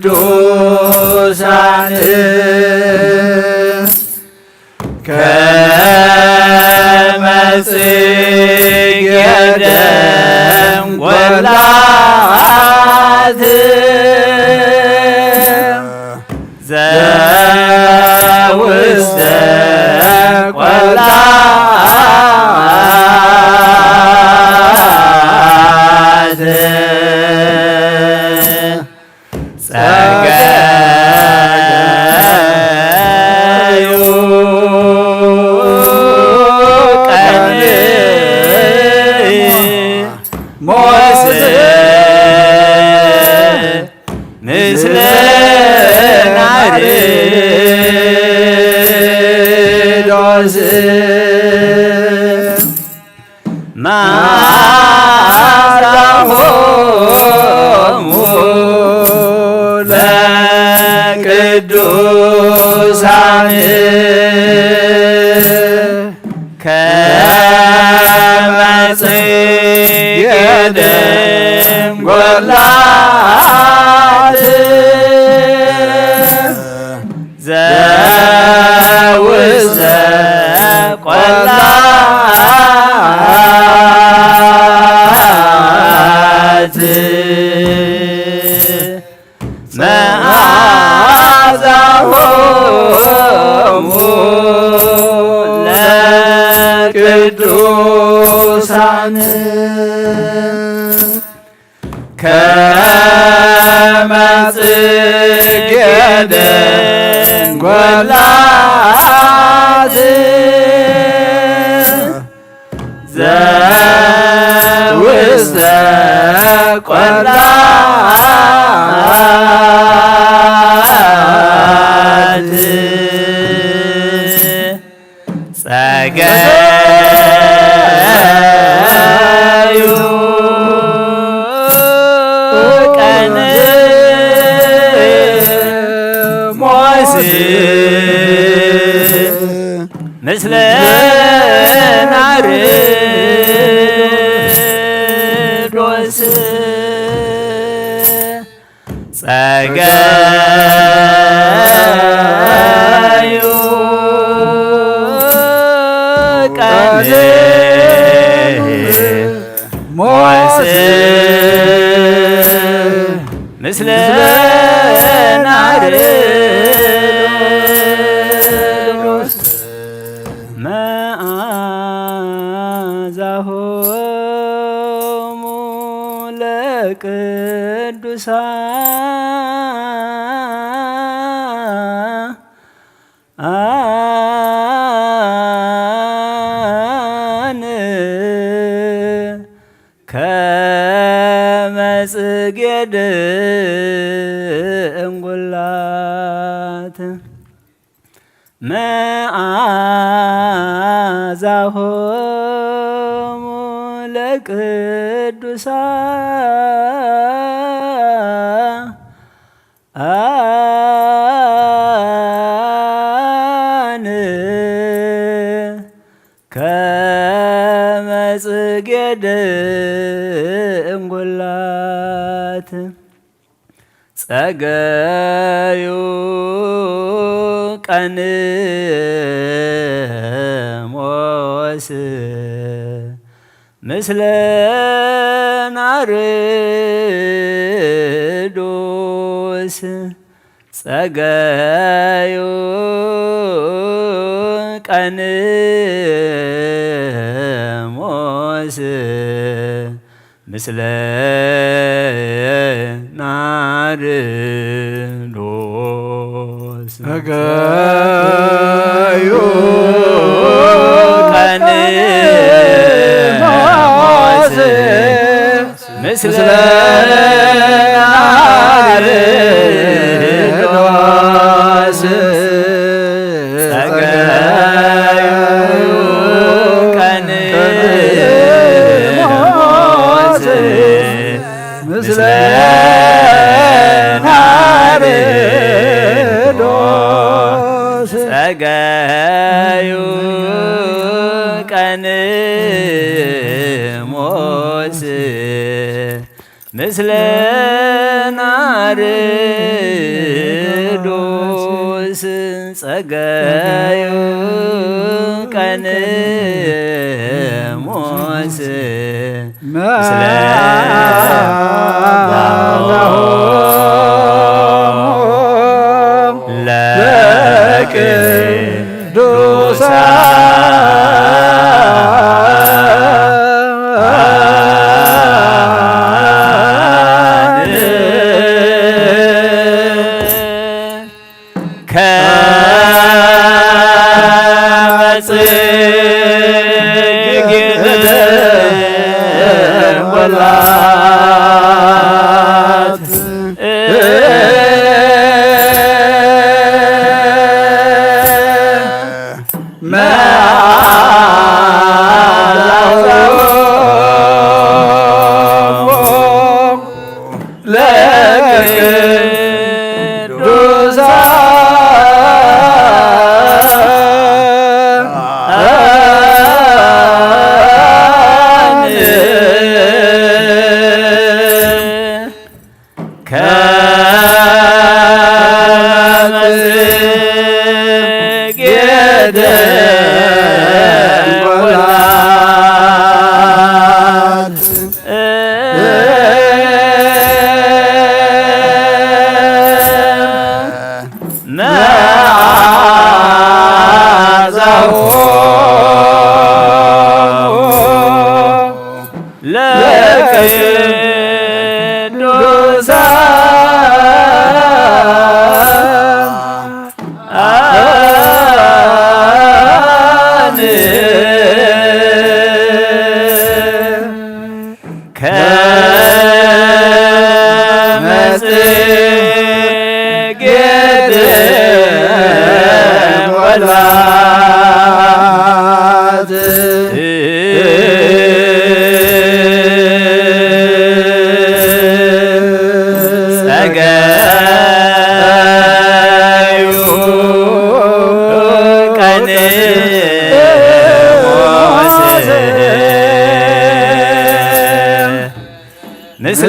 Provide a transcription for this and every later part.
ቅዱሳን ከመ ጽጌ ደንጎላት ዘውስተ ቆላት ጸገዩ ቀንሞስ ምስለ ናርዶስ መዓዛሆሙ ለቅዱሳን ከመ ጽጌ ደንጎላት ዘውስተ ቆላት መዓዛሆሙ ለቅዱሳን ከመ ጽጌ ደንጎላት ዘውስተ ቆላት ጸገዩ ቀንሞስ ምስለ ናርዶስ ጸገዩ ቀንሞስ ምስለ ናርዶስ መዓዛሆሙ ለቅዱሳን ከመ ጽጌ ደንጎላት መዓዛሆሙ ለቅዱሳን ከመ ጽጌ ደንጎላት ጸገዩ ቀንሞስ ምስለ ናርዶስ ጸገዩ ቀንሞስ ምስለ ናርዶስ ጸገዩ ቀንሞስ ምስለ ናርዶስ ጸገዩ ቀንሞስ ምስለ ናርዶስ ጸገዩ ቀንሞስ ምስለ ናርዶስ ጸጋዩ ቀንሞስ ምስለ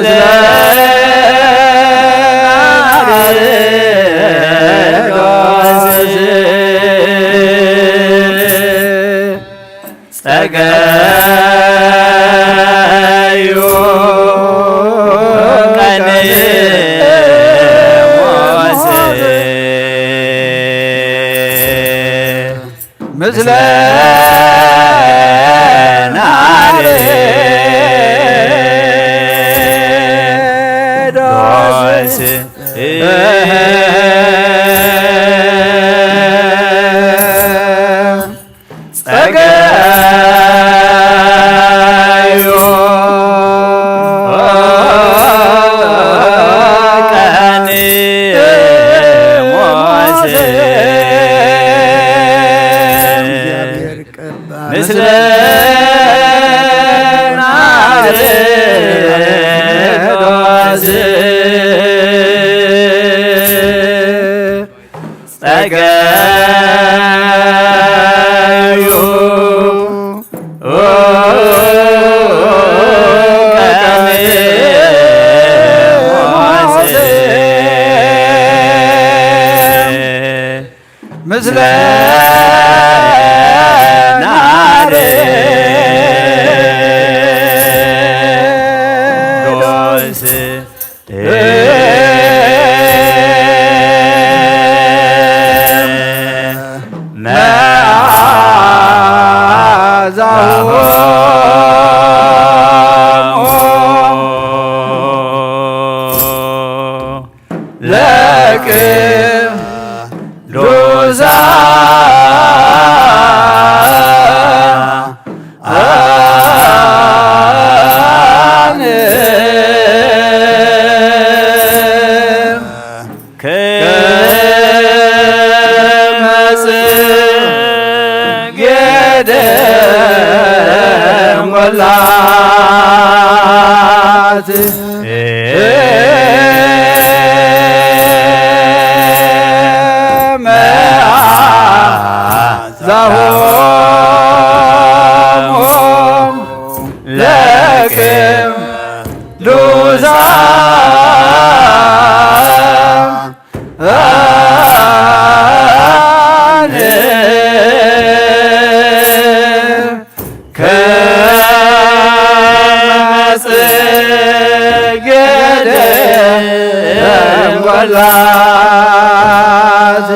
ደንጎላት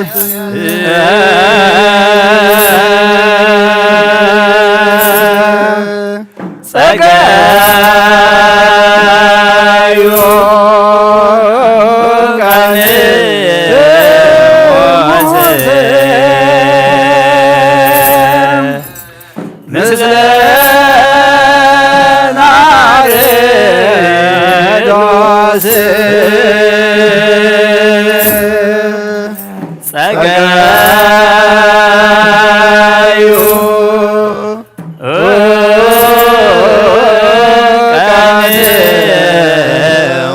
ጸጋዩ ቀኔ ምስለ ናርዶስ ጸጋዩ ቀኔ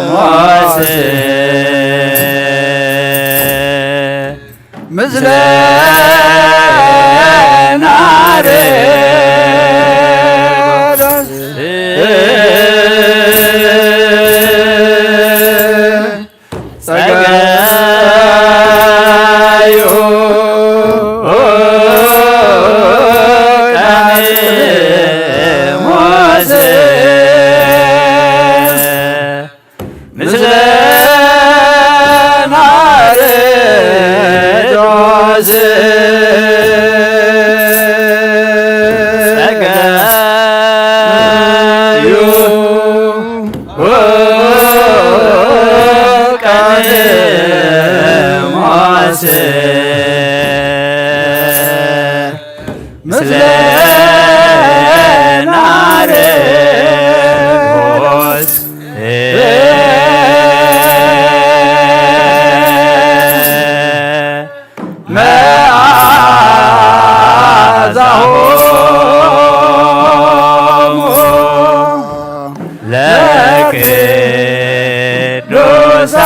ሞስ ምስለ ናርዶስ ጸጋዩ ቀኔ ሞስ ምስለ ናርዶስ ጸጋዩ ቀኔ ሞስ ምስለ ናርዶስ መዓዛሆሙ ለቅዱሳን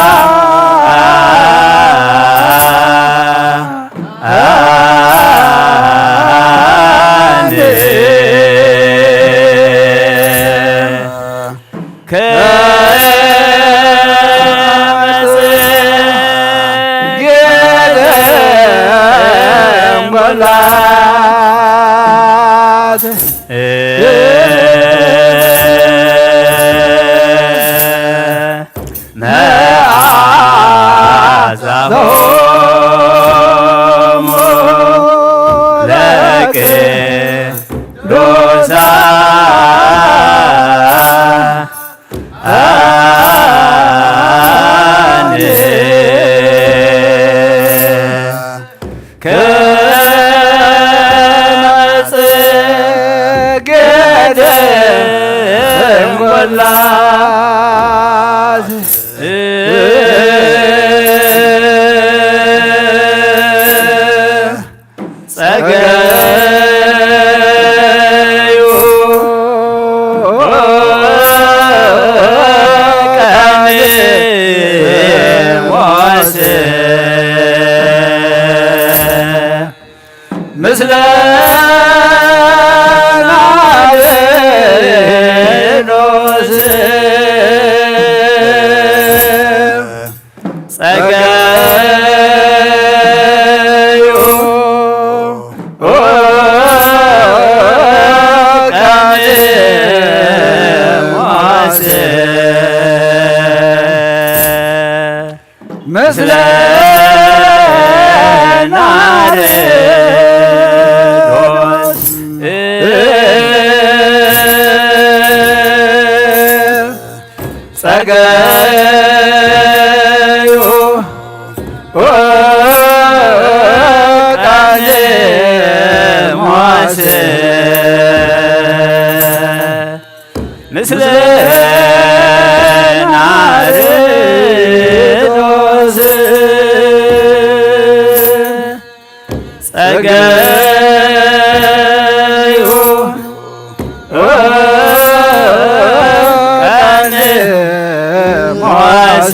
ከመጽጌ ደንጎላት መዓዛሆሙ ለቅዱሳን ከመጽጌ ደንጎላት ጸጋዩ ቀኔ ሞስ ምስለ ናርዶስ ጸጋዩ ቀኔ ሞስ ምስለ ናርዶስ ጸጋዩ ቀኔ ሞስ ምስለ ናርዶስ ጸጋዩ ቀኔ ሞስ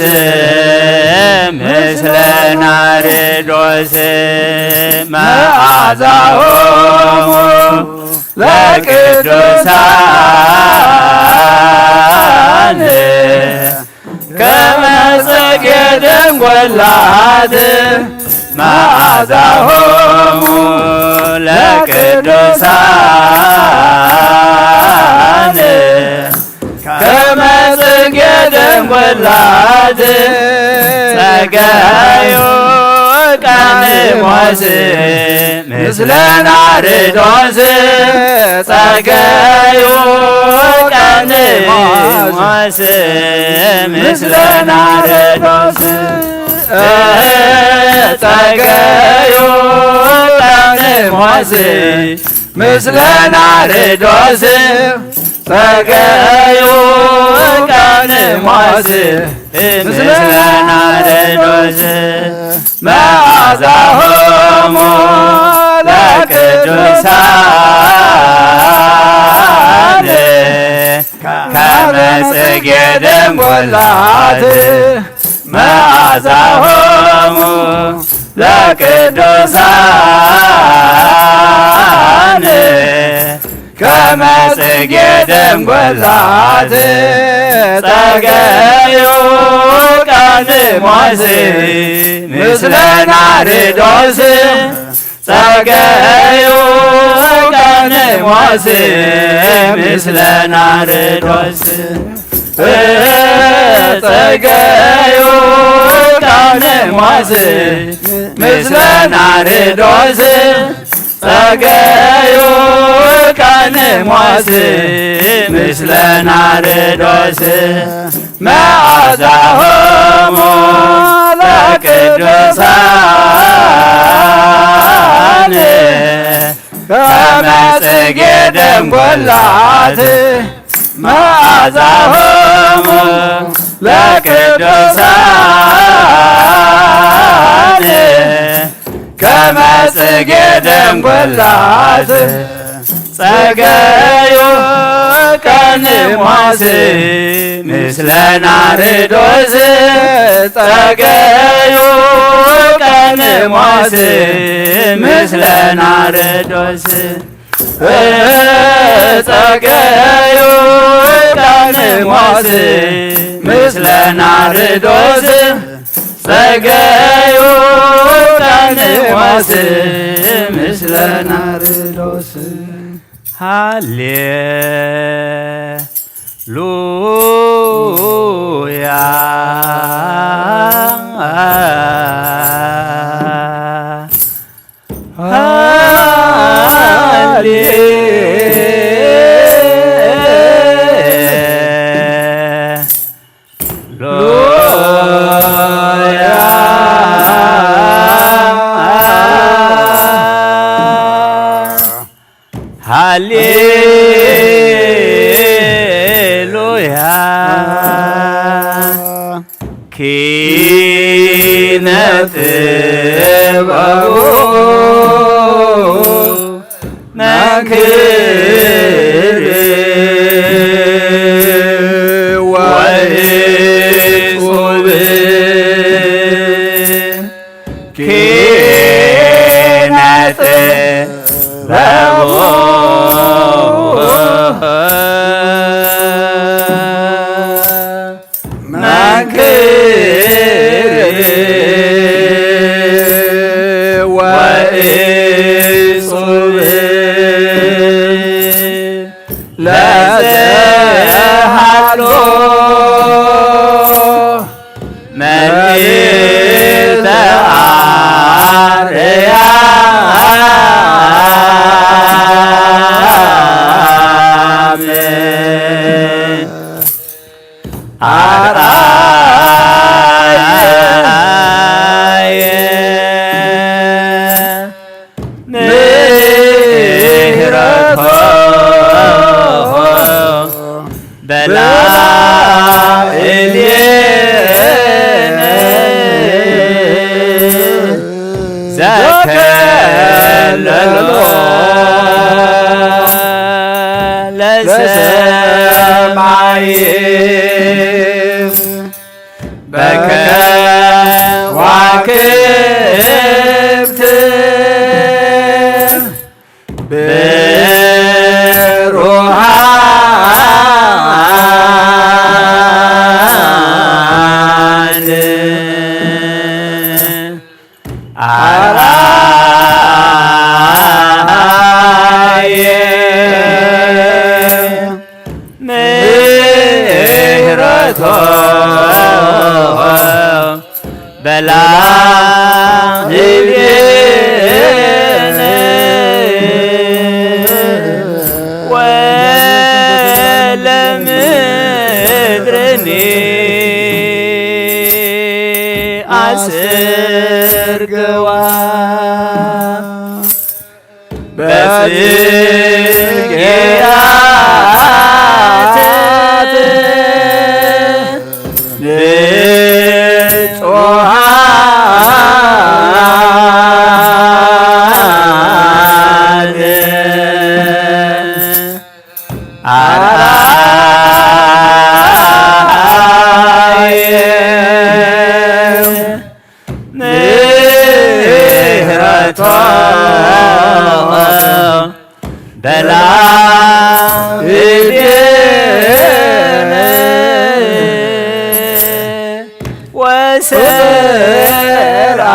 ምስለ ናርዶስ መዓዛሆሙ ለቅዱሳን ከመ ጽጌ ደንጎላት መዓዛሆሙ ለቅዱሳን ከመ ጽጌ ደንጎላት ጸጋዩ ቀንሞስ ምስለ ናርዶስ፣ ጸጋዩ ቀንሞስ ምስለ ናርዶስ፣ ጸጋዩ ቀንሞስ ምስለ ናርዶስ፣ ጸጋዩ ቀንሞስ ምስለ ናርዶስ፣ መዓዛሆሙ ለቅዱሳን ከመ ጽጌ ደንጎላት፣ መዓዛሆሙ ለቅዱሳን ከመ ጽጌ ደንጎላት፣ ጸገዩ ቀንሞስ ምስለ ናርዶስ፣ ጸገዩ ቀንሞስ ምስለ ናርዶስ፣ ጸገዩ ቀንሞስ ምስለ ናርዶስ፣ ጸገዩ ቀንሞስ ምስለ ናርዶስ፣ መዓዛሆሙ ለቅዱሳን ከመ ጽጌ ደንጎላት፣ መዓዛሆሙ ለቅዱሳን ከመ ጽጌ ደንጎላት፣ ጸገዩ ቀንሞስ ምስለ ናርዶስ፣ ጸገዩ ቀንሞስ ምስለ ናርዶስ፣ ጸገዩ ቀንሞስ ምስለ ናርዶስ፣ ጸገዩ ቀንሞስ ምስለ ናርዶስ። ሃሌ ሉያ። ሃሌ ሉያ። ሃሌ ሉያ። ኪነ ጥበቡ መንክር ወእጹብ ኪነ ጥበቡ መንክር ወእጹብ ለዘሃሎ መሊተ አርያም አርአየ ምህረቶ በላዕሌነ ዘከለሎ ለሰማይ በከዋክብት ብሩሃን አርአየ ምህረቶ በላ ህቤነ ወለምድርኒ ኣስርግዋ። በጽጌያት ንጹሃን ኣርኣየ። ምህረቶ በላ እዴነ ወሰርዓ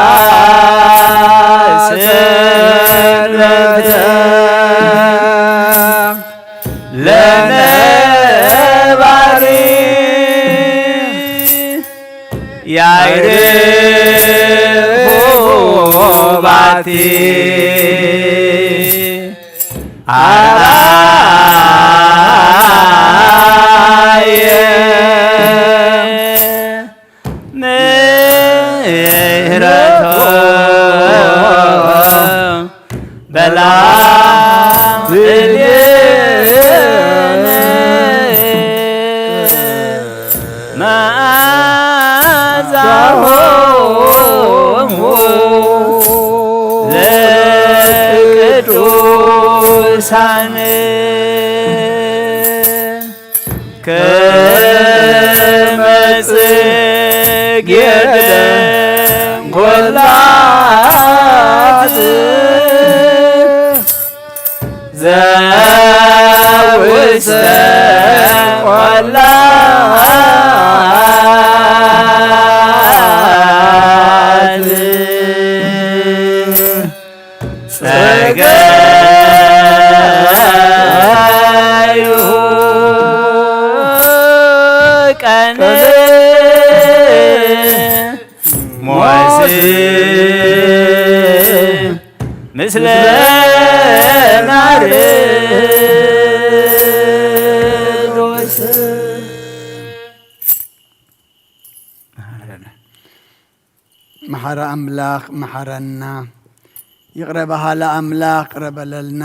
ሰንበተ ለነባሪ ያዕርፉ ባቲ ኣርኣየ ምህረቶ በላ እዴነ መዓዛሆሙ ለቅዱሳን ከመ ጽጌ ደንጎላት ዘውስተ ቆላት ጸገዩ ቀን ሞስ ምስለ ናርዶስ። መሓረ ኣምላኽ መሓረና፣ ይቕረ በሃሊ ኣምላኽ ቅረ በለልና።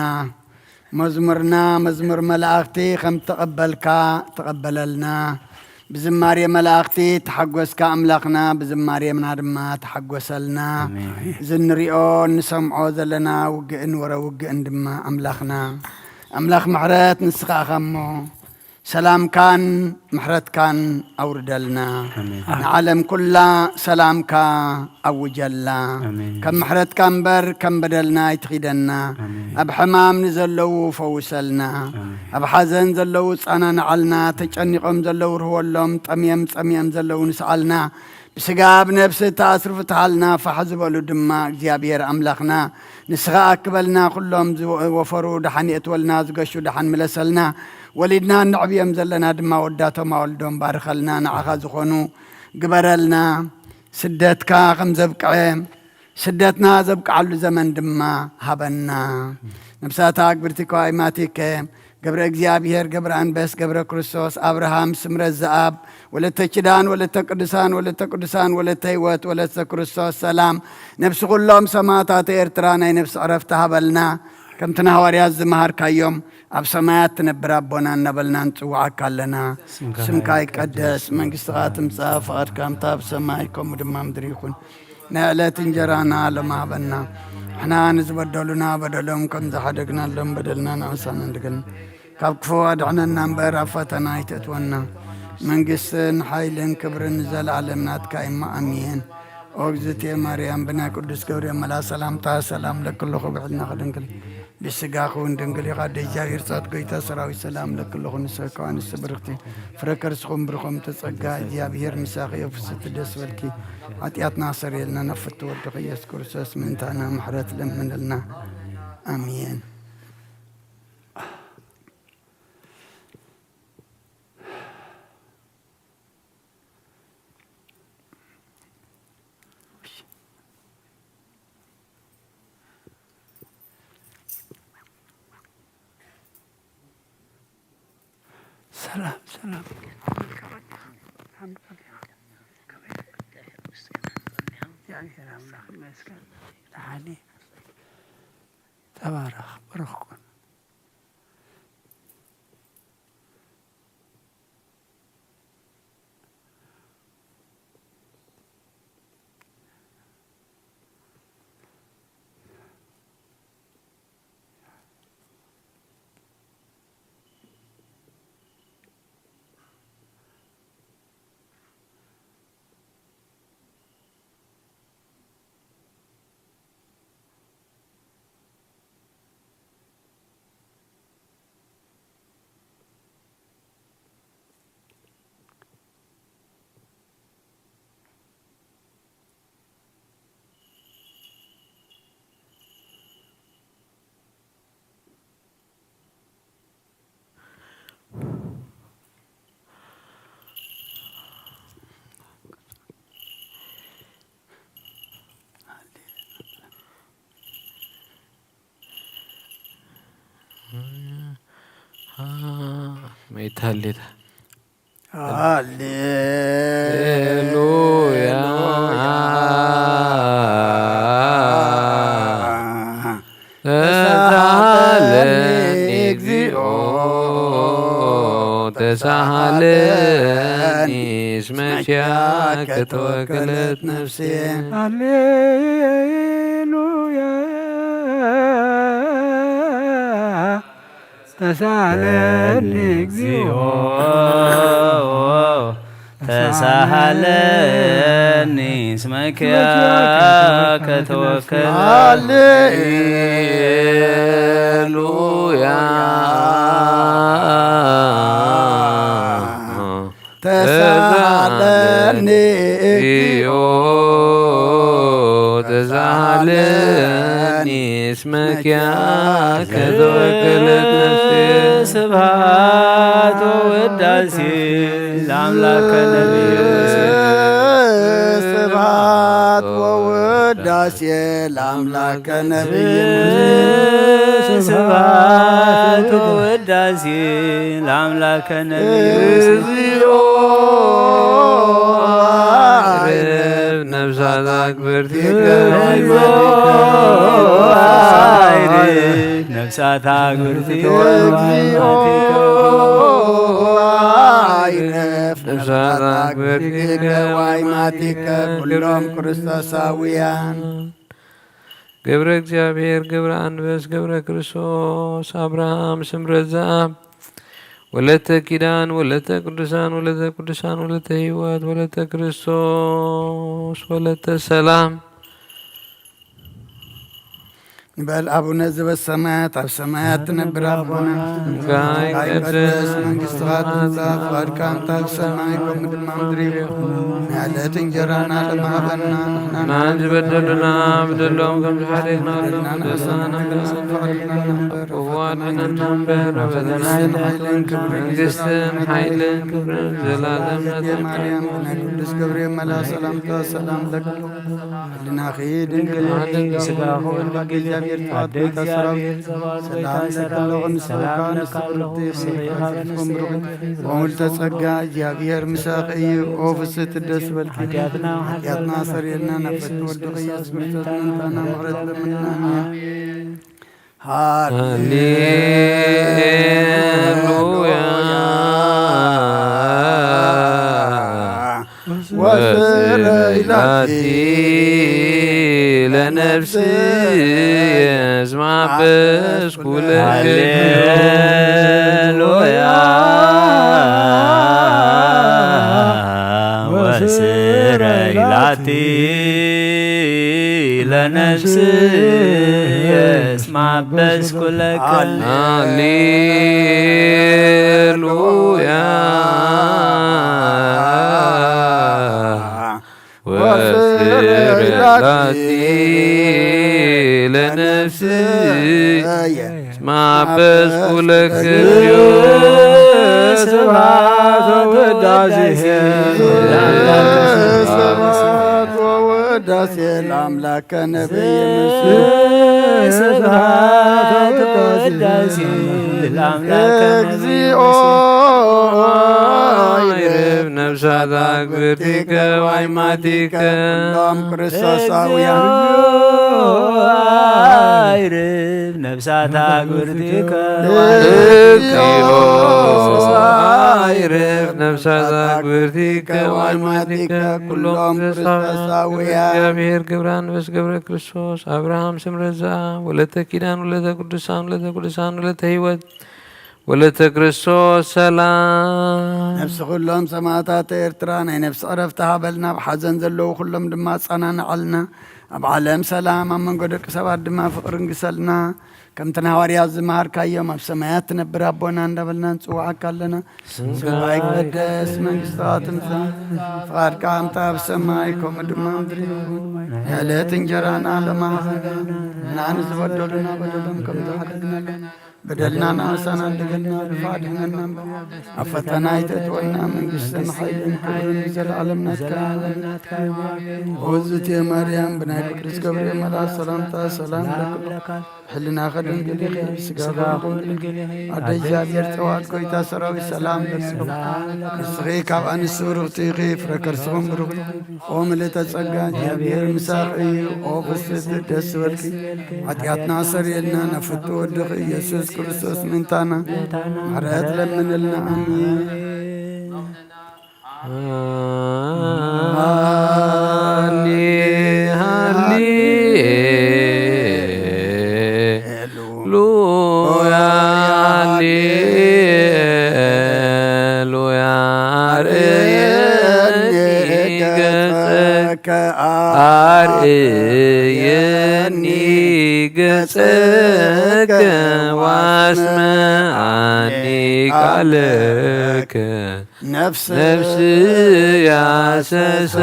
መዝሙርና መዝሙር መላእኽቲ ከም ተቐበልካ ተቐበለልና። ብዝማሬ መላእኽቲ ተሓጎስካ ኣምላኽና፣ ብዝማሬና ድማ ተሓጎሰልና። ኣሜን። እዚ እንሪኦ እንሰምዖ ዘለና ውግእን ወረ ውግእን ድማ ኣምላኽና፣ ኣምላኽ ምሕረት ንስኻ ኢኻ እሞ፣ ሰላምካን ምሕረትካን ኣውርደልና። ኣሜን። ንዓለም ኩላ ሰላምካ ኣውጀላ። ኣሜን። ከም ምሕረትካ እምበር ከም በደልና ኣይትኺደና። ኣሜን። ኣብ ሕማም ንዘለዉ ፈውሰልና። ኣሜን። ኣብ ሓዘን ዘለዉ ጻናንዓልና። ተጨኒቖም ዘለዉ ርህወሎም፣ ጠምየም ጸሚኦም ዘለዉ ንስዓልና። ብስጋ ኣብ ነፍሲ እተኣስሩ ፍትሓልና፣ ፋሕ ዝበሉ ድማ እግዚኣብሔር ኣምላኽና ንስኻ ኣክበልና። ኩሎም ዝወፈሩ ደሓን የእትወልና፣ ዝገሹ ደሓን ምለሰልና። ወሊድና እነዕብዮም ዘለና ድማ ወዳቶም ኣወልዶም ባርኸልና፣ ንዓኻ ዝኾኑ ግበረልና። ስደትካ ከም ዘብቅዐ፣ ስደትና ዘብቅዓሉ ዘመን ድማ ሃበና። ነብሳታ ኣግብርቲ ከዋይ ማቲከ፣ ገብረ እግዚኣብሔር፣ ገብረ ኣንበስ፣ ገብረ ክርስቶስ፣ ኣብርሃም፣ ስምረት ዘኣብ፣ ወለተ ኪዳን፣ ወለተ ቅዱሳን፣ ወለተ ቅዱሳን፣ ወለተ ህይወት፣ ወለተ ክርስቶስ፣ ሰላም ነብሲ ኩሎም ሰማዕታት ኤርትራ ናይ ነብሲ ዕረፍቲ ሃበልና። ከምቲ ንሃዋርያት ዝመሃርካዮም፣ ኣብ ሰማያት ትነብር ኣቦና እናበልና ንጽውዓካ ኣለና። ስምካ ስምካ ይቀደስ፣ መንግስትኻ ትምጻእ፣ ፍቓድካ ከምታ ኣብ ሰማይ ከምኡ ድማ ምድሪ ይኹን። ናይ ዕለት እንጀራና ሎም ሃበና። ንሕና ንዝበደሉና በደሎም ከም ዝሓደግናሎም በደልና ንዕሳን እንድግን። ካብ ክፉ ኣድሕነና እምበር ኣብ ፈተና ኣይተእትወና። መንግስትን ሓይልን ክብርን ንዘለኣለም ናትካ እማ ኣሜን። ኦ እግዝእትየ ማርያም ብናይ ቅዱስ ገብርኤል መልኣ ሰላምታ ሰላም ለክለኹ ብዕድናኺ ድንግል ብስጋኺ እውን ድንግል ኢኻ። ኣደ እግዚኣብሔር ጻት ጎይታ ሰራዊት ሰላም ለክለኹ ንስኺ ከዋንስ ብርኽቲ ፍረ ከርስኹም ብርኹም ተጸጋ እግዚኣብሔር ምሳኺ እዮ። ፍስቲ ደስ በልኪ ሓጢኣትና ሰሪየልና ናብ ፍቲ ወድኺ ኢየሱስ ክርስቶስ ምእንታና ምሕረት ለምንልና። ኣሜን። ሰላም፣ ሰላም። ኣልሓምዱሊላህ። እግዚኣብሔር ኣምላኽ ይመስገን። ደሓን እየ። ተባረኽ፣ ብሩኽ ኩን። መይታ ሃሌታ። ሃሌሉያ። ተሳሃለኒ እግዚኦ፣ ተሳሃለኒ እስመ ኪያከ ተወከለት ነፍሴ። ሃሌሉያ። ተሳሃለኒ እግዚኦ፣ ተሳሃለኒ እስመ ኪያከ ተወከል። ሃሌሉያ። ተሳሃለኒ እግዚኦ፣ ተሳሃለኒ እስመ ኪያከ ተወከለት ነፍሴ። ስብሐት ወውዳሴ ለአምላከ ነቢይ ሙሴ። ስብሐት ወውዳሴ ለአምላከ ነቢይ ሙሴ። ስብሐት ወውዳሴ ለአምላከ ነቢይ ሙሴ። እግዚኦ፣ አይረፍ ነፍሳት አክብርቲከ። እግዚኦ፣ አይረፍ ነፍሳት አክብርቲከ። እግዚኦ፣ አይረፍ ነፍሳት አክብርቲከ ወአይማቲከ ኩሎም ክርስቶሳውያን። ገብረ እግዚኣብሔር፣ ገብረ አንበስ፣ ገብረ ክርስቶስ፣ አብርሃም፣ ስምረት ዘአብ፣ ወለተ ኪዳን፣ ወለተ ቅዱሳን፣ ወለተ ቅዱሳን፣ ወለተ ሕይወት፣ ወለተ ክርስቶስ፣ ወለተ ሰላም። ንበል አቡነ ዘበሰማያት፣ ኣብ ሰማያት ትነብር ኣቦና፣ ስምካ ይቀደስ፣ መንግስትኻ ትምጻእ፣ ፍቓድካ ከምታ ኣብ ሰማይ ከምኡ ድማ ምድሪ ይኹን። ናይ ዕለት እንጀራና ሎም ሃበና፣ ንሕና ንሕና ዝበደሉና በደሎም ከም ዝሓደግናሎም በደልና ንሕሰና፣ ንሕሰና፣ ንሕሰና፣ ንሕሰና፣ ንሕሰና፣ ክፉ ኣድሕነና እምበር፣ ኣብ ፈተና መንግስትን ሓይልን ክብርን መንግስትን ሓይልን ክብርን ዘላለም ናትካ። ማርያም ናይ ቅዱስ ገብርኤል መልኣክ ሰላምታ ሰላም ለኪ። ህልናኺ ድንግል፣ ድንግል፣ ስጋኹ ድንግል፣ እግዚኣብሔር ኣደ ተባረኪ፣ እግዚኣብሔር ጸባኦት ሰላም ጎይታ ለኪ፣ ሰላም ንስጋኺ ለኪ፣ ንስጋኺ ሰላም ለኪ፣ ብሩኽቲ፣ ብሩኽቲ፣ ብሩኽቲ፣ ብሙልተ ጸጋ እግዚኣብሔር ምሳኺ እዩ። ኦ ፍስሕቲ ደስ በልኪ፣ ሓጢኣትና፣ ሓጢኣትና ሓጢኣትና ሰሪልና፣ ናብ ፍቅርቲ ወድኺ ኢየሱስ ክርስቶስ ምሕረትና ምሕረት ለምንና። ሃሌሉያ። ወስረይ ላቲ ለነፍስየ እስመ አበስኩ ለኪ። ሃሌሉያ። ወስረይ ላቲ ለነፍስየ እስመ አበስኩ ለኪ። ሃሌሉያ። ወስረይ ላቲ ለነፍስየ እስመ አበስኩ ለኪ። ስብሐት ወውዳሴ ለአምላክ። ውዳሴ ለአምላከ ነቢይ ምስል ስብሐት ወውዳሴ ለአምላከ ነቢይ እግዚኦ ይርብ ነፍሳት አግብርቲከ ዋይማቲከ ኩሎም ክርስቶሳውያን። ይርብ ነፍሳት አግብርቲከ እግዚኦ ይርብ ነፍሳት አግብርቲከ ዋይማቲከ ኩሎም ክርስቶሳውያን። እግዚአብሔር ገብረ አንበስ ገብረ ክርስቶስ አብርሃም ስምረት ዘአብ ወለተ ኪዳን ወለተ ቅዱሳን ወለተ ቅዱሳን ወለተ ሕይወት ወለተ ክርስቶስ ሰላም። ነፍሲ ኩሎም ሰማዕታት ኤርትራ ናይ ነፍሲ ዕረፍቲ ሃበልና፣ ኣብ ሓዘን ዘለዉ ኩሎም ድማ ኣጸናንዐልና። ኣብ ዓለም ሰላም፣ ኣብ መንጎ ደቂ ሰባት ድማ ፍቕሪ ንግሰልና። ከምቲ ንሃዋርያት ዝመሃርካዮም፣ ኣብ ሰማያት ትነብር ኣቦና እንዳበልና ንጽውዓካ ኣለና። ስምካ ይቀደስ፣ መንግስትኻ ትምጻእ፣ ፍቓድካ ከምታ ኣብ ሰማይ ከምኡ ድማ ምድሪ ይኹን። ዕለት እንጀራና ለማሃበና፣ ንዓኒ ዝበደሉና በደሎም ከም ዝሓደግናሎም በደልና ንኣሳና እንደገና ክፋ ድሕነና እምበር፣ ኣብ ፈተና ኣይተእትወና። መንግስትን ሓይልን ክብርን ንዘለኣለም ናትካ እዩ። ኦዝቴ ማርያም ብናይ ቅዱስ ገብርኤል መልኣክ ሰላምታ ሰላም ለኪ። ሕልናኸ ድንግል ኢኺ፣ ስጋኸ ድንግል ኢኺ። ኣደ እግዚኣብሔር ጸዋት ጎይታ ሰራዊት ሰላም ለኪ። ንስኺ ካብ ኣንስቲ ብሩኽቲ ኢኺ፣ ፍረ ከርስኹም ብሩኽ እዩ። ኦ ምልእተ ጸጋ፣ እግዚኣብሔር ምሳኺ እዩ። ኦ ፍስሕቲ ደስ ይበልኪ፣ ሓጢኣትና ኣሰርየልና፣ ናብ ፍቱ ወድኺ ኢየሱስ ክርስቶስ ምእንታና ምሕረት ለምንልና። ኣሜን። ሃሌ ሃሌ ሉያ ሃሌሉያ። አርእየኒ ገጸከ አርእየኒ ገጸከ ዋስመዓኒ ቃለከ ነፍስ ነፍስ ያሰሰከ።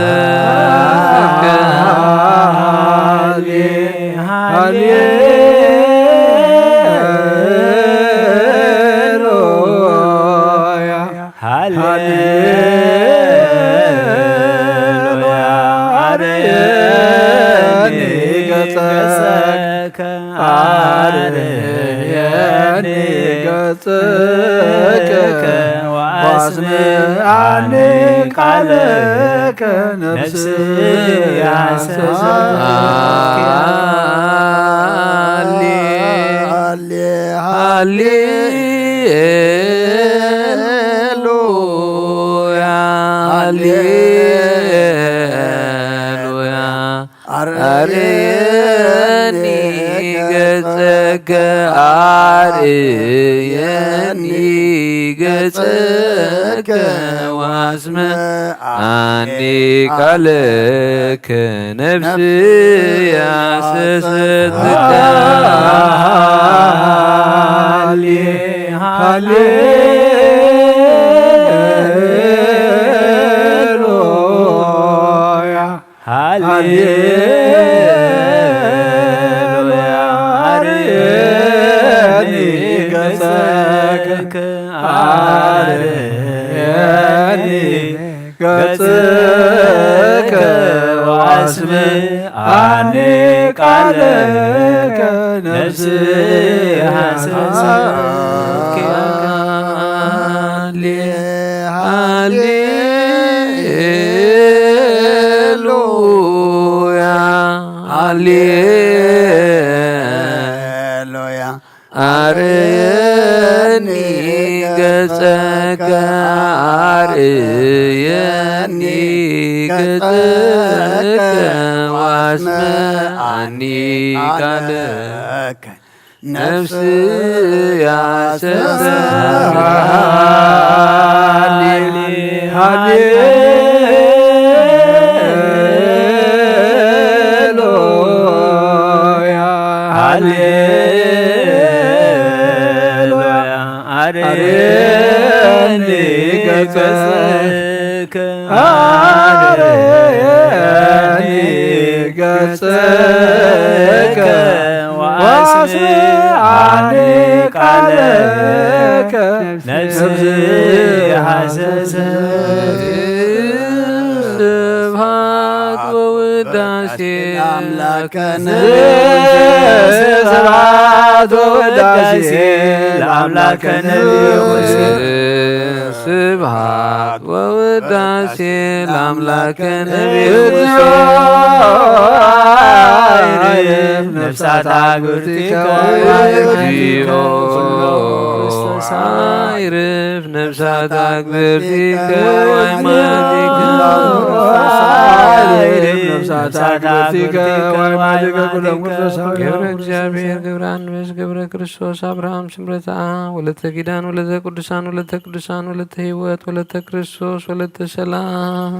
ሃሌ ሃሌሉያ ሃሌሉያ። አርየኒ ገጸከ አርየኒ ገጸከ ወአስምዓኒ ቃለከ ነፍስየ ሐሰሰኪ። ሃሌ ሃሌሉያ። አርእየኒ ገጸከ አርእየኒ ገጸከ ወአስምዓኒ ቃለከ ነፍስየ ሐሰሰትከ። ሃሌ ሃሌሉያ። ሃሌሉያ። አርየኒ ገጸከ አርየኒ ገጸከ ወአስምዓኒ ቃለከ ነፍስየ ሐሰሰትከ። ሃሌ ሃሌሉያ ሃሌሉያ። አርየኒ ገጸከ አርየኒ ገጸከ ወአስምዓኒ ቃለከ ነፍስየ ሐሰሰትከ። ሃሌ ሃሌሉያ ሃሌሉያ። አርየኒ ገጸከ አርየኒ ገጸከ ወአስምዓኒ ቃለከ ነፍስየ ሐሰሰትከ። ስብሐት ወውዳሴ ለአምላከነ ስብሐት ወውዳሴ ለአምላከነ። ስብሐት ወውዳሴ ለአምላከነ። እግዚኦ አይርፍ ነፍሳት አግብርቲከ። እግዚኦ አይርፍ ነፍሳት አግብርቲከ ወአይማቲከ። ነፍሳት አግብርቲከ ወአይማቲከ ኩሎም ቅዱሳን። ገብረ እግዚአብሔር ገብረ አንበስ ገብረ ክርስቶስ አብርሃም ስምረተ አብ ወለተ ኪዳን ወለተ ቅዱሳን ወለተ ቅዱሳን ወለተ ህይወት ወለተ ክርስቶስ ወለተ ሰላም።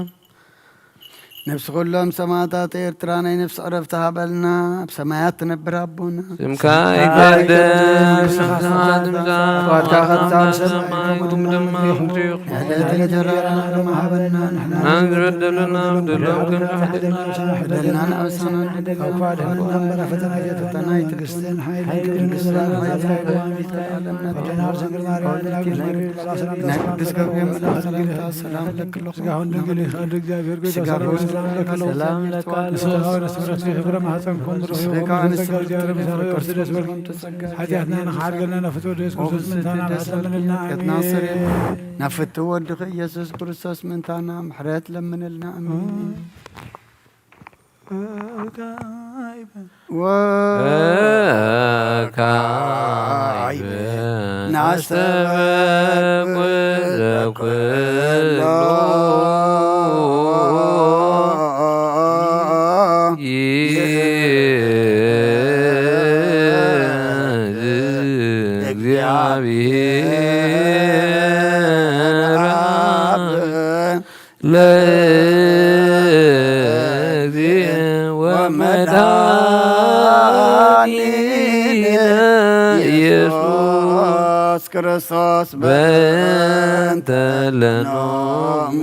ነፍሲ ኩሎም ሰማዕታት ኤርትራ ናይ ነፍሲ ዕረፍቲ ሃበልና፣ ኣብ ሰማያት ትነብር ኣቦና። ስምካ ይቀደስ፣ ስምካ ትምጻእ፣ ፍቃድካ ከም ትሰርሕ ሰማይ ከምኡ ድማ ምድሪ ይኹን። ዕለት ዕለት እንጀራና ሃበና፣ ንሕና ንሕና ዝበደሉና በደሎም ከም ንሕድግ በደልና ንኣበሳና ንሕድግ እኳ ድሕንና እምበር፣ ፈተና ኣይተእትወና፣ ፈተና ኣይትግስትን፣ ሓይልን ክብርን ምስጋናን ክብርን ምስጋናን ክብርን ምስጋናን ወደና ወሰንግል ማርያም፣ ናይ ቅዱስ ገብርኤል መልኣክ ሰላምታ ሰላም ለክሎ። ስጋሁን ድንግል ይኸድ እግዚአብሔር ጎይታ ስጋሁን ሰላም ለክሎ። ሰላም ለካ ንስጋው ንስብረት ክብረ ማህፀንኩም ርሑይ ስጋው ንስብረት ጸጋ እግዚአብሔር ምሳሌ ወርስ ደስ በል። ኃጢአትና ንኻሓድገልና ናብ ፍትወ ደስ ክርስቶስ ምንታና ምሕረት ለምንልና። ኣሜን። ናብ ፍትወ ወድኺ ኢየሱስ ክርስቶስ ምንታና ምሕረት ለምንልና። ኣሜን። ወካዕብ ናስተበቁ ዘኩሎ እግዚአብሔር አብ። ለእግዚእ ወመድኃኒነ ኢየሱስ ክርስቶስ በእንተ ለኖሙ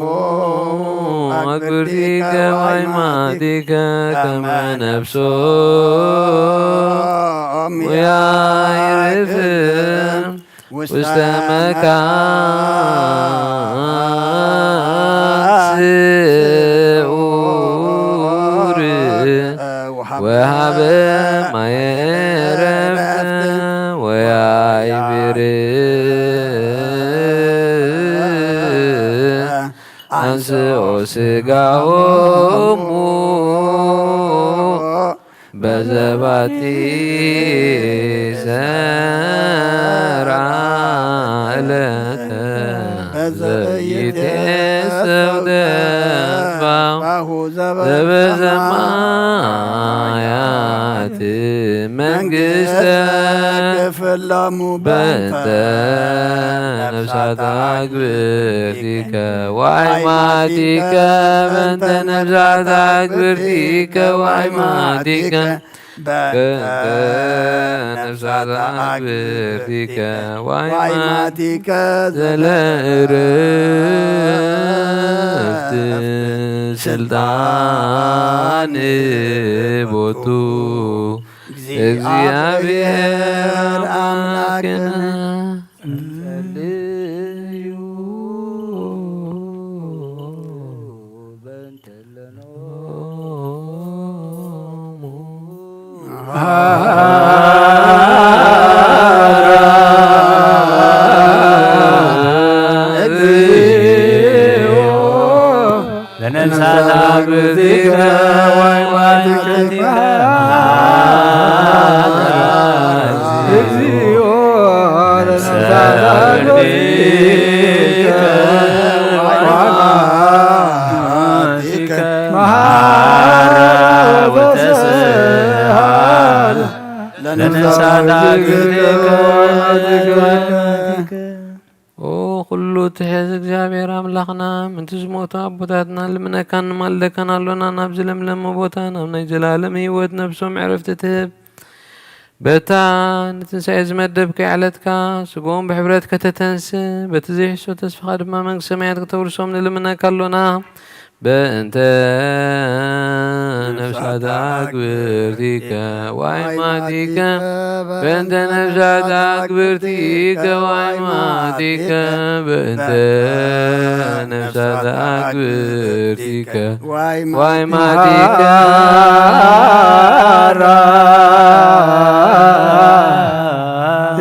አግብርቲከ ወአይማቲከ ከመ ነፍሶሙ ያዕርፍ ውስተ መካን ስዑር ወሃበ ማየ ዕረፍት ወያዕብር አንስኦ ስጋሆሙ በዘባቲ ሰራ ዕለተ ዘይትየሰው ተስፋሁ ዘበሰማያት መንግስተ ክፍሎሙ በእንተ ነፍሳት አግብርቲከ ወአይማቲከ በእንተ ነፍሳት አግብርቲከ ወአይማቲከ በእንተ ነፍሳት አግብርቲከ ወአይማቲከ ዘለ ዕረፍት ስልጣን ቦቱ እግዚአብሔር አምላክነ። እንጸልዩ በእንተ ለኖሙ ለነፍሳት አግብርቲከ ወአይማቲከ እግዚኦ ለነፍሳት አግብርቲከ ወአይማቲከ መሐረ ወተስሃለ ለነፍሳት አግብርቲከ ወአይማቲከ። ኦ ኩሉ ትሕዝ እግዚኣብሔር ኣምላኽና፣ ምእንቲ ዝሞቱ ኣቦታትና ንልምነካን ንማልደካን ኣሎና። ናብዚ ለምለም ቦታ፣ ናብ ናይ ዘላለም ህይወት ነፍሶም ዕረፍቲ ትህብ። በታ ንትንሳኤ ዝመደብካዮ ዕለትካ፣ ስግኦም ብሕብረት ከተተንስእ፣ በቲ ዘይሕሶ ተስፋኻ ድማ መንግስቲ ሰማያት ከተውርሶም ንልምነካ ኣሎና። በእንተ ነፍሳት ኣግብርቲከ ዋይ ማቲከ በእንተ ነፍሳት ኣግብርቲከ ዋይ ማቲከ በእንተ ነፍሳት ኣግብርቲከ ዋይ ማቲከ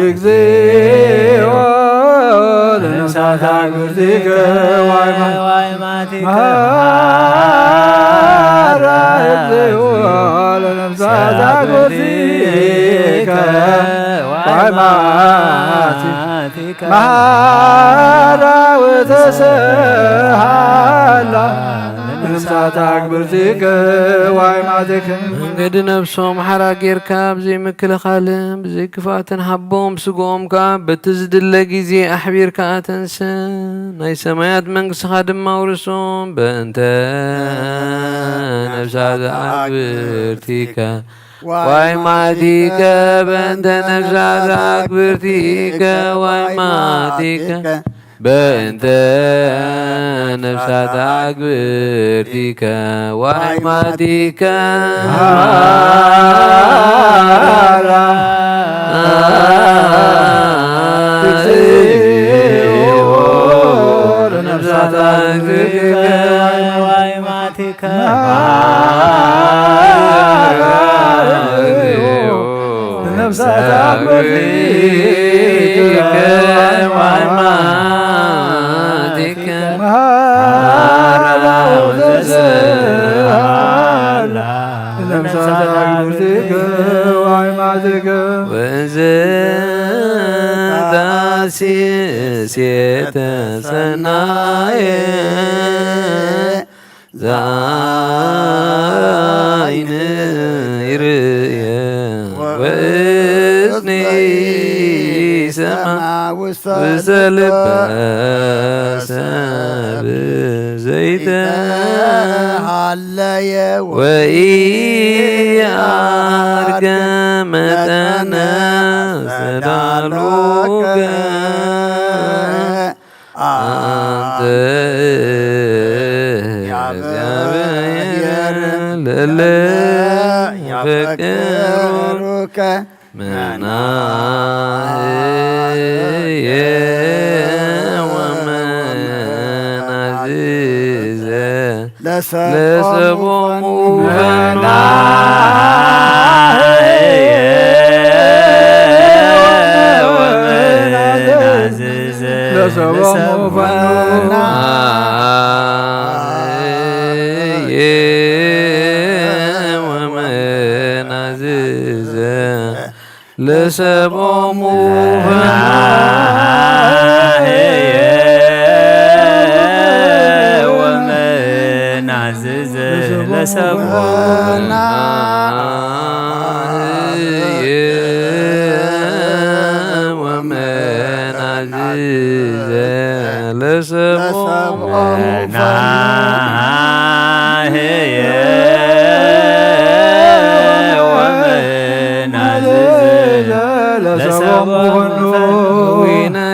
እግዚኦ ለነፍሳት ኣግብርቲከ ዋይ ማቲከ መሐራ እግዚኦ ለነፍሳት ኣግብርቲከ ዋይ ማቲከ መሐራ ወተሰሃላ ለነፍሳት ኣግብርቲከ ዋይ ማቲከ መንገዲ ነፍሶም ሓራ ጌርካ ብዘይ ምክልኻልን ብዘይ ክፍኣትን ሃቦም፣ ስግኦም ከኣ በቲ ዝድለ ግዜ ኣሕቢርካ ኣተንስእ፣ ናይ ሰማያት መንግስትኻ ድማ ኣውርሶም። በእንተ ነፍሳት ኣግብርቲከ ዋይ ማቲከ በእንተ ነፍሳት ኣግብርቲከ ዋይ ማቲከ በእንተ ነፍሳት ኣግብርቲከ ዋይ ማቲከ ነፍሳት ኣግብርቲከ ዋይ ማቲከ መሐራ ወተሰሃላ ለነፍሳት ኣግብርቲከ ዋይ ማቲከ ወዘታሲስ የተሰናየ ዛይን ይርእየ ወእዝኒ ይሰማ ውስተ ልበ ሰብ ዘይተሃለየ ወኢአርገ መጠነ ሰዳሎከ ኣንተ እግዚአብሔር ለለ ያፈቅሩከ መናህየ ወመናዝዘ ለሰቦሙ ፈናህየ ወመናዝዘ ለሰቦሙ ፈናህየ ወመናዝዘ ለሰቦሙ ፈናህየ ወመናዝዘ ለሰቦሙ ፈናህየ ወመናዝዘ ለሰቦሙ ፈናህየ ወመናዝዘ ለሰቦሙ ፈናህየ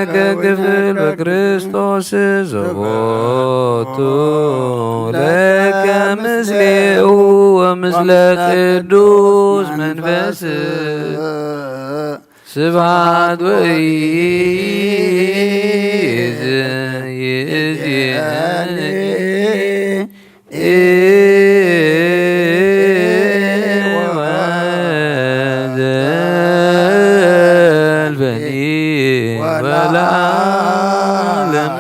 ክፍል በክርስቶስ ዘቦቱ ለከ ምስሌሁ ወምስለ ቅዱስ መንፈስ ስብሐት ወይእዜኒ ወዘልፈኒ ወለዓለመ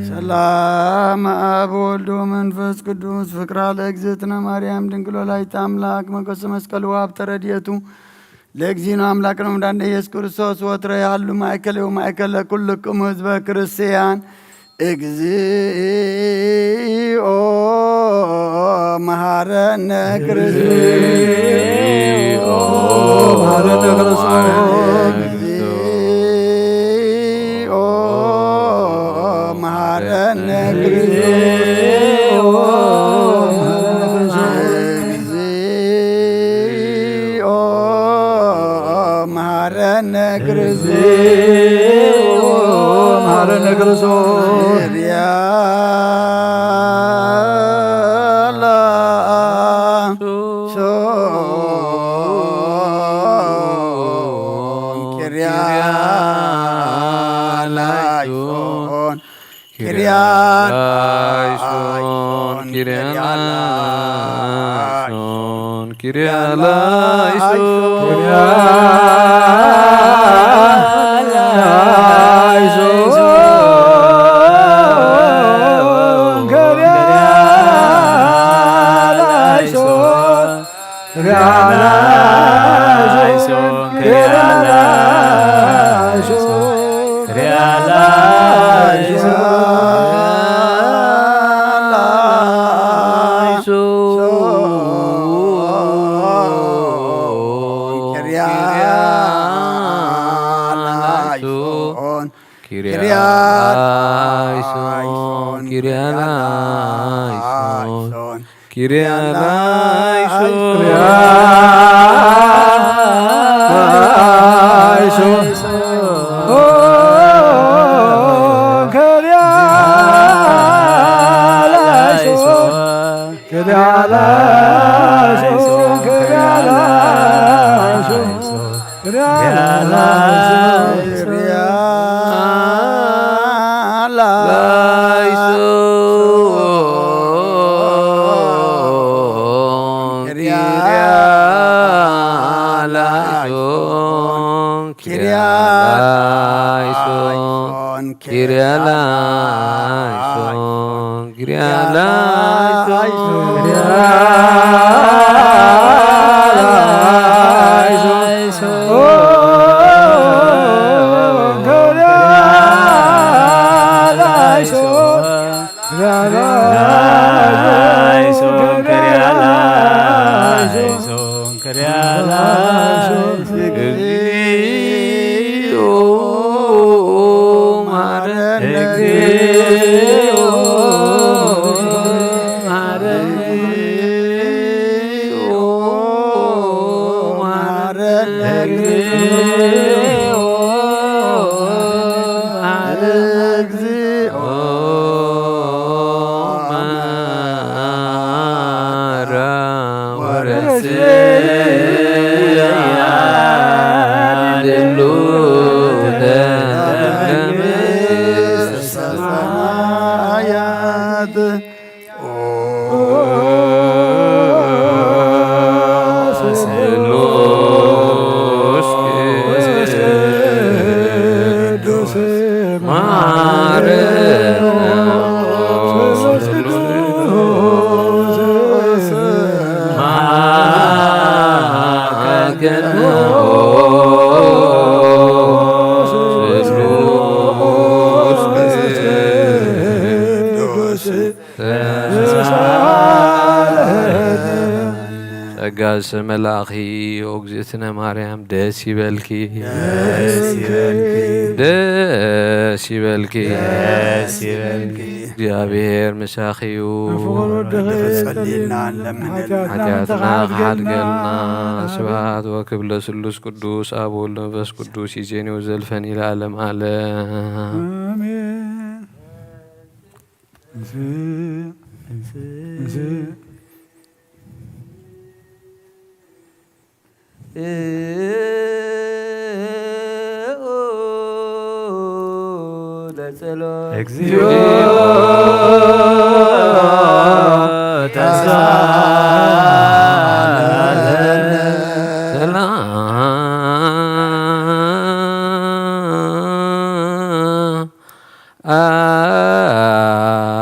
ሰላም አብ ወልድ ወመንፈስ ቅዱስ ፍቅራ ለእግዝእትነ ማርያም ድንግል ወላዲተ አምላክ ሞገሰ መስቀሉ ሀብተ ረድኤቱ ለእግዚእነ አምላክነ ወመድኃኒነ ኢየሱስ ክርስቶስ ወትረ ያሉ ማእከለ ወማእከለ ኩልክሙ ህዝበ ክርስቲያን እግዚኦ መሐረነ ክርስቶስ መሐረነ ክርስቶስ እግዚኦ መሐረነ ክርስቶስ እግዚኦ መሐረነ ክርስቶስ ነግርሶ ኪርያ ላይሶን፣ ኪርያ ላይሶን፣ ኪርያ ላይሶን፣ ኪርያ ላይሶን፣ ኪርያ ላይሶን፣ ኪርያ ላይሶን፣ ኪርያ ላይሶን፣ ኪርያ ላይሶን፣ ኪርያ ላይሶን፣ ኪርያ ላይሶን፣ ኪርያ ላይሶን፣ ኪርያ ላይሶን፣ ኪርያ ላይሶን፣ ኪርያ ላይሶን፣ ኦ፣ ኪርያ ላይሶን፣ ኪርያ ላይሶን፣ ኪርያ ላይሶን፣ ኪርያ ላይሶን፣ ኪርያ ላይሶን፣ ኪርያ ላይሶን፣ ኪርያ ላይሶን፣ ኪርያ ላይሶን፣ ኪርያ ላይሶን፣ ኪርያ ላይሶን፣ ኦ፣ ኪርያ ላይሶን፣ ኪርያ ላይሶን፣ ኪርያ ላይሶን፣ ኪርያ ላይሶን፣ እግዚኦ መሐረነ፣ እግዚኦ መሐረነ፣ እግዚኦ መሐረነ፣ እግዚኦ መሐረነ፣ እግዚኦ መሐረነ። ጸጋ ዝመልኣኺ ኦ እግዝእትነ ማርያም ደስ ይበልኪ፣ ደስ ይበልኪ፣ ደስ ይበልኪ፣ ደስ ይበልኪ። እግዚኣብሔር ምሳኺ እዩ። ንፍቕር ወድኺ ጸልይልና፣ ለምንልና። ሓጢኣትና ክሓድገልና። ስብሐት ወክብር ለስሉስ ቅዱስ አብ ወወልድ መንፈስ ቅዱስ ይዜኒ ወዘልፈኒ ለዓለም ዓለም። አሜን። እግዚኦ ተሳለን።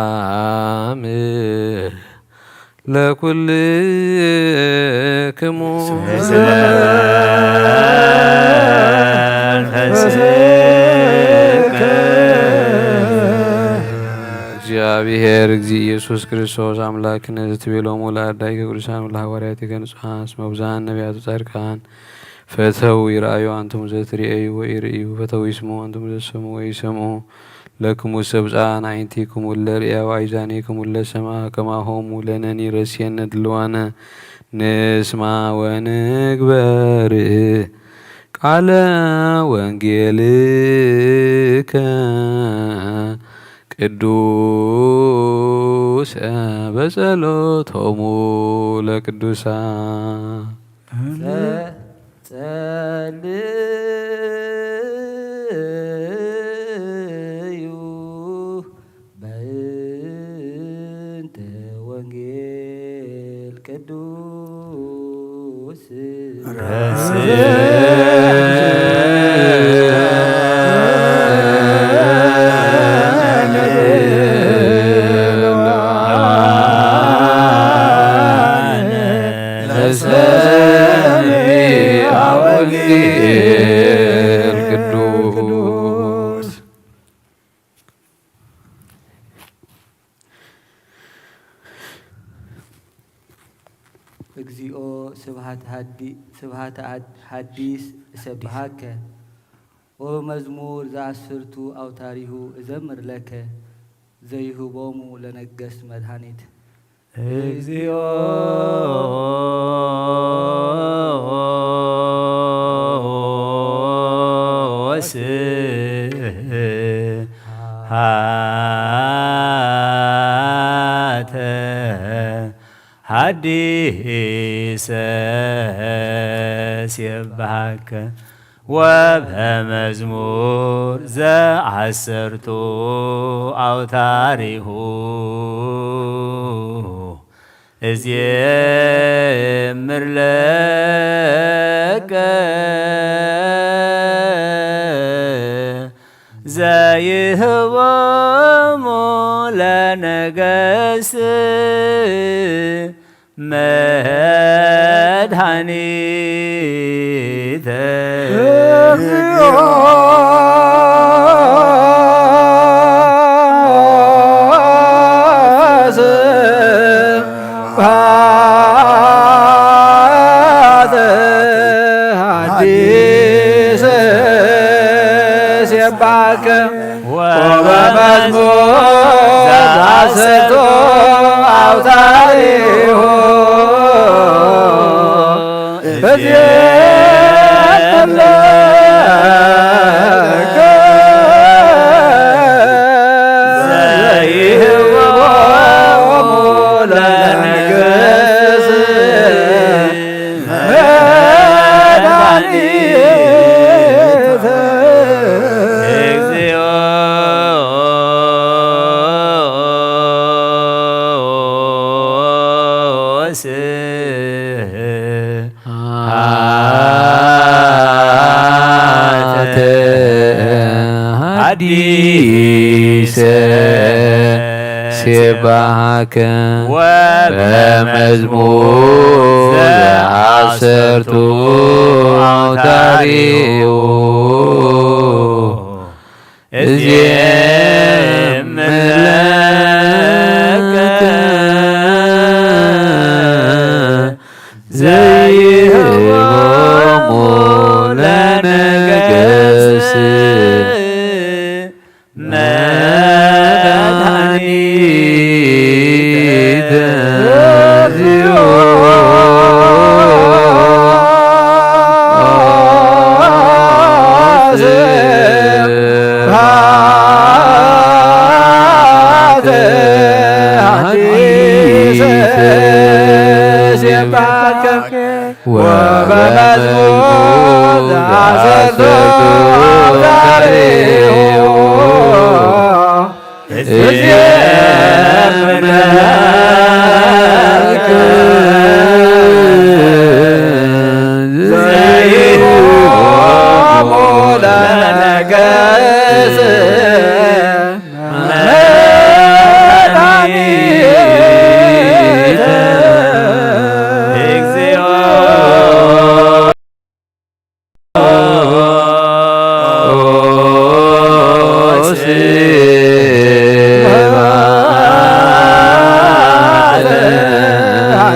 ሰላም ለኩልክሙ። እግዚአብሔር እግዚእ ኢየሱስ ክርስቶስ አምላክነ ዘትቤሎሙ ለአርዳኢከ ቅዱሳን ወለሐዋርያቲከ ንጹሐን እስመ ብዙኃን ነቢያት ወጻድቃን ፈተው ይርአዩ አንትሙ ዘትርእዩ ወኢርእዩ፣ ፈተው ይስምዑ አንትሙ ዘሰምዑ ወኢሰምዑ። ለክሙሰ ብፁዓን አዕይንቲክሙ እለ ርእያ ወአእዛኒክሙ እለ ሰምዓ፣ ከማሆሙ ለነኒ ረስየነ ድልዋነ ንስማ ወንግበር። ቃለ ወንጌልከ ቅዱስ በጸሎቶሙ ለቅዱሳን። ጸልዩ በእንተ ወንጌል ቅዱስ ለሰሚዐ ወንጌል ቅዱስ። እግዚኦ ስብሐት ሐዲ-፣ ስብሐተ ሐድ-፣ ሐዲስ እሰብሐከ ወበመዝሙር ዘዐስርቱ አውታሪሁ እዘምር ለከ ዘይህቦሙ ለነገስት መድኃኒት። እግዚኦ ስብሐተ ሐዲሰ ሴብሐከ ወበመዝሙር ዘዐሰርቱ አውታሪሁ እዜምር ለከ ዘይህቦሙ ለነገስት መድኃኒተ። ስብሐተ ሐዲስ ሴባከ ወበመዝሙር ዘዐሰርቱ አውታሪሁ እዜምር ለከ ዘይህቦሙ ለነገስት መድኃኒተ። እግዚኦ ስብሐተ ሐዲሰ ሴባከ ወበመዝሙር ዘዐሰርቱ አውታሪሁ እዜምር ለከ ዘይህቦሙ ለነገስት መድኃኒተ። ስብሐተ ሐዲሰ ሴባከ ወበመዝሙር ዘዐሰርቱ አውታሪሁ እዜምር ለከ ዘይህቦሙ ለነገስት መድኃኒተ። እግዚኦ ስብሐተ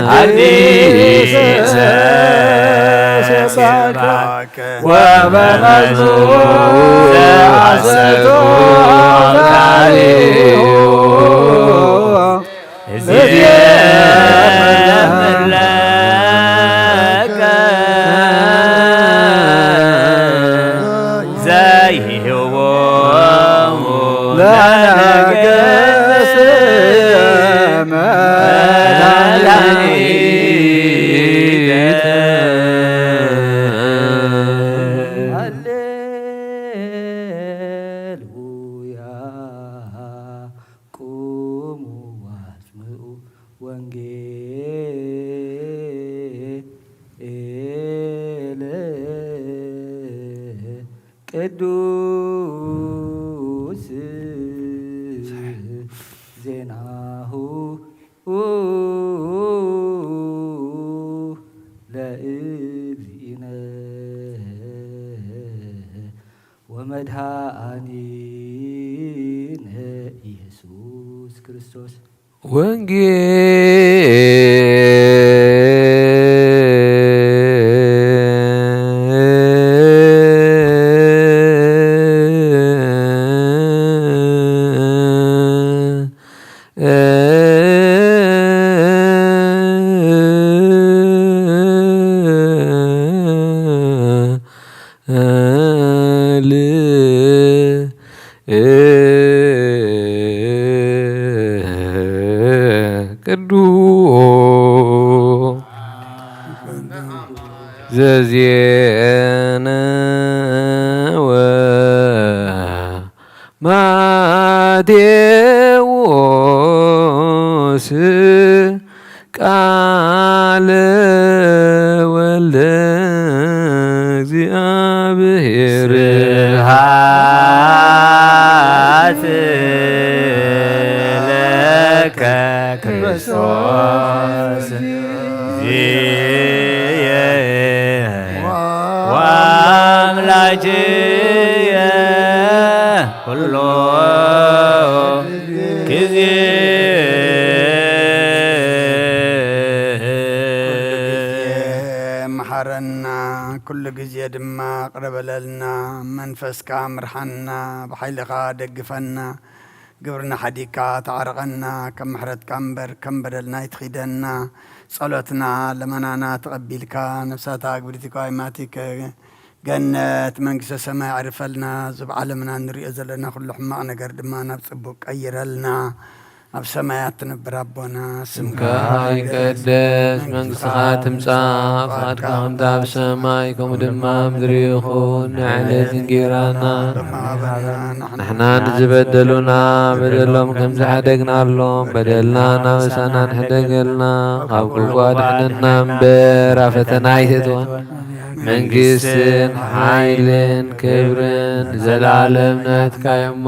ሐዲሰ ሴባከ ወበመዝሙር ዘዐሰርቱ አውታሪሁ እዜምር ለከ ገጽ መድኃኒተ። ሃሌሉያ። ቁሙ ወአጽምዑ ወንጌለ ቅዱስ ዜናሁ ለእግዚእነ ወመድኃኒነ ኢየሱስ ክርስቶስ። ወንጌል ል ቅዱስ ዘዜነወ ማቴዎስ ቃለ ወልደ እግዚአብሔር። ስብሐት ለከ ክርስቶስ ዚየ ወአምላክየ ኩሎ ጊዜ። ኩሉ ግዜ መሓረና፣ ኩሉ ግዜ ድማ ቅረ በለልና። መንፈስካ ምርሓና፣ ብሓይልኻ ደግፈና። ግብርና ሓዲግካ ተዓርቐና፣ ከም ምሕረትካ እምበር ከም በደልና ኣይትኺደና። ጸሎትና ለመናና ተቐቢልካ፣ ነፍሳታ ግብሪቲካ ይማቲከ ገነት መንግስተ ሰማይ ኣዕርፈልና። እዚ ኣብ ዓለምና እንሪኦ ዘለና ኩሉ ሕማቕ ነገር ድማ ናብ ጽቡቕ ቀይረልና። ኣብ ሰማያት ትነብር ኣቦና፣ ስምካ ስምካ ይቀደስ፣ መንግስትኻ ትምጻእ፣ ፍቓድካ ከምታ ኣብ ሰማይ ከምኡ ድማ ኣብ ምድሪ ይኹን። ንዕለት እንጌራና ንሕና ንዝበደሉና በደሎም ከም ዝሓደግናሎም በደልና እናበሳና ንሕደገልና፣ ካብ ክፉእ ኣድሕነና እምበር ኣብ ፈተና ኣይተእትወና። መንግስትን ሓይልን ክብርን ንዘለኣለም ናትካ እዮማ።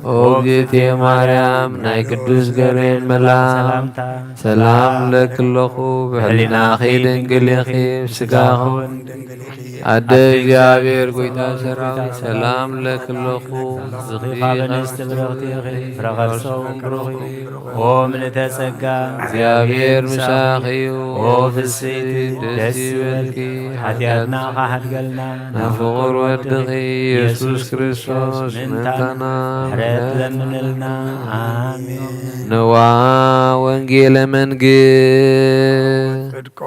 ኦ እግዝእትየ ማርያም፣ ናይ ቅዱስ ገብርኤል መልኣክ ሰላምታ ሰላም እብለኪ ኣለኹ፣ ብሕሊናኺ ድንግል ኢኺ፣ ብስጋኺ እውን ድንግል ኢኺ። ኣደ እግዚኣብሔር፣ ጎይታ ሰራዊት፣ ሰላም እብለኪ ኣለኹ። ርኽብኪ ካብ ኣንስቲ ብርኽቲ ኢኺ፣ ፍረ ከርሲ እውን ብሩኽ እዩ። ኦ ምልእተ ጸጋ፣ እግዚኣብሔር ምሳኺ እዩ። ኦ ፍስሕቲ፣ ደስ ይበልኪ፣ ሓጢኣትና ከሓድገልና፣ ናብ ፍቑር ወድኺ ኢየሱስ ክርስቶስ ምእንታና ምሕረት ለምንልና። ኣሜን። ንዋ ወንጌለ መንግስት። ጽድቆ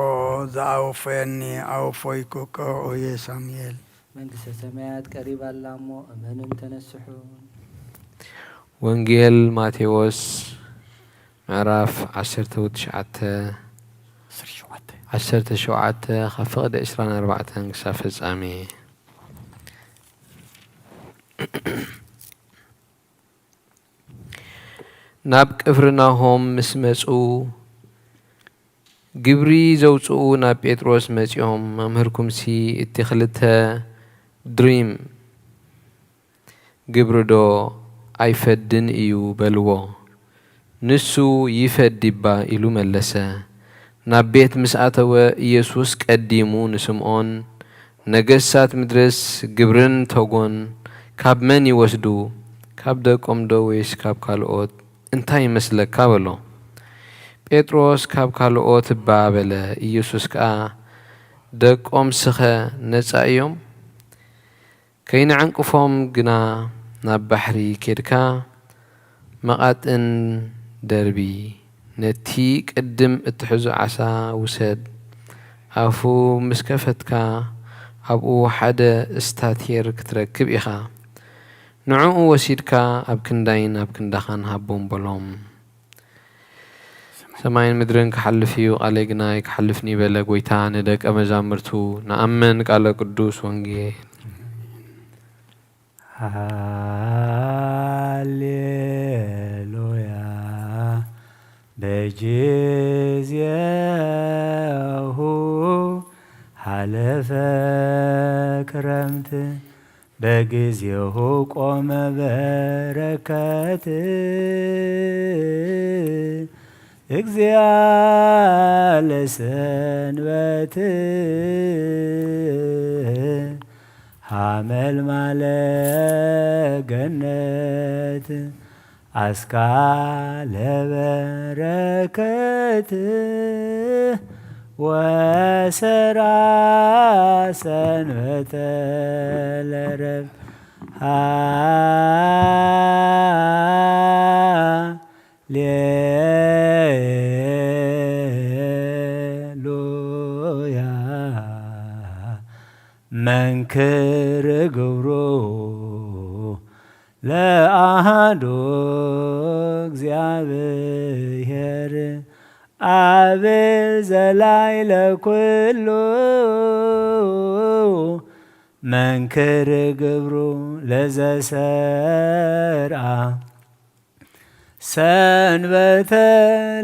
ዘአወፈየኒ አወፈይኩከ ኦየ ሳሙኤል። መንግስተ ሰማያት ቀሪባ ኣላ እሞ እመኑን ተነስሑን። ወንጌል ማቴዎስ ምዕራፍ ዓሰርተ ትሽዓተ፣ ዓሰርተ ሸውዓተ። ዓሰርተ ሸውዓተ ካብ ፍቕዲ ዕስራን ኣርባዕተን ክሳብ ፍጻሜ። ናብ ቅፍርናሆም ምስ መጹ፣ ግብሪ ዘውጽኡ ናብ ጴጥሮስ መጺኦም፣ "መምህርኩምሲ እቲ ክልተ ድሪም ግብሪ ዶ ኣይፈድን እዩ?" በልዎ። ንሱ፣ "ይፈዲ እባ" ኢሉ መለሰ። ናብ ቤት ምስ ኣተወ፣ ኢየሱስ ቀዲሙ ንስምዖን፣ "ነገስታት ምድርስ ግብርን ተጎን ካብ መን ይወስዱ? ካብ ደቆም ዶ ወይስ ካብ ካልኦት? እንታይ ይመስለካ?" በሎ። ጴጥሮስ፣ "ካብ ካልኦት እባ" በለ። ኢየሱስ ከኣ፣ "ደቆምስኸ ነጻ እዮም? ከይንዕንቅፎም ግና ናብ ባሕሪ ኬድካ መቓጥን ደርቢ፣ ነቲ ቅድም እትሕዞ ዓሳ ውሰድ፣ ኣፉ ምስ ከፈትካ ኣብኡ ሓደ እስታቴር ክትረክብ ኢኻ። ንዕኡ ወሲድካ ኣብ ክንዳይን ኣብ ክንዳኻን ሃቦም በሎም። ሰማይን ምድርን ክሓልፍ እዩ፣ ቃለይ ግና ኣይክሓልፍን እዩ በለ ጐይታ ንደቀ መዛሙርቱ። ንኣምን ቃለ ቅዱስ ወንጌል። ሃሌሉያ። በጊዜሁ ሓለፈ ክረምት፣ በጊዜሁ ቆመ በረከት። እግዚአ ለሰንበት ሐመልማለ ገነት አስካለ በረከት ወሰራ ሰንበተ ለረብ ሃሌሉያ። መንክር ግብሩ ለአሃዱ እግዚአብሔር አብ ዘላይ ለኩሉ መንክር ግብሩ ለዘሰርአ ሰንበተ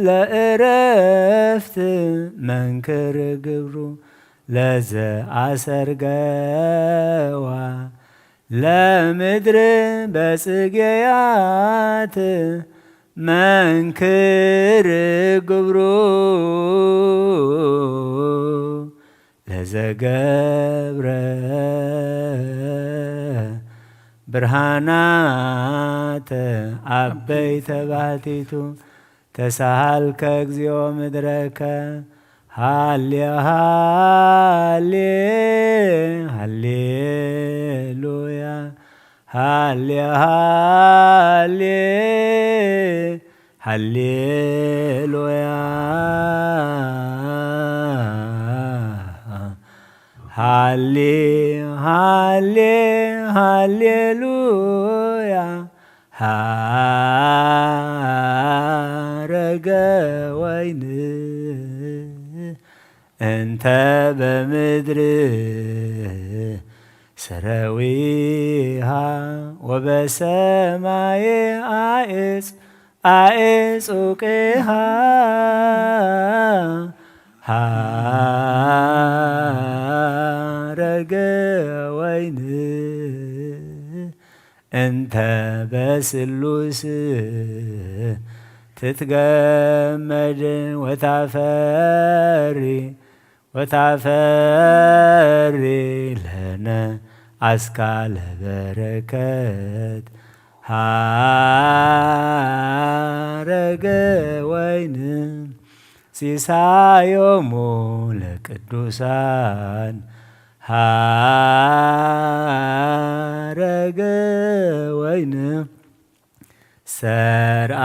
ለእረፍት መንክር ግብሩ ለዘአሰርገዋ ለምድር በጽጌያት መንክር ግብሩ ለዘገብረ ብርሃናተ አበይተ ባሕቲቱ ተሳሃልከ እግዚኦ ምድረከ ሃሌ ሃሌ ሃሌሉያ ሃሌ ሃሌ ሃሌሉያ ሃሌ ሃሌ ሃሌሉያ ሐረገ ወይን እንተ በምድር ሰረዊሃ ወበሰማይ አዕጽ አዕጹቂሃ ሐረገ ወይን እንተ በስሉስ ትትገመድ ወታፈሪ ወታፈሪ ለነ አስካለ በረከት ሐረገ ወይን ሲሳዮሙ ለቅዱሳን ሐረገ ወይን ሰርአ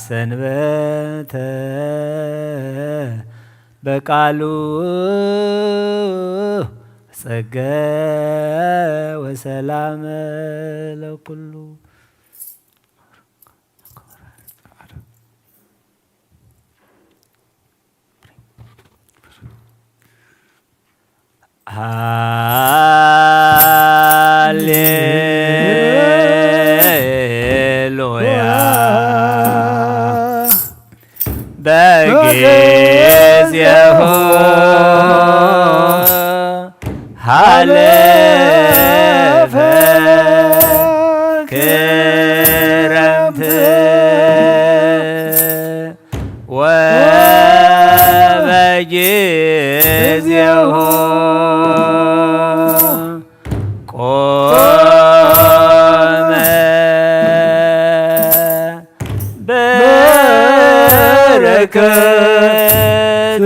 ሰንበተ በቃሉ ጸገ ወሰላመ ለኩሉ። ሃሌሉያ በጊዜሁ ሐለፈ ክረምት ወበጊዜሁ ቆመ በረከት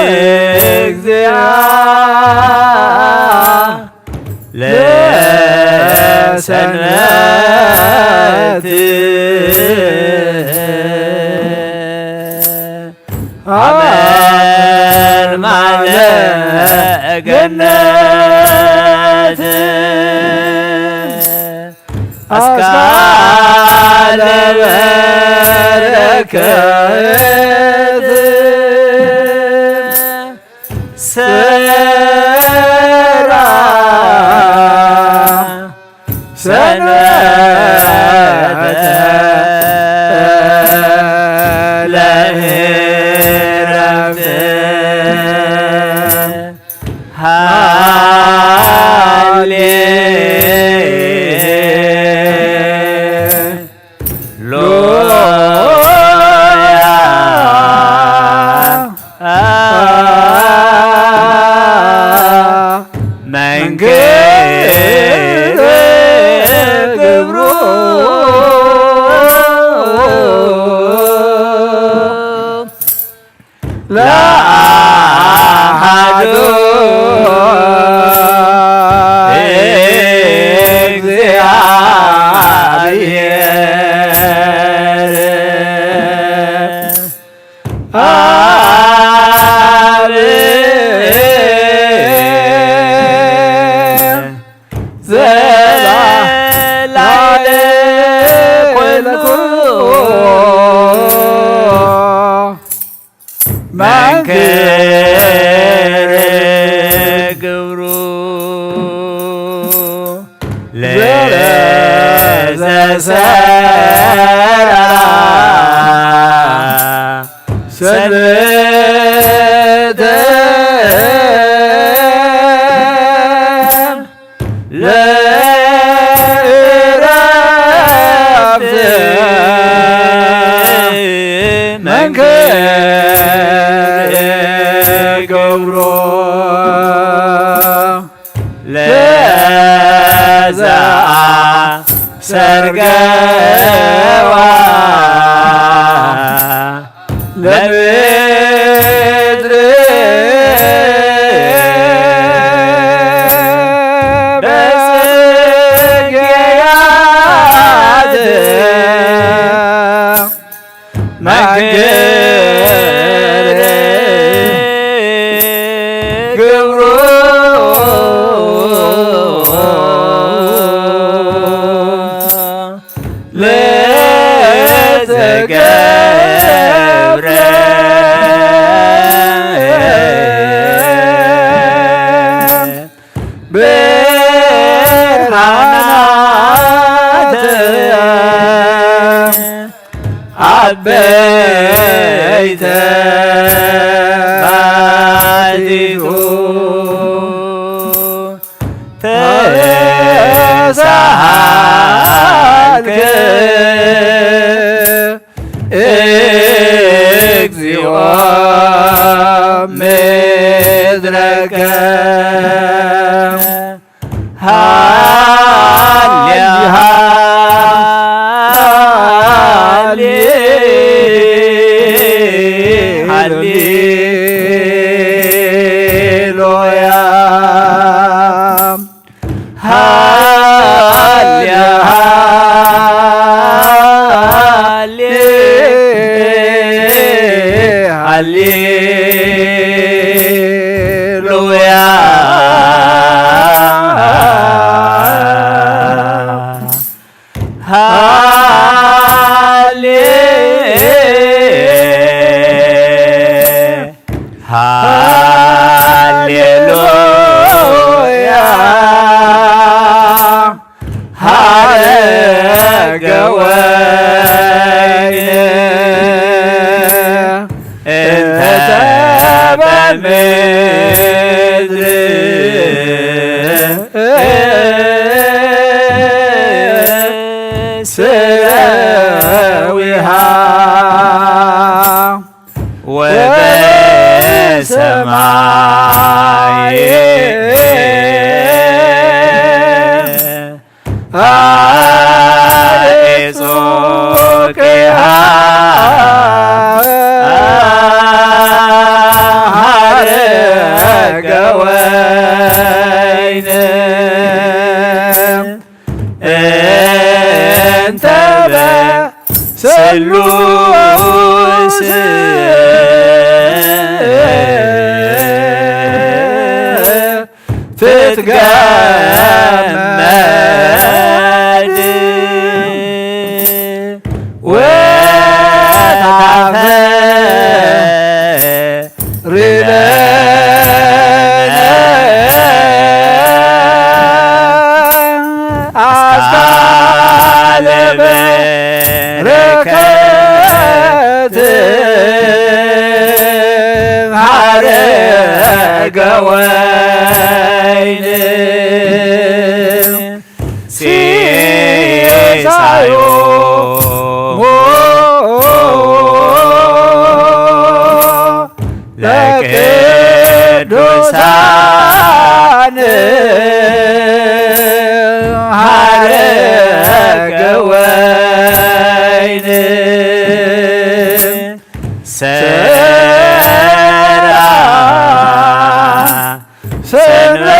እግዚአ ለሰንበት ሐመልማለ ገነት ኣስካለ በረከት ሰራ ሰንበተ ለእረፍት ሃሌ ሉያ መንክር ግብሩ ለአሐዱ እግዚአብሔር አብ ዘላለ ኩሉ መንክር ግብሩ ለዘሰራ ሰንበተ ለእረፍት መንክር ገብሮ ለዘአሰርገዋ ለምድር በጽጌያት መንክር ግብሩ ለዘገብረ ብርሃናተ አበይተ ባቲሁ ተሳሃልከ እግዚኦ ምድረከ ሃሌ ሃሌ ሃሌሉያ ሃሌ ሃሌ ሃሌሉያ ሃሌ ሃሌሉያ ሐረገ ወይን እንተ በምድር ስረዊሃ ወበሰማይ አዕጾ ቂሃ ሐረገ ወይን እንተ በ ስሉስ ገመድ ወታፈ ርለነ ኣስካለ በረከት ሐረገ ወይን ሲሳዮሙ ለቅዱሳን ሐረገ ወይን ሰርዓ ሰንበተ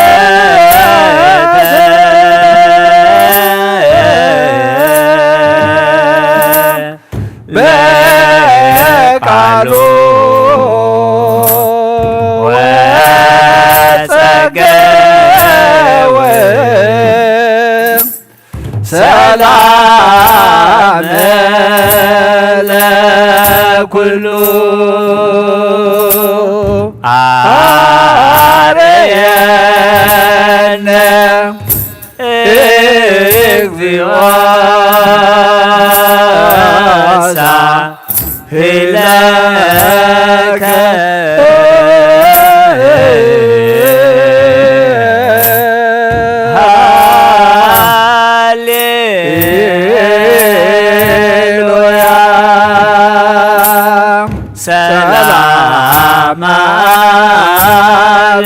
በቃሉ ወጸገወ ሰላም ለኩሉ አረየነ እግዚኦ ሳ ሂለከ ሃሌሉያ ሰላም አብ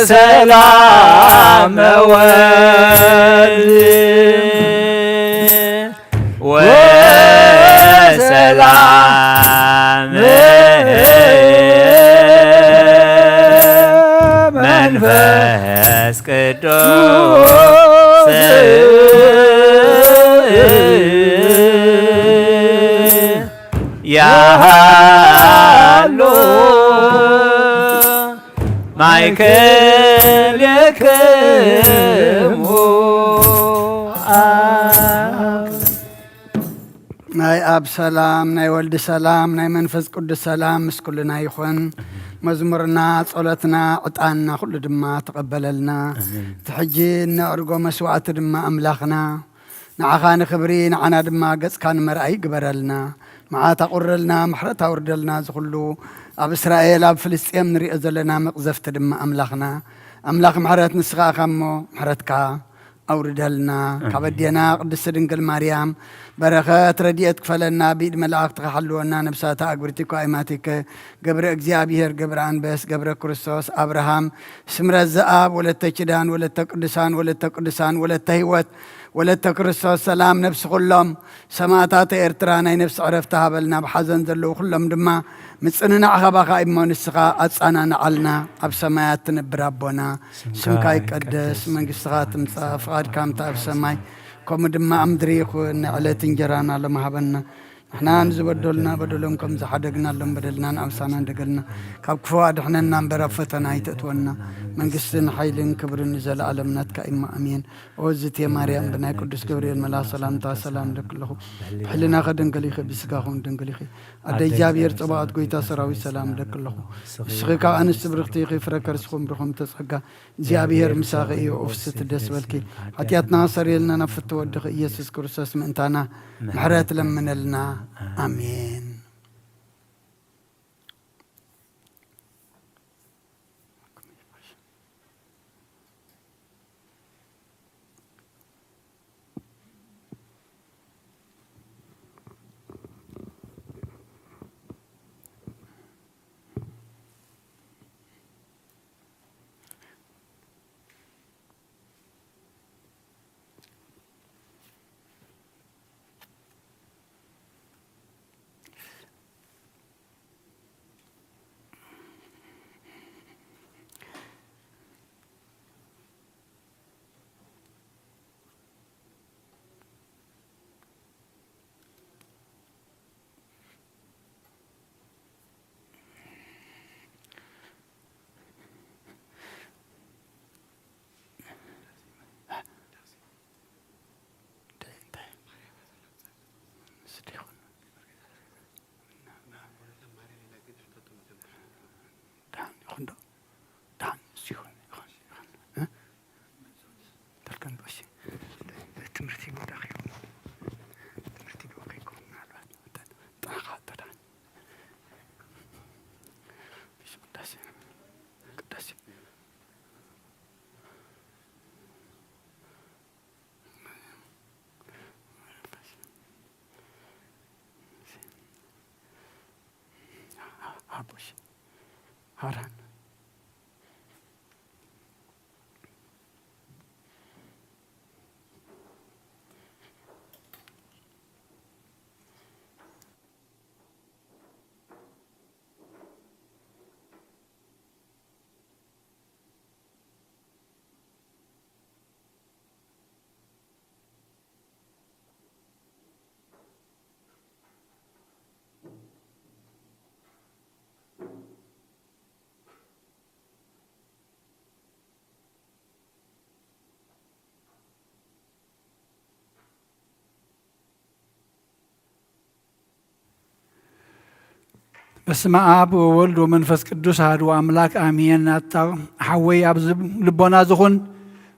ሰላም ወልድ ወሰላም መንፈስ ቅዱስ ያሃሎ ማእከሌክሙ። ናይ ኣብ ሰላም፣ ናይ ወልድ ሰላም፣ ናይ መንፈስ ቅዱስ ሰላም ምስ ኩልና ይኹን። መዝሙርና፣ ጸሎትና፣ ዕጣንና ኩሉ ድማ ተቐበለልና። ኣሜን። እቲ ሕጂ እነዕርጎ መስዋዕቲ ድማ ኣምላኽና ንዓኻ ንኽብሪ፣ ንዓና ድማ ገጽካ ንመርኣይ ግበረልና። መዓት ኣቑርልና፣ ምሕረት ኣውርደልና። እዚ ኩሉ ኣብ እስራኤል፣ ኣብ ፍልስጤም ንሪኦ ዘለና መቕዘፍቲ ድማ ኣምላኽና፣ ኣምላኽ ምሕረት ንስኻ ኢኻ እሞ፣ ምሕረትካ ኣውርደልና። ኣሜን። ካብ ኣዴና ቅድስቲ ድንግል ማርያም በረኸት ረድኤት ክፈለና፣ ብኢድ መላእኽትኻ ሓልወና። ነብሳታ ኣግብርቲኮ ኣይማቲከ ገብረ እግዚኣብሔር፣ ገብረ ኣንበስ፣ ገብረ ክርስቶስ፣ ኣብርሃም፣ ስምረት ዘኣብ፣ ወለተ ኪዳን፣ ወለተ ቅዱሳን፣ ወለተ ቅዱሳን፣ ወለተ ህይወት፣ ወለተ ክርስቶስ፣ ሰላም ነብሲ ኩሎም ሰማእታት ኤርትራ ናይ ነፍሲ ዕረፍቲ ሃበልና። ብሓዘን ዘለዉ ኩሎም ድማ ምጽንናዕ ካባኻ እሞ ንስኻ ኣጻናንዓልና። ኣብ ሰማያት ትነብር ኣቦና፣ ስምካ ስምካ ይቀደስ፣ ይቀደስ፣ መንግስትኻ ትምጻእ፣ ፍቓድካ ከምታ ኣብ ሰማይ ከምኡ ድማ ኣብ ምድሪ ይኹን። ናይ ዕለት እንጀራና ሎም ሃበና። ንሕና ንዝበደሉና በደሎም ከም ዝሓደግናሎም በደልና ንኣምሳና እንደገልና፣ ካብ ክፉ ኣድሕነና እምበር ኣብ ፈተና ኣይተእትወና። መንግስትን ሓይልን ክብርን ንዘለኣለም ናትካ እዩ እሞ ኣሜን። ኦ ዝቴ ማርያም፣ ብናይ ቅዱስ ገብርኤል መልኣኽ ሰላምታ ሰላም እለኪ ኣለኹ። ብሕልናኺ ድንግል ኢኺ፣ ብስጋኺ እውን ድንግል ኢኺ። ኣደ እግዚኣብሔር ጸባኦት፣ ጎይታ ሰራዊት፣ ሰላም እለኪ ኣለኹ። ንስኺ ካብ ኣንስቲ ብርኽቲ ኢኺ፣ ፍረ ከርስኺ እውን ብሩኽ እዩ። ተጸጋ እግዚኣብሔር ምሳኺ እዩ። ኦፍስቲ ደስ በልኪ፣ ሓጢኣትና ሰሪየልና ናብ ፍትው ወድኺ ኢየሱስ ክርስቶስ ምእንታና ምሕረት ለምነልና። ኣሜን። ሃራን። በስመ አብ ወወልድ ወመንፈስ ቅዱስ አሐዱ አምላክ አሜን። ኣታ ሓወይ ኣብዚ ልቦና ዝኹን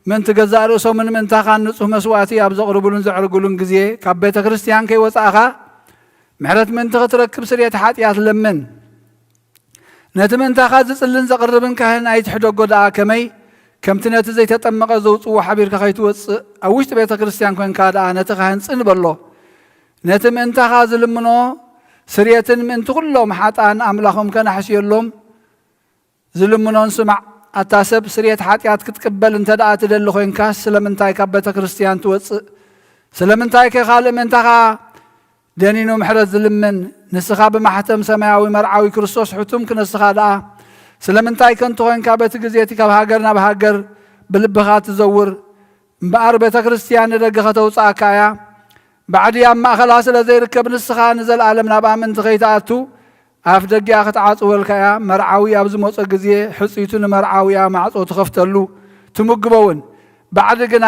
ምእንቲ ገዛእ ርእሶምን ምእንታኻን ንጹህ መስዋእቲ ኣብ ዘቕርብሉን ዘዕርግሉን ግዜ ካብ ቤተ ክርስቲያን ከይወጻእኻ ምሕረት ምእንቲ ክትረክብ ስርየት ሓጢኣት ለምን። ነቲ ምእንታኻ ዝጽልን ዘቕርብን ካህን ኣይትሕደጎ ደኣ ከመይ ከምቲ ነቲ ዘይተጠመቐ ዘውጽዎ ሓቢርካ ከይትወጽእ ኣብ ውሽጢ ቤተ ክርስቲያን ኮንካ ደኣ ነቲ ካህን ጽን በሎ። ነቲ ምእንታኻ ዝልምኖ ስርየትን ምእንቲ ኩሎም ሓጥኣን ኣምላኾም ከናሕስየሎም ዝልምኖን ስማዕ። ኣታ ሰብ ስርየት ሓጢኣት ክትቅበል እንተ ደኣ ትደሊ ኮንካስ ስለምንታይ ካብ ቤተ ክርስቲያን ትወጽእ? ስለምንታይከ ካልእ ምእንታኻ ደኒኑ ምሕረት ዝልምን? ንስኻ ብማሕተም ሰማያዊ መርዓዊ ክርስቶስ ሕቱም ክነስኻ ደኣ ስለምንታይ ከንቱ ኮንካ በቲ ግዜ እቲ ካብ ሃገር ናብ ሃገር ብልብኻ ትዘውር? እምበኣር ቤተ ክርስቲያን ንደገ ከተውጽኣካ እያ። ባዕዲ ኣብ ማእኸላ ስለ ዘይርከብ ንስኻ ንዘለኣለም ናብኣ ምእንቲ ከይትኣቱ ኣፍ ደጊኣ ክትዓጽወልካ እያ። መርዓዊ ኣብ ዝመጾ ግዜ ሕጽይቱ ንመርዓዊኣ ማዕጾ ትኸፍተሉ ትምግቦ እውን። ባዕዲ ግና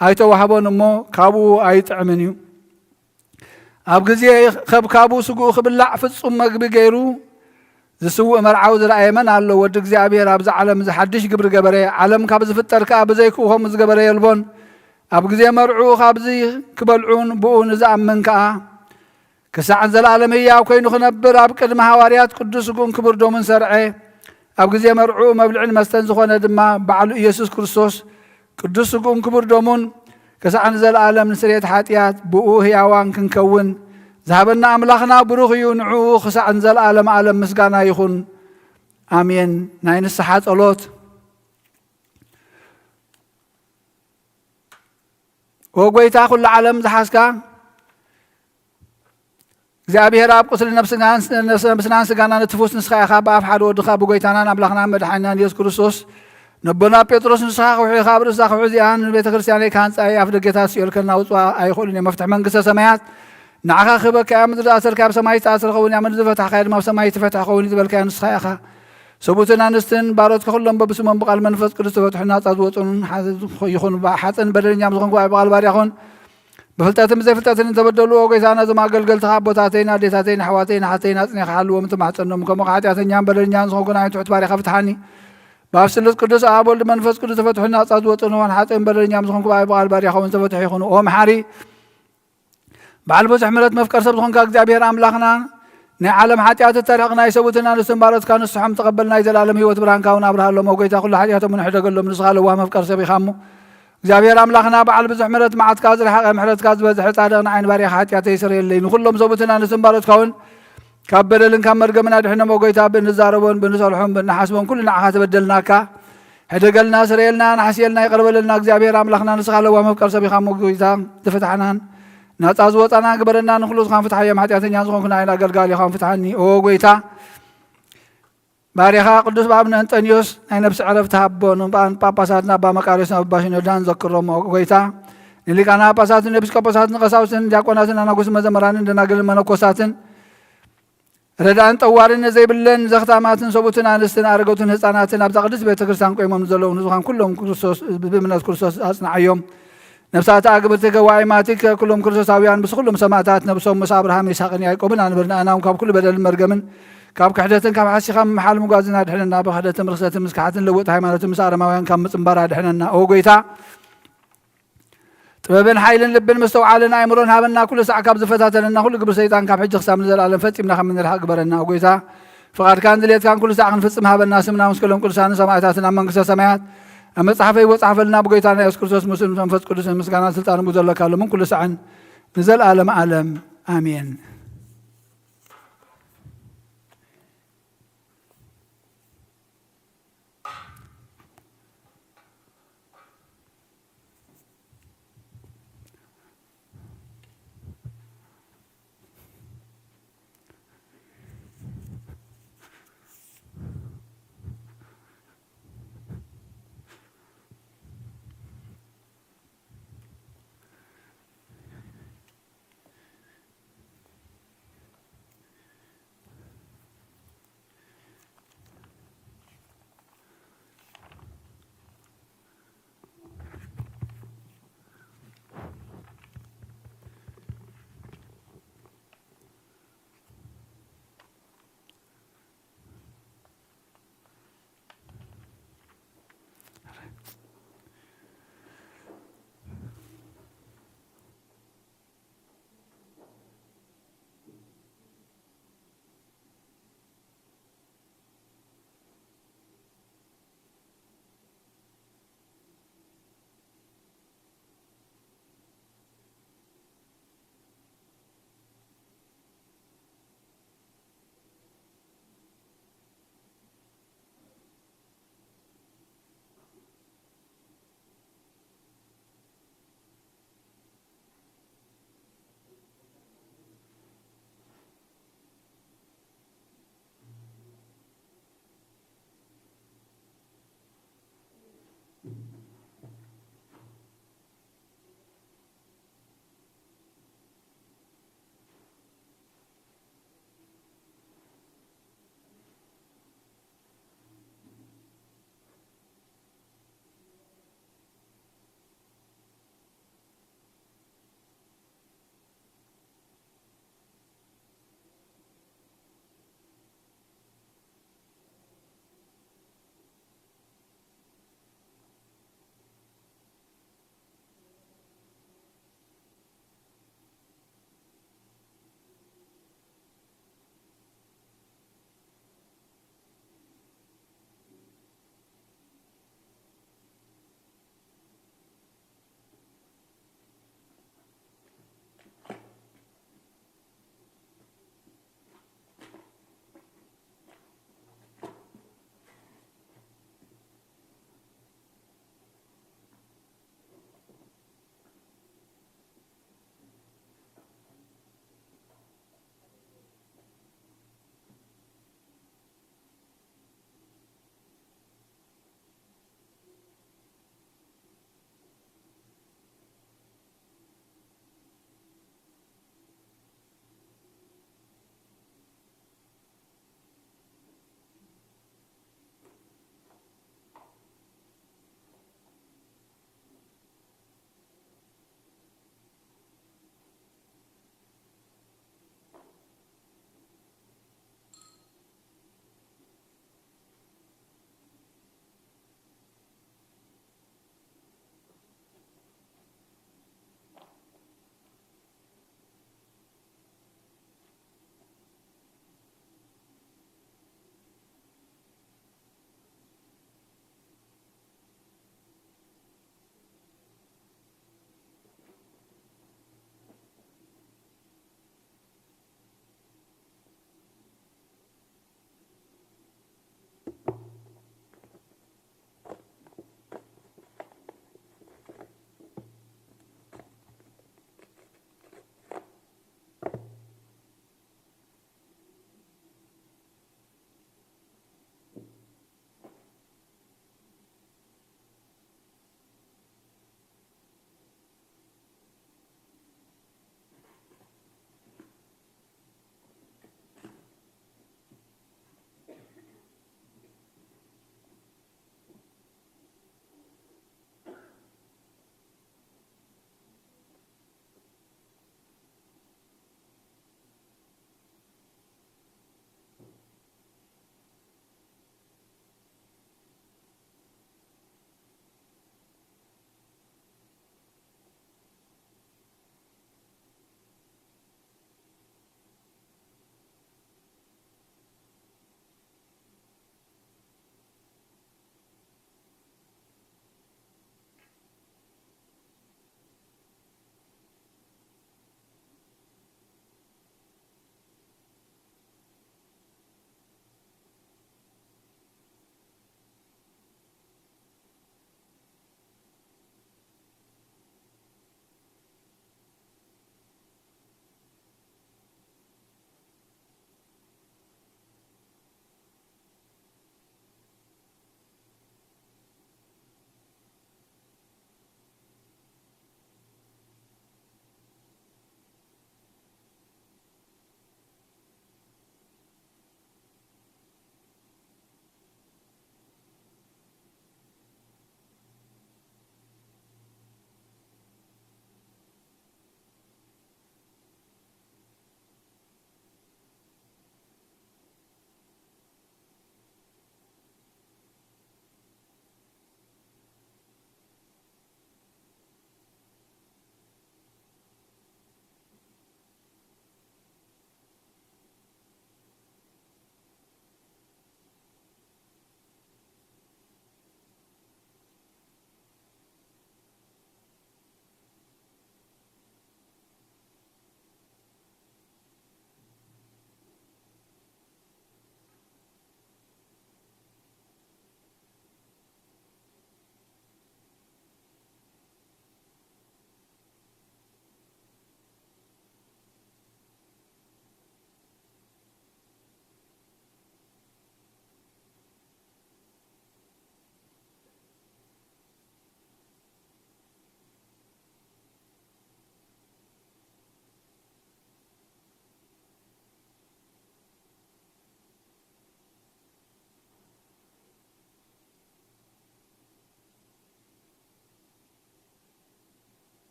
ኣይተዋህቦን እሞ ካብኡ ኣይጥዕምን እዩ። ኣብ ግዜ ከብካቡ ስግኡ ክብላዕ ፍጹም መግቢ ገይሩ ዝስውእ መርዓዊ ዝረኣየ መን ኣሎ? ወዲ እግዚኣብሔር ኣብዚ ዓለም እዚ ሓድሽ ግብሪ ገበረ። ዓለም ካብ ዝፍጠር ከኣ ብዘይክኡ ከምኡ ዝገበረ የልቦን። ኣብ ግዜ መርዕኡ ካብዚ ክበልዑን ብኡ ንዝኣምን ከኣ ክሳዕ ንዘለኣለም ህያው ኮይኑ ክነብር ኣብ ቅድሚ ሃዋርያት ቅዱስ ስግኡን ክቡር ደሙን ሰርዐ። ኣብ ግዜ መርዕኡ መብልዕን መስተን ዝኾነ ድማ ባዕሉ ኢየሱስ ክርስቶስ ቅዱስ ስግኡን ክቡር ደሙን ክሳዕ ንዘለኣለም ንስርየት ሓጢኣት ብኡ ህያዋን ክንከውን ዝሃበና ኣምላኽና ብሩኽ እዩ። ንዕኡ ክሳዕ ንዘለኣለም ኣለም ምስጋና ይኹን። ኣሜን። ናይ ንስሓ ጸሎት። ኦ ጐይታ ኩሉ ዓለም ዝሓዝካ፣ እግዚኣብሔር ኣብ ቁስሊ ነብስናን፣ ነብስናን ስጋና ንትፉስ ንስኻ ኢኻ። ብኣፍ ሓደ ወድኻ ብጐይታናን ኣምላኽናን መድሓኒናን ኢየሱስ ክርስቶስ ነቦና ጴጥሮስ ንስኻ ከውሒ ኢኻ፣ ኣብ ርእሳ ከውሒ እዚኣ ንቤተ ክርስቲያነይ ክሃንጻ እየ፣ ኣፍ ደገታት ሲኦል ከናውጽዋ ኣይኽእሉን እዮም። መፍትሒ መንግስተ ሰማያት ንዓኻ ክህበካ እያ። ምድሪ ዝኣሰርካያ ኣብ ሰማይ ዝተኣስረ ኸውን እያ፣ ምድሪ ዝፈታሕካያ ድማ ኣብ ሰማይ ትፈትሕ ኸውን እዩ ዝበልካያ ንስኻ ኢኻ። ሰቡትን ኣንስትን ባሮትካ ኩሎም በብስሞም ብቓል መንፈስ ቅዱስ ተፈትሑ፣ ናጻ ዝወጹን ሓዘ-፣ ይኹን ሓጥን በደለኛ ምስ ዝኾንኩ ብቓል ባርያኹን ብፍልጠትን ብዘይፍልጠትን እንተበደሉ፣ ኦ ጐይታና፣ እዞም ኣገልገልትኻ ኣቦታተይን ኣዴታተይን ኣሕዋተይን ኣሓተይን ኣጽኒኻ ሓልዎም፣ ተማሕጸኖም። ከምኡ ሓጢኣተኛን በደለኛን ዝኾንኩ ንዓይ ትሑት ባርያኻ ፍትሓኒ። ብኣብ ስሉስ ቅዱስ ኣብ ወልድ መንፈስ ቅዱስ ተፈትሑ፣ ናጻ ዝወጹ ንኾን ሓጥእን በደለኛን ዝኾንኩ ብኣይ ብቓል ባርያኻ እውን ዝተፈትሑ ይኹኑ። ኦ መሓሪ፣ በዓል ብዙሕ ምሕረት መፍቀር ሰብ ዝኾንካ እግዚኣብሔር ኣምላኽና፣ ናይ ዓለም ሓጢኣት እተርሕቕ ናይ ሰቡትን ኣንስትን ባሮትካ ንስሖም ተቐበል፣ ናይ ዘላለም ህይወት ብርሃንካ እውን ኣብርሃሎም። ኦ ጐይታ፣ ኩሉ ሓጢኣቶም እውን ሕደገሎም፣ ንስኻ ለዋህ መፍቀር ሰብ ኢኻ እሞ። እግዚኣብሔር ኣምላኽና፣ በዓል ብዙሕ ምሕረት፣ መዓትካ ዝረሓቐ፣ ምሕረትካ ዝበዝሐ፣ ጻድቕ ንዓይን ባርያኻ ሓጢኣተይ ስረየለይ። ንኹሎም ሰቡትን ኣንስትን ባሮትካ እውን ካብ በደልን ካብ መርገምን ኣድሕኖም። ኦ ጐይታ፣ ብእንዛረቦን ብእንሰርሖን ብእንሓስቦን ኩሉ ንዓኻ ተበደልናካ። ሕደገልና፣ ስረየልና፣ ንሓስየልና፣ ይቕረ በለልና። እግዚኣብሔር ኣምላኽና፣ ንስኻ ለዋህ መፍቀር ሰብ ኢኻ እሞ ጐይታ፣ ዝፈታሕናን ናጻ ዝወጻና ግበረና። ንኹሉ ዝኻን ፍትሓዮም፣ ሓጢኣተኛ ዝኾንኩ ንዓይን ኣገልጋሊኻን ፍትሓኒ። ኦ ጐይታ፣ ባርያኻ ቅዱስ ኣቡነ እንጠንዮስ ናይ ነብሲ ዕረፍቲ ሃቦ። ንጳን ጳጳሳትና ኣባ መቃርዮስን ኣባ ሽኖዳን ዘክሮም። ኦ ጐይታ፣ ንሊቃነ ጳጳሳትን ኤጲስቆጶሳትን ቀሳውስትን ዲያቆናትን ኣናጉስን መዘምራንን ደናግልን መነኮሳትን ረዳእን ጠዋርን ዘይብለን ዘኽታማትን ሰቡትን ኣንስትን ኣረገቱን ህፃናትን ኣብዛ ቅድስት ቤተ ክርስቲያን ቆይሞም ዘለዉ ንዝዃን ኩሎም ክርስቶስ ብእምነት ክርስቶስ ኣጽንዓዮም። ነፍሳት ኣግብርቲከ ወኣይማቲከ ኩሎም ክርስቶሳውያን ምስ ኩሎም ሰማዕታት ነብሶም ምስ ኣብርሃም ይስሐቅን ያዕቆብን ኣንብር። ንኣና እውን ካብ ኩሉ በደልን መርገምን ካብ ክሕደትን ካብ ሓሲኻ ምምሓል ምጓዝን ኣድሕነና። ብክሕደትን ርኽሰትን ምስክሓትን ልውጥ ሃይማኖትን ምስ ኣረማውያን ካብ ምጽንባር ኣድሕነና። ኦ ጐይታ፣ ጥበብን ሓይልን ልብን ምስተውዓልን ኣእምሮን ሃበና። ኩሉ ሳዕ ካብ ዝፈታተነና ኩሉ ግብሪ ሰይጣን ካብ ሕጂ ክሳብ ንዘለኣለም ፈጺምና ከም እንርሓቕ ግበረና። ኦ ጐይታ፣ ፍቓድካን ድሌትካን ኩሉ ሳዕ ክንፍጽም ሃበና። ስምና ምስ ኩሎም ቅዱሳንን ሰማዕታትን ኣብ መንግስተ ሰማያት ኣብ መጽሓፈይ ወጽሓፈልና። ብጐይታና የሱስ ክርስቶስ ምስሉን መንፈስ ቅዱስን ምስጋናን ስልጣንን ብዘለካ ሎምን ኩሉ ሳዕን ንዘለኣለም ዓለም ኣሜን።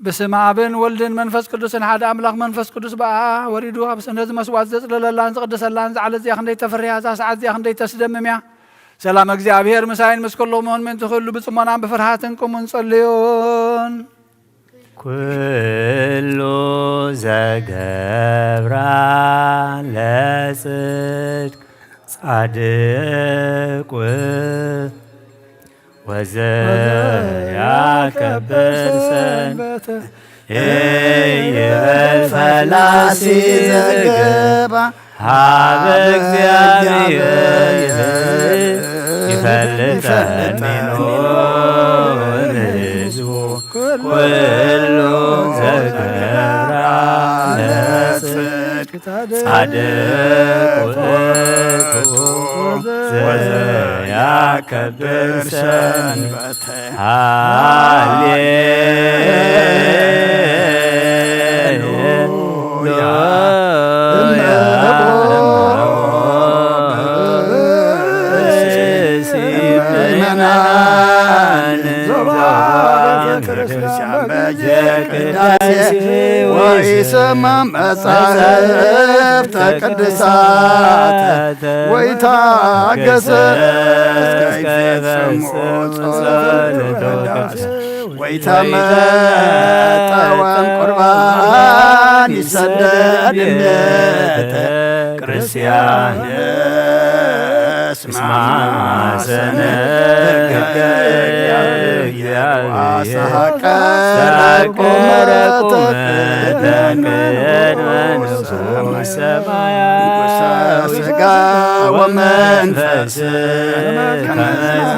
በስመ ኣብን ወልድን መንፈስ ቅዱስን ሓደ ኣምላኽ። መንፈስ ቅዱስ ብኣ ወሪዱ ኣብ ነዚ መስዋዕት ዘጽለለላን ዝቕድሰላን፣ እዛ ዕለት እዚኣ ክንደይ ተፍርያ፣ እዛ ሰዓት እዚኣ ክንደይ ተስደምም እያ። ሰላም እግዚኣብሔር ምሳይን ምስ ኩልኹም ይኹን። ምእንቲ ኩሉ ብጽሞናን ብፍርሃትን ቁሙን ጸልዩን። ኩሉ ዘገብራ ለጽድቅ ጻድቅ ወዘያከብር ሰንበተ ኢይበል ፈላሲ ዘገባ ሀበ እግዚኣብሔር ይፈልጠኒ ኖህ ህዝቡ ኩሉ ዘገብራ ለጽድቅ ጻድቅ ውእቱ ወዘያከብር ሰንበተ። ሃሌሉያ። ምእመናን ዞባ ቤተክርስቲያን በየቅዳሴ ወኢሰማ መጻሕፍተ ቅዱሳት ወይታገሰ እስከ ይፈጽሙ ጸሎተ ቅዳሴ ወይተመጠወም ቁርባን ይሰደድ ቤተ ክርስቲያን። እስማ ሰነ ሕገ እግዚአብሔር ወአስተሐቀ ቁመተ ቅድመ ሰማያት ስጋ ወመንፈስ ከመ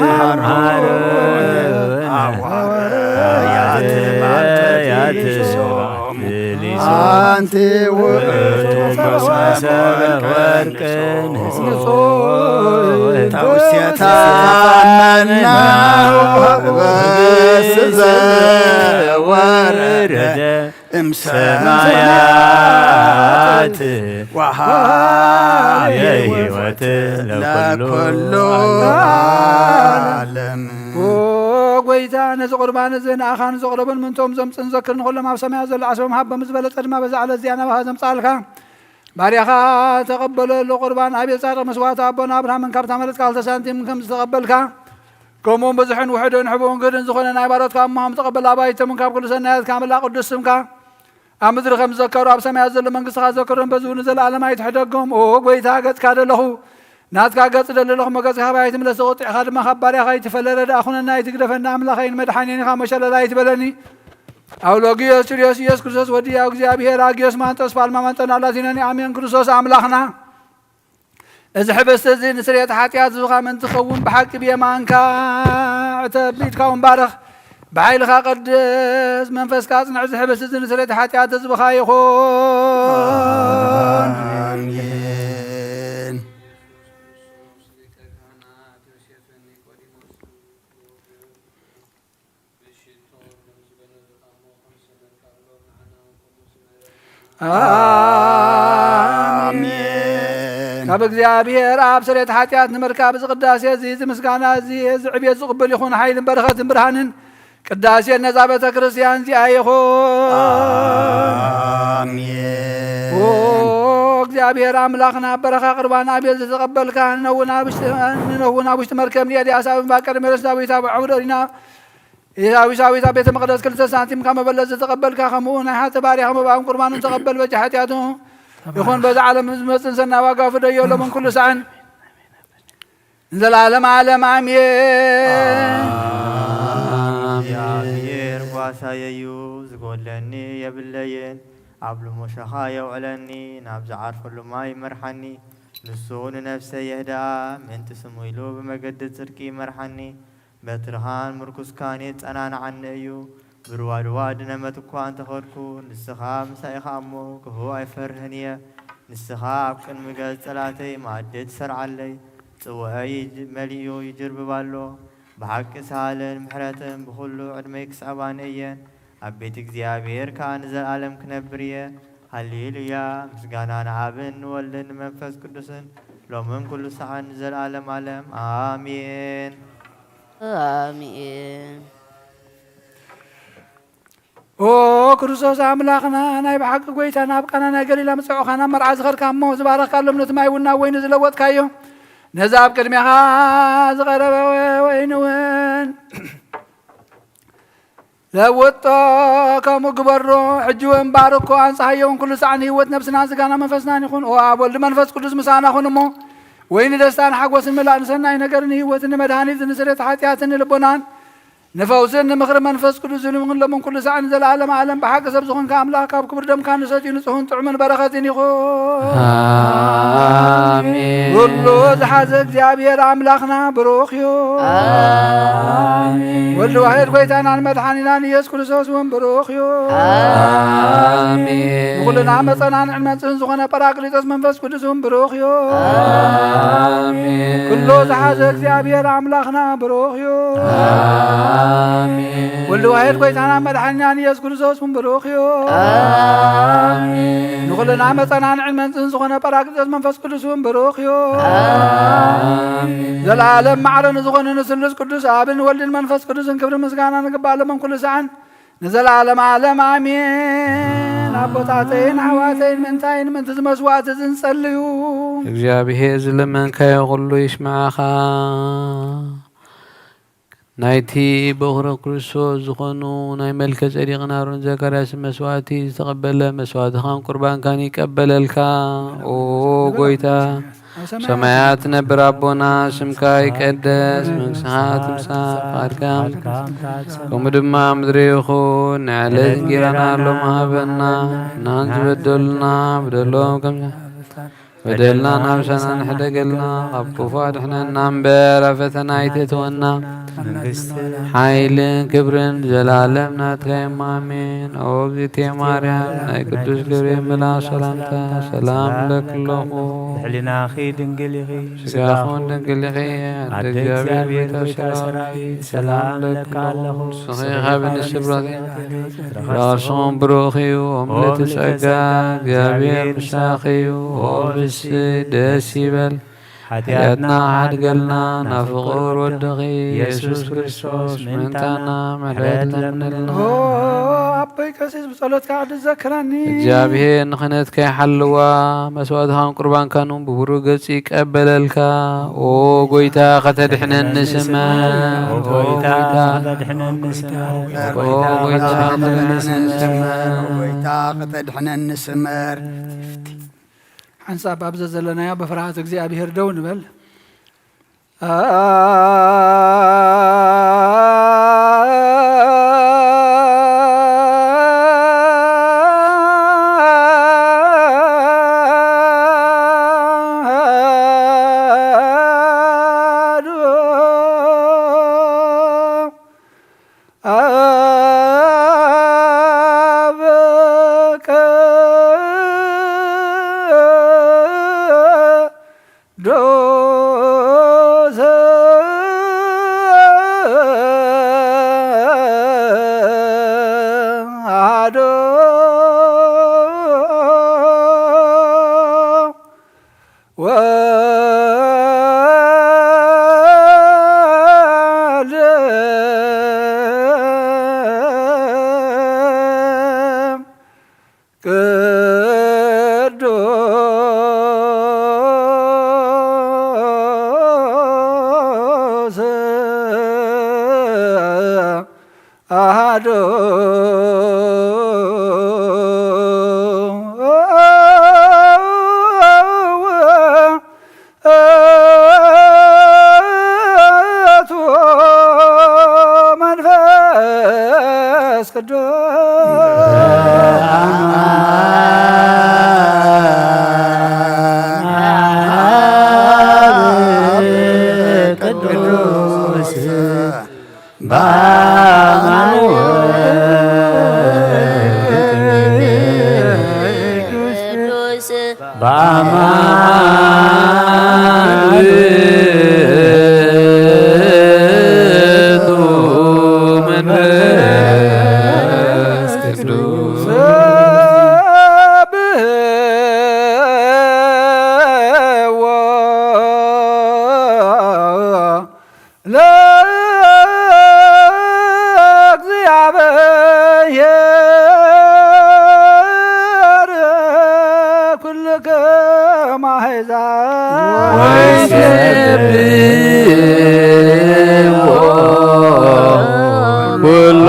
መሃሩ ሐዋርያት ባልቴቲሆሙ። አንቲ ውእቱ ፈሳሲ ወርቅ ንጹሕ ተውስቴታ መና ወበስ ዘወረደ እምሰማያት ወሃበ ሕይወት ለኩሉ ዓለም። ኦ ጎይታ፣ ነዚ ቁርባን እዚ ንኣኻን ዘቕረቡን ምንቶም ዘምጽን ዘክርን ኩሎም ኣብ ሰማያት ዘሎ ዓስቦም ሃቦም ዝበለጸ ድማ በዛ ዕለት እዚኣ ናባኻ ዘምጽኣልካ ባርያኻ ተቐበለሉ። ቁርባን ኣቤል ጻድቕ መስዋዕቲ ኣቦና ኣብርሃምን ካብታ መሬት ካልተ ሳንቲም ከም ዝተቐበልካ ከምኡውን ብዙሕን ውሑድን ሕቡእን ግህድን ዝኾነ ናይ ባሮትካ እሞሃም ተቐበል። ኣባይቶምን ካብ ኩሉ ሰናያትካ ምላእ ቅዱስ ስምካ ኣብ ምድሪ ከም ዝዘከሩ ኣብ ሰማያት ዘሎ መንግስትኻ ዘክሮም፣ በዚ እውን ንዘለኣለም ኣይትሕደጎም። ኦ ጎይታ፣ ገጽካ ደለኹ ናትካ ገጽ ደለኹ፣ መገጽካ ካባይ ኣይትምለስ፣ ተቖጢዕካ ድማ ካብ ባርያኻ ኣይትፈለ። ረዳእ ኩነና ኣይትግደፈና፣ ኣምላኸይን መድሓኒን ኢኻ፣ መሸለል ኣይትበለኒ። ኣውሎጊዮስ ጭርዮስ ኢየሱስ ክርስቶስ ወዲ ያው እግዚኣብሔር ኣጊዮስ ማንጦስ ፓልማ ማንጦና ላቲኖኒ ኣሜን። ክርስቶስ ኣምላኽና፣ እዚ ሕብስቲ እዚ ንስርየት ሓጢኣት ዝብኻ ምእንቲ ክኸውን ብሓቂ ብየማንካ ዕተብ፣ ብኢድካ እውን ባርኽ፣ ብሓይልኻ ቀድስ፣ መንፈስካ ኣጽንዕ። እዚ ሕብስቲ እዚ ንስርየት ሓጢኣት ዝብኻ ይኹን። ኣሜን። ኣሜን። ካብ እግዚኣብሔር ኣብ ስርየት ሓጢኣት ንምርካብ እዚ ቅዳሴ እዚ፣ እዚ ምስጋና እዚ፣ እዚ ዕቤት ዝቕብል ይኹን። ሓይልን በረኸትን ብርሃንን ቅዳሴን ነዛ ቤተ ክርስቲያን እዚኣ ይኹን። ኣሜን። ኦ እግዚኣብሔር ኣምላኽና፣ በረኻ ቁርባን ኣቤል ዝተቐበልካ፣ ንነውን ኣብ ውሽጢ፣ ንነውን ኣብ ውሽጢ መርከብ ንኤልያስ ኣብ እምባ ቀርሜሎስ ዳዊት ኣብ ዓውደ ዲና ኢሳዊ ሳዊት ኣብ ቤተ መቕደስ ክልተ ሳንቲም ካብ መበለት ዝተቐበልካ፣ ከምኡ ናይ ሓጥእ ባርያኻ መባእን ቁርባንን ተቐበል። በጃ ሓጢኣቱ ይኹን በዛ ዓለም ዝመጽእ ሰናይ ዋጋ ፍደዮ ሎምን ኩሉ ሳዕን ንዘለዓለም ዓለም ኣሜን። እግዚኣብሔር ጓሳየ እዩ፣ ዝጎድለኒ የብለይን። ኣብ ልሞሸኻ የውዕለኒ፣ ናብ ዝዓርፈሉ ማይ ይመርሓኒ። ንሱ ንነፍሰይ የህድኣ፣ ምእንቲ ስሙ ኢሉ ብመገዲ ጽድቂ ይመርሓኒ። በትርኻን ምርኩስካን የጸናንዓኒ እዩ። ብርዋድዋድ ነመት እኳ እንተኸድኩ፣ ንስኻ ምሳይ ኢኻ እሞ፣ ክፉእ ኣይፈርህን እየ። ንስኻ ኣብ ቅድሚ ገጽ ጸላእተይ መኣዲ ትሰርዓለይ። ጽዋኣይ ይጅ-፣ መሊኡ ይጅርብብ ኣሎ። ብሓቂ ሳህልን ምሕረትን ብኹሉ ዕድመይ ክስዕባኒ እየን። ኣብ ቤት እግዚኣብሔር ከኣ ንዘለኣለም ክነብር እየ። ሃሌሉያ! ምስጋና ንኣብን ንወልድን ንመንፈስ ቅዱስን ሎምን ኩሉ ሰዓን ንዘለኣለም ኣለም። ኣሜን። ኣሜን። ኦ ክርስቶስ ኣምላኽና፣ ናይ ብሓቂ ጐይታ፣ ናብ ቃና ናይ ገሊላ ምጽዖኻ፣ ናብ መርዓ ዝኸድካ እሞ ዝባረኽካሎም፣ ነቲ ማይ እውን ናብ ወይኒ ዝለወጥካዮ፣ ነዚ ኣብ ቅድሜኻ ዝቐረበ ወይኒ እውን ለውጦ፣ ከምኡ ግበሮ። ሕጂ እውን ባርኮ፣ ኣንጽሃዮ እውን ኩሉ ሳዕ ንህይወት ነብስናን ስጋና መንፈስናን ይኹን። ኦ ኣብ፣ ወልድ፣ መንፈስ ቅዱስ ምሳና ኩን እሞ፣ ወይኒ ደስታን ሓጎስን ምላእ፣ ንሰናይ ነገርን ንህይወትን ንመድሃኒትን ንስርየት ሓጢኣትን ንልቦናን ንፈውስን ንምኽሪ መንፈስ ቅዱስ ዝልምንሎምን ኩሉ ሳዕ ንዘለዓለም ዓለም ብሓቂ ሰብ ዝኾንካ ኣምላኽ ካብ ክቡር ደምካ ንሰትዩ ንጹህን ጥዑምን በረኸትን ይኹን። ኣሜን። ኩሉ ዝሓዘ እግዚኣብሔር ኣምላኽና ብሩኽ እዩ። ኣሜን። ወልድ ዋሕድ ጐይታናን መድሓኒናን ኢየሱስ ክርስቶስ እውን ብሩኽ እዩ። ኣሜን። ንኹልና መጸናን ዕንመጽን ዝኾነ ጳራቅሊጦስ መንፈስ ቅዱስ እውን ብሩኽ እዩ። ኣሜን። ኩሉ ዝሓዘ እግዚኣብሔር ኣምላኽና ብሩኽ እዩ። ኣሜን። ወልድ ዋሕድ ጐይታና መድሓኒናን ኢየሱስ ክርስቶስ እውን ብሩኽ እዩ። ኣሜን። ንኹልና መጸናን ዕንመጽን ዝኾነ ጳራቅሊጦስ መንፈስ ቅዱስ እውን ብሩኽ እዩ። ኣሜን። ዘለዓለም ማዕረ ንዝኾነ ንስሉስ ቅዱስ ኣብን ወልድን መንፈስ ቅዱስን ክብሪ ምስጋና ንግባእ፣ ሎምን ኩሉ ሰዓን ንዘለዓለም ዓለም ኣሜን። ኣቦታተይን ኣሕዋተይን፣ ምንታይን ምንቲ ዝመስዋዕቲ ዝንጸልዩ። እግዚኣብሔር ዝለመንካዮ ኩሉ ይስምዓኻ። ናይቲ በኹረ ክርስቶስ ዝኾኑ ናይ መልከ ጼዴቅን ኣሮን ዘካርያስን መስዋዕቲ ዝተቐበለ መስዋዕትኻን ቁርባንካን ይቀበለልካ። ኦ ጐይታ፣ ኣብ ሰማያት ትነብር ኣቦና፣ ስምካ ይቀደስ፣ መንግስትኻ ትምጻእ፣ ፍቓድካ ከምኡ ድማ ኣብ ምድሪ ይኹን። ንዕለት እንጌራና ሎም ሃበና፣ ናን ዝበደሉና በደሎም ከም በደልና ናብ ሰናን ሕደገልና፣ ካብ ክፉ ኣድሕነና እምበር፣ ኣብ ፈተና ኣይተእትወና። መንግስቲ፣ ሓይልን ክብርን ዘላለም ናትካ እዮም። ኣሜን። ኦ እግዝእትየ ማርያም፣ ናይ ቅዱስ ገብርኤል መልኣክ ሰላምታ ሰላም እብለኪ ኣለኹ። ብሕሊናኺ ድንግል ኢኺ፣ ስጋኹን ድንግል ኢኺ፣ ኣደ ኣደ እግዚኣብሔር ጐይታ ሰራዊት፣ ሰላም እብለኪ ኣለኹ። ንስኺ ካብ ኣንስቲ ብሩኽቲ፣ ፍረ ከርስኹም ብሩኽ እዩ። ኦ ምልእቲ ጸጋ፣ እግዚኣብሔር ምሳኺ እዩ። ኦ ብስቲ ደስ ይበል፣ ሓጢኣትና ሓድገልና፣ ናብ ፍቑር ወድኺ ኢየሱስ ክርስቶስ ምእንታና ምሕረት ለምንልና። ኦ ኣቦይ ቀሲስ፣ ብጸሎትካ ድዘክረኒ። እግዚኣብሔር ንኽህነትካ ይሓልዋ፣ መስዋዕትኻን ቁርባንካን እውን ብብሩህ ገጽ ይቀበለልካ። ኦ ጐይታ፣ ከተድሕነኒ ስመር። ኦ ጐይታ፣ ኦ ጐይታ፣ ከተድሕነኒ ስመር። ኦ ጐይታ፣ ከተድሕነኒ ስመር። ኦ ጐይታ፣ ከተድሕነኒ ስመር። ሓንሳብ ኣብ ዘዘለናዮ ብፍርሃት እግዚኣብሔር ደው ንበል። ቅዱስ አሐዱ ውእቱ መንፈስ ቅዱስ። ቅዱስ በአማን ቅዱስ በአማን ውእቱ መንፈስ ቅዱስ። ወይሴብሕዎ ኩሎ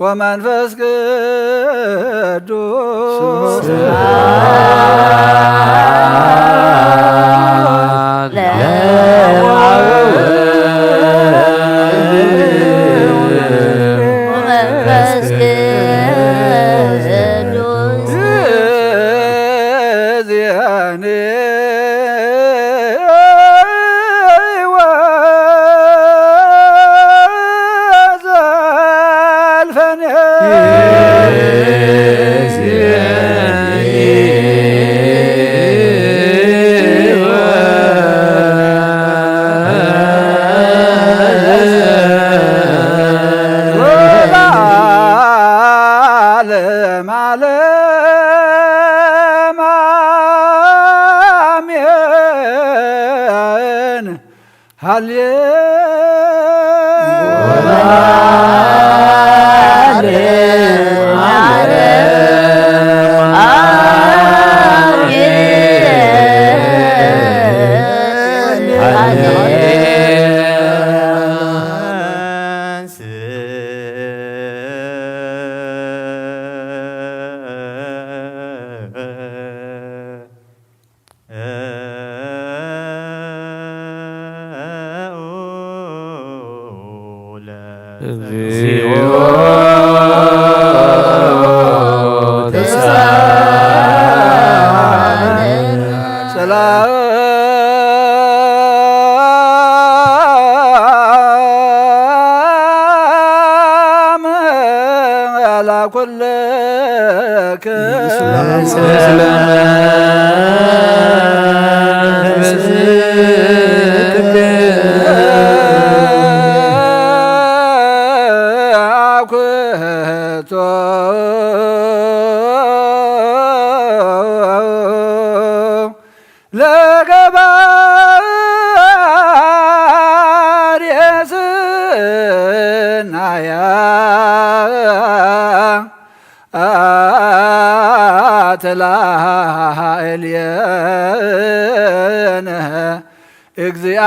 ወመንፈስ ቅዱስ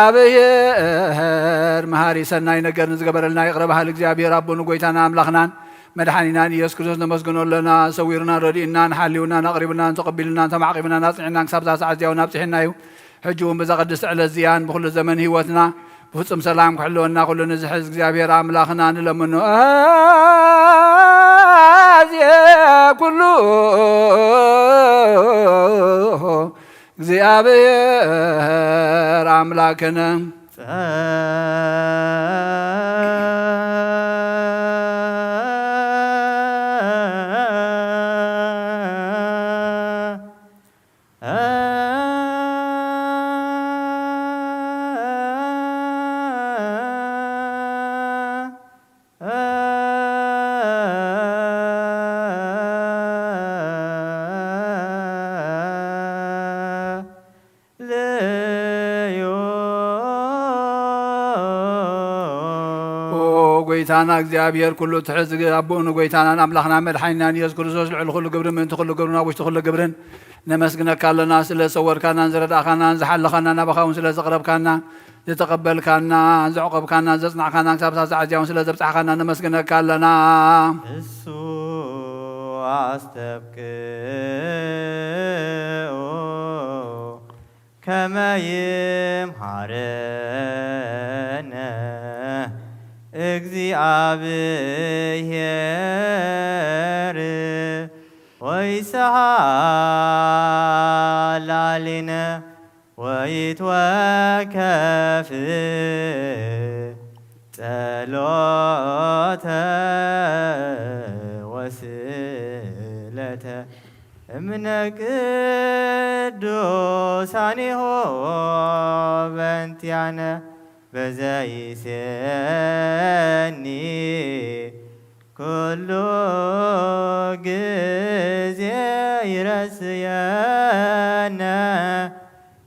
እግዚኣብሔር መሃሪ ሰናይ ነገር ንዝገበረልና ይቕረ በሃል እግዚኣብሔር ኣቦን ጎይታና ኣምላኽናን መድሓኒናን ኢየሱስ ክርስቶስ ነመስግኖ ኣለና። ሰዊሩናን ረዲኡናን ሓልዩናን ኣቕሪቡናን ተቐቢሉናን ተማዕቂቡናን ኣጽኒዕናን ክሳብ እዛ ሰዓት እዚኣ እውን ኣብጺሕና እዩ። ሕጂ እውን በዛ ቅድስቲ ዕለት እዚኣን ብኹሉ ዘመን ህይወትና ብፍጹም ሰላም ክሕልወና ኩሉ ንዝሕዝ እግዚኣብሔር ኣምላኽና ንለምኖ። ኣዜ ኩሉ እግዚኣብሔር ኣምላክነ። ኦ ጎይታና እግዚኣብሔር ኩሉ ትሕዝ ኣቦኡ ንጎይታናን ኣምላኽና መድሓኒናን ኢየሱስ ክርስቶስ ልዕሊ ኩሉ ግብሪ ምእንቲ ኩሉ ግብርን ኣብ ውሽጢ ኩሉ ግብርን ነመስግነካ ኣለና። ስለ ዝሰወርካናን ዝረዳእካናን ዝሓለኻናን ናባኻ እውን ስለ ዘቕረብካና ዝተቐበልካና ዘዕቆብካና ዘጽናዕካና ክሳብ ሳዕ እዚኣ እውን ስለ ዘብጻሕካና ነመስግነካ ኣለና። እሱ ኣስተብቅዑ ከመ ይምሃረነ እግዚኣብሔር ወይሰሃላሊነ ወይትወከፍ ጸሎተ ወስእለተ እምነ ቅዱሳኒሆ በንቲያነ በዘይሴኒ ኩሉ ግዜ ይረስየነ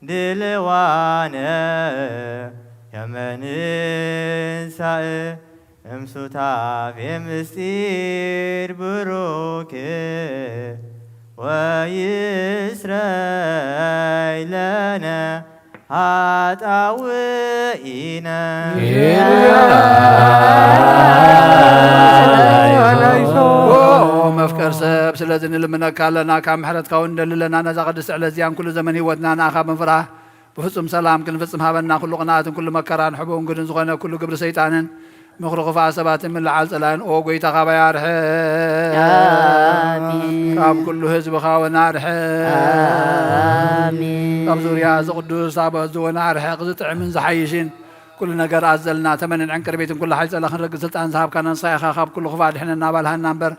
ድልዋነ ከመ ንሳእ እምሱታፌ ምስጢር ብሩክ ወይስረይ ለነ ኃጣውኢነ። ኦ መፍቀር ሰብ፣ ስለዚ ንልምነካ ኣለና፣ ካብ ምሕረትካ እውን ንደሊ ኣለና። ነዛ ቅድስቲ ዕለት እዚኣን ኩሉ ዘመን ህይወትና ንኣኻ ብምፍራሕ ብፍጹም ሰላም ክንፍጽም ሃበና። ኩሉ ቅንኣትን ኩሉ መከራን ሕቡእን ግድን ዝኾነ ኩሉ ግብሪ ሰይጣንን ምኽሪ ክፉኣት ሰባትን ምልዓል ጸላእን፣ ኦ ጐይታ፣ ካባይ ኣርሕቕ። ኣሜን። ካብ ኩሉ ህዝብኻ እውን ኣርሕቕ። ኣሜን። ካብ ዙርያ እዚ ቅዱስ ታቦት እዚ እውን ኣርሕቕ። ዝጥዕምን ዝሓይሽን ኩሉ ነገር ኣዘልና ተመንን ዕንቅርቢትን ኩሉ ሓይሊ ጸላ ክንረግጽ ስልጣን ዝሃብካና ንስኻ ኢኻ። ካብ ኩሉ ክፉእ ኣድሕነና ባልሃና እምበር፣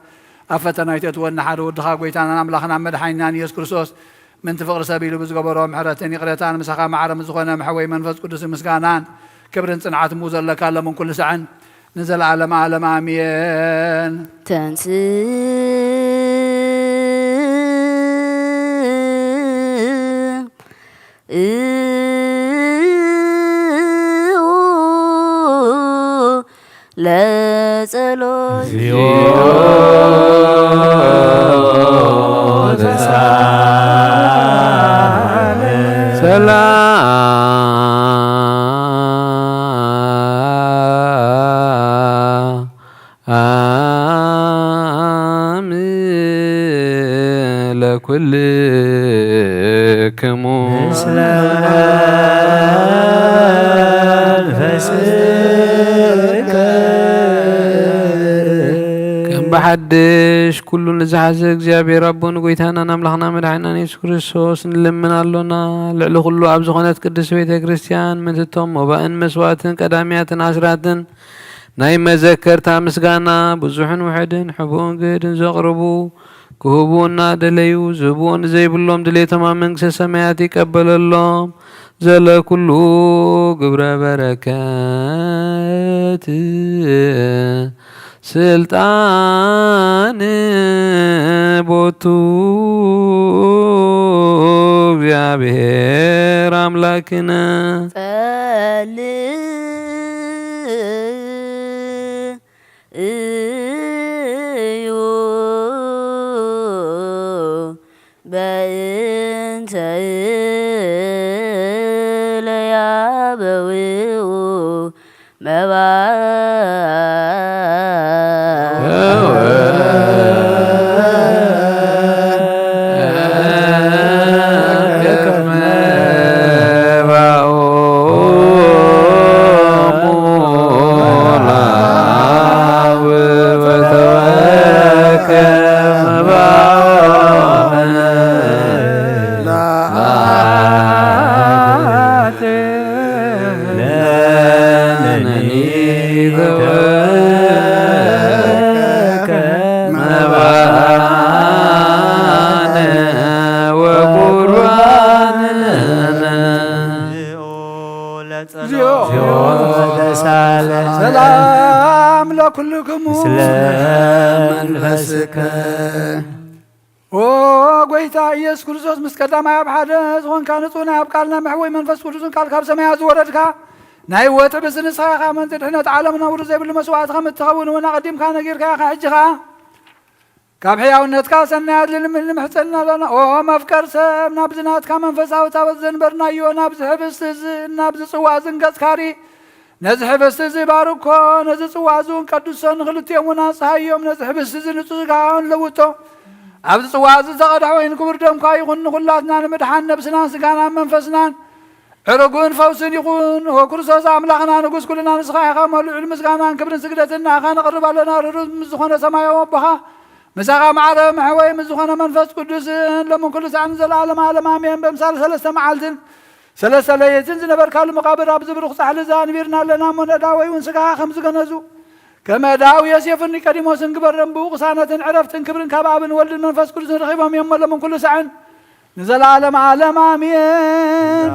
ኣብ ፈተና ኣይተእትወና። ሓደ ወድኻ ጐይታናን ኣምላኽናን መድሓኒናን ኢየሱስ ክርስቶስ ምንቲ ፍቕሪ ሰብ ኢሉ ብዝገበሮ ምሕረትን ይቕሬታን ምሳኻ ማዕረ ምስ ዝኾነ መሕወይ መንፈስ ቅዱስ ምስጋናን ክብርን ጽንዓትን ብኡ ዘለካ ሎምን ኩሉ ሳዕን ንዘለዓለመ ዓለም ኣሜን። ተንስ ለጸሎት። እግዚኦ ተሳለ። ሰላም ለኩልክሙ። ምስለ መንፈስከ። ከም ብሓድሽ ኩሉ ንዝሓዘ እግዚኣብሔር ኣቦን ጐይታናን ኣምላኽና መድሓኒናን የሱስ ክርስቶስ ንልምን ኣሎና። ልዕሊ ኩሉ ኣብ ዝኾነት ቅድስት ቤተ ክርስቲያን ምንትቶም መባእን መስዋዕትን ቀዳምያትን ኣስራትን ናይ መዘከርታ ምስጋና ብዙሕን ውሕድን ሕቡእን ግህድን ዘቕርቡ ክህቡ እናደለዩ ዝህብዎ ንዘይብሎም ድሌቶም ኣብ መንግስተ ሰማያት ይቀበለሎም። ዘለኩሉ ግብረ በረከት ስልጣን ቦቱ እግዚኣብሔር ኣምላክነ። ጸልዩ በእንተ እለ ያበውኡ መባ ሰላም ለኩልክሙ። ስለ መንፈስከ። ኦ ጐይታ ኢየሱስ ክርስቶስ፣ ምስ ቀዳማይ ኣብ ሓደ ዝኾንካ ንጹህ ናይ ኣብ ቃልና መሕወይ መንፈስ ቅዱስን ቃል ካብ ሰማያት ዝወረድካ ናይ ወትሪ ብስንስኻ ኢኻ። መንጽ ድሕነት ዓለምና ውርድ ዘይብሉ መስዋዕቲ ከም እትኸውን እውን ኣቐዲምካ ነጊርካ ኢኻ። ሕጂ ኸኣ ካብ ሕያውነትካ ሰናያት ልልምን ንምሕጸን ኣለና። ኦ መፍቀር ሰብ፣ ናብዚ ናትካ መንፈሳዊ ታቦት ዘንበርናዮ፣ ናብዚ ሕብስቲ እዚ፣ ናብዚ ጽዋ እዚ ንገጽካ ርኢ። ነዚ ሕብስቲ እዚ ባርኮ፣ ነዚ ጽዋ እዚ እውን ቀድሶ፣ ንኽልቲኦም እውን ኣጽሃዮም። ነዚ ሕብስቲ እዚ ንጹህ ሥጋኻ እውን ለውጦ። ኣብዚ ጽዋ እዚ ዝተቐድሐ ወይን ክቡር ደምካ ይኹን፣ ንኹላትና ንምድሓን ነብስናን ሥጋናን መንፈስናን ዕርጉን ፈውስን ይኹን። ኦ ክርስቶስ ኣምላኽና ንጉስ ኩልና፣ ንስኻ ኢኻ እሞ ልዑል ምስጋናን ክብርን ስግደትን ንኣኻ ነቕርብ ኣለና። ርሩብ ምስ ዝኾነ ሰማያዊ ኣቦኻ፣ ምሳኻ ማዕረ መሕወይ ምስ ዝኾነ መንፈስ ቅዱስን፣ ሎምን ኩሉ ሳዕን ንዘለዓለመ ዓለም ኣሜን። በምሳሌ ሰለስተ መዓልትን ሰለስተ ለየትን ዝነበርካሉ መቓብር ኣብዚ ብሩኽ ጻሕሊ እዚ ኣንቢርና ኣለና እሞ፣ ነዳወይ እውን ስጋኻ ከም ዝገነዙ፣ ከመ ዳኡ ዮሴፍን ኒቆዲሞስን ግበረን። ብኡ ቅሳነትን ዕረፍትን ክብርን ካብ ኣብን ወልድን መንፈስ ቅዱስን ረኺቦም እዮም፣ መሎምን ኩሉ ሳዕን ንዘለዓለም ዓለም ኣሜን።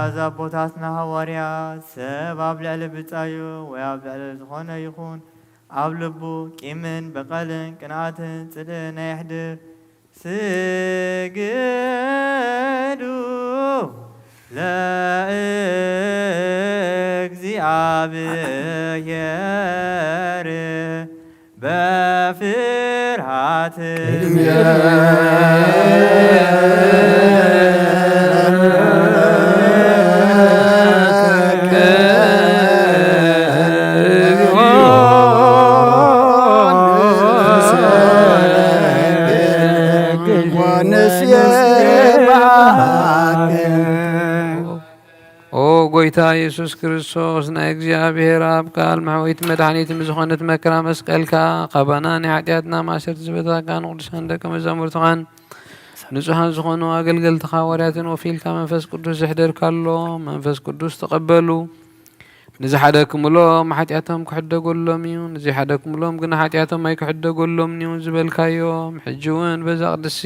እዛ ኣቦታትና ሃዋርያት፣ ሰብ ኣብ ልዕሊ ብጻዩ ወይ ኣብ ልዕሊ ዝኾነ ይኹን ኣብ ልቡ ቂምን በቐልን ቅንኣትን ጽልእን ኣየሕድር። ስግዱ ለእግዚኣብሔር በፍርሃት። ኦ ጎይታ ኢየሱስ ክርስቶስ፣ ናይ እግዚኣብሔር ኣብ ቃል መሕወይቲ መድሓኒት ምስ ዝኾነት መከራ መስቀልካ፣ ካባና ናይ ሓጢኣትና ማእሰርቲ ዝበታካ ንቅዱሳን ደቀ መዛሙርትኻን ንጹሃን ዝኾኑ ኣገልገልትኻ ሃዋርያትን ወፊልካ መንፈስ ቅዱስ ዘሕደርካሎም፣ መንፈስ ቅዱስ ተቐበሉ። ንዝሓደክምሎም ሓጢኣቶም ክሕደገሎም እዩ፣ ንዘይሓደክምሎም ግና ሓጢኣቶም ኣይክሕደገሎምን እዩ ዝበልካዮም፣ ሕጂ እውን በዛ ቅድስቲ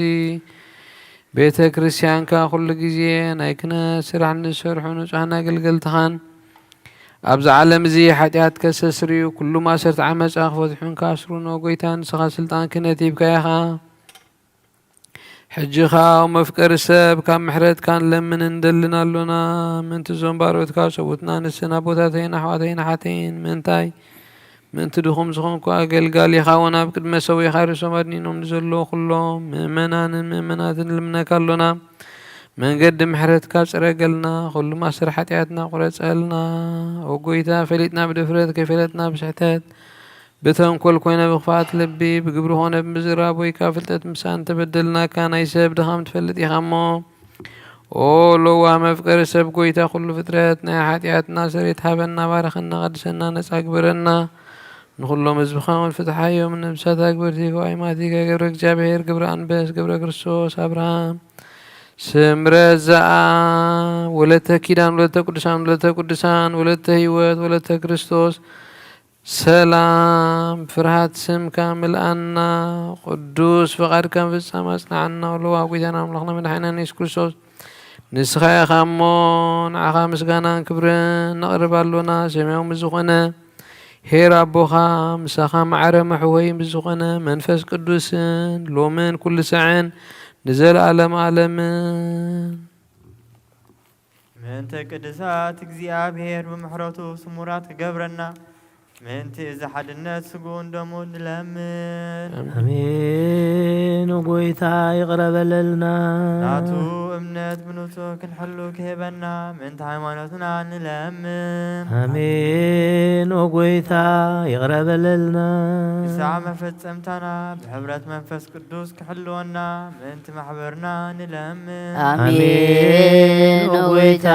ቤተ ክርስቲያንካ ኩሉ ግዜ ናይ ክህነት ስራሕ ንዝሰርሑ ንጹሃን ኣገልገልትኻን፣ ኣብዚ ዓለም እዚ ሓጢኣት ከስተስርዩ፣ ኩሉ ማእሰርቲ ዓመጻ ክፈትሑን ክኣስሩን፣ ኦ ጎይታ፣ ንስኻ ስልጣን ክህነት ሂብካ ኢኻ። ሕጂ ኸኣ፣ ኦ መፍቀሪ ሰብ፣ ካብ ምሕረትካ ንለምን እንደልን ኣሎና። ምእንቲ እዞም ባሮትካ ሰብኡትና፣ ንስን ኣቦታተይን ኣሕዋተይን ኣሓተይን፣ ምእንታይ ምእንቲ ድኹም ዝኾንኩ ኣገልጋሊኻ እውን ኣብ ቅድመ ሰዊኻ ርእሶም ኣድኒኖም ንዘለዉ ኩሎም ምእመናንን ምእመናትን ንልምነካ ኣሎና። መንገዲ ምሕረትካ ጽረገልና፣ ኩሉ ማእሰር ሓጢኣትና ቁረጸልና። ኦ ጎይታ፣ ፈሊጥና ብድፍረት፣ ከይፈለጥና ብስሕተት፣ ብተንኮል ኮይነ ብኽፍኣት ልቢ፣ ብግብሪ ኾነ ብምዝራብ ወይ ካብ ፍልጠት ምሳን እንተበደልናካ፣ ናይ ሰብ ድኻም ትፈልጥ ኢኻ እሞ፣ ኦ ለዋህ መፍቀሪ ሰብ ጎይታ ኩሉ ፍጥረት፣ ናይ ሓጢኣትና ስሬት ሃበና፣ ባርኸና፣ ቀድሰና፣ ነጻ ግበረና። ንኹሎም ህዝብኻ እውን ፍትሓዮም። ነብሳት ኣግበርቲ፣ ጓይማቲ፣ ገብረ እግዚኣብሔር፣ ግብረ ኣንበስ፣ ገብረ ክርስቶስ፣ ኣብርሃም፣ ስምረት ዘኣብ፣ ወለተ ኪዳን፣ ወለተ ቅዱሳን፣ ወለተ ቅዱሳን፣ ወለተ ህይወት፣ ወለተ ክርስቶስ፣ ሰላም ፍርሃት ስምካ ምልኣና፣ ቅዱስ ፍቓድካ ምፍጻም ኣጽንዓና። ወለዋ ጎይታና ኣምላኽና መድሓኒና ኢየሱስ ክርስቶስ፣ ንስኻ ኢኻ እሞ፣ ንዓኻ ምስጋናን ክብርን ነቕርብ ኣሎና። ሰማያዊ ምስ ዝኾነ ኄር ኣቦኻ፣ ምሳኻ ማዕረ መሕወይ ምስ ዝኾነ መንፈስ ቅዱስን፣ ሎምን ኩሉ ሳዕን ንዘለኣለም ኣለምን። ምእንቲ ቅዱሳት እግዚኣብሔር ብምሕረቱ ስሙራት ክገብረና፣ ምእንቲ እዚ ሓድነት ስግኡን ደሙን ንለምን። ኣሜን። ኦ ጎይታ ይቕረ በለልና። ናቱ እምነት ብንጹህ ክንሕሉ ክህበና፣ ምእንቲ ሃይማኖትና ንለምን። ኣሜን። ኦ ጎይታ ይቕረ በለልና። ክሳዕ መፈጸምታና ብሕብረት መንፈስ ቅዱስ ክሕልወና፣ ምእንቲ ማሕበርና ንለምን። ኣሜን። ኦ ጎይታ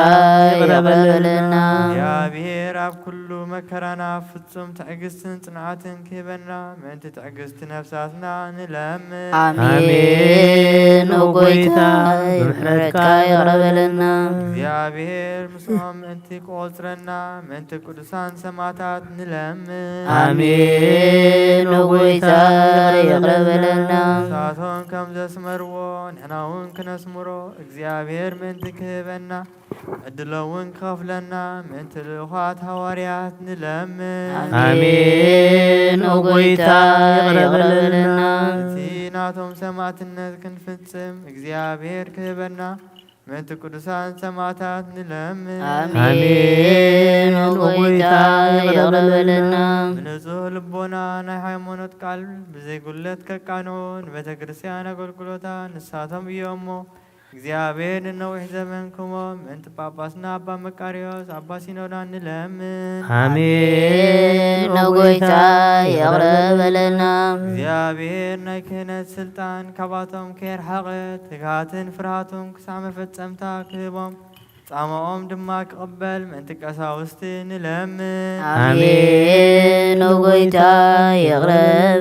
ይቕረ በለልና። እግዚኣብሔር ኣብ ኩሉ መከራና ፍጹም ትዕግስትን ጽንዓትን ክህበና፣ ምእንቲ ትዕግስቲ ነፍሳትና ንለምን። ኣሜን። ኦ ጎይታ ብምሕረትካ ይቕረ በለልና። እግዚኣብሔር ምስኦም ምእንቲ ክቖጽረና፣ ምእንቲ ቅዱሳን ሰማዕታት ንለምን። ኣሜን። ኦ ጎይታ ይቕረ በለልና። ንሳቶም ከም ዘስመርዎ ንሕና እውን ክነስምሮ እግዚኣብሔር ምእንቲ ክህበና፣ ዕድሎ እውን ክኸፍለና ምእንቲ ልኡኻት ሃዋርያት ንለምን። ኣሜን። ኦ ጎይታ ይቕረ በለልና። እቲ ናቶም ሰማዕትነት ክንፍጽም እግዚኣብሔር ክህበና ምእንቲ ቅዱሳን ሰማዕታት ንለምን። ኣሜን። ኦ ጎይታ ይቕረ በለልና። ብንጹህ ልቦና ናይ ሃይማኖት ቃል ብዘይ ጉድለት ከቃንዑ ንቤተ ክርስቲያን ኣገልግሎታ ንሳቶም እዮም እሞ፣ እግዚኣብሔር ንነዊሕ ዘመን ክህቦም ምእንቲ ጳጳስና ኣባ መቃርዮስ ኣባ ሲኖዳ ንለምን። ኣሜን። ኦ ጎይታ ይቕረ በለልና። እግዚኣብሔር ናይ ክህነት ስልጣን ካባቶም ከየርሓቐ፣ ትግሃትን ፍርሃትን ክሳዕ መፈጸምታ ክህቦም፣ ጻማኦም ድማ ክቕበል ምእንቲ ቀሳውስቲ ንለምን። ኣሜን። ኦ ጎይታ ይቕረ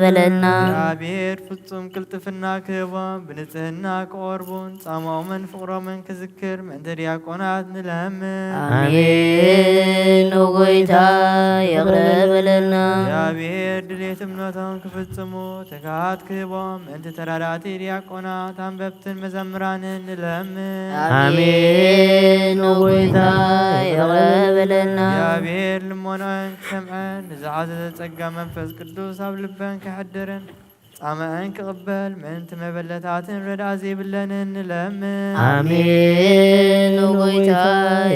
በለልና። እግዚኣብሔር ፍጹም ቅልጥፍና ክህቦም ብንጽህና ክቖርቡን ጻማኦምን ፍቕሮምን ክዝክር ምእንቲ ዲያቆናት ንለምን። ኣሜን። ኦ ጎይታ ይቕረ በለልና። እግዚኣብሔር ድሌት እምነቶም ክፍጽሙ ትግሃት ክህቦም ምእንቲ ተራዳእቲ ዲያቆናት ኣንበብትን መዘምራንን ንለምን። ኣሜን። ኦ ጎይታ ይቕረ በለልና። እግዚኣብሔር ልመኖን ክሰምዐን ንዝዓዘዘ ጸጋ መንፈስ ቅዱስ ኣብ ልበን ክሕድርን ጻመአን ክቕበል ምእንቲ መበለታትን ረድኣ ዘይብለንን ንለምን። ኣሜን። ኦ ጎይታ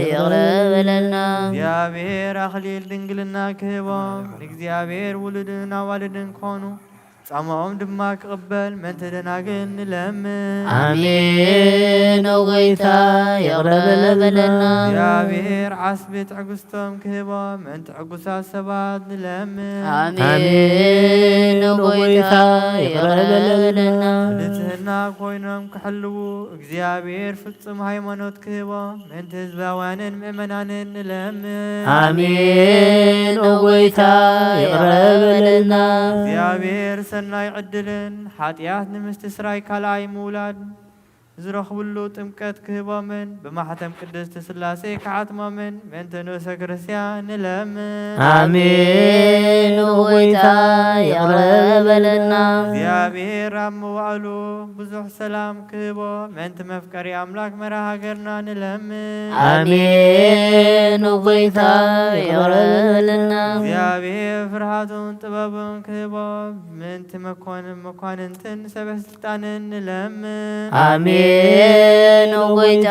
ይቕረ በለልና። እግዚኣብሔር ኣኽሊል ድንግልና ክህቦም ንእግዚኣብሔር ውሉድን ኣዋልድን ክኾኑ ጻማኦም ድማ ክቕበል ምእንቲ ደናግል ንለምን። ኣሜን። ኦ ጎይታ ይቕረ በለልና። እግዚኣብሔር ዓስቢ ትዕግስቶም ክህቦም ምእንቲ ዕጉሳት ሰባት ንለምን። ኣሜን። ኦ ጎይታ ይቕረ በለልና። ንጽህና ኮይኖም ክሕልዉ እግዚኣብሔር ፍጹም ሃይማኖት ክህቦም ምእንቲ ህዝባውያንን ምእመናንን ንለምን። ኣሜን። ኦ ጎይታ ይቕረ በለልና። እግዚኣብሔር ሰናይ ዕድልን ሓጢኣት ንምስትስራይ ካልኣይ ምውላድ ዝረኽብሉ ጥምቀት ክህቦምን ብማሕተም ቅድስቲ ስላሴ ክሓትሞምን ምእንቲ ንእሰ ክርስቲያን ንለምን። ኣሜን። ኦ ጎይታ ይቕረ በለልና። እግዚኣብሔር ኣብ መዋእሉ ብዙሕ ሰላም ክህቦ ምእንቲ መፍቀሪ ኣምላክ መራ ሃገርና ንለምን። ኣሜን። ኦ ጎይታ ይቕረ በለልና። እግዚኣብሔር ፍርሃቱን ጥበቡን ክህቦ ምእንቲ መኮን- መኳንንትን ሰበ ስልጣንን ንለምን። ኣሜን። ኦ ጎይታ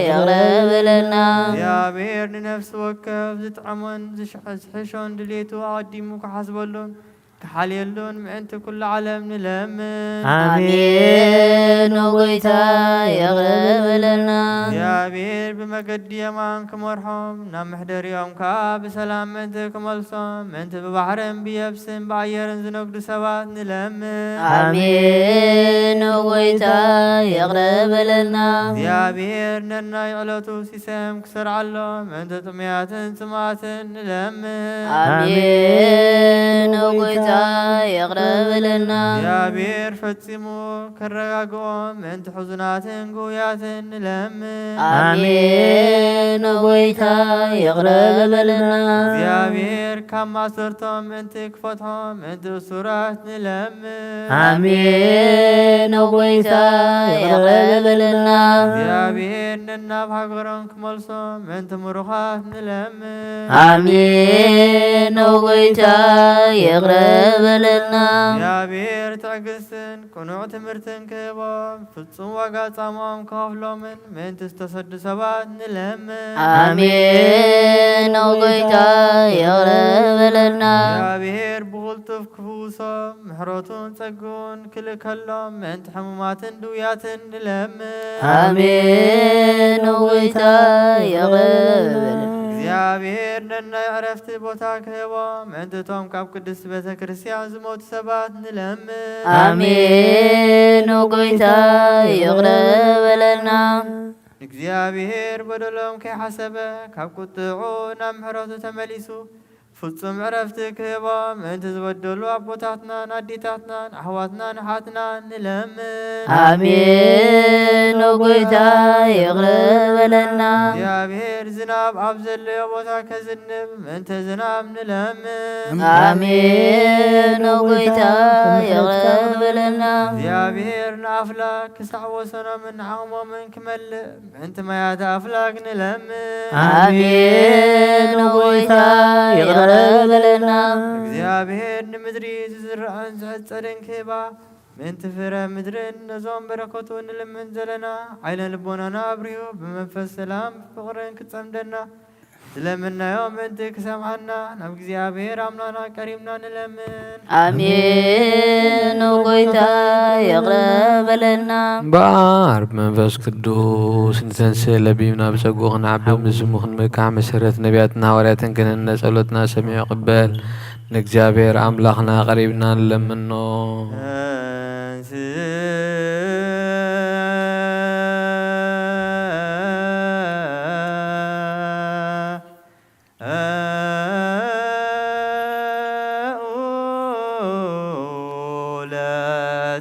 ይቕረ በለልና። እግዚኣብሔር ንነፍሲ ወከፍ ዝጥዕሞን ዝሽ- ዝሕሾን ድሌቱ ኣቐዲሙ ክሓስበሉን ክሓልየሉን ምእንቲ ኩሉ ዓለም ንለምን። ኣሜን። ኦ ጎይታ ይቕረ በለልና። እግዚኣብሔር ብመገዲ የማን ክመርሖም ናብ መሕደሪኦም ከኣ ብሰላም ምእንቲ ክመልሶም ምእንቲ ብባሕርን ብየብስን ብኣየርን ዝነግዱ ሰባት ንለምን። ኣሜን። ኦ ጎይታ ይቕረ በለልና። እግዚኣብሔር ነናይ ዕለቱ ሲሳዮም ክሰርዓሎም ምእንቲ ጥሙያትን ጽማትን ንለምን። ኣሜን። ኦ ጎይታ ይቕረ በለልና። እግዚኣብሔር ፈጺሙ ከረጋግኦም ምእንቲ ሕዙናትን ግውያትን ንለምን። ኣሜን። ኦ ጎይታ ይቕረ በለልና። እግዚኣብሔር ካብ ማእሰርቶም ምእንቲ ክፈትሖም ምእንቲ እሱራት ንለምን። ኣሜን። ኦ ጎይታ ይቕረ በለልና። እግዚኣብሔር ነናብ ሃገሮም ክመልሶም ምእንቲ ምሩኻት ንለምን። ኣሜን። ኦ ጎይታ ይቕረ በለልና። እግዚኣብሔር ትዕግስትን ቅኑዕ ትምህርትን ክህቦም ፍጹም ዋጋ ጻምኦም ክኸፍሎምን ምእንቲ ዝተሰዱ ሰባት ንለምን። ኣሜን። ኦ ጎይታ ይቕረ በለልና። እግዚኣብሔር ብቕልጡፍ ክፍውሶም ምሕረቱን ጸግኡን ክልእከሎም ምእንቲ ሕሙማትን ድውያትን ንለምን። ኣሜን። ኦ ጎይታ ይቕረ በለልና። እግዚኣብሔር ነናይ ዕረፍቲ ቦታ ክህቦም ምእንቲ እቶም ካብ ቅድስቲ ቤተ ክርስቲያን ዝሞቱ ሰባት ንለምን። ኣሜን። ኦ ጎይታ ይቕረ በለልና። እግዚኣብሔር በደሎም ከይሓሰበ ካብ ቁጥዑ ናብ ምሕረቱ ተመሊሱ ፍጹም ዕረፍቲ ክህቦም ምእንቲ ዝበደሉ ኣቦታትናን ኣዴታትናን ኣሕዋትናን ኣሓትናን ንለምን። ኣሜን። ኦ ጎይታ ይቕረ በለልና። እግዚኣብሔር ዝናብ ኣብ ዘለዮ ቦታ ከዝንብ ምእንቲ ዝናብ ንለምን። ኣሜን። ኦ ጎይታ ይቕረ በለልና። እግዚኣብሔር ንኣፍላክ ክሳዕ ወሰኖምን ዓቕሞምን ክመልእ ምእንቲ ማያት ኣፍላክ ንለምን። ኣሜን። ኦ ጎይታ ይቕረ በለልና። እግዚኣብሔር ንምድሪ ዝዝርዕን ዝሕጸድን ክህባ ምእንቲ ፍረ ምድርን ነዞም በረከቱ ንልምን ዘለና ዓይነ ልቦናና ኣብሪሁ ብመንፈስ ሰላም ፍቕርን ክጸምደና ዝለምናዮ ምእንቲ ክሰምዓና ናብ እግዚኣብሔር ኣምላና ቀሪብና ንለምን። ኣሜን። ኦ ጎይታ ይቕረ በለልና። እምበኣር ብመንፈስ ቅዱስ ንተንስእ ለቢብና ብጸግኡ ክንዓብብ ምስሙ ክንምካሕ መሰረት ነቢያትን ሃዋርያትን ክንህነ ጸሎትና ሰሚዑ ቅበል። ንእግዚኣብሔር ኣምላኽና ቀሪብና ንለምኖ።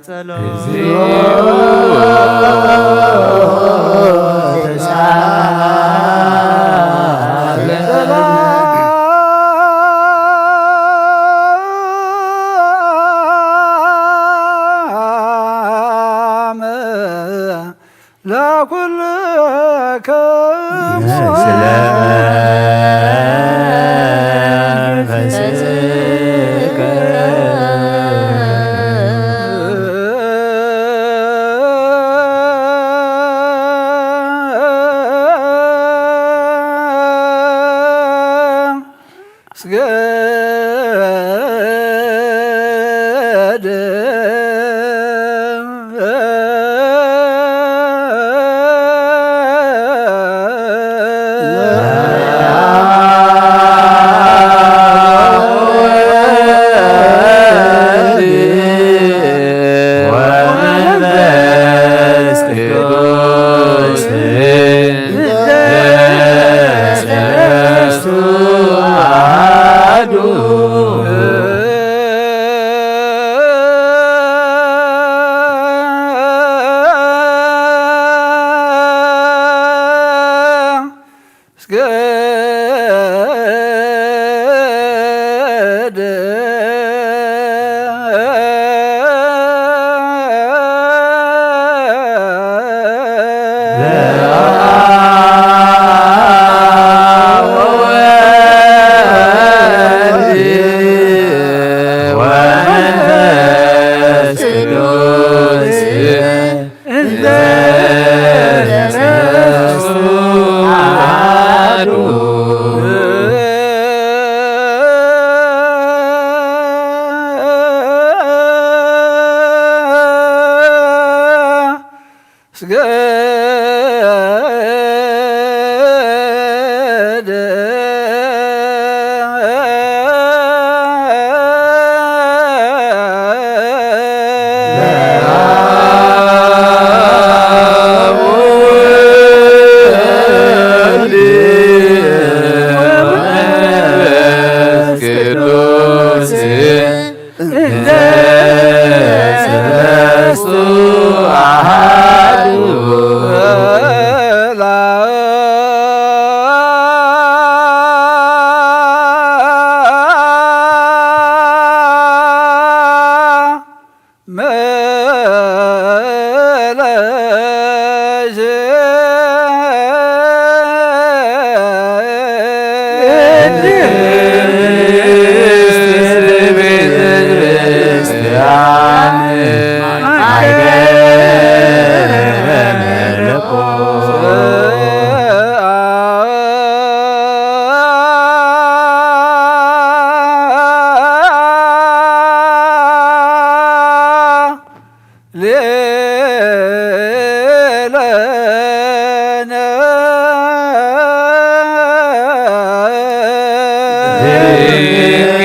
ጸሎት። ለኩልክሙ ስለ መንፈስከ ስገድ። ወመንፈስ ቅዱስ ሰለስቱ አሐዱ። እስገድ። ወመንፈስ ቅዱስ እንተ ሰለስቱ አሐዱ። ስገድ። ቅዱስ እንተ ሰለስቱ አሐዱ።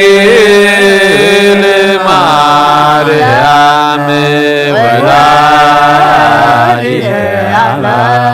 ድንግል ማርያም ወላዲተ አምላክ።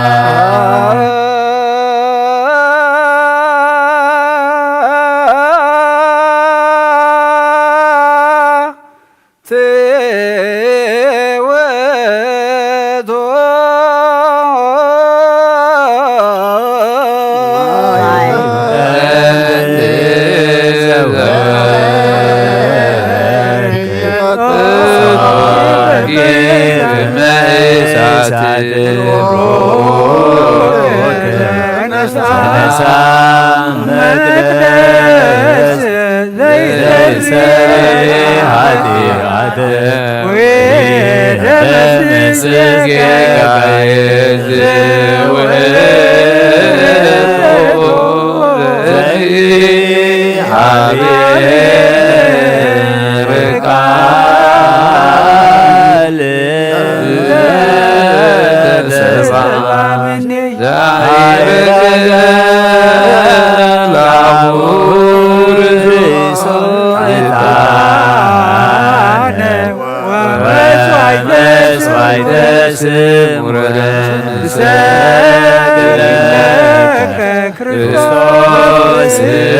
ክርስቶስ ምስለ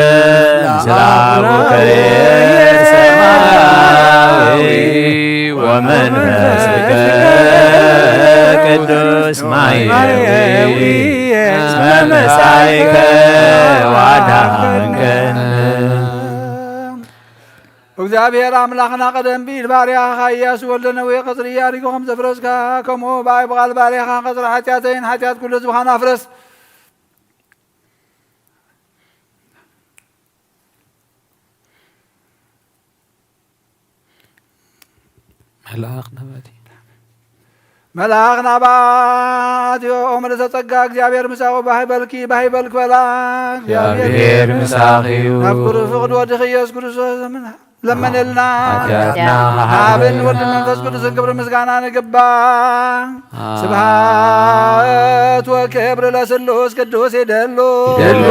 አቡከ ሰማያዊ ወመንፈስከ ቅዱስ ማየዊ እስመ መጻኢከ ዋዳንከነ። እግዚኣብሔር ኣምላኽና፣ ቀደም ብኢድ ባርያኻ ኢያሱ ወልደ ነዌ ቀጽሪ ኢያሪኮ ከም ዘፍረስካ፣ ከምኡ ብኣይ ብቓል ባርያኻ ቀጽሪ ሓጢኣተይን ሓጢኣት ኩሉ ህዝብኻን ኣፍርስ። መልኣኽ ናባቲ መልኣኽ ናባቲ ኦ ምልእተ ጸጋ፣ እግዚኣብሔር ምሳኹ፣ ባህ በልኪ፣ ባህ በልክ በላ። እግዚኣብሔር ምሳኺ እዩ። ናብ ኩሩ ፍቕድ ወድኺ ኢየሱስ ክርስቶስ ለመነልና። ሓጢኣትና ሓብን ወልድ መንፈስ ቅዱስን ክብሪ ምስጋና ንግባ። ስብሐት ወክብር ለስሉስ ቅዱስ ይደሉ። ይደሉ።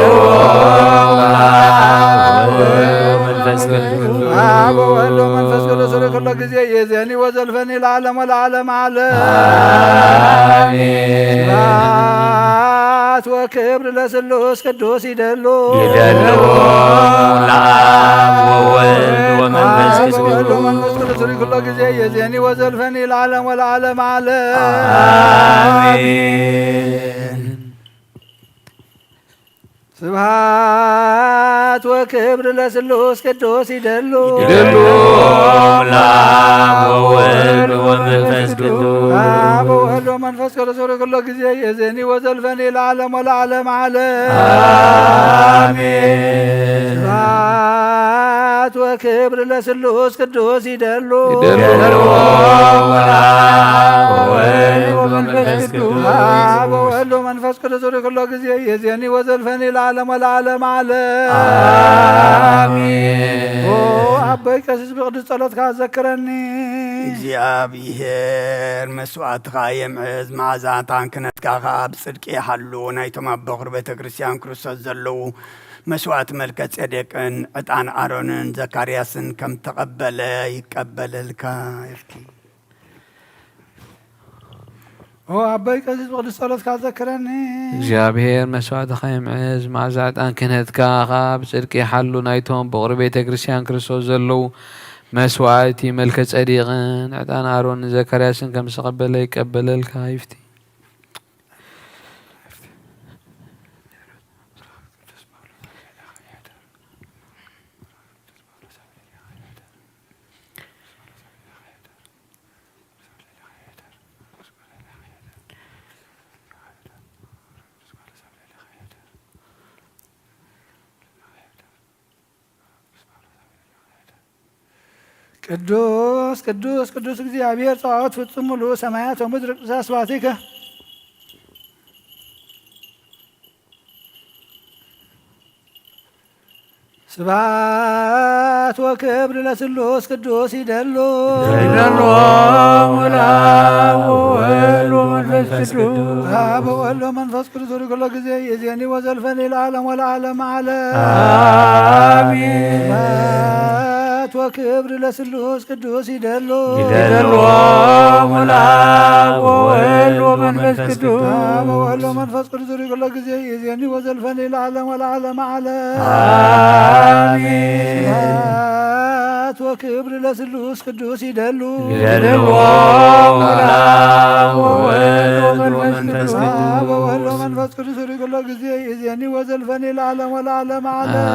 አብ ወወልድ ወመንፈስ ቅዱስ። አብ ወወልድ ወመንፈስ ቅዱስ ርክ ኩሎ ጊዜ የዜኒ ወዘልፈኒ ለዓለም ወለዓለም ዓለም። አሜን። ስብሐት ወክብር ለስሉስ ቅዱስ ይደሉ። ይደሉ። ለአብ ወወልድ ወመንፈስ አብ ወወልድ ቅዱስ። ወመንፈስ ቅዱስ ርክ ኩሎ ጊዜ የዜኒ ወዘልፈኒ ለዓለም ወለዓለም ዓለም። አሜን። ስብሐት ወክብር ለስሉስ ቅዱስ ይደሉ። ይደሉ። ለአብ ወወልድ ወመንፈስ ቅዱስ። አብ ወወልድ ወመንፈስ ቅዱስ ርክ ኩሎ ጊዜ የዜኒ ወዘልፈኒ ለዓለም ወለዓለም ዓለም። አሜን። ስብሐት ወክብር ለስሉስ ቅዱስ ይደሉ። ይደሉ። ለአብ ወወልድ ወመንፈስ ቅዱስ። አብ ወወልድ ወመንፈስ ቅዱስ ርክ ኩሎ ጊዜ የዜኒ ወዘልፈኒ ለዓለም ወለዓለም ዓለም። አሜን። ኦ አቦይ ቀሲስ ብቅዱስ ጸሎትካ ዘክረኒ። እግዚኣብሔር መስዋዕትኻ የምዕዝ፣ መዓዛ ዕጣን ክህነትካ ኸኣ ብጽድቂ ይሓሉ። ናይቶም ኣብ በኹር ቤተ ክርስቲያን ክርስቶስ ዘለዉ መስዋዕቲ መልከ ጼዴቅን ዕጣን ኣሮንን ዘካርያስን ከም ተቐበለ ይቀበለልካ ኢልኪ። ኦ ኣቦይ ቀሲስ ብቅዱስ ጸሎትካ ዘክረኒ። እግዚኣብሔር መስዋዕትኻ ይምዕዝ፣ መዓዛ ዕጣን ክህነትካ ኸኣ ብጽድቂ ይሓሉ። ናይቶም ብቑሪ ቤተ ክርስቲያን ክርስቶስ ዘለዉ መስዋዕቲ መልከ ጸዲቕን ዕጣን ኣሮንን ዘካርያስን ከም ዝተቐበለ ይቀበለልካ ይፍቲ። ቅዱስ ቅዱስ ቅዱስ እግዚኣብሔር ጸባኦት ፍጹም ምሉእ ሰማያት ወምድር ቅዱሳት ስብሐቲከ። ስብሐት ወክብር ለስሉስ ቅዱስ ይደሉ። ይደሉ ለአብ ወወልድ ወመንፈስ ቅዱስ። አብ ወወልድ ወመንፈስ ቅዱስ ርክ ኩሎ ጊዜ ይዜኒ ወዘልፈኒ ለዓለም ወለዓለም ዓለም። አሜን። ስብሐት ወክብር ለስሉስ ቅዱስ ይደሉ። ይደሉ ለአብ ወወልድ ወመንፈስ ቅዱስ። አብ ወወልድ ወመንፈስ ቅዱስ ርክ ኩሎ ጊዜ ይዜኒ ወዘልፈኒ ለዓለም ወለዓለም ዓለም። አሜን። ስብሐት ወክብር ለስሉስ ቅዱስ ይደሉ። ይደሉ ለአብ ወወልድ ወመንፈስ ቅዱስ። አብ ወወልድ ወመንፈስ ቅዱስ ርክ ኩሎ ጊዜ ይዜኒ ወዘልፈኒ ለዓለም ወለዓለም ዓለም።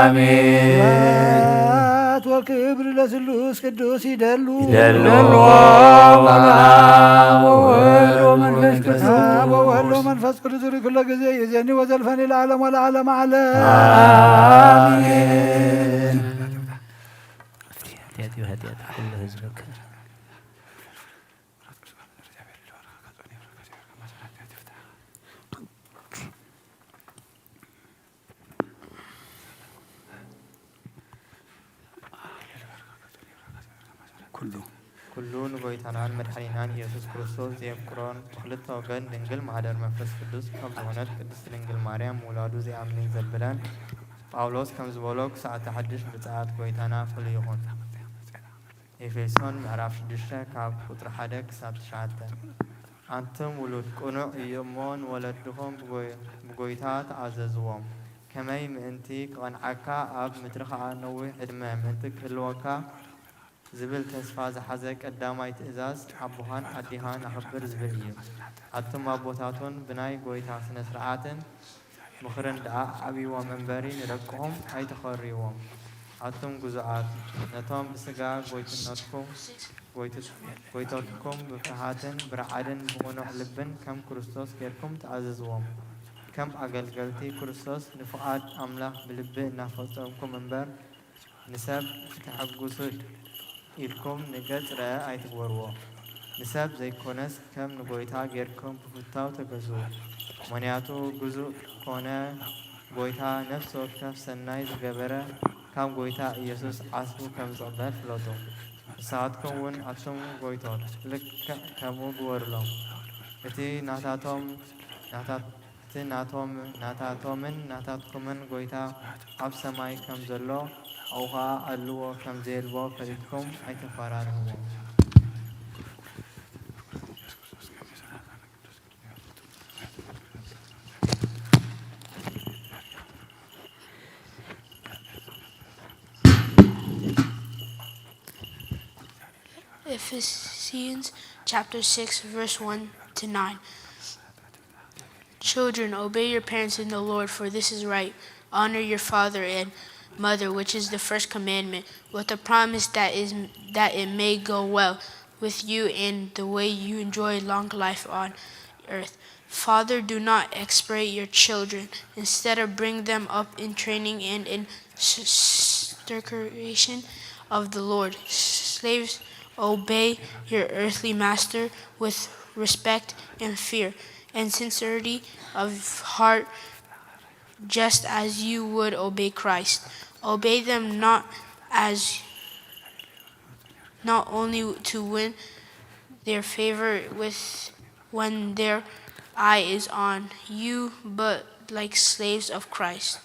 አሜን። ስብሐት ወክብር ለስሉስ ቅዱስ ይደሉ። ይደሉ ለአብ ወወልድ ወመንፈስ ቅዱስ። አብ ወወልድ ወመንፈስ ቅዱስ ርክ ኩሎ ጊዜ ይዜኒ ወዘልፈኒ ለዓለም ወለዓለም ዓለም። አሜን። ኩሉ ኩሉ ንጎይታናን መድሓኒናን ኢየሱስ ክርስቶስ ዘየፍቅሮን ብክልተ ወገን ድንግል ማህደር መንፈስ ቅዱስ ካብ ዝኾነት ቅድስት ድንግል ማርያም ምውላዱ ዘይኣምንን ዘብለን ጳውሎስ ከም ዝበሎ ክሳዕ እቲ ሓድሽ ምጽኣት ጎይታና ፍሉይ ይኹን። ኤፌሶን ምዕራፍ ሽዱሽተ ካብ ቁጽሪ ሓደ ክሳብ ትሽዓተ። ኣንቱም ውሉድ ቅኑዕ እዩ እሞ ንወለድኹም ብጎይ-፣ ብጎይታ ተኣዘዝዎም። ከመይ ምእንቲ ክቐንዓካ ኣብ ምድሪ ኸኣ ነዊሕ ዕድመ ምእንቲ ክህልወካ ዝብል ተስፋ ዝሓዘ ቀዳማይ ትእዛዝ ኣቦኻን ኣዴኻን ኣኽብር ዝብል እዩ። ኣቱም ኣቦታቱን ብናይ ጐይታ ስነ ስርዓትን ምኽርን ደኣ ዓብይዎም እምበሪ ንደቅኹም ኣይተኾርይዎም። ኣቱም ግዙኣት፣ ነቶም ብስጋ ጐይትነትኩም ጐይትት- ጐይተትኩም ብፍርሃትን ብርዓድን ብቕኑዕ ልብን ከም ክርስቶስ ጌርኩም ተኣዘዝዎም። ከም ኣገልገልቲ ክርስቶስ ንፍቓድ ኣምላኽ ብልቢ እናፈጸምኩም እምበር ንሰብ ክተሐጉሱ ኢልኩም ንገጽ ረኣ ኣይትግበርዎ። ንሰብ ዘይኮነስ ከም ንጎይታ ጌርኩም ብፍታው ተገዝኡ። ምኽንያቱ ግዙእ ኮነ ጎይታ ነፍሲ ወከፍ ሰናይ ዝገበረ ካብ ጎይታ ኢየሱስ ዓስቡ ከም ዝቕበል ፍለጡ። ንስኻትኩም እውን ኣቱም ጎይቶት ልክዕ ከምኡ ግበሩሎም። እቲ ናታቶም ናታ እቲ ናቶም ናታቶምን ናታትኩምን ጎይታ ኣብ ሰማይ ከም ዘሎ ኣብኡ ኸኣ ኣልዎ ከም ዘየልቦ ፈሊጥኩም ኣይተፈራርህዎም። Ephesians chapter six, verse one to nine. Children, obey your parents in the Lord, for this is right. Honor your father and mother, which is the first commandment, with the promise that is that it may go well with you and the way you enjoy long life on earth. Father, do not exasperate your children. Instead of bring them up in training and in s- s- of the Lord. Slaves, obey your earthly master with respect and fear and sincerity of heart, just as you would obey Christ. Obey them not as not only to win their favor with when their eye is on you, but like slaves of Christ,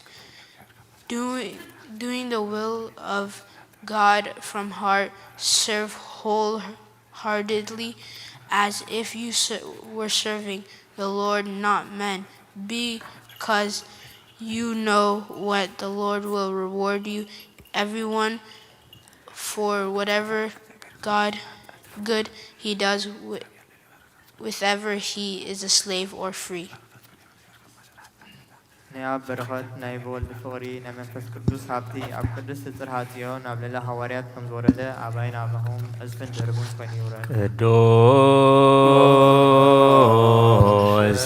doing doing the will of God from heart, serve wholeheartedly as if you ser- were serving the Lord, not men, because you know what the Lord will reward you, everyone, for whatever God good he does with, whether he is a slave or free. ናይ ኣብ በረኸት ናይ ብወልድ ፍቕሪ ናይ መንፈስ ቅዱስ ሃብቲ ኣብ ቅድስቲ ጽርሃ ጽዮን ኣብ ልዕሊ ሃዋርያት ከም ዝወረደ ኣባይን ኣባኹም ዕጽፍን ድርብን ኮይኑ ይውረድ። ቅዱስ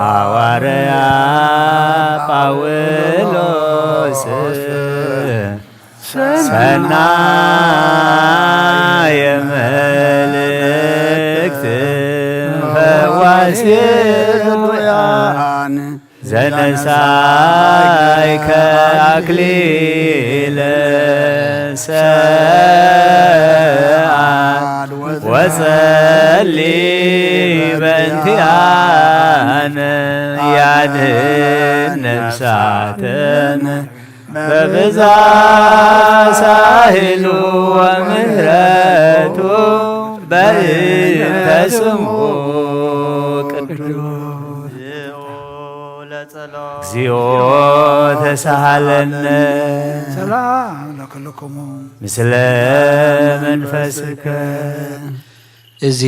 ሃዋርያ ጳውሎስ ሰናየ መልእክት ፈዋሲ ሩያን ዘነሳይከ ኣክሊለ ሰዓል ወጸሊ በእንቲኣነ ያድህን ነፍሳተነ በብዛ ሳህሉ ወምህረቱ በእንተ ስሙ ቅዱስ ለጸሎ እግዚኦ ተሳሃለነ ሰላም ለክልኩሙ ምስለ መንፈስከ። እዚ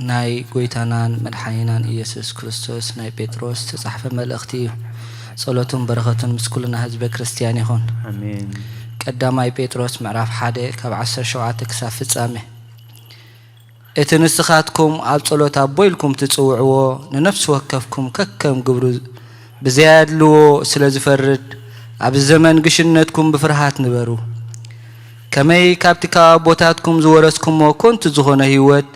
ናይ ጐይታናን መድሓኒናን ኢየሱስ ክርስቶስ ናይ ጴጥሮስ ዝተጻሕፈ መልእኽቲ እዩ። ጸሎቱን በረኸቱን ምስ ኩልና ህዝበ ክርስትያን ይኹን። ኣሜን። ቀዳማይ ጴጥሮስ ምዕራፍ ሓደ ካብ ዓሰርተ ሸውዓተ ክሳብ ፍጻሜ። እቲ ንስኻትኩም ኣብ ጸሎት ኣቦ ኢልኩም ትጽውዕዎ ንነፍሲ ወከፍኩም ከከም ግብሩ ብዘይ ኣድልዎ ስለ ዝፈርድ ኣብዚ ዘመን ግሽነትኩም ብፍርሃት ንበሩ። ከመይ ካብቲ ካብ ኣቦታትኩም ዝወረስኩሞ ኮንቱ ዝኾነ ህይወት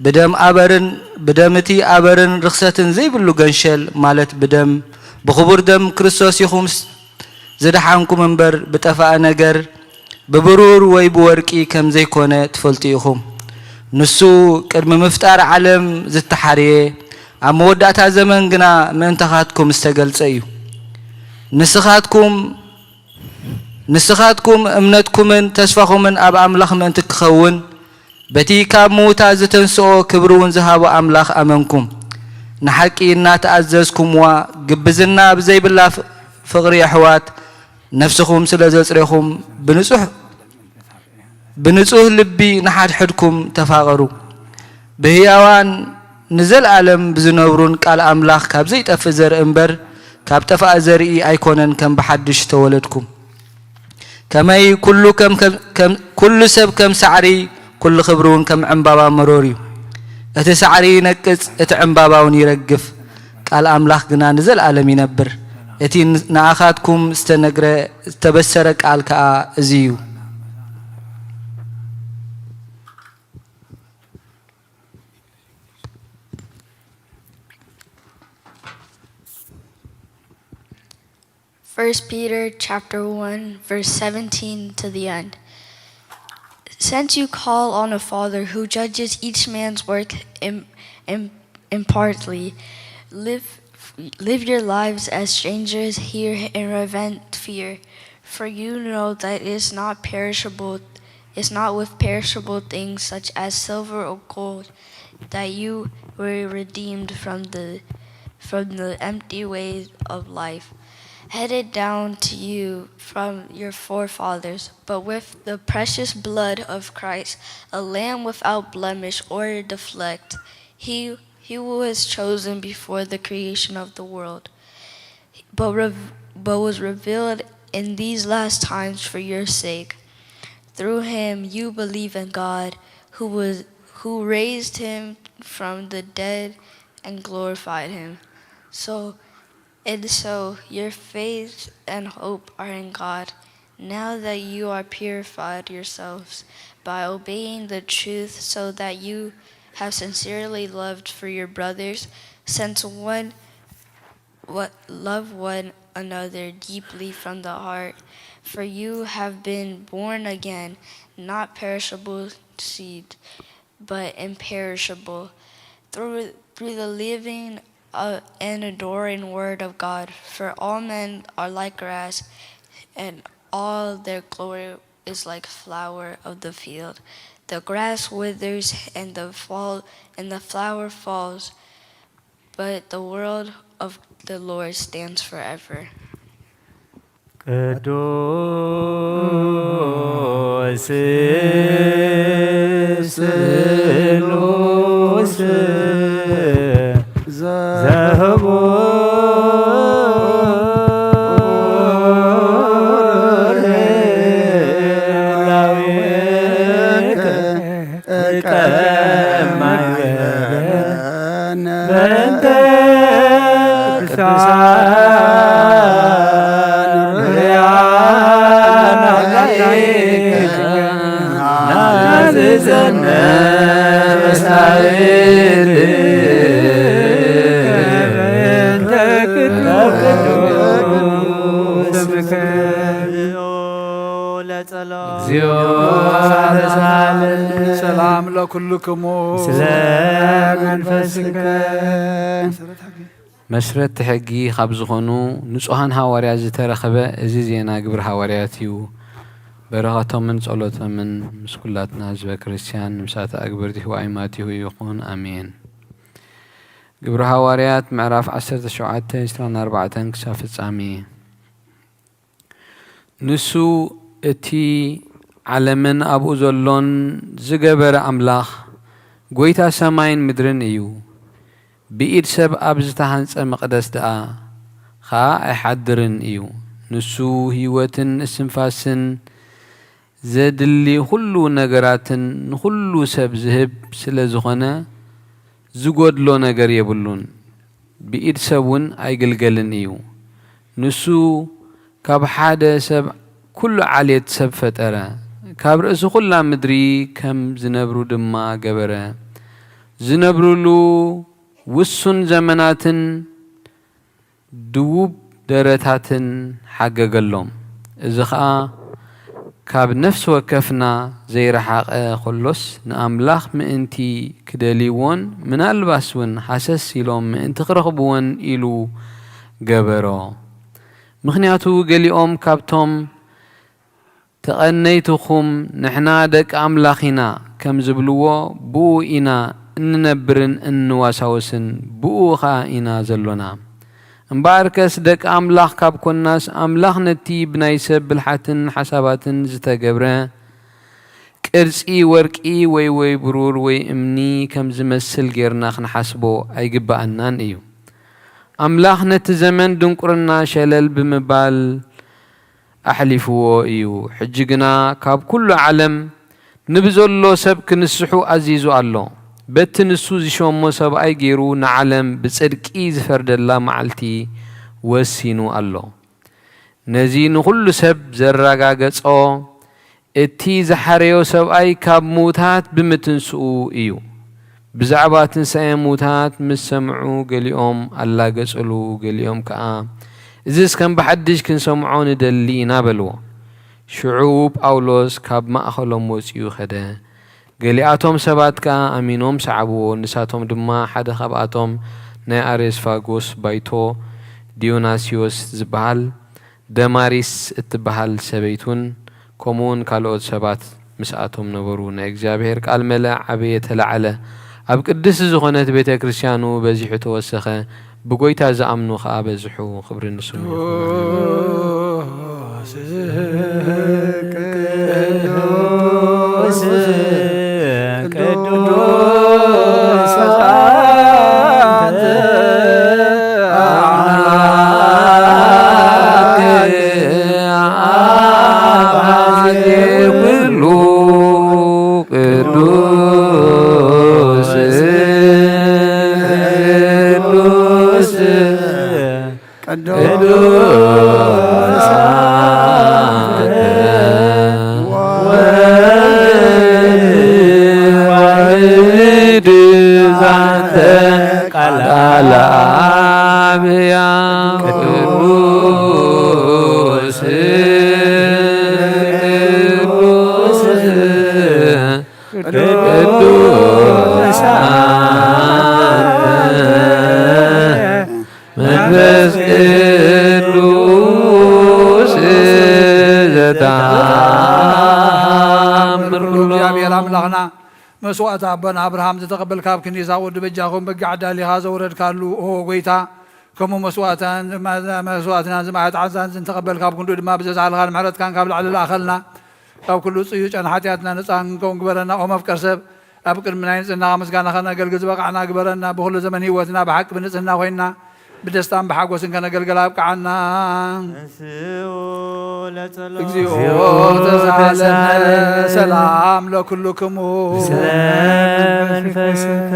ብደም ኣበርን ብደም እቲ ኣበርን ርኽሰትን ዘይብሉ ገንሸል ማለት ብደም ብኽቡር ደም ክርስቶስ ኢኹም ዝደሓንኩም እምበር ብጠፋእ ነገር ብብሩር ወይ ብወርቂ ከም ዘይኮነ ትፈልጡ ኢኹም። ንሱ ቅድሚ ምፍጣር ዓለም ዝተሓርየ ኣብ መወዳእታ ዘመን ግና ምእንታኻትኩም ዝተገልጸ እዩ። ንስኻትኩም ንስኻትኩም እምነትኩምን ተስፋኹምን ኣብ ኣምላኽ ምእንቲ ክኸውን በቲ ካብ ምዉታት ዝተንስኦ ክብሪ እውን ዝሃቦ ኣምላኽ ኣመንኩም። ንሓቂ እናተኣዘዝኩምዋ ግብዝና ብዘይብላ ፍቕሪ ኣሕዋት ነፍስኹም ስለ ዘጽሬኹም ብንጹሕ ብንጹህ ልቢ ንሓድሕድኩም ተፋቐሩ። ብህያዋን ንዘለኣለም ብዝነብሩን ቃል ኣምላኽ ካብ ዘይጠፍእ ዘርኢ እምበር፣ ካብ ጠፍኣ ዘርኢ ኣይኮነን ከም ብሓድሽ ዝተወለድኩም። ከመይ ኩሉ ከም፣ ከም፣ ከም፣ ኩሉ ሰብ ከም ሳዕሪ፣ ኩሉ ክብሪ እውን ከም ዕምባባ መሮር እዩ። እቲ ሳዕሪ ይነቅጽ፣ እቲ ዕምባባ እውን ይረግፍ፣ ቃል ኣምላኽ ግና ንዘለኣለም ይነብር። እቲ ን-፣ ንኣኻትኩም ዝተነግረ፣ ዝተበሰረ ቃል ከኣ እዚ እዩ። First Peter chapter one, verse seventeen to the end. Since you call on a Father who judges each man's work im-, im-, impartially, live, live your lives as strangers here in reverent fear, for you know that it is not perishable, it's not with perishable things such as silver or gold that you were redeemed from the, from the empty ways of life, handed down to you from your forefathers, but with the precious blood of Christ, a lamb without blemish or defect. He, he was chosen before the creation of the world, but, rev- but was revealed in these last times for your sake. Through him you believe in God, who was, who raised him from the dead and glorified him. So, and so your faith and hope are in God. Now that you are purified yourselves by obeying the truth, so that you have sincerely loved for your brothers, since one what love one another deeply from the heart, for you have been born again, not perishable seed, but imperishable, through, through the living, uh, and adoring word of God. For all men are like grass, and all their glory is like flower of the field. The grass withers and the fall, and the flower falls, but the word of the Lord stands forever. ቅዱስ ስሉስ ዘህቡር ላዊከ በእንተ ቅዱሳን ናዝዘነ መሳይል በእንተ ቅዱስ ስምከ። ለጸሎት። እግዚኦ ተሳለን። ሰላም ለኩልክሙ። ስለ መንፈስከ። መስረትቲ ሕጊ ካብ ዝኾኑ ንጹሃን ሃዋርያት ዝተረኸበ እዚ ዜና ግብሪ ሃዋርያት እዩ። በረኸቶምን ጸሎቶምን ምስ ኩላትና ህዝበ ክርስትያን፣ ንምሳተ ኣግብርቲሁ ኣይማቲሁ ይኹን። ኣሜን። ግብሪ ሃዋርያት ምዕራፍ ዓሰርተ ሸውዓተ፣ ዕስራን ኣርባዕተን ክሳብ ፍጻሜ። ንሱ እቲ ዓለምን ኣብኡ ዘሎን ዝገበረ ኣምላኽ፣ ጐይታ ሰማይን ምድርን እዩ። ብኢድ ሰብ ኣብ ዝተሃንጸ መቕደስ ደኣ ኸኣ ኣይሓድርን እዩ። ንሱ ህይወትን እስትንፋስን ዘድሊ ኹሉ ነገራትን ንኹሉ ሰብ ዝህብ ስለ ዝኾነ፣ ዝጎድሎ ነገር የብሉን። ብኢድ ሰብ እውን ኣይግልገልን እዩ። ንሱ ካብ ሓደ ሰብ ኩሉ ዓሌት ሰብ ፈጠረ። ካብ ርእሲ ኩላ ምድሪ ከም ዝነብሩ ድማ ገበረ። ዝነብሩሉ ውሱን ዘመናትን ድዉብ ደረታትን ሓገገሎም። እዚ ኸኣ ካብ ነፍሲ ወከፍና ዘይረሓቐ ኸሎስ፣ ንኣምላኽ ምእንቲ ክደልይዎን ምናልባስ እውን ሃሰስ ኢሎም ምእንቲ ክረኽብዎን ኢሉ ገበሮ። ምኽንያቱ፣ ገሊኦም ካብቶም ተቐነይትኹም ንሕና ደቂ ኣምላኽ ኢና ከም ዝብልዎ፣ ብኡ ኢና እንነብርን እንዋሳወስን፣ ብኡ ኸኣ ኢና ዘሎና። እምበኣርከስ ደቂ ኣምላኽ ካብ ኰንናስ፣ ኣምላኽ ነቲ ብናይ ሰብ ብልሓትን ሓሳባትን ዝተገብረ፣ ቅርጺ ወርቂ ወይ፣ ወይ ብሩር ወይ እምኒ ከም ዝመስል ጌርና ክንሓስቦ ኣይግብኣናን እዩ። ኣምላኽ ነቲ ዘመን ድንቁርና ሸለል ብምባል ኣሕሊፍዎ እዩ። ሕጂ ግና ካብ ኩሉ ዓለም ንብዘሎ ሰብ ክንስሑ ኣዚዙ ኣሎ። በቲ ንሱ ዝሸሞ ሰብኣይ ገይሩ ንዓለም ብጽድቂ ዝፈርደላ መዓልቲ ወሲኑ ኣሎ። ነዚ ንኹሉ ሰብ ዘረጋገጾ፣ እቲ ዝሓረዮ ሰብኣይ ካብ ምዉታት ብምትንስኡ እዩ። ብዛዕባ ትንሳኤ ምዉታት ምስ ሰምዑ፣ ገሊኦም ኣላገጹሉ፣ ገሊኦም ከኣ፣ "እዝስ ከም ብሓድሽ ክንሰምዖ ንደሊ ኢና" በልዎ። ሽዑ ጳውሎስ ካብ ማእከሎም ወጺኡ ኸደ። ገሊኣቶም ሰባት ከኣ ኣሚኖም ሰዓብዎ። ንሳቶም ድማ፣ ሓደ ካብኣቶም ናይ ኣሬስፋጎስ ባይቶ ዲዮናስዮስ ዝበሃል፣ ደማሪስ እትበሃል ሰበይቱን ከምኡውን ካልኦት ሰባት ምስኣቶም ነበሩ። ናይ እግዚኣብሔር ቃል መለ ዓበየ፣ ተላዕለ። ኣብ ቅድስቲ ዝኾነት ቤተ ክርስቲያኑ በዚሑ ተወሰኸ። ብጎይታ ዝኣምኑ ኸኣ በዝሑ። ክብሪ ንስሙ ይኹን። ቅዱስ፣ ቅዱስ ኣንተ ኣምላክ፣ ኣባዜ ኩሉ ቅዱስ፣ ቅዱስ ቅዱስ አንተ ወልድ አንተ ቃል አብ ያው ቅዱስ ቅዱስ ቅዱስ አንተ መንፈስ ቅዱስ ዘተአምር ኩሉ። እግዚኣብሔር ኣምላኽና፣ መስዋእቲ ኣቦና ኣብርሃም ዝተቐበልካ፣ ኣብ ክንዲ ይስሐቅ ወዲ በጃኹም በጊዕ ኣዳሊኻ ዘውረድካሉ፣ ኦ ጎይታ፣ ከምኡ መስዋእትናን፣ መስዋእትናን ዝማዕት ዓዛን ዝተቐበልካ፣ ኣብ ክንዱ ድማ ብዘሳልኻን ምሕረትካን ካብ ላዕሊ ለኣኸልና። ካብ ኩሉ ጽዩጫን ሓጢኣትና ነጻ ክንከውን ግበረና። ኦ መፍቀር ሰብ፣ ኣብ ቅድሚ ናይ ንጽህናኻ ምስጋና ከነገልግል ዝበቃዕና ግበረና። ብኹሉ ዘመን ህይወትና ብሓቂ ብንጽህና ኮይንና ብደስታን ብሓጎስን ከነገልግል ኣብቅዓና። ተንሥኡ ለጸሎት። እግዚኦ ተሳሃለነ። ሰላም ለኩልክሙ። ስለ መንፈስከ።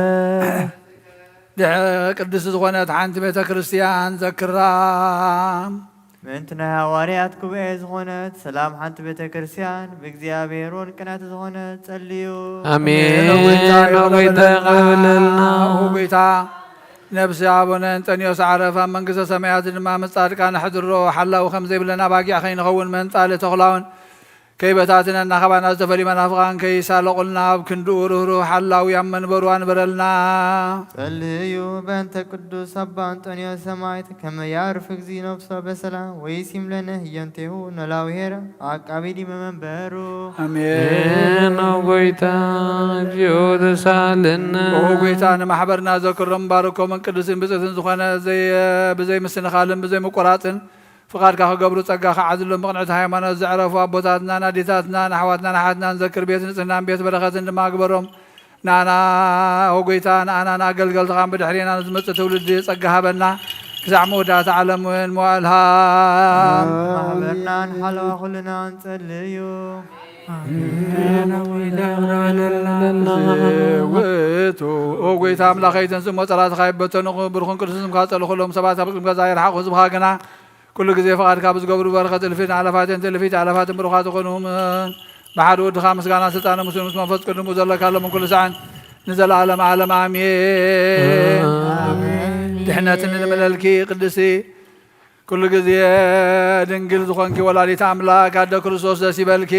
ድሕ-፣ ቅድስቲ ዝኾነት ሓንቲ ቤተ ክርስቲያን ዘክራ። ምእንቲ ናይ ሃዋርያት ጉባኤ ዝኾነት ሰላም ሓንቲ ቤተ ክርስቲያን ብእግዚኣብሔር ወርቅነት ዝኾነት ጸልዩ። ኣሜን። ኣሜን። ኦ ጎይታ፣ ይቕረ በለልና። ኦ ጎይታ፣ ነፍሲ ኣቡነ እንጠንዮስ ዓረፍ ኣብ መንግስተ ሰማያት ድማ ምስ ጻድቃን ኣሕድሮ። ሓላዊ ከም ዘይብለን ኣባጊዕ ከይንኸውን መንጻሊ ተኹላውን ከይበታትነና፣ ካባና ዝተፈልዩ መናፍቓን ከይሳለቑልና፣ ኣብ ክንድኡ ርህሩህ ሓላዊ ኣብ መንበሩ ኣንብረልና። ጸልዩ በእንተ ቅዱስ ኣባ እንጦንዮስ ሰማዕት ከመ ያዕርፍ እግዚእ ነፍሶ በሰላም ወይሲም ለነ ህየንቴሁ ኖላዊ ኄር ዓቃቢ ዲበ መንበሩ። ኣሜን። ኦ ጎይታ፣ እግዚኦ ተሳለነ። ኦ ጎይታ፣ ንማሕበርና ዘክሮም ባርኮምን ቅዱስን ብጽእትን ዝኾነ ዘይ-፣ ብዘይ ምስንኻልን ብዘይ ምቁራጽን ፍቓድካ ክገብሩ ጸጋ ክዓዝሎም ብቕንዕቲ ሃይማኖት ዘዕረፉ ኣቦታትናን ኣዴታትናን ኣሕዋትናን ኣሓትናን ዘክር። ቤት ንጽህናን ቤት በረኸትን ድማ ግበሮም። ንኣና፣ ኦ ጎይታ፣ ንኣናን ኣገልገልትኻን ብድሕሬና ንዝመጽእ ትውልዲ ጸጋ ሃበና። ክሳዕ መወዳእታ ዓለም እውን መዋእልሃ። ማሕበርናን ሓለዋ ኩልና ንጸልዩ። ኣሜን። ኦ ጎይታ፣ ይቕረ በለልና። ውእቱ፣ ኦ ጎይታ ኣምላኸይ፣ ተንስእ እሞ ጸላእትኻ ይበተኑ፣ ብሩኽን ቅዱስን ስምካ ጸልኹሎም ሰባት ኣብ ጽምካ ይርሓቑ፣ ህዝብኻ ግና ኩሉ ግዜ ፍቓድካ ብዝገብሩ በረኸት እልፊት ኣእላፋትን ትእልፊት ኣእላፋትን ብሩኻት ይኹኑ። ብሓደ ወድኻ ምስጋና ስልጣነ ምስሉ ምስ መንፈስ ቅዱስ ዘለካ ሎምን ኩሉ ሰዓን ንዘለዓለም ዓለም ኣሜን። ኣሜን። ድሕነትን ንምለልኪ ቅድስቲ ኩሉ ግዜ ድንግል ዝኾንኪ ወላዲት ኣምላክ ኣደ ክርስቶስ ደስ ይበልኪ።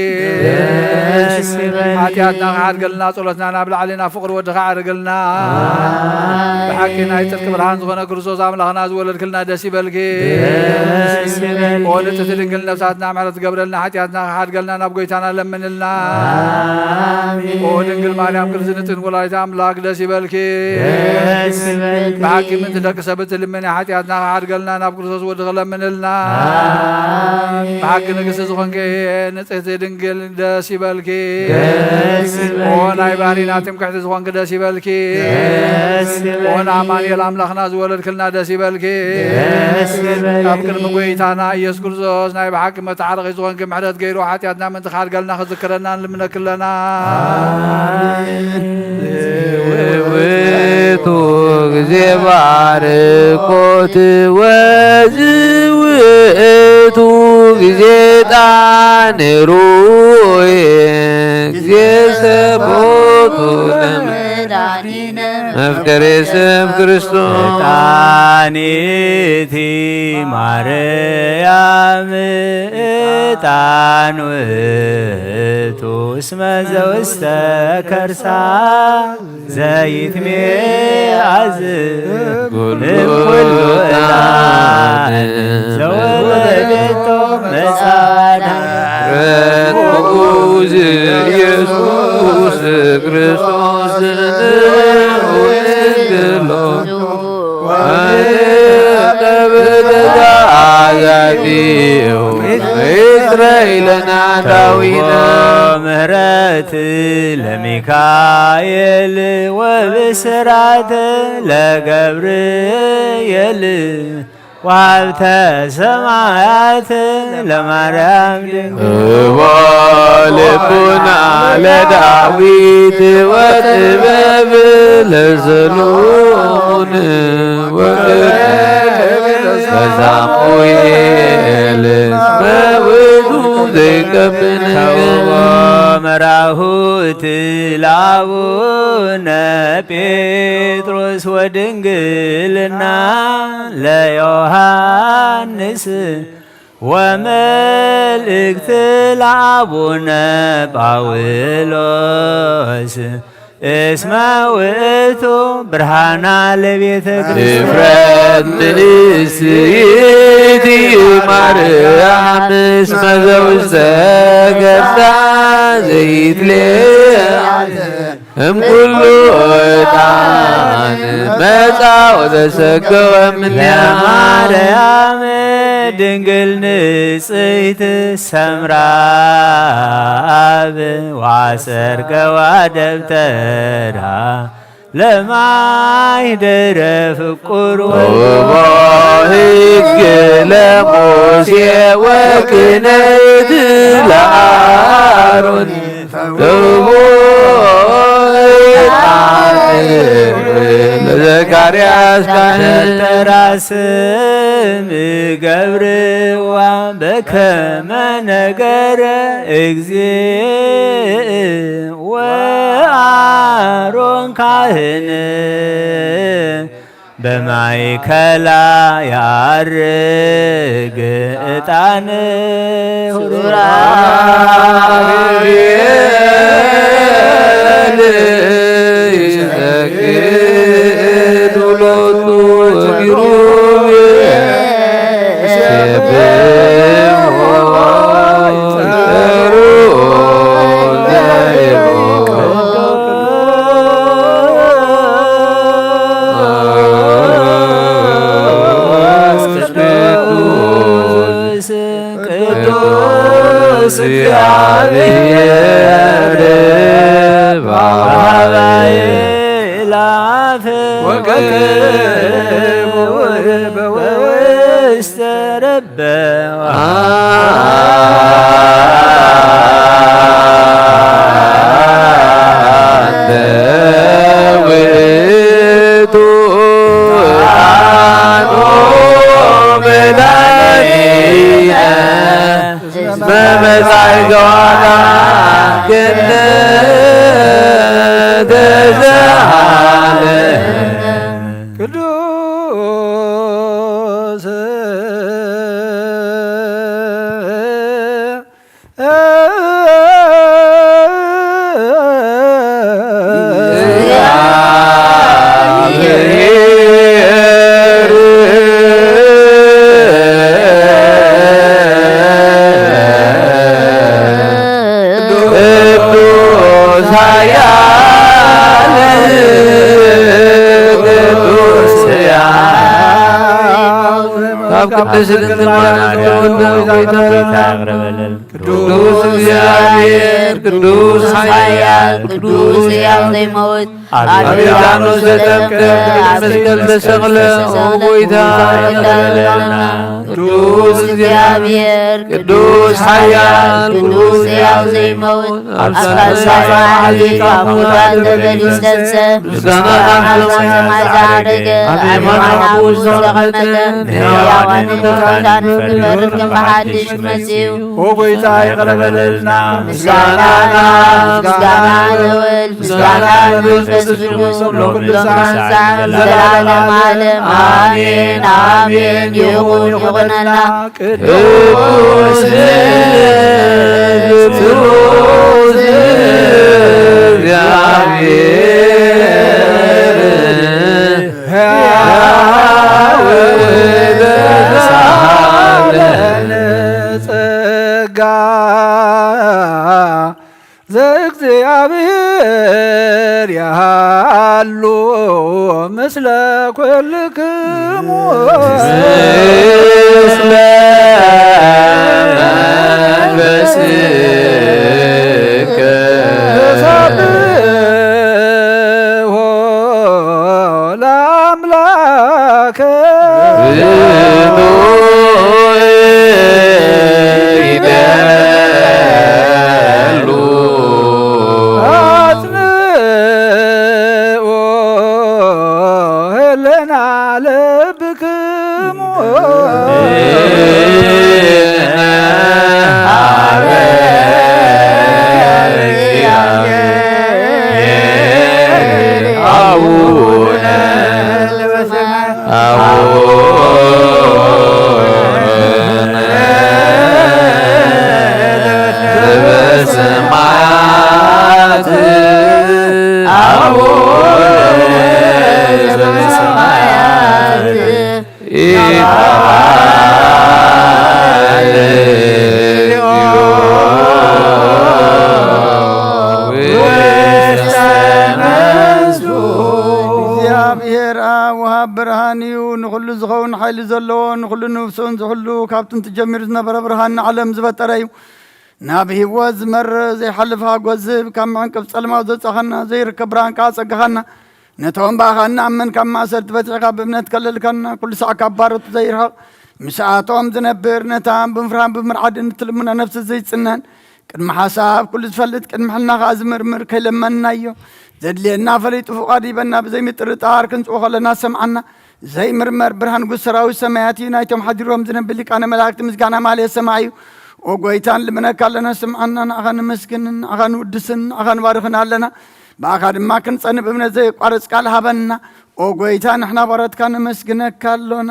ደስ ይበልኪ። ሓጢኣትና ክሓድገልና ጸሎትና ናብ ላዕሊ ናብ ፍቕሪ ወድኻ ዓርግልና። ኣሜን። ብሓቂ ናይ ጽድቂ ብርሃን ዝኾነ ክርስቶስ ኣምላኽና ዝወለድክልና ደስ ይበልኪ። ደስ ይበልኪ። ኦ ንጽሕቲ ድንግል ነፍሳትና ምሕረት ትገብረልና፣ ሓጢኣትና ክሓድገልና ናብ ጎይታና ለምንልና። ኣሜን። ኦ ድንግል ማርያም ቅድስቲ ንጽሕቲ ወላዲት ኣምላክ ደስ ይበልኪ። ደስ ይበልኪ። ብሓቂ ምእንቲ ደቂ ሰብ እትልምኒ፣ ሓጢኣትና ክሓድገልና ናብ ክርስቶስ ወድኺ ለምንልና። ኣሜን። ብሓቂ ንግስቲ ዝኾንኪ ንጽሕቲ ድንግል ደስ ይበልኪ። ደስ ይበልኪ። ኦ ናይ ባህሪና ትምክሕቲ ዝኾንኪ ደስ ይበልኪ። ደስ ይበልኪ። ኦ ንኣማኑኤል ኣምላኽና ዝወለድክልና ደስ ይበልኪ። ደስ ይበልኪ። ኣብ ቅድሚ ጎይታና ኢየሱስ ክርስቶስ ናይ ብሓቂ መተዓረቒ ዝኾንኪ ምሕረት ገይሩ ሓጢኣትና ምእንቲ ክሓድገልና ክዝክረና ንልምነኪ ኣለና። ውእቱ ግዜ ባርኮት ወዝውእቱ ግዜ ጣን ሩይ ግዜ ሰቦቱ ለመፍቀሬ ሰብ ክርስቶስ። ዕጣኒቲ ማርያም ዕጣን ውእቱ እስመ ዘውስተ ከርሳ ዘይትሜአዝ ኩሉ እምኩሉ ዕጣን ዘወለደቶ መጻዳ። ረድኡ ኢየሱስ ክርስቶስ ንዑ እንግሎ ወይቀብር ተዛዛቲው ይስረይ ለና ዳዊና። ምህረት ለሚካኤል ወብስራት ለገብርኤል ወሀብተ ሰማያት ለማርያም ድንግል። እወ ልቡና ለዳዊት ወጥበብ ለሰሎሞን ወእደ ለሳሙኤል መውቱ ዘይቀብን። ተውቦ መራሁት ለአቡነ ጴጥሮስ ወድንግልና ለዮሐንስ ወመልእክት ለአቡነ ጳውሎስ እስመ ውእቱ ብርሃና ለቤተ ክርስቲያን። እፍረት ምንእስይቲ ማርያም እስመ ዘውስተ ገጻ ዘይትሌ እምኩሉ ዕጣን መጻ ወተሰገወ እምኔሃ። ለማርያም ድንግል ንጽሕት ሰምራ አብ ወአሰርገዋ ደብተራ ለማይደረ ፍቁር ወልድ። ሕግ ለሙሴ ወክህነት ለአሮን ተውቦ ዕጣን ለዘካርያስ ካህን። ተራ ስም ገብርዋ በከመ ነገረ እግዚእ ወአሮን ካህን በማእከላ ያርግ ዕጣን ሱራፌል ይሰግዱ ሎቱ ኪሩቤል ይሴብሑ ቅዱስ ቅዱስ እግዚአብሔር በአርያም ወክብር በውስተ ረበ። አንተ ውእቱ መድኃኒነ መመጻእከ ወአዳንከነ ተዘሃለ። ቅዱስ ቅዱስ ኃያል ቅዱስ ሕያው ካብ ቅድስት ድንግል ማርያም ተወልደ፣ ጌታ ይቅረበልን። ቅዱስ እግዚኣብሔር፣ ቅዱስ ኃያል፣ ቅዱስ ሕያው ዘይመውት፣ ኣብ ዮርዳኖስ ተጠምቀ፣ መስቀል ተሰቅለ፣ ኦ ጐይታ ይቅረበልና። ቅዱስ እግዚኣብሔር፣ ቅዱስ ኃያል፣ ቅዱስ ሕያው ዘይመውት፣ ኣብ ሳልሳይ መዓልቲ ካብ ሙታን ተመሊሱ ተንሥአ፣ ምስጋና ናብ ሰማይ ዝዓረገ፣ ኣብ የማነ ኣቦኡ ዝተቐመጠ፣ ንሕያዋንን ንሙታንን ክፈርድ ከም ብሓድሽ መጺኡ። ኦ ጐይታ ይቕረ በለልና። ምስጋና ናብ፣ ምስጋና ንወልድ፣ ምስጋና ንመንፈስ ቅዱስ፣ ሎምሳን ዘለዓለም ዓለም። ኣሜን፣ ኣሜን። ይኹን፣ ይኹነልና። ቅዱስ፣ ቅዱስ እግዚኣብሔር ሕያው ለዘለዓለም። ጸጋ ዘእግዚኣብሔር ያሃሉ ምስለ ኩልክሙ። ምስለ መንፈስከ። ተሳብሖ ለአምላከ። ብሉይ ይደሉ። አጽንኦ ህልና ልብክሙ። አቡነ ዘበሰማያት። አቡነ ዘበሰማያት። እግዚኣብሔር ኣብ ወሃብ ብርሃን እዩ። ንኹሉ ዝኸውን ሓይሊ ዘለዎ፣ ንኹሉ ንፍስኡን ዝሕሉ፣ ካብ ጥንቲ ጀሚሩ ዝነበረ ብርሃን ንዓለም ዝፈጠረ እዩ። ናብ ህይወት ዝመርሕ ዘይሓልፍ ሓጎስ ዝህብ፣ ካብ መዕንቅፍ ጸልማት ዘውጻኻና፣ ዘይርከብ ብርሃን ከኣ ጸጋኻና። ነቶም ብኣኻ እንኣምን ካብ ማእሰርቲ ፈቲሕካ ብእምነት ከለልካና፣ ኩሉ ሳዕ ካብ ባሮት ዘይርሕቕ፣ ምስኣቶም ዝነብር፣ ነታ ብምፍራህን ብምርዓድን እትልምኖ ነፍሲ ዘይጽነን፣ ቅድሚ ሓሳብ ኩሉ ዝፈልጥ፣ ቅድሚ ሕልና ከኣ ዝምርምር፣ ከይለመንናዮ ዘድልየና ፈሊጡ ፍቓዱ ሂበና፣ ብዘይምጥርጣር ክንጽዎ ከለና ዝሰምዓና፣ ዘይምርመር ብርሃን ንጉስ ሰራዊት ሰማያት እዩ። ናይቶም ሓዲሮም ዝነብር ሊቃነ መላእክቲ ምስጋና ማልየ ሰማይ እዩ። ኦ ጐይታ፣ ንልምነካ ኣለና፣ ስምዓና። ንኣኻ ነመስግንን ንኣኻ ንውድስን ንኣኻ ንባርኽን ኣለና። ብኣኻ ድማ ክንጸንእ ብእምነት ዘየቋርጽ ቃል ሃበና። ኦ ጐይታ፣ ንሕና ባሮትካ ነመስግነካ ኣሎና።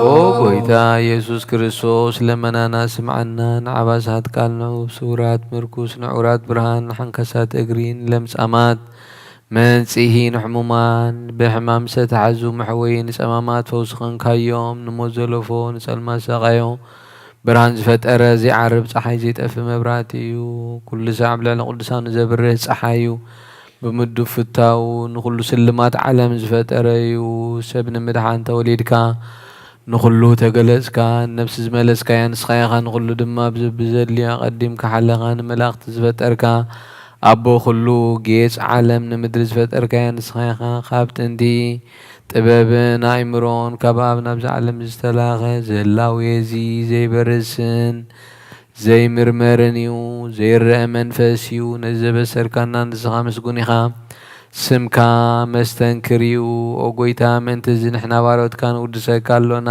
ኦ ጐይታ ኢየሱስ ክርስቶስ፣ ልመናና ስምዓና። ንዓባሳት ቃል ንዑ ስውራት ምርኩስ፣ ንዑራት ብርሃን፣ ንሓንካሳት እግሪ፣ ንለምጻማት መንጽሂ፣ ንሕሙማን ብሕማም ዝተታሕዙ መሕወዪ፣ ንጸማማት ፈውሲ ኾንካዮም፣ ንሞት ዘለፎ፣ ንጸልማት ሰቓዮ ብርሃን ዝፈጠረ፣ ዘይዓርብ ጸሓይ፣ ዘይጠፍእ መብራህቲ እዩ። ኩሉ ሳዕ ኣብ ልዕሊ ቅዱሳኑ ዘብርህ ጸሓይ እዩ። ብምዱብ ፍታው ንኹሉ ስልማት ዓለም ዝፈጠረ እዩ። ሰብ ንምድሓን ተወሊድካ፣ ንኹሉ ተገለጽካ፣ ነፍሲ ዝመለስካያ ንስኻ ኢኻ፣ ንኹሉ ድማ ብዝ-፣ ብዘድልዮ ኣቐዲምካ ሓለኻ፣ ንመላእኽቲ ዝፈጠርካ፣ ኣቦ ኩሉ ጌጽ ዓለም ንምድሪ ዝፈጠርካያ ንስኻ ኢኻ። ካብ ጥንቲ ጥበብን ኣእምሮን ካብ ኣብ ናብዚ ዓለም ዝተላኸ፣ ዘላውየ እዚ ዘይበርስን ዘይምርመርን እዩ፣ ዘይረአ መንፈስ እዩ። ነዚ ዘበሰርካና ንስኻ ምስጉን ኢኻ። ስምካ መስተንክር እዩ። ኦ ጐይታ፣ ምእንቲ እዚ ንሕና ባሮትካ ንውድሰካ ኣሎና።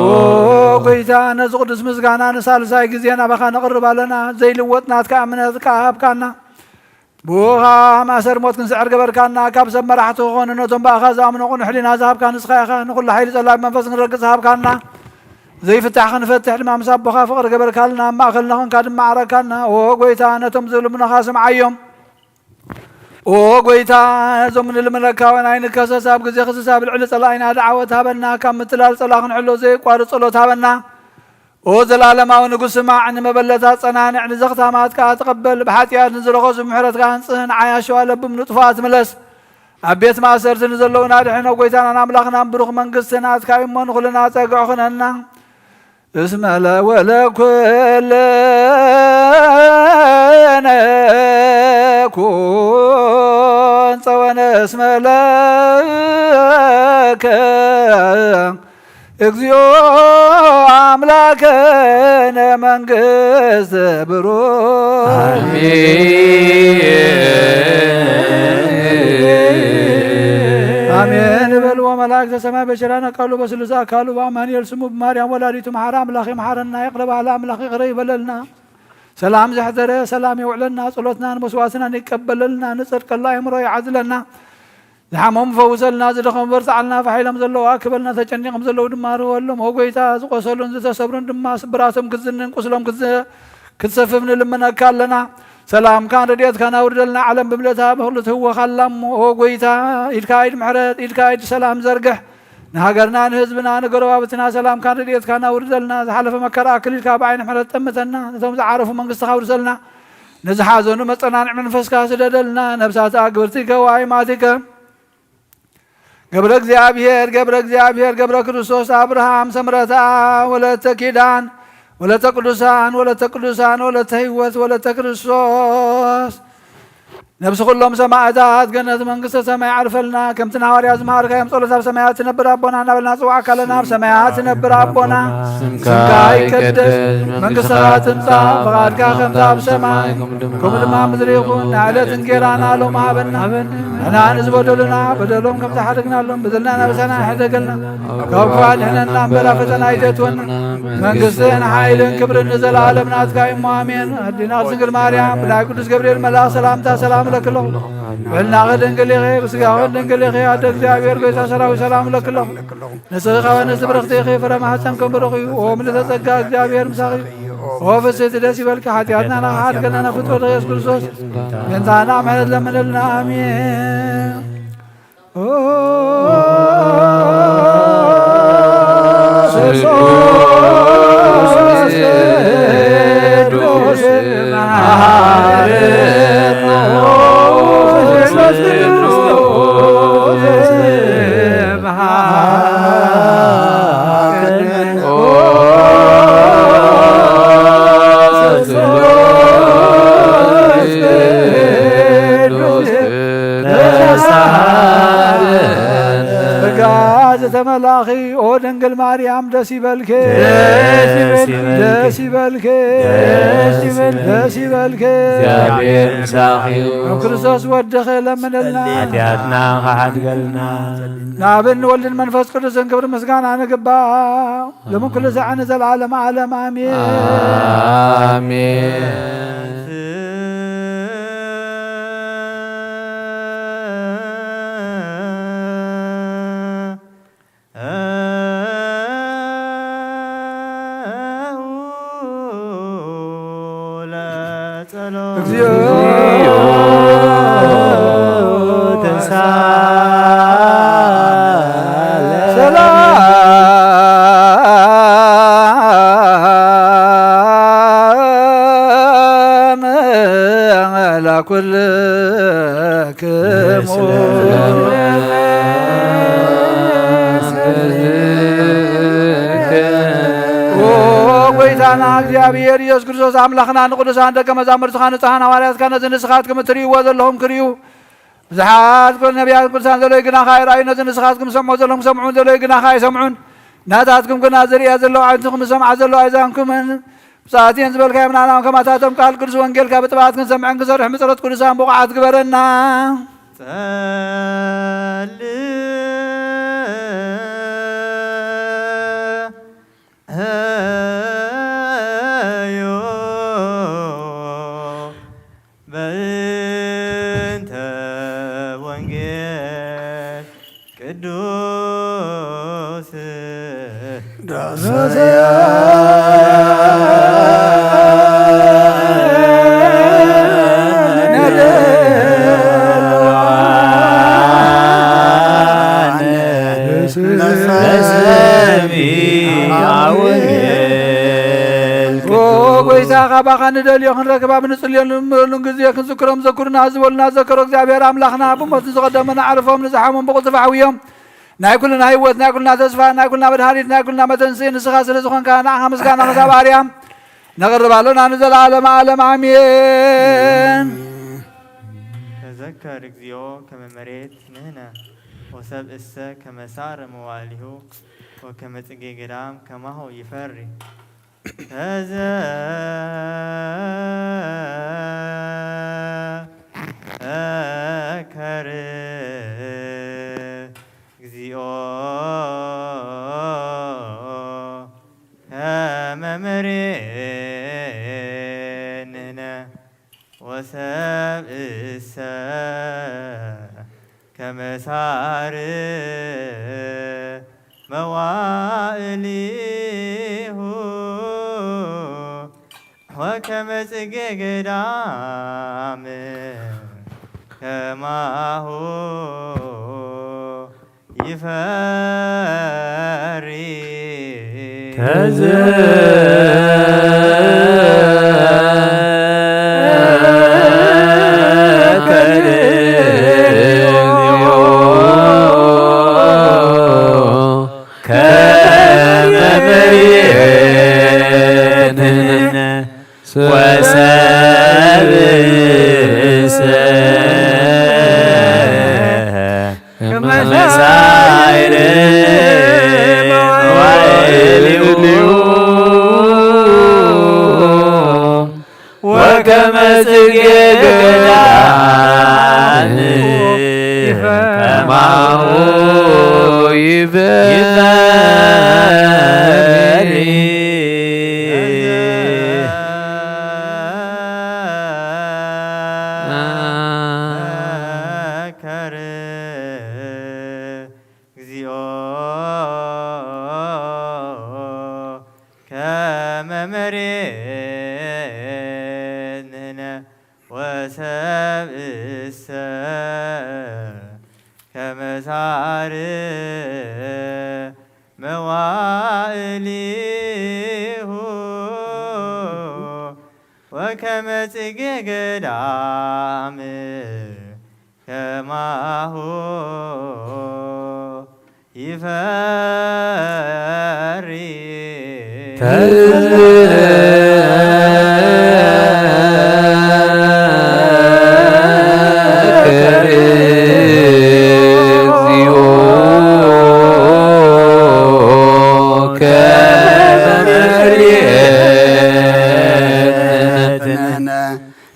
ኦ ጐይታ፣ ነዚ ቅዱስ ምስጋና ንሳልሳይ ግዜ ናባኻ ነቕርብ ኣለና። ዘይልወጥ ናትካ እምነት ከኣ ሃብካና። ብኡ ኸኣ ማእሰር ሞት ክንስዕር ገበርካና። ካብ ሰብ መራሕቲ ክኾኑ ነቶም ብኣኻ ዝኣምኑ ቅኑዕ ሕሊና ዝሃብካ ንስኻ ኢኻ። ንኹሉ ሓይሊ ጸላኢ መንፈስ ክንረግጽ ዝሃብካና። ዘይፍታሕ ክንፈትሕ ድማ ምስ ኣቦኻ ፍቕሪ ገበርካልና። ኣብ ማእከልና ኾንካ ድማ ዓረካና። ኦ ጐይታ፣ ነቶም ዝልምኑኻ ስምዓዮም። ኦ ጐይታ፣ እዞም ንልምነካ እውን ኣይንከሰስ። ኣብ ግዜ ክስስ ኣብ ልዕሊ ጸላኢና ደዓወት ሃበና። ካብ ምትላል ጸላኢ ክንሕሎ ዘየቋርጽ ጸሎት ሃበና። ኦ ዘላለማዊ ንጉስ፣ ስማዕ፣ ንመበለታት ጸናንዕ፣ ንዘኽታማት ከኣ ተቐበል። ብሓጢኣት ንዝረኸሱ ብምሕረትካ ኣንጽህ፣ ንዓያሹ ኣለብም ንጥፉኣት ምለስ። ኣብ ቤት ማእሰርቲ ንዘለዉና ኣድሕኖ። ጐይታናን ኣምላኽናን ብሩኽ መንግስቲ ናትካ እዩ እሞ፣ ንኹልና ጸግዒ ኹነና። እስመ ለወለኩለነ ኩን ጸወነ እስመ ለከ እግዚኦ አምላከነ መንግስት ብሩክ። አሜን። አሜን በልዎ መላእክተ ሰማይ በቸራነ ቃሉ በስሉሰ አካሉ በአማኑኤል ስሙ በማርያም ወላዲቱ መሐራ አምላክ ይመሐረና ይቅረ በሃላ አምላክ ይቅረ ይበለልና። ሰላም ዘሕደረ ሰላም የውዕለልና። ጸሎትናን መስዋዕትናን ይቀበለልና። ንጸድቀላ ኣእምሮ ይዓድለና። ዝሓመሙ ፈውሰልና፣ ዝደኸሙ በርትዓልና፣ ፋሕ ኢሎም ዘለዉ ኣክበልና፣ ተጨኒቖም ዘለዉ ድማ ርህወሎም። ኦ ጐይታ፣ ዝቖሰሉን ዝተሰብሩን ድማ ስብራቶም ክትዝንን ቁስሎም ክትዝ-፣ ክትሰፍፍ ንልምነካ ኣለና። ሰላምካን ረድኤትካን ኣውርደልና፣ ዓለም ብምልእታ ብኹሉ ትህወኽ ኣላ እሞ። ኦ ጐይታ፣ ኢድካ ኢድ ምሕረት፣ ኢድካ ኢድ ሰላም ዘርግሕ። ንሃገርና፣ ንህዝብና፣ ንጎረባብትና ሰላምካን ረድኤትካን ኣውርደልና። ዝሓለፈ መከራ ኣክሊልካ ብዓይኒ ምሕረት ጠምተና። ነቶም ዝዓረፉ መንግስትኻ ኣውርሰልና። ንዝሓዘኑ መጸናንዒ መንፈስካ ስደደልና። ነብሳት ኣግብርቲከ ወኣይማቲከ ገብረ እግዚኣብሔር፣ ገብረ እግዚኣብሔር፣ ገብረ ክርስቶስ፣ ኣብርሃም፣ ሰምረታ፣ ወለተ ኪዳን፣ ወለተ ቅዱሳን፣ ወለተ ቅዱሳን፣ ወለተ ህይወት፣ ወለተ ክርስቶስ፣ ነብሲ ኩሎም ሰማዕታት ገነት መንግስተ ሰማይ ዓርፈልና። ከምቲ ንሃዋርያ ዝመሃርካዮም ጸሎት ኣብ ሰማያት ትነብር ኣቦና እናበልና ጽዋዕ ካለና ኣብ ሰማያት ትነብር ኣቦና ስምካ ይቀደስ፣ መንግስትኻ ትምጻእ፣ ፍቓድካ ከምቲ ኣብ ሰማይ ከምኡ ድማ ምድሪ ይኹን። ንዕለት እንጌራና ሎም ሃበና። ንሕና ንዝበደሉና በደሎም ከም ዝሓደግናሎም በደልና ናበሳና ሕደገልና። ካብ ክፉእ ኣድሕነና እምበር ኣብ ፈተና ኣይተእትወና። መንግስትን ሓይልን ክብርን ንዘለኣለም ናትካ እዩ እሞ ኣሜን። ኣዴና ቅድስት ድንግል ማርያም ብናይ ቅዱስ ገብርኤል መልኣኽ ሰላምታ ሰላም እለኪ ኣለኹ። ብሕልናኺ ድንግል ኢኺ፣ ብስጋኺ ድንግል ኢኺ። ኣደ እግዚኣብሔር ጐይታ ሰራዊት ሰላም እለኪ ኣለኹ። ንስኺ ካብ ኣንስቲ ብርኽቲ ኢኺ፣ ፍረ ማህፀንኪ ብሩኽ እዩ። ኦ ምልዕተ ጸጋ እግዚኣብሔር ምሳኺ እዩ። ኦ ፍስሕቲ ደስ ይበልኪ፣ ሓጢኣትና ንኽሓድገና ናብ ፍጥረትኺ ኢየሱስ ክርስቶስ ምእንታና ምሕረት ለምንልና። ኣሜን። ጸጋ ዝተመላኺ ኦ ድንግል ማርያም ደስ ይበልኪ፣ ደስ ይበልኪ፣ ደስ ይበልኪ፣ ደስ ይበልኪ፣ ደስ ይበልኪ። እግዚኣብሔር ምሳኺ እዩ። ኣብ ክርስቶስ ወድኺ ለምንልና። ሓጢኣትና ክሓድገልና። ንኣብን ንወልድን መንፈስ ቅዱስን ክብሪ ምስጋና ንግባእ። ሎምን ኩሉ ሳዕ ንዘለዓለመ ዓለም ኣሜን። ኣሜን። ለጸሎት። እግዚኦ ተንሳ ሰላም ለኩልክሙ። ኦ ጐይታና እግዚኣብሔር ኢየሱስ ክርስቶስ ኣምላኽና ንቅዱሳን ደቀ መዛሙርትኻ ንጹሓን ሃዋርያትካ ነዚ ንስኻትኩም እትርእይዎ ዘለኹም ክርእዩ ብዙሓት ነቢያት ቅዱሳን ዘለዉ ግናኻ ኣይረኣዩ፣ ነዚ ንስኻትኩም ዝሰምዑ ዘለኹም ክሰምዑ ዘለዉ ግናኻ ኣይሰምዑን። ናታትኩም ግና ዝርእያ ዘለዋ ኣዕይንትኹም ዝሰምዓ ዘለዋ ኣእዛንኩምን ብፅኣት እየን ዝበልካዮም ንዓና እውን ከማታቶም ቃል ቅዱስ ወንጌልካ ብጥብዓት ክንሰምዕን ክንሰርሕ ምፅረት ቅዱሳን ብቑዓት ግበረና። ጸልዩ ቅዱስ ጎይታ ካባኻ ንደልዮ ክንረክብ ኣብ ንጽልየሉን ግዜ ክንዝክሮም ዘኩርና ዝበሉና ዘከሮ እግዚኣብሔር ኣምላኽና ብሞት ንዝቐደሙ ንዓርፎም ንዝሓሙም ብቕልጥፍ ኣሕውዮም ናይ ኩልና ህይወት ናይ ኩልና ተስፋ ናይ ኩልና መድሃኒት ናይ ኩልና መተንስኢ ንስኻ ስለ ዝኾንካ ንዓኻ ምስጋና ክሳብ ኣርያም ነቕርብ ኣሎና ንዘለዓለም ዓለም ኣሜን። ተዘከር እግዚኦ ከመ መሬት ንህነ ወሰብ እሰ ከመ ሳር መዋእሊሁ ወከመ ጽጌ ገዳም ከማሁ ይፈሪ። ተዘከር እግዚኦ ከመ መሬት ንህነ ወሰብ እሰ ከመ ሳር መዋእሊሁ ወከመ ጽጌ ገዳም ከማሁ ይፈሪ። ተዘከር ከመ መሬት ንህነ ወሰብ እሰ ከመ ሳር መዋእሊሁ ወከመ ጽጌ ገዳም ከማሁ ይፈሪ። ተዘከር እግዚኦ ከመ መሬት ንህነ ወሰብ እሰ ከመ ሳር መዋእሊሁ ወከመ ጽጌ ገዳም ከማሁ ይፈሪ። ተዘከር እግዚኦ ከመ መሬት ንህነ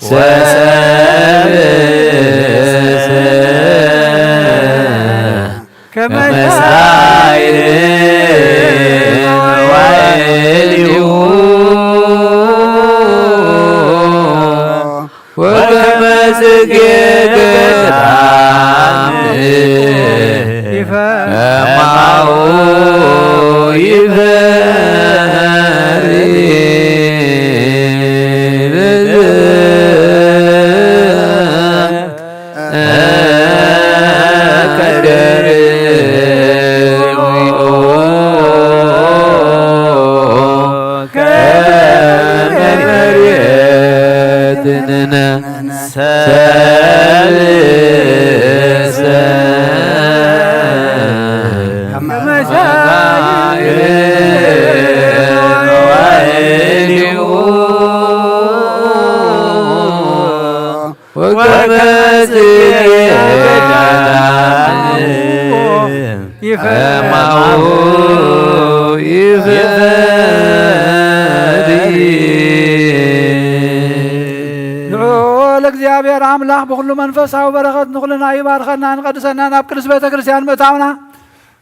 ወሰብ እሰ ከመ ሳር መዋእሊሁ ወከመ ጽጌ ገዳም ከማሁ ይፈሪ። ወከመ ጽጌ ገዳም ከማሁ ይፈሪ። ንዑ ለእግዚኣብሔር ኣምላኽ ብኹሉ መንፈሳዊ በረኸት ንኹልና ይባርከና ንቐድሰና ናብ ቅድስት ቤተ ክርስቲያን ምእታውና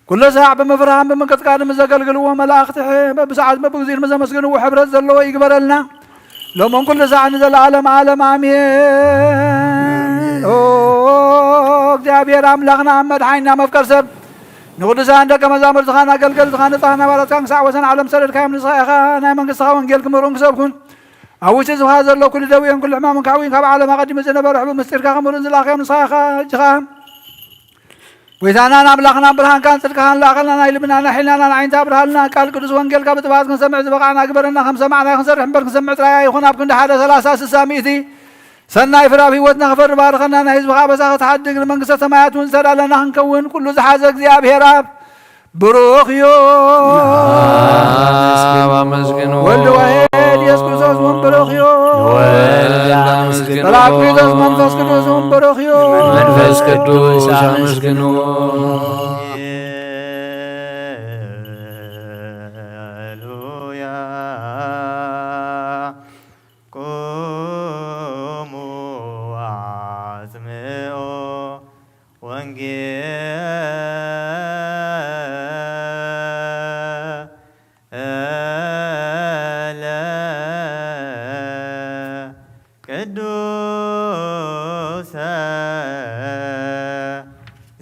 ኩሉ ሳዕ ብምፍርሃን ብምንቅጥቃጥን ምስ ዘገልግልዎ መላእኽቲ በብሰዓት በብግዚኡ ምስ ዘመስግንዎ ሕብረት ዘለዎ ይግበረልና ሎምን ኩሉ ሳዕ ንዘለዓለም ዓለም ኣሜን። እግዚኣብሔር ኣምላኽና ኣብ መድሓኒና መፍቀር ሰብ ንቅዱሳን ደቀ መዛሙርትኻን ኣገልገልትኻን ንጻሕና ባላትካን ክሳዕ ወሰን ዓለም ሰደድካዮም ንስኻ ኢኻ ናይ መንግስትኻ ወንጌል ክምህሩን ክሰብኩን ኣብ ውሽጢ ዝኻ ዘሎ ኩሉ ደውዮን ኩሉ ሕማምን ካዕዊን ካብ ዓለም ኣቐዲሙ ዝነበረ ሕቡእ ምስጢርካ ክምህሩን ዝለኣኽዮም ንስኻ ኢኻ እጅኻ ጎይታናን ኣምላኽናን ብርሃንካን ጽድቅኻን ለኣኸልና ናይ ልብና ናይ ሒልናና ናይ ዓይንታ ኣብርሃልና ቃል ቅዱስ ወንጌልካ ብጥባት ክንሰምዕ ዝበቓዕና ግበረና ከም ሰማዕና ክንሰርሕ እምበር ክንሰምዕ ጥራይ ኣይኹን ኣብ ክንዲ ሓደ ሰላሳ ስሳ ሚእቲ ሰናይ ፍረ ኣብ ህይወትና ክፈሪ ባርኸና ናይ ህዝብኻ ኣበሳ ክትሓድግ ንመንግስተ ሰማያት እውን ዝተዳለና ክንከውን ኩሉ ዝሓዘ እግዚኣብሔር ኣብ ብሩኽ እዩ ኣብ ኣመስግኑ ወልድ ዋሄድ የሱስ ክርስቶስ እውን ብሩኽ እዩ ወልድ ኣመስግኑ ራክሊቶስ መንፈስ ቅዱስ እውን ብሩኽ እዩ መንፈስ ቅዱስ ኣመስግኑ ሃሌሉያ። ቁሙ አጽምኦ ወንጌለ ቅዱሰ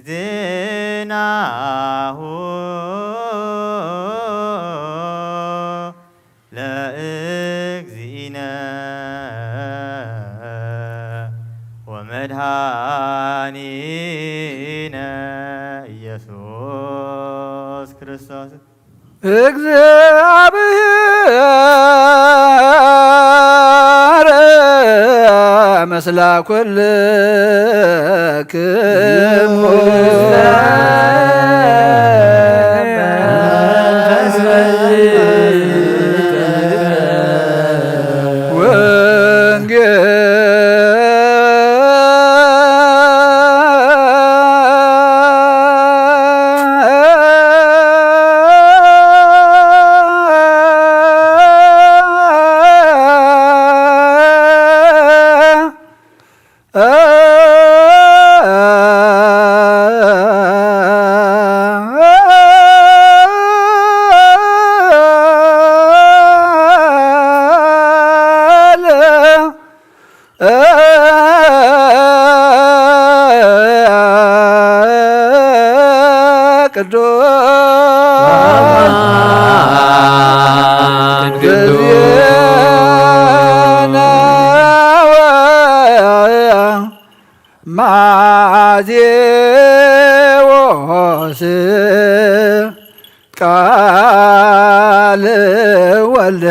ዜናሁ ለእግዚእነ ወመድኃኒነ ኢየሱስ ክርስቶስ። እግዚአብሔር ምስለ ኩልክሙ ቅዱስ ቃል ወልደ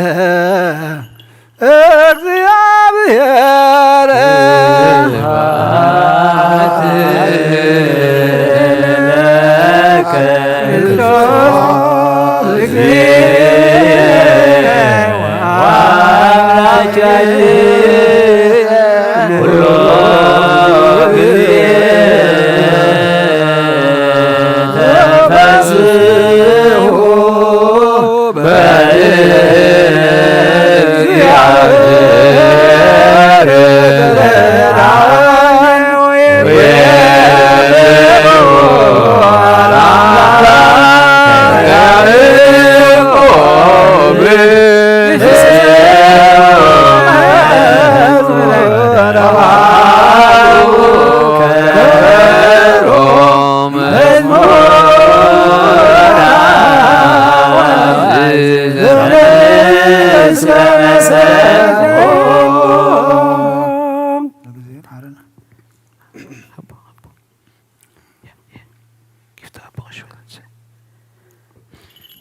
እግዚአብሔር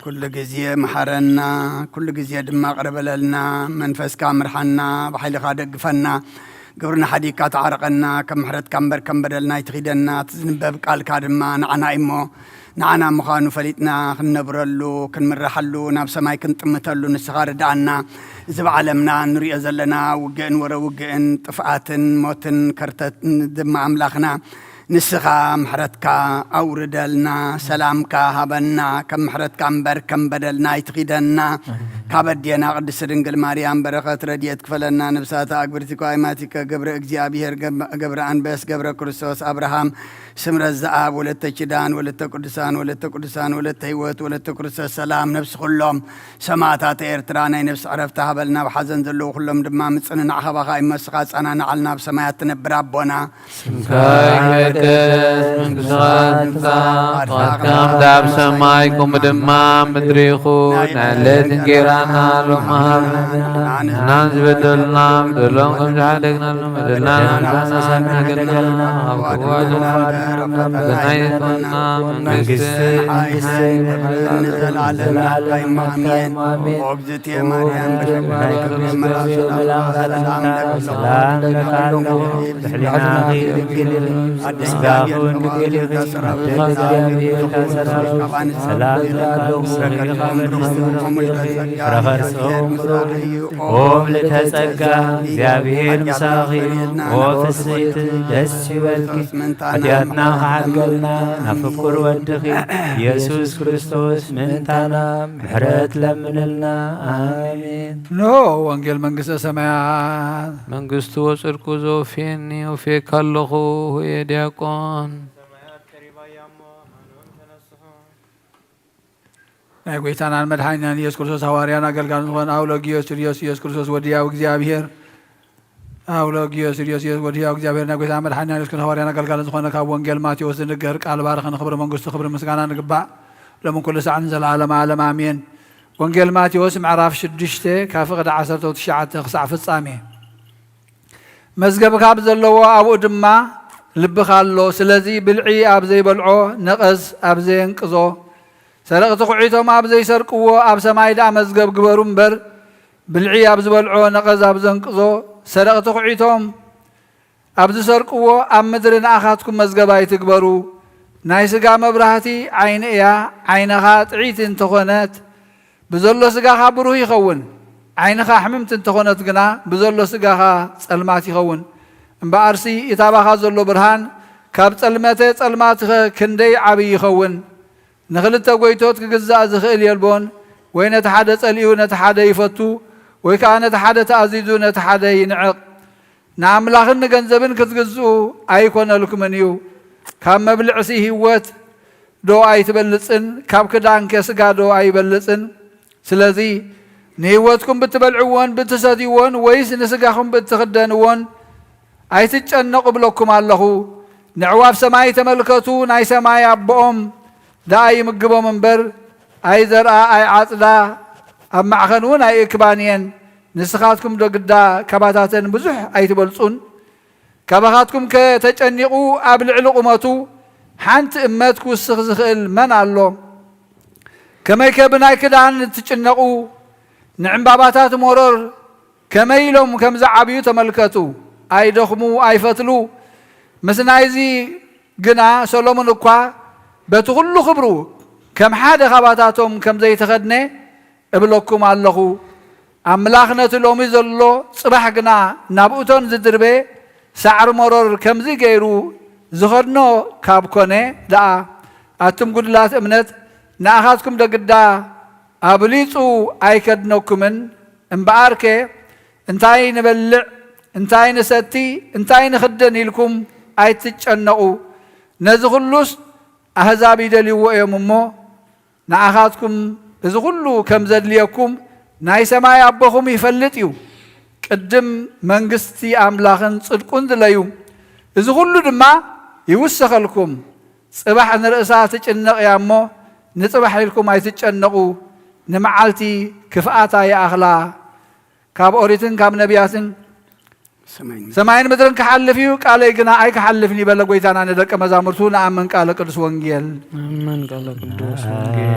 ኩሉ ግዜ መሓረና፣ ኩሉ ግዜ ድማ ቅርበለልና። መንፈስካ ምርሓና፣ ብሓይልኻ ደግፈና። ግብርና ሓዲግካ ተዓረቐና። ከም ምሕረትካ እምበር ከም በደልና ኣይትኺደና። እቲ ዝንበብ ቃልካ ድማ ንዓና እዩሞ ንዓና ምዃኑ ፈሊጥና ክንነብረሉ ክንምረሓሉ ናብ ሰማይ ክንጥምተሉ ንስኻ ርድኣና። እዚ ብዓለምና እንሪኦ ዘለና ውግእን ወረ ውግእን ጥፍኣትን ሞትን ከርተትን ድማ ኣምላኽና ንስኻ ምሕረትካ ኣውርደልና፣ ሰላምካ ሃበና፣ ከም ምሕረትካ እምበር ከም በደልና ኣይትኺደና። ካብ ኣዴና ቅድስቲ ድንግል ማርያም በረኸት ረድኤት ክፈለና። ንብሳተ ኣግብርቲኮ ኣይማቲከ ገብረ እግዚኣብሔር ገብረ ኣንበስ ገብረ ክርስቶስ ኣብርሃም ስምረት ዘኣብ ወለተ ኪዳን ወለተ ቅዱሳን ወለተ ቅዱሳን ወለተ ህይወት ወለተ ክርስቶስ ሰላም ነብሲ ኩሎም ሰማእታት ኤርትራ ናይ ነብሲ ዕረፍቲ ሃበልና። ኣብ ሓዘን ዘለዉ ኩሎም ድማ ምጽንናዕ ካባኻ ይመስኻ ጸናናዓልና ኣብ ሰማያት ትነብር ኣቦና። ስምካ ይትቀደስ መንግስትኻ ትምጻእ፣ ፍቓድካ ከምቲ ኣብ ሰማይ ከምኡ ድማ ኣብ ምድሪ ይኹን። ናይ ዕለት እንጌራና ሎሚ ሃበና፣ ንሕናን ዝበደሉና በደሎም ከም ዝሓደግናሎም በደልናን ሓሳሳን ሓደገና፣ ካብ ክፉ ኣድሕነና፣ ብናይ ይኹንና መንግስትን መንግስትን ሓይልን ክብርን ንዘለዓለም ናትካ እሞ፣ ኣሜን። ኦ እግዝእትየ ማርያም፣ ብሰላም ናይ ክብሪ መልኣክ ሰላም፣ ሰላም ሰላም ለኪ ኣለኹ፣ ብሕሊናኺ ድንግል ኢኺ፣ ስጋኺ እውን ድንግል ኢኺ፣ ኣደ እግዚኣብሔር ሰላም ለኪ ኣለኹ፣ ፍረ ከርሥኺ ፍረ ከርሥኺ ኦ ምልዕተ ጸጋ፣ እግዚኣብሔር ምሳኺ እዩ። ኦ ፍስሕቲ ደስ ይበልኪ፣ ሓጢኣትና ክሓድገልና ናብ ፍቁር ወድኺ ኢየሱስ ክርስቶስ ምእንታና ምሕረት ለምንልና። ኣሜን። እንሆ ወንጌል መንግስተ ሰማያት። መንግስቱ ወጽድቁ ዘውፍየኒ፣ ወፍየካ ኣለኹ፣ ሆየ ዲያቆን። ናይ ጐይታናን መድሓኒናን ኢየሱስ ክርስቶስ ሃዋርያን ኣገልጋልን ዝኾነ ኣውሎጊዮስ ርዮስ ኢየሱስ ክርስቶስ ወዲ ሕያው እግዚኣብሔር፣ ኣውሎጊዮስ ርዮስ ኢየሱስ ወዲ ሕያው እግዚኣብሔር፣ ናይ ጐይታና መድሓኒናን ኢየሱስ ክርስቶስ ሃዋርያን ኣገልጋልን ዝኾነ ካብ ወንጌል ማቴዎስ ዝንገር ቃል ባርኸ ንኽብሪ መንግስቱ ክብሪ ምስጋና ንግባእ ሎምን ኩሉ ሳዕን ንዘለዓለመ ዓለም ኣሜን። ወንጌል ማቴዎስ ምዕራፍ ሽዱሽተ ካብ ፍቕዲ ዓሰርተ ትሽዓተ ክሳዕ ፍጻሜ። መዝገብካ ኣብ ዘለዎ ኣብኡ ድማ ልብኻ ኣሎ። ስለዚ ብልዒ ኣብ ዘይበልዖ፣ ነቐዝ ኣብ ዘየንቅዞ፣ ሰረቕቲ ኹዒቶም ኣብ ዘይሰርቅዎ ኣብ ሰማይ ደኣ መዝገብ ግበሩ እምበር፣ ብልዒ ኣብ ዝበልዖ፣ ነቐዝ ኣብ ዘንቅዞ፣ ሰረቕቲ ኹዒቶም ኣብ ዝሰርቅዎ ኣብ ምድሪ ንኣኻትኩም መዝገብ ኣይትግበሩ። ናይ ስጋ መብራህቲ ዓይኒ እያ። ዓይንኻ ጥዕይቲ እንተኾነት፣ ብዘሎ ስጋኻ ብሩህ ይኸውን። ዓይንኻ ሕምምቲ እንተኾነት ግና፣ ብዘሎ ስጋኻ ጸልማት ይኸውን። እምበኣርሲ፣ እቲ ኣባኻ ዘሎ ብርሃን ካብ ጸልመተ ጸልማትኸ ክንደይ ዓብዪ ይኸውን? ንኽልተ ጐይቶት ክግዛእ ዝኽእል የልቦን። ወይ ነቲ ሓደ ጸሊኡ ነቲ ሓደ ይፈቱ፣ ወይ ከኣ ነቲ ሓደ ተኣዚዙ ነቲ ሓደ ይንዕቕ። ንኣምላኽን ንገንዘብን ክትግዝኡ ኣይኮነልኩምን እዩ። ካብ መብልዕሲ ህይወት ዶ ኣይትበልጽን? ካብ ክዳንከ ስጋ ዶ ኣይበልጽን? ስለዚ ንህይወትኩም ብትበልዕዎን ብትሰትይዎን ወይስ ንስጋኹም ብትኽደንዎን ኣይትጨነቑ እብለኩም ኣለኹ። ነዕዋፍ ሰማይ ተመልከቱ፣ ናይ ሰማይ ኣቦኦም ደኣ ይምግቦም እምበር፣ ኣይዘርኣ ኣይዓጽዳ፣ ኣብ ማዕኸን እውን ኣይእክባን እየን። ንስኻትኩም ዶ ግዳ ካባታተን ብዙሕ ኣይትበልጹን? ካባኻትኩም ከ ተጨኒቑ ኣብ ልዕሊ ቁመቱ ሓንቲ እመት ክውስኽ ዝኽእል መን ኣሎ? ከመይከ ብናይ ክዳን እትጭነቑ? ንዕምባባታት መሮር ከመይ ኢሎም ከም ዝዓብዩ ተመልከቱ። ኣይደኽሙ፣ ኣይፈትሉ። ምስ ናይዚ ግና ሰሎሞን እኳ በቲ ኹሉ ክብሩ ከም ሓደ ካባታቶም ከም ዘይተኸድነ እብለኩም ኣለኹ። ኣምላኽ ነቲ ሎሚ ዘሎ ጽባሕ ግና ናብኡቶን ዝድርበ ሳዕሪ መሮር ከምዚ ገይሩ ዝኸድኖ ካብ ኮነ ደኣ፣ ኣቱም ጉድላት እምነት፣ ንኣኻትኩም ዶ ግዳ ኣብሊጹ ኣይከድነኩምን? እምበኣርከ እንታይ ንበልዕ፣ እንታይ ንሰቲ፣ እንታይ ንኽደን ኢልኩም ኣይትጨነቑ። ነዚ ኹሉስ ኣህዛብ ይደልይዎ እዮም እሞ፣ ንኣኻትኩም እዚ ኹሉ ከም ዘድልየኩም ናይ ሰማይ ኣቦኹም ይፈልጥ እዩ። ቅድም መንግስቲ ኣምላኽን ጽድቁን ድለዩ፣ እዚ ኹሉ ድማ ይውሰኸልኩም። ጽባሕ ንርእሳ ትጭነቕ እያ እሞ፣ ንጽባሕ ኢልኩም ኣይትጨነቑ። ንመዓልቲ ክፍኣታ ይኣኽላ። ካብ ኦሪትን ካብ ነቢያትን ሰማይን ሰማይን ምድርን ክሓልፍ እዩ፣ ቃለይ ግና ኣይክሓልፍን እዩ በለ ጐይታና ንደቀ መዛሙርቱ። ንኣምን ቃለ ቅዱስ ወንጌል። ኣምን ቃለ ቅዱስ ወንጌል።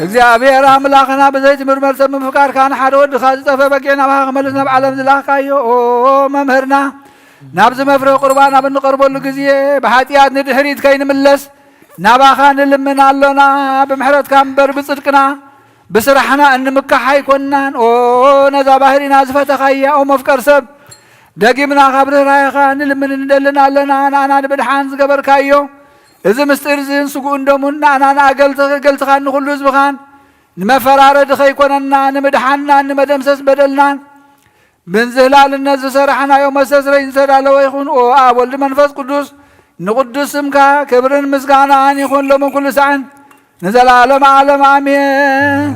እግዚኣብሔር ኣምላኽና ብዘይቲ ምርመርተ ምፍቃርካ ንሓደ ወድኻ ዝጠፈ በጊዕ ናባኻ ክመልስ ናብ ዓለም ዝላኽካዮ ኦ መምህርና፣ ናብዚ መፍረ ቁርባን ኣብ እንቐርበሉ ግዜ ብሓጢኣት ንድሕሪት ከይንምለስ ናባኻ ንልምን ኣሎና። ብምሕረትካ እምበር ብጽድቅና ብስራሕና እንምካሕ ኣይኮንናን። ኦ ነዛ ባህሪና ዝፈተኻያ፣ ኦ መፍቀር ሰብ፣ ደጊምና ካብ ርህራሄኻ ንልምን ንደልን ኣለና። ንኣና ንምድሓን ዝገበርካዮ እዚ ምስጢር እዝን ስጉኡን ደሙን ንኣና ንኣገልትኽ ገልትኻን ንኹሉ ህዝብኻን ንመፈራረዲ ከይኮነና ንምድሓንናን ንመደምሰስ በደልናን ብንዝህላልነት ዝሰራሕናዮ መስተስረይ ዝተዳለወ ይኹን። ኦ ኣብ ወልድ መንፈስ ቅዱስ ንቕዱስ ስምካ ክብርን ምስጋናን ይኹን ሎምን ኩሉ ሳዕን ንዘለዓለም ዓለም ኣሜን።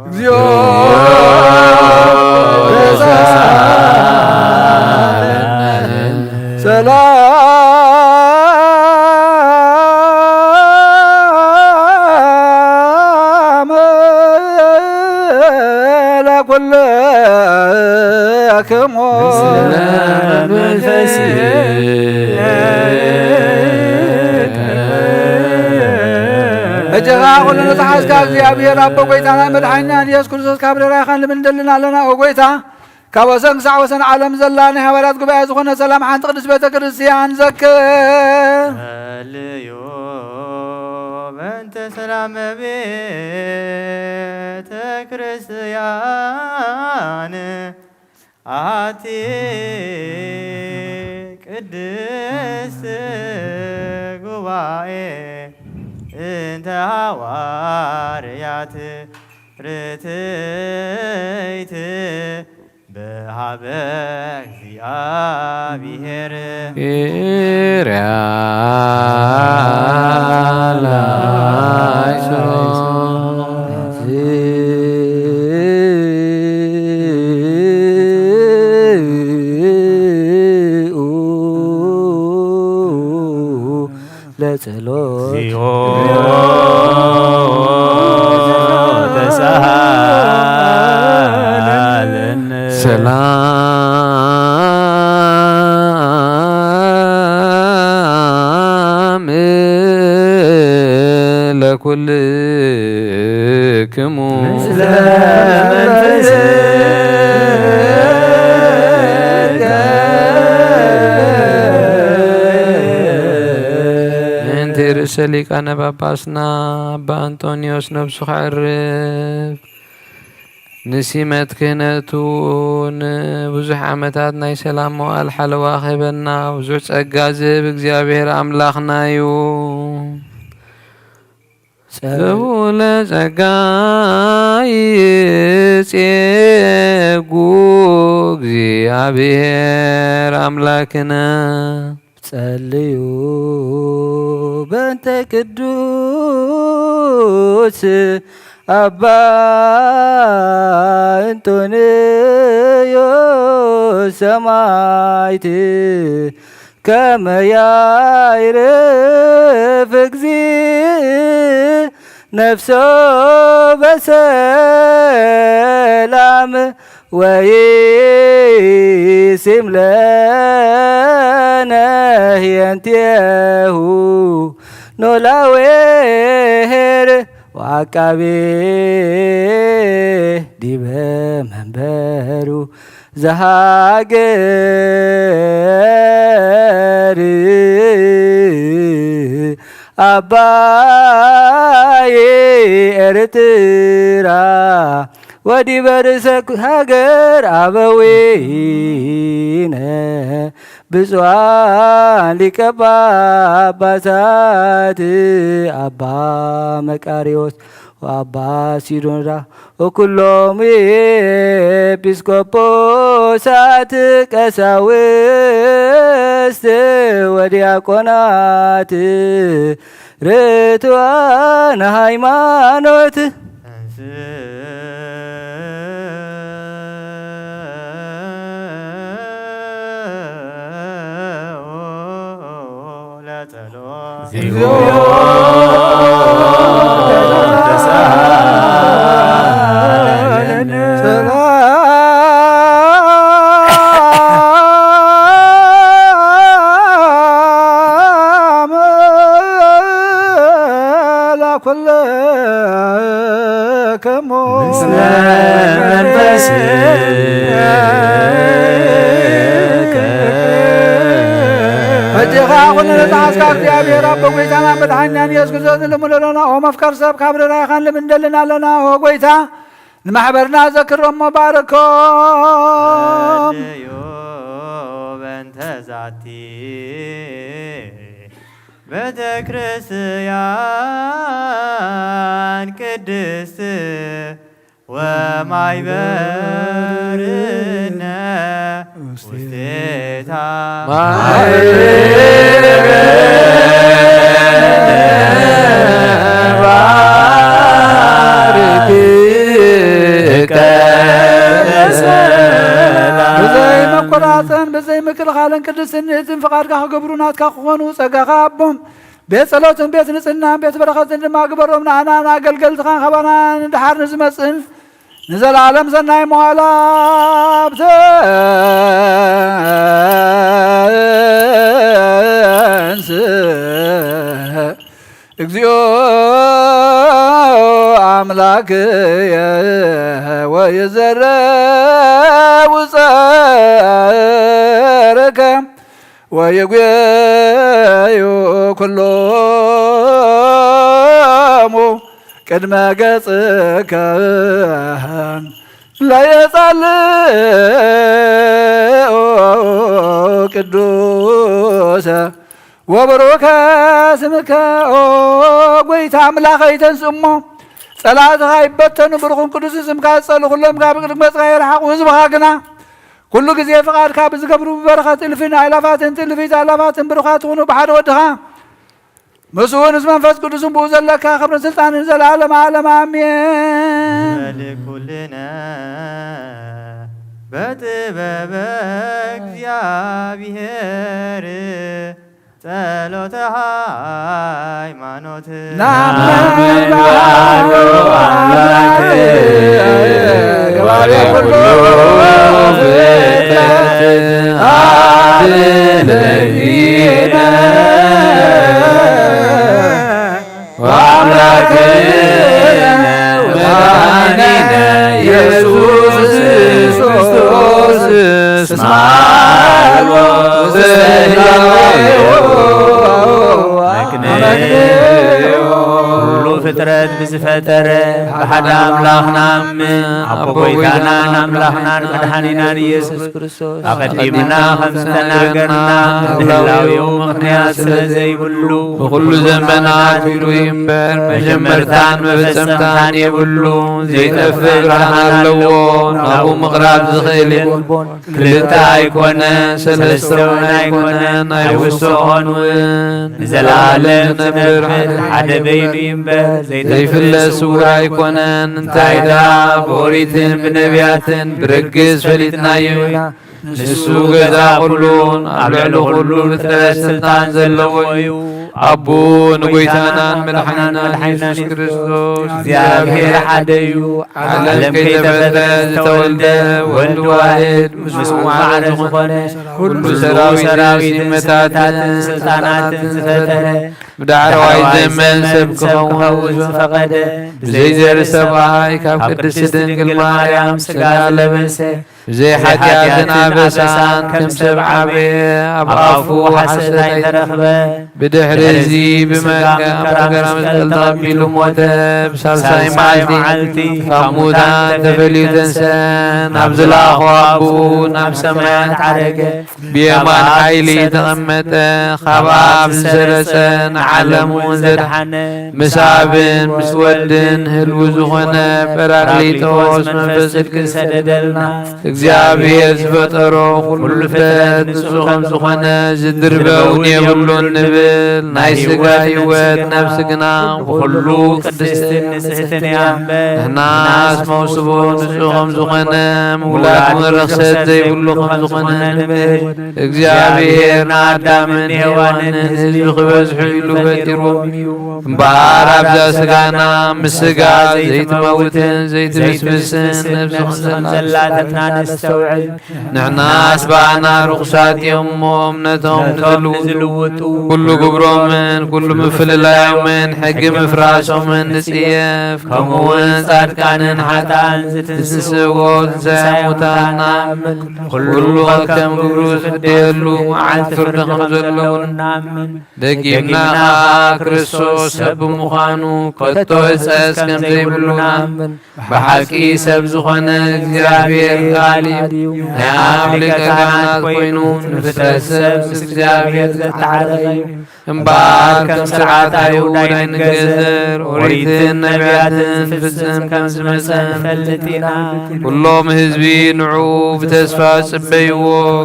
እግዚኦ ሰላም ለኩልክሙ። ሕጂ ኸዓ ኩሉ ንዝሓዝካ እግዚኣብሔር ኣቦ ጎይታና መድሓኒና ኢየሱስ ክርስቶስ ካብ ርህራሄኻ ንልምን ንደልን ኣለና። ኦ ጎይታ ካብ ወሰን ክሳዕ ወሰን ዓለም ዘላ ናይ ሃዋርያት ጉባኤ ዝኾነ ሰላም ሓንቲ ቅድስት ቤተ ክርስቲያን ዘክር። ጸልዩ በእንተ ሰላም ቤተ ክርስቲያን ኣቲ ቅድስት ጉባኤ እንተ ሃዋርያት ርትይት በሃበ እግዚኣብሔር። ኪርያ ላይሶ። ለጸሎት። እግዚኦ ተሳሃለነ። ሰላም ለኩልክሙ። ምስለ መንፈስከ። ምእንቲ ርእሰ ሊቃነ ጳጳስና ኣባ ኣንጦንዮስ ነብሱ ከዕርፍ ንሲመት ክህነቱ ንብዙሕ ዓመታት ናይ ሰላም መዋእል ሓለዋ ክህበና ብዙሕ ጸጋ ዝህብ እግዚኣብሔር ኣምላኽና እዩ። ጸ- ዘውለ ጸጋ ይጼጉ እግዚኣብሔር ኣምላክነ። ጸልዩ በእንተ ቅዱስ ኣባ እንጦንዮስ ሰማዕት ከመ ያዕርፍ እግዚእ ነፍሶ በሰላም ወይሲም ለነ ህየንቴሁ ኖላዌ ኄር ወዐቃቤ ዲበ መንበሩ ዘሃገር ኣባይ ኤርትራ ወዲበ ርእሰ ሃገር ኣበዊነ ብፁዓን ሊቀ ጳጳሳት ኣባ መቃርዮስ ወኣባ ሲኖዳ ወኩሎም ኤጲስቆጶሳት ቀሳውስት ወዲያቆናት ርቱዓነ ሃይማኖት። እጅኻ ኩነነ ዝሓዝካ እግዚኣብሔር ኣቦ ጎይታና መድሓኒናን ኢየሱስ ክርስቶስ ንልምኖ ኣለና። ኦ መፍቀር ሰብ ካብ ርራይኻን ልምንደልን ኣለና። ኦ ጎይታ ንማሕበርና ዘክሮሞ ባርኮም። ጸልዩ በእንተ ዛቲ ቤተ ክርስቲያን ቅድስት ወማይበርነ ውስቴታ ብዘይ መቆራፀን ብዘይ ምክልኻልን ቅድስትን ንእትን ፍቓድካ ክገብሩ ናትካ ክኾኑ ጸጋኻ ኣቦም ቤት ጸሎትን ቤት ንጽህናን ቤት በረኸትን ድማ ግበሮም። ንኣናን ኣገልገልትኻን ካባና ንድሓር ንዝመጽእን ንዘለኣለም ሰናይ መዋላ ብተንስ እግዚኦ ኣምላክየ ወይዘረ ውፀርከ ወይጉየዩ ኩሎሙ ቅድመ ገጽከ ለየጸልኡ ቅዱሰ ወብሩከ ስምከ። ኦ ጎይታ ኣምላኸይ ተንስ እሞ ጸላእትኻ ይበተኑ፣ ብሩኽን ቅዱስን ስምካ ዝጸሉ ኩሎም ካብ ቅድሚ ገጽካ ይርሓቑ። ህዝብኻ ግና ኩሉ ግዜ ፍቓድካ ብዝገብሩ ብበረኸት እልፍን ኣእላፋትን ትእልፊት ኣእላፋትን ብሩኻት ትኹኑ ብሓደ ወድኻ ምስኡ ምስ መንፈስ ቅዱስን ብኡ ዘለካ ክብርን ስልጣንን ዘለዓለመ ዓለም ኣሜን። በልኩልነ በጥበበ እግዚኣብሔር ጸሎተ ሃይማኖት ናምን ባሕሩ ኣምላክ ገባሬ ኩሉ ፍጥረት ኣድለይነ ወኣምላክነ መድኃኒነ ኢየሱስ ክርስቶስ እስመ አልቦ ዘይላበዮ ኩሉ ፍጥረት ብዝፈጠረ ብሓደ ኣምላኽ ንኣምን። ኣቦ ጎይታናን ኣምላኽናን መድኃኒናን ኢየሱስ ክርስቶስ ኣቐዲምና ከም ዝተናገርና ንህላዌኡ ምኽንያት ስለ ዘይብሉ ብኹሉ ዘመናት ይህሉ እምበር መጀመርታን መፈጸምታን የብሉ። ዘይጠፍእ ብርሃን ኣለዎ፣ ናብኡ ምቕራብ ዝኽእል የልቦን። ክልተ ኣይኮነ ሰለስተ እውን ኣይኮነ፣ ኣይውስኾን እውን። ንዘለዓለም ዝነብር ሓደ በይኑ እዩ እምበር ዘይፍለስ ስውር ኣይኮነን። እንታይ ደኣ ብኦሪትን ብነቢያትን ብርግጽ ፈሊጥናዮ ኢና። ንሱ ገዛ ኩሉን ኣብ ልዕሊ ኩሉ ፍጥረት ስልጣን ዘለዎ እዩ። ኣቦ ንጎይታናን መድሓኒናን ኢየሱስ ክርስቶስ እግዚኣብሔር ሓደ እዩ። ዓለም ከይተፈጥረ ዝተወልደ ወልድ ዋሕድ ምስኡ ማዕረ ዝኾነ ኩሉ ሰራዊት ሲመታትን ስልጣናትን ዝፈጠረ ብዳሕረዋይ ዘመን ሰብ ክኸውን ዝፈቐደ ብዘይ ዘር ሰብኣይ ካብ ቅድስት ድንግል ማርያም ስጋ ለበሰ። ብዘይ ሓጢኣትን ኣበሳን ከም ሰብ ዓበየ፣ ኣብ ኣፉ ሓሰት ኣይተረኽበ። ብድሕሪ እዚ ብመንገ ኣብ መከራ መስቀል ተቐቢሉ ሞተ። ብሳልሳይ መዓልቲ ካብ ሙታን ተፈልዩ ተንሰ፣ ናብ ዝለኣኾ ኣቦኡ ናብ ሰማያት ዓረገ። ብየማን ሓይሊ ተቐመጠ፣ ካብ ኣብ ዝሰረጸ ንዓለም እውን ዘድሓነ፣ ምስ ኣብን ምስ ወልድን ህልው ዝኾነ ጳራቅሊጦስ መንፈስ ጽድቂ ሰደደልና። እግዚኣብሔር ዝፈጠሮ ኩሉ ፍጥረት ንጹህ ከም ዝኾነ ዝድርበ እውን የብሉን ንብል። ናይ ሥጋ ህይወት ነፍሲ ግና ብኹሉ ቅድስትን ንጽሕትን እያ እምበር። ንሕናስ መውስቦ ንጹህ ከም ዝኾነ ምውላድ እውን ርኽሰት ዘይብሉ ከም ዝኾነ ንምህር። እግዚኣብሔር ንኣዳምን ንሔዋንን ህዝቢ ክበዝሑ ኢሉ ፈጢርዎም እዩ። እምበኣር ኣብዛ ስጋና ምስ ስጋ ዘይትመውትን ዘይትብስብስን ነብሲ ከም ዘላትና ነስተውዕል። ንሕናስ ብኣና ርኹሳት እዮም እሞ፣ እምነቶም ንዝልውጡ፣ ኩሉ ግብሮምን ኩሉ ምፍልላዮምን ሕጊ ምፍራሶምን ንጽየፍ። ከምኡ እውን ጻድቃንን ሓጥኣን ዝትንስእዎ ትንሳኤ ሙታን ንኣምን። ኩሉ ከከም ግብሩ ዝፍደየሉ መዓልቲ ፍርዲ ከም ዘለዉ ንኣምን። ደጊምና ኸኣ ክርስቶስ ሰብ ብምዃኑ ከቶ ህጸጽ ከም ዘይብሉ ንኣምን። ብሓቂ ሰብ ዝኾነ እግዚኣብሔር ቃል እዩ። ናይ ኣብ ሊቀ ካህናት ኮይኑ ንፍጥረት ሰብ ምስ እግዚኣብሔር ዘተዓረቐ እዩ። እምበኣር ከም ስርዓት ኣይሁድ ኣይንገዘር፣ ኦሪትን ነቢያትን ዝፍጽም ከም ዝመጸ ንፈልጥ ኢና። ኩሎም ህዝቢ ንዕኡ ብተስፋ ጽበይዎ።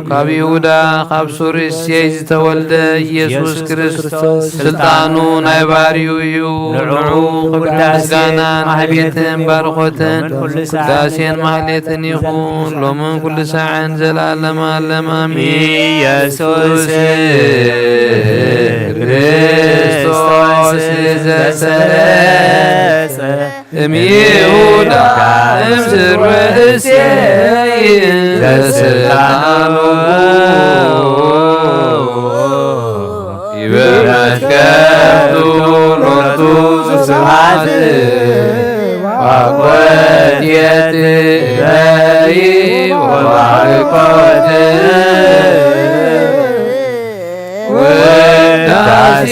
ካብ ይሁዳ ካብ ሱር እሴይ ዝተወልደ ኢየሱስ ክርስቶስ ስልጣኑ ናይ ባርዩ እዩ። ንዕኡ ክብዳሴ ምስጋናን ማህሌትን ባርኾትን ኩሉ ሰዓት ቅዳሴን ማህሌትን ይኹን ሎምን ኩሉ ሳዕን ዘላለም ኣለም ኣሜን። ኢየሱስ ክርስቶስ ዘሰረጸ እምይሁዳ እምስርወ እሴይ ዘስልጣኑ ይበመትከቱ ሎቱ ስብሐት ወኮትየት በይ ወባርኮት ውዳሴ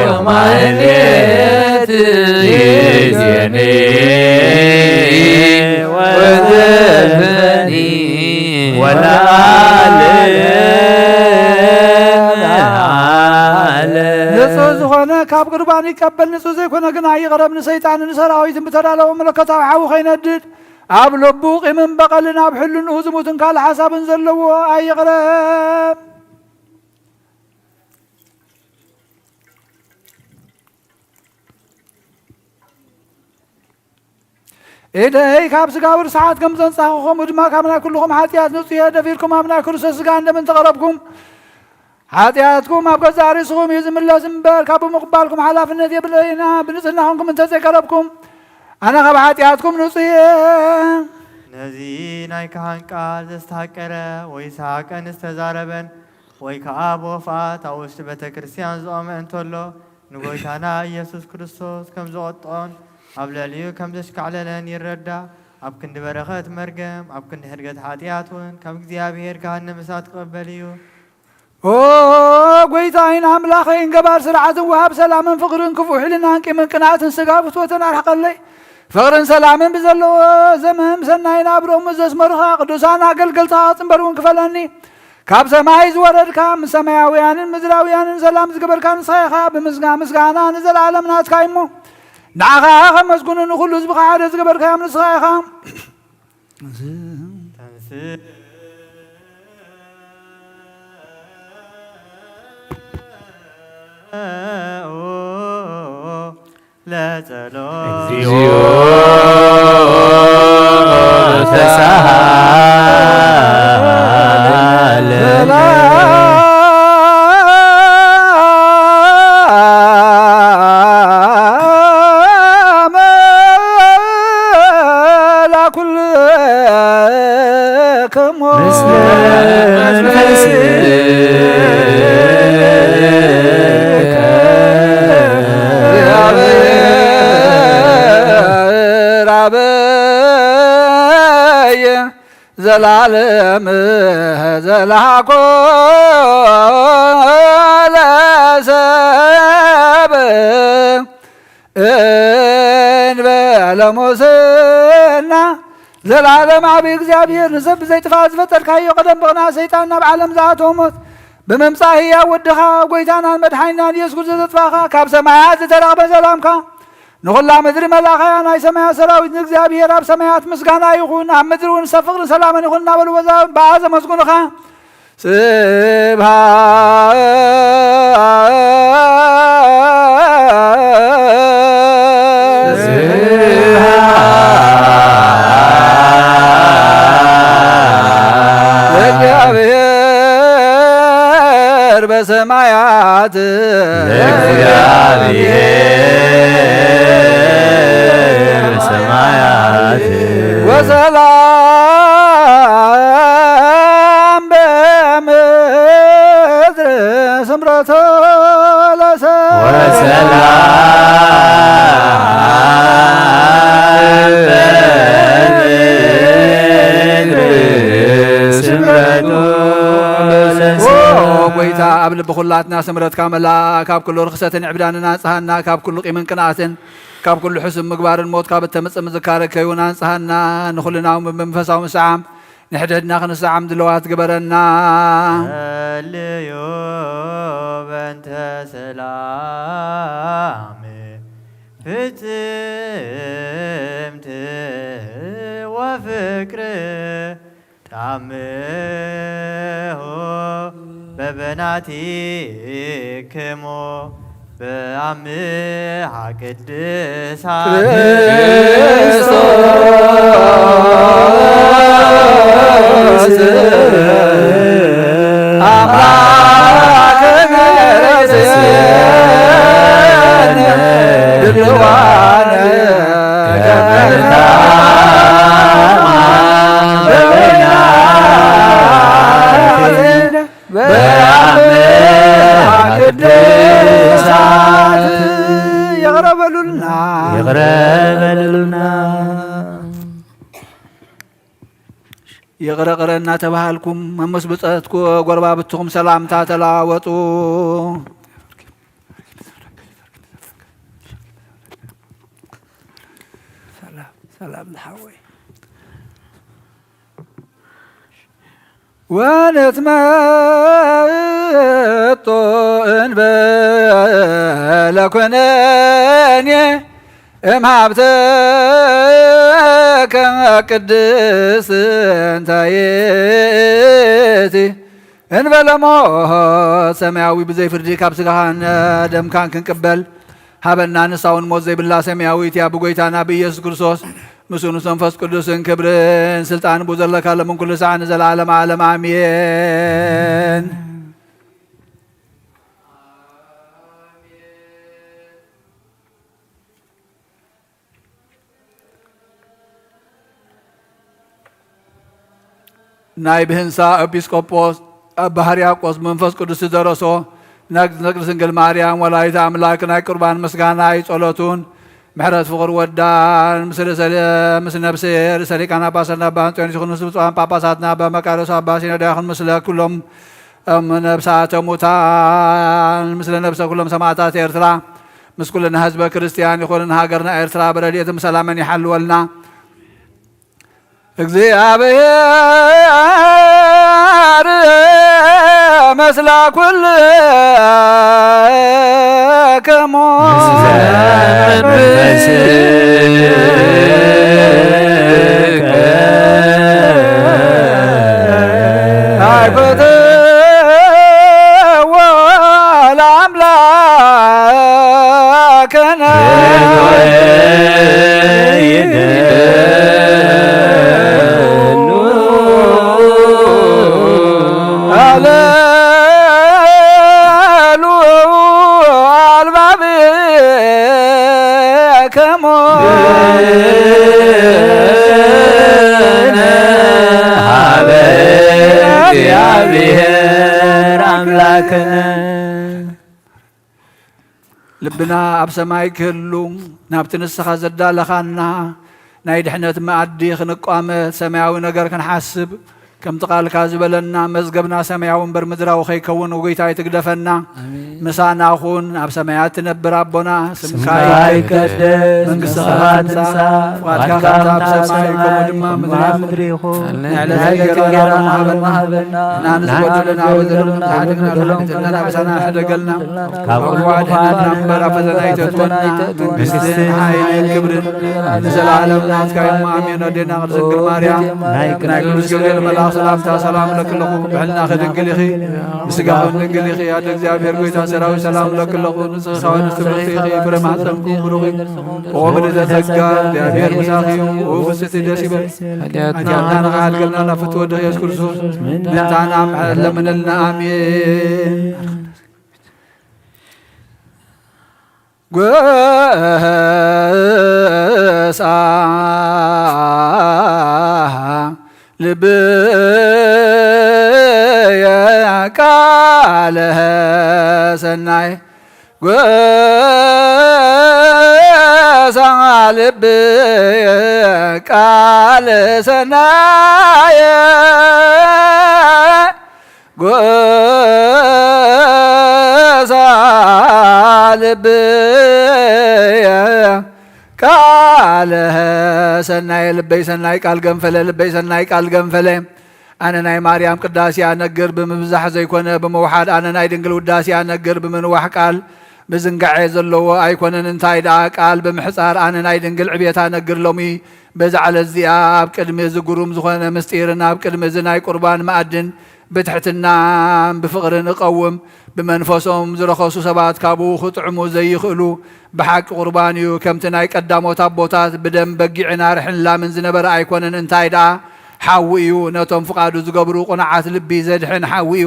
ወማህሌት ይዜኒ ወዘልፈኒ ወለዓለመ ዓለም። ንጹህ ዝኾነ ካብ ቁርባን ይቀበል፣ ንጹህ ዘይኮነ ግና ይቕረብ። ንሰይጣንን ንሰራዊትን ብተዳለወ መለኮታዊ ሓዊ ከይነድድ፣ ኣብ ልቡ ቂምን በቐልን ኣብ ሕልንኡ ዝሙትን ካልእ ሓሳብን ዘለዎ ኣይቕረብ። ኢደይ ካብ ስጋዊ ርስሓት ከም ዘንጻኹ፣ ከምኡ ድማ ካብ ናይ ኩልኹም ሓጢኣት ንጹህ እየ። ደፊርኩም ኣብ ናይ ክርስቶስ ስጋን ደምን ተቐረብኩም፣ ሓጢኣትኩም ኣብ ገዛእ ርእስኹም እዩ ዝምለስ እምበር፣ ካብ ብምቕባልኩም ሓላፍነት የብለይና። ብንጽህና ኾንኩም እንተዘይቀረብኩም፣ ኣነ ካብ ሓጢኣትኩም ንጹህ እየ። ነዚ ናይ ካህን ቃል ዘስተሃቀረ ወይ ሰሓቀን ዝተዛረበን ወይ ከኣ ብወፍኣት ኣብ ውሽጢ ቤተ ክርስቲያን ዝቖመ እንተሎ፣ ንጎይታና ኢየሱስ ክርስቶስ ከም ዝቐጥዖን ኣብ ልዕሊኡ ከም ዘሽካዕለለን ይረዳእ። ኣብ ክንዲ በረኸት መርገም፣ ኣብ ክንዲ ሕድገት ሓጢኣት እውን ካብ እግዚኣብሔር ገሃነመ እሳት ክቕበል እዩ። ኦ ጎይታይን ኣምላኸይን፣ ገባር ስርዓትን ወሃብ ሰላምን ፍቕርን፣ ክፉእ ሕልናን ቂምን ቅንኣትን ስጋ ፍትወትን ኣርሕቐለይ። ፍቕርን ሰላምን ብዘለዎ ዘመን ብሰናይ ናብርኦም ዘስመሩኻ ቅዱሳን ኣገልገልትኻ ክጽንበር እውን ክፈለኒ። ካብ ሰማይ ዝወረድካ፣ ምስ ሰማያውያንን ምድራውያንን ሰላም ዝገበርካ ንስኻ ኢኻ። ብምስጋ-፣ ምስጋና ንዘለኣለም ናትካ እዩ እሞ፣ ንዓኻ ከመስግኑ ንኹሉ ህዝብኻ ሓደ ዝገበርካዮም ንስኻ ኢኻ። ለጸሎት። እግዚኦ ተሳሃለነ። ለኩልክሙ ምስለ መንፈስከ እግዚአብሔር አበየ ዘላለም ዘላኮ ለሰብ እንበለ ሙስና። ዘላለም ኣብ እግዚኣብሔር ንሰብ ብዘይጥፋእ ዝፈጠርካዮ፣ ቀደም ብቕንኣት ሰይጣን ናብ ዓለም ዝኣተወ ሞት፣ ብምምጻእ ህያው ወድኻ፣ ጎይታናን መድሓኒናን ኢየሱስ ክርስቶስ ዘጥፋእኻ፣ ካብ ሰማያት ዝተረኽበ ሰላምካ፣ ንኹላ ምድሪ መላእኻያ ናይ ሰማያት ሰራዊት ንእግዚኣብሔር ኣብ ሰማያት ምስጋና ይኹን፣ ኣብ ምድሪ እውን ሰብ ፍቕርን ሰላምን ይኹን እናበሉ በዛ፣ ብኣ ዘመስግኑኻ። ስብሐት ለእግዚአብሔር በሰማያት ለእግዚአብሔር በሰማያት ወሰላም በምድር ስምረቶ ለሰብእ ወሰላም በምድር ስምረቱ ለሰብእ። ኦ ጎይታ፣ ኣብ ልቢ ኩላትና ስምረትካ መላእ፣ ካብ ኩሉ ርኽሰትን ዕብዳንን ኣንጽሃና፣ ካብ ኩሉ ቂምን ቅንኣትን፣ ካብ ኩሉ ሕሱም ምግባርን ሞት ካብ እተምጽእ ምዝካረ ከይውን ኣንጽሃና፣ ንኹልና እውን ብመንፈሳዊ ምስዓም ንሕድሕድና ክንሰዓም ድለዋት ግበረና። ጸልዩ በእንተ ሰላም ፍጽምት ወፍቅር ጣምሆ በበናቲክሞ በአምሃ ቅድሳት ክርስቶስ አምላክ ክርስቲያን ድልዋን ተቀበልታ በበይናት በአምሃ ቅድሳት። ይቕረ በሉልና። ይቕረ በሉልና። ይቕረ ቅረ እናተባሃልኩም መመስ ብጸትኩ ጎረባብትኹም ሰላምታ ተለዋወጡ። ሰላም፣ ሰላም ዝሓወይ። ወነትመጦ እንበለ ኮነኔ እምሃብተከ ቅድስት እንታየቲ እንበለ ሞት ሰማያዊ ብዘይ ፍርዲ ካብ ስጋኻን ደምካን ክንቅበል ሃበና። ንሳ እውን ሞት ዘይብላ ሰማያዊት እያ። ብጎይታና ብኢየሱስ ክርስቶስ ምስኡ ምስ መንፈስ ቅዱስን ክብርን ስልጣን ብኡ ዘለካ ሎምን ኩሉ ሰዓት ንዘለዓለም ዓለም ኣሜን። ናይ ብህንሳ ኤጲስቆጶስ ኣባ ሕርያቆስ መንፈስ ቅዱስ ዝደረሶ ናይ ቅድስት ድንግል ማርያም ወላዲተ ኣምላክ ናይ ቁርባን ምስጋና እዩ። ጸሎቱን ምሕረት ፍቕር ወዳን ምስለ ሰለ-፣ ምስ ነብሲ ርእሰ ሊቃነ ጳጳሳትና ኣባ እንጦንዮስ ይኹን፣ ምስ ብፁዓን ጳጳሳትና ኣባ መቃርዮስ ኣባ ሲኖዳ ይኹን፣ ምስለ ኩሎም እም ነብሳተ ሙታን፣ ምስለ ነብሰ ኩሎም ሰማዕታት ኤርትራ፣ ምስ ኩልና ህዝበ ክርስቲያን ይኹን፣ ሃገርና ኤርትራ ብረድኤትን ብሰላምን ይሓልወልና። እግዚኣብሔር መስላ ኩልክሙ ኣይፈተዎ ለኣምላክ ከነ ኣለሉ ኣልባብከሙ ሀበ እግዚኣብሔር ኣምላክነ። ልብና ኣብ ሰማይ ክህሉ፣ ናብቲ ንስኻ ዘዳለኻና ናይ ድሕነት መኣዲ ክንቋመት፣ ሰማያዊ ነገር ክንሓስብ፣ ከምቲ ቃልካ ዝበለና፣ መዝገብና ሰማያዊ እምበር ምድራዊ ከይከውን፣ ጎይታ ኣይትግደፈና። ኣሜን። ምሳና ኩን፣ ኣብ ሰማያት ትነብር ኣቦና፣ ስምካ ስምካ ይትቀደስ፣ ይትቀደስ፣ መንግስትኻ መንግስትኻ ትምጻእ፣ ትምጻእ፣ ፍቓድካ ፍቓድካ ከምቲ ኣብ ከምቲ ኣብ ሰማይ ሰማይ ከምኡ ድማ ከምኡ ምድሪ ኣብ ምድሪ ይኹን። ይኹን። ንዕለተ ናይ ዕለተ እንጀራና እንጀራና ሃበና። ሃበና። ንሕና ንዝበደሉና ንሕና በደሉና ንዝበደሉና ንሓድግና፣ ንሓድግና፣ ንሓድግና፣ ንሓድግና፣ ንሓድግና። ካብ ካብ ክፉ ኣድሕነና እምበር ኣብ ፈተና ኣይተእትወና። መንግስትን ሓይልን ክብርን ንዘለዓለም ናትካ እዩ። ኣሜን። ኣዴና ቅድስት ድንግል ማርያም፣ ናይ ቅዱስ ገብርኤል መልኣክ ሰላምታ ሰላም እለኪ ኣለኹ። ብሕልናኺ ድንግል ኢኺ፣ ብስጋኺ እውን ድንግል ኢኺ። ኣደ እግዚኣብሔር ጎይታ ሰራዊት ሰላም እለኪ ኣለኹ። ንጽሕቲ ኸወን ትብርኽቲ ኢኺ፣ ፍረ ማህፀንኪ ብሩኽ እዩ። ኦ ምልዕተ ጸጋ፣ እግዚኣብሔር ምሳኺ እዩ። ኦ ፍጽቲ ደስ ይበል። ሓጢኣትና ንኽሓድገልና ናብ ፍትወ ወድኺ ኢየሱስ ክርስቶስ ምእንታና ምሕረት ለምነልና። ኣሜን። ጎሳ ልብየ ቃለ ሰናይ፣ ጎሳ ልብየ ቃለ ሰናየ፣ ጎሳ ልብየ ቃለ ሰናየ። ልበይ ሰናይ ቃል ገንፈለ፣ ልበይ ሰናይ ቃል ገንፈለ። ኣነ ናይ ማርያም ቅዳሴ ኣነግር ብምብዛሕ ዘይኮነ ብምውሓድ፣ ኣነ ናይ ድንግል ውዳሴ ኣነግር ብምንዋሕ፣ ቃል ምዝንጋዔ ዘለዎ ኣይኮነን። እንታይ ደኣ ቃል ብምሕጻር ኣነ ናይ ድንግል ዕቤት ኣነግር። ሎሚ በዛ ዕለት እዚኣ ኣብ ቅድሚ እዚ ግሩም ዝኾነ ምስጢርን ኣብ ቅድሚ እዚ ናይ ቁርባን መኣድን ብትሕትናን ብፍቕርን እቐውም። ብመንፈሶም ዝረኸሱ ሰባት ካብኡ ክጥዕሙ ዘይኽእሉ፣ ብሓቂ ቁርባን እዩ። ከምቲ ናይ ቀዳሞት ኣቦታት ብደም በጊዕን ኣርሕን ላምን ዝነበረ ኣይኮነን። እንታይ ደኣ ሓዊ እዩ። ነቶም ፍቓዱ ዝገብሩ ቁኑዓት ልቢ ዘድሕን ሓዊ እዩ።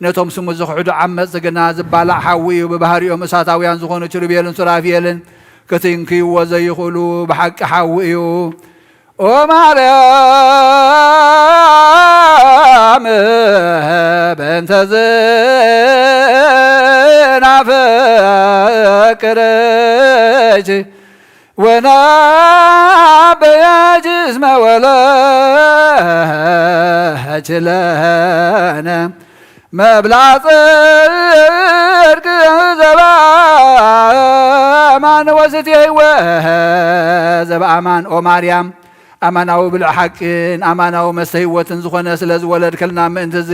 ነቶም ስሙ ዝኽሕዱ ዓመጽቲ ግና ዝባላዕ ሓዊ እዩ። ብባህሪኦም እሳታውያን ዝኾኑ ኪሩቤልን ሱራፌልን ክትንክይዎ ዘይኽእሉ ብሓቂ ሓዊ እዩ። ኦ ማርያም፣ በእንተ ዝናፍቅርኪ ወናበየኪ እስመ ወለድኪ ለነ መብልዐ ጽድቅ ዘበአማን ወስትየ ሕይወት ዘበአማን። ኦ ማርያም፣ ኣማናዊ ብልዕ ሓቅን ኣማናዊ መስተ ህይወትን ዝኾነ ስለ ዝወለድክልና፣ ምእንቲ እዚ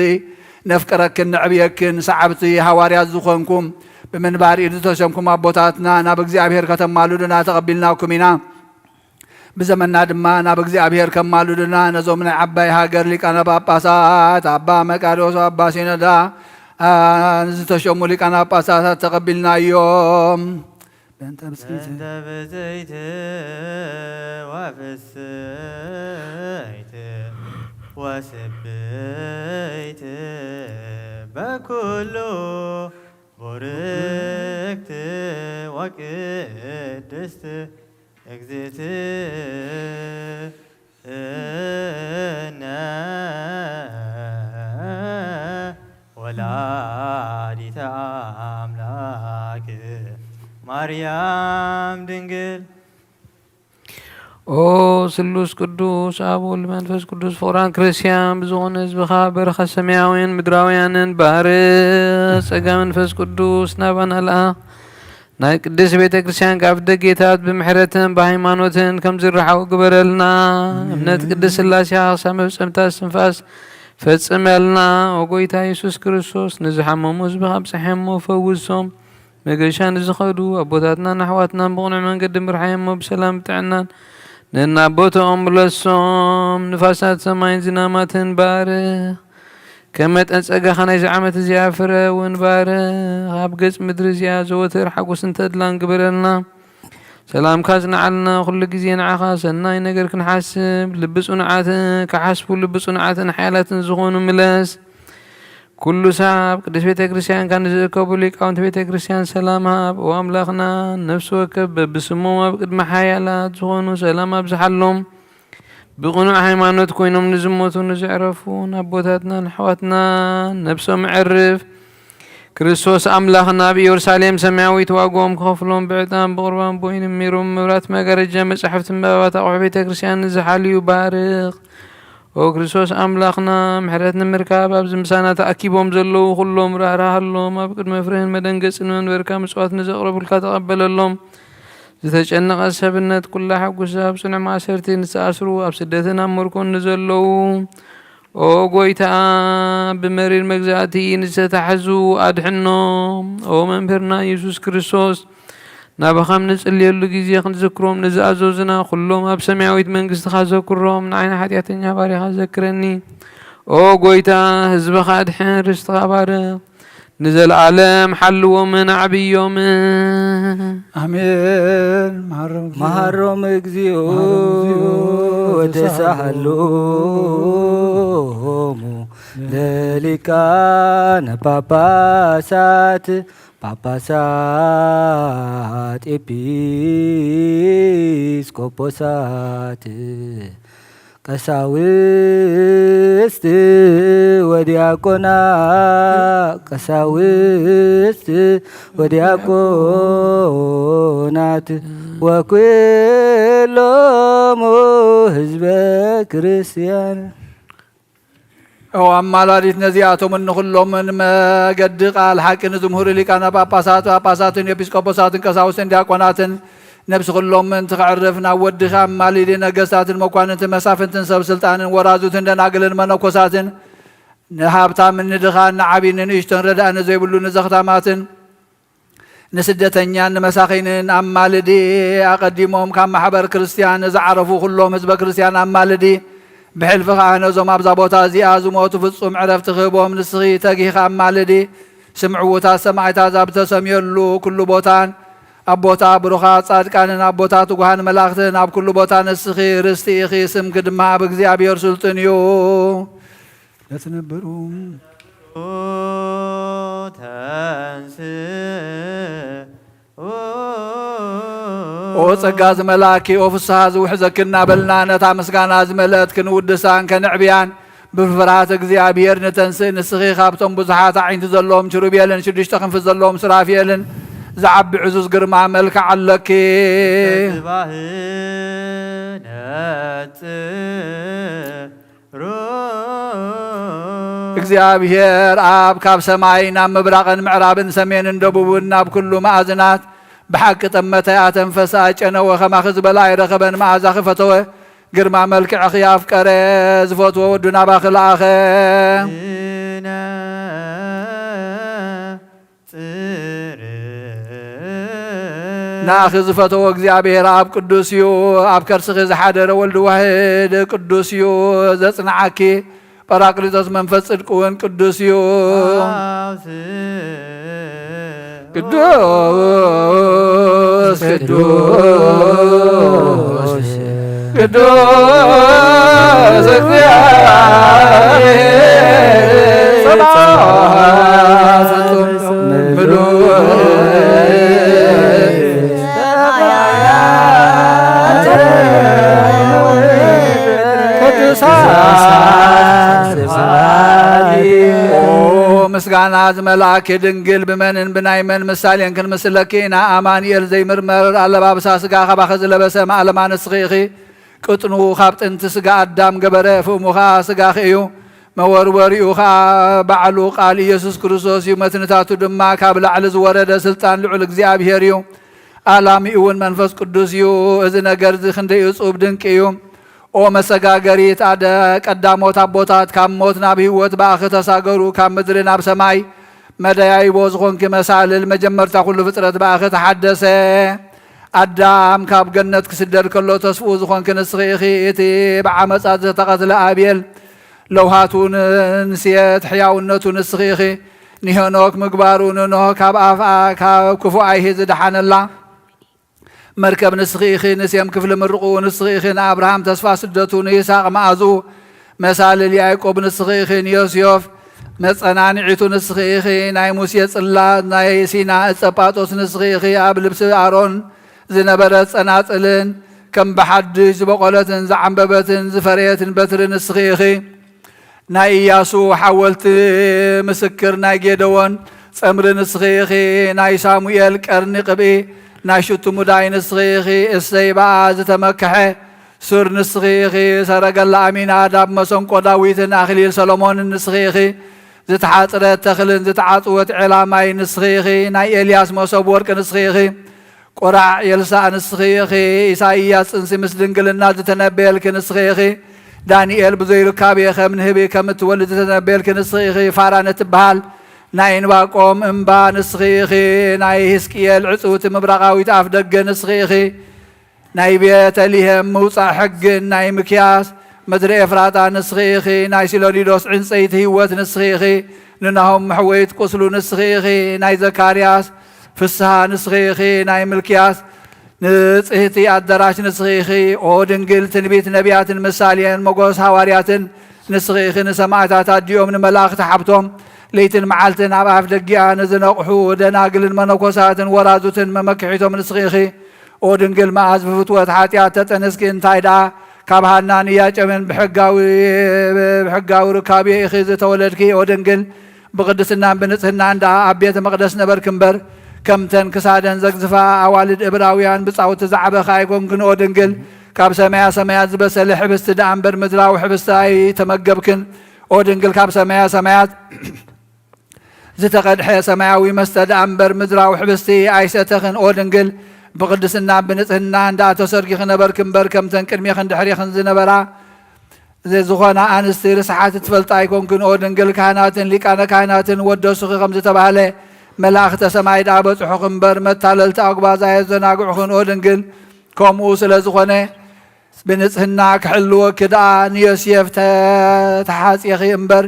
ነፍቅረክን ነዕብየክን፣ ሰዓብቲ ሃዋርያት ዝኾንኩም፣ ብምንባር ኢድ ዝተሸምኩም ኣቦታትና ናብ እግዚኣብሔር ከተማልዱና ተቐቢልናኩም ኢና። ብዘመንና ድማ ናብ እግዚኣብሔር ከማልዱና ነዞም ናይ ዓባይ ሃገር ሊቃነ ጳጳሳት ኣባ መቃርዮስ፣ ኣባ ሲኖዳ፣ አ፣ ዝተሸሙ ሊቃነ ጳጳሳት ተቐቢልናዮም። በእንተ ብፅዕቲ በእንተ ብፅዕቲ ወፍስሕቲ ወስብሕቲ በኩሉ ቡርክቲ ወቅድስት እግዝእትነ ወላዲተ አምላክ ማርያም ድንግል። ኦ ስሉስ ቅዱስ ኣብ ወልድ መንፈስ ቅዱስ ፍቑራን ክርስቲያን ብዝኾነ ህዝብኻ በረኸት ሰማያውያን ምድራውያንን ባርኽ። ጸጋ መንፈስ ቅዱስ ናባና ልኣኽ። ናይ ቅድስት ቤተ ክርስቲያን ካብ ደጌታት ብምሕረትን ብሃይማኖትን ከም ዝረሓቑ ግበረልና። ኣሜን። እምነት ቅድስት ሥላሴኻ ክሳብ መፍጸምታ እስትንፋስ ፈጽመልና። ኦ ጎይታ ኢየሱስ ክርስቶስ፣ ንዝሓመሙ ህዝብኻ ኣብጽሐሞ ፈውሶም። መገሻ ንዝኸዱ ኣቦታትናን ኣሕዋትናን ብቕኑዕ መንገዲ ምርሓዮሞ ብሰላም ብጥዕናን ነናቦትኦም ምለሶም። ንፋሳት ሰማይን ዝናማትን ባርኽ። ከም መጠን ጸጋኻ ናይዚ ዓመት እዚኣ ፍረ እውን ባርኽ። ኣብ ገጽ ምድሪ እዚኣ ዘወትር ሓጎስን ተድላን ግበረልና። ሰላምካ ጽንዓልና። ኩሉ ግዜ ንዓኻ ሰናይ ነገር ክንሓስብ ልቢ ጽኑዓትን ክሓስቡ ልቢ ጽኑዓትን ሓያላትን ዝኾኑ ምለስ። ኩሉ ሳብ ቅድስት ቤተ ክርስቲያንካ ንዝእከቡ ሊቃውንቲ ቤተ ክርስቲያን ሰላም ሃብ። ኦ ኣምላኽና፣ ነፍሲ ወከፍ በብስሞም ኣብ ቅድሚ ሓያላት ዝኾኑ ሰላም ኣብዝሓሎም። ብቕኑዕ ሃይማኖት ኮይኖም ንዝሞቱ ንዘዕረፉን ኣቦታትናን ኣሕዋትናን ነፍሶም ዕርፍ። ክርስቶስ ኣምላኽና ኣብ ኢየሩሳሌም ሰማያዊት ዋግኦም ክኸፍሎም ብዕጣን ብቑርባን ብወይኒ ሜሮን መብራት መጋረጃ መጻሕፍቲ ምንባባት ኣቑሑ ቤተ ክርስቲያን ንዝሓልዩ ባርኽ። ኦ ክርስቶስ ኣምላኽና፣ ምሕረት ንምርካብ ኣብዚ ምሳና ተኣኪቦም ዘለዉ ኩሎም ራህራሃሎም። ኣብ ቅድሚ ፍርህን መደንገጽን መንበርካ ምጽዋት ንዘቕረቡልካ ተቐበለሎም። ዝተጨነቐ ሰብነት ኩላ ሓጉሳ፣ ኣብ ጽኑዕ ማእሰርቲ ንዝተኣስሩ፣ ኣብ ስደትን ኣብ ምርኮን ንዘለዉ፣ ኦ ጎይታ፣ ብመሪር መግዛእቲ ንዝተታሕዙ ኣድሕኖም። ኦ መምህርና ኢየሱስ ክርስቶስ፣ ናባኻ ኣብ ንጽልየሉ ግዜ ክንዝክሮም ንዝኣዘዙና ኩሎም ኣብ ሰማያዊት መንግስትኻ ዘክሮም። ንዓይኒ ሓጢኣተኛ ባሪኻ ዘክረኒ። ኦ ጎይታ፣ ህዝብኻ ኣድሕን፣ ርስትኻ ባርኽ። ንዘለዓለም ሓልዎምን ኣዕብዮምን። ኣሜን። መሃሮም እግዚኦ። መሃሮም እግዚኦ። መሃሮም እግዚኦ። ወተሳሃሎሙ። ለሊቃነ ጳጳሳት፣ ጳጳሳት፣ ኤጲስቆጶሳት፣ ቀሳውስት ወዲያቆና፣ ቀሳውስት ወዲያቆናት፣ ወኩሎሙ ህዝበ ክርስቲያን። ኦ ኣማላዲት ነዚኣቶምን ንኹሎምን መገዲ ቃል ሓቂ ንዝምህሩ ሊቃነ ጳጳሳት፣ ጳጳሳትን ኤጲስቆጶሳትን ቀሳውስትን ዲያቆናትን፣ ነብሲ ኩሎምን ትኸዕርፍ ናብ ወድኺ ኣማሊዲ፣ ነገስታትን መኳንንትን መሳፍንትን ሰብ ስልጣንን ወራዙትን ደናግልን መነኮሳትን፣ ንሃብታምን ንድኻን ንዓብይን ንንእሽቶን ረዳእ ንዘይብሉ ንዘኽታማትን ንስደተኛን ንመሳኺንን ኣማልዲ። ኣቐዲሞም ካብ ማሕበር ክርስትያን ንዝዓረፉ ኩሎም ህዝበ ክርስትያን ኣማልዲ። ብሕልፊ ኸኣ ነዞም ኣብዛ ቦታ እዚኣ ዝሞቱ ፍጹም ዕረፍቲ ክህቦም ንስኺ ተጊኺ ኣማልዲ። ስም ዕዉታት ሰማዕታት ኣብ ተሰምየሉ ኩሉ ቦታን ኣብ ቦታ ብሩኻት ጻድቃንን ኣብ ቦታ ትጉሃን መላእኽትን ኣብ ኩሉ ቦታ ንስኺ ርስቲ ኢኺ፣ ስምኪ ድማ ኣብ እግዚኣብሔር ስልጡን እዩ። ለትነብሩ ተንስ ኦ ጸጋ ዝመልኣኪ፣ ኦ ፍስሃ ዝውሕዘኪ እናበልና ነታ ምስጋና ዝመልአት ክንውድሳን ከነዕብያን ብፍርሃት እግዚኣብሔር ንተንስእ። ንስኺ ካብቶም ብዙሓት ኣዒንቲ ዘለዎም ኪሩቤልን ሽዱሽተ ክንፊ ዘለዎም ሱራፌልን ዝዓቢ ዕዙዝ ግርማ መልክዕ ኣለኪ። ጽባህ ነጽ እግዚኣብሔር ኣብ ካብ ሰማይ ናብ ምብራቕን ምዕራብን ሰሜንን ደቡብን ናብ ኩሉ መኣዝናት ብሓቂ ጠመተ፣ ኣተንፈሰ፣ ኣጨነወ፣ ከማኺ ዝበለ ኣይረኸበን፣ መኣዛኺ ፈተወ፣ ግርማ መልክዕኺ ኣፍቀረ፣ ዝፈትዎ ወዱ ናባኺ ለኣኸ። ጽር ናእኺ ዝፈተዎ እግዚኣብሔር ኣብ ቅዱስ እዩ። ኣብ ከርስኺ ዝሓደረ ወልድ ዋሕድ ቅዱስ እዩ። ዘጽንዓኪ ጳራቅሊጦስ መንፈስ ጽድቂ እውን ቅዱስ እዩ። ቅዱስ ቅዱስ ቅዱስ እግዚአብሔር ጸባኦት ፍጹም ምሉእ ቅዱሳን ኦ ምስጋና ዝመልኣኪ ድንግል ብመንን ብናይ መን ምሳሌን ክንምስለኪ ኢና? ኣማኑኤል ዘይምርመር ኣለባብሳ ስጋ ካባኺ ዝለበሰ ማእለማ ንስኺ ኢኺ። ቅጥኑ ካብ ጥንቲ ስጋ ኣዳም ገበረ፣ ፍእሙ ኸኣ ስጋኺ እዩ። መወርወሪኡ ኸኣ ባዕሉ ቃል ኢየሱስ ክርስቶስ እዩ። መትንታቱ ድማ ካብ ላዕሊ ዝወረደ ስልጣን ልዑል እግዚኣብሔር እዩ። ኣላሚኡ እውን መንፈስ ቅዱስ እዩ። እዚ ነገር እዚ ክንደይ እጹብ ድንቂ እዩ። ኦ መሰጋገሪት ኣደ ቀዳሞት ኣቦታት፣ ካብ ሞት ናብ ህይወት ብኣኺ ተሳገሩ፣ ካብ ምድሪ ናብ ሰማይ መደያይቦ ዝኾንኪ መሳልል፣ መጀመርታ ኩሉ ፍጥረት ብኣኺ ተሓደሰ። ኣዳም ካብ ገነት ክስደድ ከሎ ተስፍኡ ዝኾንኪ ንስኺ ኢኺ። እቲ ብዓመጻ ዝተቐትለ ኣቤል ለውሃቱ ንንስየት ሕያውነቱ ንስኺ ኢኺ። ንሄኖክ ምግባሩ ንኖህ ካብ ኣፍኣ ካብ ክፉእ ኣይሂ ዝደሓነላ መርከብ ንስኺ ኢኺ። ንሴም ክፍሊ ምርቑ ንስኺ ኢኺ። ንኣብርሃም ተስፋ ስደቱ፣ ንይስሐቅ መኣዝኡ፣ መሳልል ያዕቆብ ንስኺ ኢኺ። ንዮስዮፍ መጸናንዒቱ ንስኺ ኢኺ። ናይ ሙሴ ጽላት፣ ናይ ሲና ዕጸ ጳጦስ ንስኺ ኢኺ። ኣብ ልብሲ ኣሮን ዝነበረት ጸናጽልን ከም ብሓድሽ ዝበቖለትን ዝዓምበበትን ዝፈረየትን በትሪ ንስኺ ኢኺ። ናይ ኢያሱ ሓወልቲ ምስክር፣ ናይ ጌደዎን ጸምሪ ንስኺ ኢኺ። ናይ ሳሙኤል ቀርኒ ቅብኢ፣ ናይ ሽቱ ሙዳይ ንስኺ ኢኺ። እሰይ ብኣ ዝተመክሐ ሱር ንስኺ ኢኺ። ሰረገላ ኣሚናዳብ፣ መሰንቆ ዳዊትን ኣኽሊል ሰሎሞንን ንስኺ ኢኺ። ዝተሓጽረት ተኽልን ዝተዓጽወት ዔላ ማይ ንስኺ ኢኺ። ናይ ኤልያስ መሶብ ወርቂ ንስኺ ኢኺ። ቆራዕ ኤልሳዕ ንስኺ ኢኺ። ኢሳይያስ ጽንሲ ምስ ድንግልና ዝተነበየልኪ ንስኺ ኢኺ። ዳንኤል ብዘይ ርካቤ ከም ንህቢ ከም እትወልድ ዝተነበየልኪ ንስኺ ኢኺ። ፋራን እትበሃል ናይ ዕንባቆም እምባ ንስኺ ኢኺ። ናይ ህዝቅኤል ዕጽውቲ ምብራቓዊት ኣፍ ደገ ንስኺ ኢኺ። ናይ ቤተልሔም ምውጻእ ሕግን ናይ ምክያስ ምድሪ ኤፍራጣ ንስኺ ኢኺ። ናይ ሲሎኒዶስ ዕንጸይቲ ህይወት ንስኺ ኢኺ። ንናሆም መሕወይት ቁስሉ ንስኺ ኢኺ። ናይ ዘካርያስ ፍስሃ ንስኺ ኢኺ። ናይ ምልክያስ ንጽህቲ ኣዳራሽ ንስኺ ኢኺ። ኦ ድንግል፣ ትንቢት ነቢያትን ምሳሌን ሞገስ ሃዋርያትን ንስኺ ኢኺ ንሰማዕታት ኣዲኦም ንመላእኽቲ ሓብቶም፣ ለይትን መዓልትን ኣብ ኣፍ ደጊኣ ንዝነቕሑ ደናግልን መነኮሳትን ወራዙትን መመክሒቶም ንስኺ ኢኺ። ኦ ድንግል፣ መኣዝ ብፍትወት ሓጢኣት ተጠንስኪ፣ እንታይ ደኣ ካብ ሃናን ኢያቄምን ብሕጋዊ፣ ብሕጋዊ ርካብዮ ኢኺ ዝተወለድኪ። ኦ ድንግል፣ ብቕድስናን ብንጽህናን ደኣ ኣብ ቤተ መቕደስ ነበርኪ እምበር፣ ከምተን ክሳደን ዘግዝፋ ኣዋልድ እብራውያን ብጻውቲ ዝዓበኺ ኣይኮንክን። ኦ ድንግል፣ ካብ ሰማያ ሰማያት ዝበሰለ ሕብስቲ ደኣ እምበር ምድራዊ ሕብስቲ ኣይተመገብክን። ኦ ድንግል፣ ካብ ሰማያ ሰማያት ዝተቐድሐ ሰማያዊ መስተ ደኣ እምበር ምድራዊ ሕብስቲ ኣይሰተኽን። ኦ ድንግል፣ ብቕድስናን ብንጽህናን ደኣ ተሰርጊኺ ነበርኪ እምበር፣ ከምተን ቅድሜኽን ድሕሬኽን ዝነበራ ዝኾና ኣንስቲ ርስሓት ትፈልጣ ኣይኮንክን። ኦ ድንግል፣ ካህናትን ሊቃነ ካህናትን ወደሱኺ ከም ዝተባህለ፣ መላእኽተ ሰማይ ደኣ በጽሑኺ እምበር፣ መታለልቲ ኣጉባዝ ኣየዘናግዑኽን። ኦ ድንግል፣ ከምኡ ስለ ዝኾነ፣ ብንጽህና ክሕልወኪ ደኣ ንዮሴፍ ተ-፣ ተሓጺኺ እምበር፣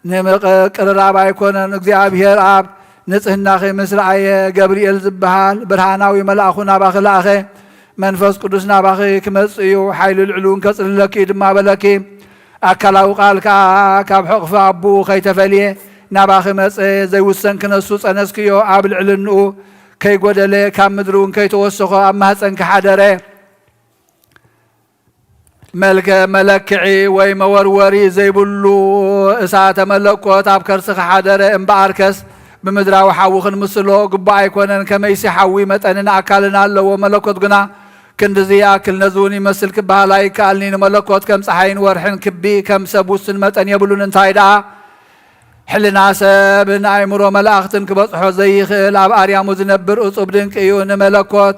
ንምቅርራብ ኣይኮነን። እግዚኣብሔር ኣብ ንጽህናኺ ምስ ረኣየ፣ ገብርኤል ዝበሃል ብርሃናዊ መልኣኹ ናባኺ ለኣኸ። መንፈስ ቅዱስ ናባኺ ክመጽእ እዩ፣ ሓይሊ ልዕሉ እውን ከጽልለኪ እዩ ድማ በለኪ። ኣካላዊ ቃል ከኣ ካብ ሕቕፊ ኣቦኡ ከይተፈልየ ናባኺ መጸ። ዘይውሰን ክነሱ ጸነስክዮ፣ ኣብ ልዕልንኡ ከይጎደለ፣ ካብ ምድሪ እውን ከይተወሰኾ ኣብ ማህጸንኪ ሓደረ። መልከ መለክዒ ወይ መወርወሪ ዘይብሉ እሳተ መለኮት ኣብ ከርስኺ ሓደረ። እምበኣርከስ ብምድራዊ ሓዊ ክንምስሎ ግቡእ ኣይኮነን። ከመይሲ ሓዊ መጠንን ኣካልን ኣለዎ፣ መለኮት ግና ክንድዚ ይኣክል። ነዚ እውን ይመስል ክበሃል ኣይከኣልኒ። ንመለኮት ከም ጸሓይን ወርሕን ክቢ፣ ከም ሰብ ውሱን መጠን የብሉን። እንታይ ደኣ ሕልና ሰብን ኣእምሮ መላእኽትን ክበጽሖ ዘይኽእል፣ ኣብ ኣርያሙ ዝነብር እጹብ ድንቂ እዩ። ንመለኮት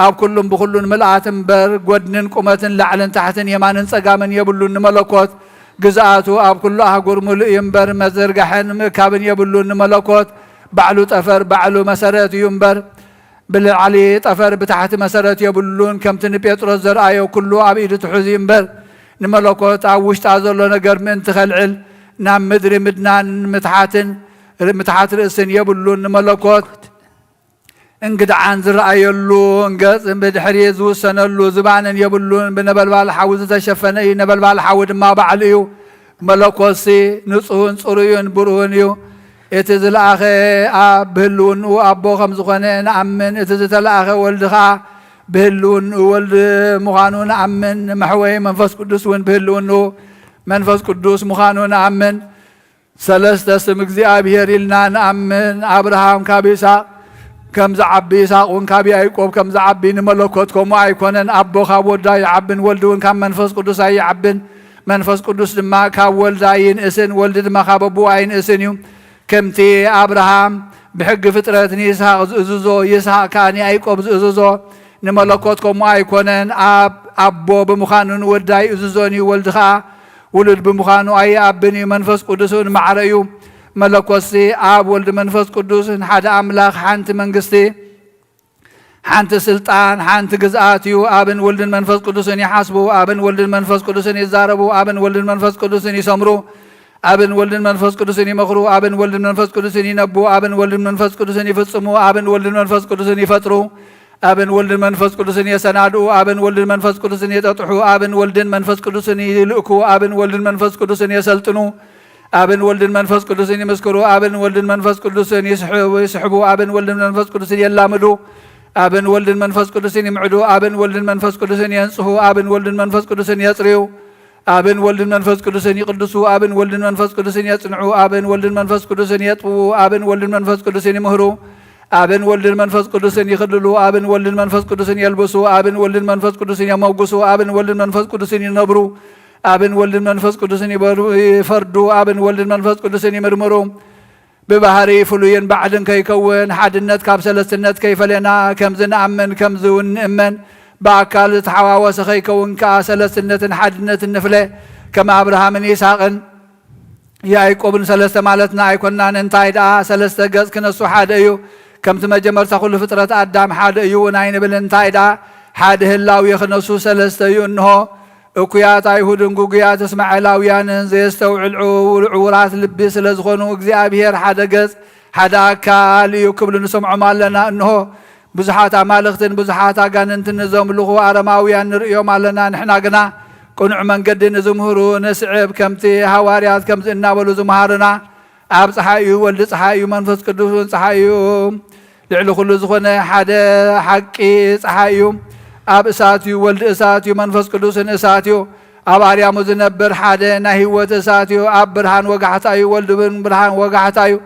ኣብ ኩሉን ብኹሉን ምልኣት እምበር፣ ጐድንን ቁመትን ላዕልን ታሕትን የማንን ጸጋምን የብሉን። ንመለኮት ግዝኣቱ ኣብ ኩሉ ኣህጉር ምሉእ እዩ እምበር፣ መዘርጋሕን ምእካብን የብሉን። ንመለኮት ባዕሉ ጠፈር፣ ባዕሉ መሰረት እዩ እምበር፣ ብላዕሊ ጠፈር ብታሕቲ መሰረት የብሉን። ከምቲ ንጴጥሮስ ዘርኣዮ ኩሉ ኣብ ኢዱ ትሑዝ እዩ እምበር፣ ንመለኮት ኣብ ውሽጣ ዘሎ ነገር ምእንቲ ከልዕል ናብ ምድሪ ምድናን ምትሓትን፣ ምትሓት ርእስን የብሉን። ንመለኮት እንግድዓን ዝረኣየሉ ገጽ ብድሕሪ ዝውሰነሉ ዝባንን የብሉን። ብነበልባል ሓዊ ዝተሸፈነ እዩ። ነበልባል ሓዊ ድማ ባዕሉ እዩ። መለኮትሲ ንጹህን ጽሩይን ብሩህን እዩ። እቲ ዝለኣኸ ኣብ ብህልውንኡ ኣቦ ከም ዝኾነ ንኣምን፣ እቲ ዝተለኣኸ ወልድ ኸኣ ብህልውንኡ ወልድ ምዃኑ ንኣምን። መሕወይ መንፈስ ቅዱስ እውን ብህልውንኡ መንፈስ ቅዱስ ምዃኑ ንኣምን። ሰለስተ ስም እግዚኣብሔር ኢልና ንኣምን። ኣብርሃም ካብ ይስሐቅ ከም ዝዓቢ፣ ይስሐቅ እውን ካብ ያዕቆብ ከም ዝዓቢ፣ ንመለኮት ከምኡ ኣይኮነን። ኣቦ ካብ ወዳ ይዓብን ወልድ እውን ካብ መንፈስ ቅዱስ ኣይዓብን። መንፈስ ቅዱስ ድማ ካብ ወልድ ኣይንእስን፣ ወልድ ድማ ካብ ኣቦኡ ኣይንእስን እዩ። ከምቲ ኣብርሃም ብሕጊ ፍጥረት ንይስሐቅ ዝእዝዞ፣ ይስሐቅ ከኣ ንያዕቆብ ዝእዝዞ፣ ንመለኮት ከምኡ ኣይኮነን። ኣብ ኣቦ ብምዃኑ ንወዳ ይእዝዞን እዩ። ወልድ ከኣ ውሉድ ብምዃኑ ኣይኣብን እዩ። መንፈስ ቅዱስ እውን ማዕረ እዩ። መለኮትሲ ኣብ ወልድ መንፈስ ቅዱስን ሓደ ኣምላኽ ሓንቲ መንግስቲ፣ ሓንቲ ስልጣን፣ ሓንቲ ግዝኣት እዩ። ኣብን ወልድን መንፈስ ቅዱስን ይሓስቡ፣ ኣብን ወልድን መንፈስ ቅዱስን ይዛረቡ፣ ኣብን ወልድን መንፈስ ቅዱስን ይሰምሩ፣ ኣብን ወልድን መንፈስ ቅዱስን ይመኽሩ፣ ኣብን ወልድን መንፈስ ቅዱስን ይነቡ፣ ኣብን ወልድን መንፈስ ቅዱስን ይፍጽሙ፣ ኣብን ወልድን መንፈስ ቅዱስን ይፈጥሩ፣ ኣብን ወልድን መንፈስ ቅዱስን የሰናድኡ፣ ኣብን ወልድን መንፈስ ቅዱስን የጠጥሑ፣ ኣብን ወልድን መንፈስ ቅዱስን ይልእኩ፣ ኣብን ወልድን መንፈስ ቅዱስን የሰልጥኑ፣ ኣብን ወልድን መንፈስ ቅዱስን ይምስክሩ፣ ኣብን ወልድን መንፈስ ቅዱስን ይስሕቡ፣ ይስሕቡ፣ ኣብን ወልድን መንፈስ ቅዱስን የላምዱ፣ ኣብን ወልድን መንፈስ ቅዱስን ይምዕዱ፣ ኣብን ወልድን መንፈስ ቅዱስን የንጽሁ፣ ኣብን ወልድን መንፈስ ቅዱስን የጽርዩ፣ ኣብን ወልድን መንፈስ ቅዱስን ይቅድሱ፣ ኣብን ወልድን መንፈስ ቅዱስን የጽንዑ፣ ኣብን ወልድን መንፈስ ቅዱስን የጥብቡ፣ ኣብን ወልድን መንፈስ ቅዱስን ይምህሩ፣ ኣብን ወልድን መንፈስ ቅዱስን ይክልሉ፣ ኣብን ወልድን መንፈስ ቅዱስን የልብሱ፣ ኣብን ወልድን መንፈስ ቅዱስን የመጉሱ፣ ኣብን ወልድን መንፈስ ቅዱስን ይነብሩ፣ ኣብን ወልድን መንፈስ ቅዱስን ይበሩ-፣ ይፈርዱ፣ ኣብን ወልድን መንፈስ ቅዱስን ይምርምሩ። ብባህሪ ፍሉይን ባዕድን ከይከውን፣ ሓድነት ካብ ሰለስትነት ከይፈለና፣ ከምዚ ንኣምን፣ ከምዚ እውን ንእመን፣ ብኣካል ዝተሓዋወሰ ከይከውን ከኣ ሰለስትነትን ሓድነትን ንፍለ፣ ከም ኣብርሃምን ይስሐቅን ያዕቆብን ሰለስተ ማለትና ኣይኮናን። እንታይ ደኣ፣ ሰለስተ ገጽ ክነሱ ሓደ እዩ። ከምቲ መጀመርታ ኩሉ ፍጥረት ኣዳም ሓደ እዩ እውን ኣይንብል። እንታይ ደኣ፣ ሓደ ህላዌ ክነሱ ሰለስተ እዩ። እንሆ፣ እኩያት ኣይሁድን ግጉያት እስማኤላውያንን ዘየስተውዕል ዕው-፣ ዕውራት ልቢ ስለ ዝኾኑ፣ እግዚኣብሔር ሓደ ገጽ፣ ሓደ ኣካል እዩ ክብሉ ንሰምዖም ኣለና። እንሆ፣ ብዙሓት ኣማልኽትን ብዙሓት ኣጋንንትን ንዘምልኹ ኣረማውያን ንርእዮም ኣለና። ንሕና ግና ቅኑዕ መንገዲ ንዝምህሩ ንስዕብ፣ ከምቲ ሃዋርያት ከምዚ እናበሉ ዝመሃሩና፣ ኣብ ጸሓይ እዩ፣ ወልዲ ጸሓይ እዩ፣ መንፈስ ቅዱስ እውን ጸሓይ እዩ። ልዕሊ ኩሉ ዝኾነ ሓደ ሓቂ ጸሓይ እዩ። ኣብ እሳት እዩ፣ ወልዲ እሳት እዩ፣ መንፈስ ቅዱስን እሳት እዩ። ኣብ ኣርያሙ ዝነብር ሓደ ናይ ህይወት እሳት እዩ። ኣብ ብርሃን ወጋሕታ እዩ፣ ወልዲ እውን ብርሃን ወጋሕታ እዩ።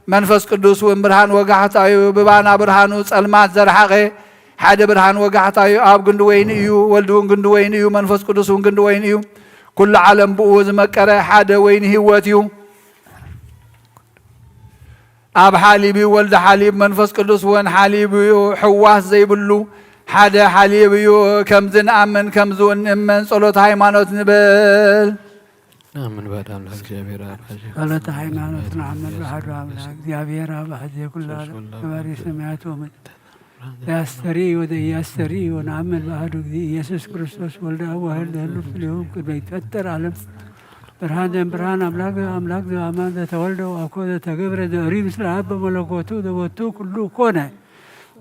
መንፈስ ቅዱስ እውን ብርሃን ወጋሕታ እዩ። ብባና ብርሃኑ ጸልማት ዘርሓቐ ሓደ ብርሃን ወጋሕታ እዩ። ኣብ ግንዲ ወይኒ እዩ፣ ወልዲ እውን ግንዲ ወይኒ እዩ፣ መንፈስ ቅዱስ እውን ግንዲ ወይኒ እዩ። ኩሉ ዓለም ብኡ ዝመቀረ ሓደ ወይኒ ህይወት እዩ። ኣብ ሓሊብ እዩ፣ ወልዲ ሓሊብ፣ መንፈስ ቅዱስ እውን ሓሊብ እዩ። ሕዋስ ዘይብሉ ሓደ ሓሊብ እዩ። ከምዚ ንኣምን፣ ከምዚ እውን ንእመን። ጸሎት ሃይማኖት ንበል። ንኣምን ብሓደ ኣምላኽ እግዚኣብሔር ኣብ ሓዚ ጸሎተ ሃይማኖት ንኣምን ብሓዱ ኣምላኽ እግዚኣብሔር ኣብ ኣሕዜ ኩሉ ዓለም ገባሪ ሰማያት ወምድር ዘያስተርኢ ወዘኢያስተርኢ ወንኣምን ብኣሐዱ እግዚእ ኢየሱስ ክርስቶስ ወልደ ኣብ ዋህድ ዘህሉ ምስሌሁ ቅድመ ይትፈጠር ዓለም ብርሃን ዘእም ብርሃን ኣምላክ ዘእም ኣምላክ ዘእም ኣማን ዘተወልደ ወአኮ ዘተገብረ ዘእሪ ምስለ አብ በመለኮቱ ዘቦቱ ኩሉ ኮነ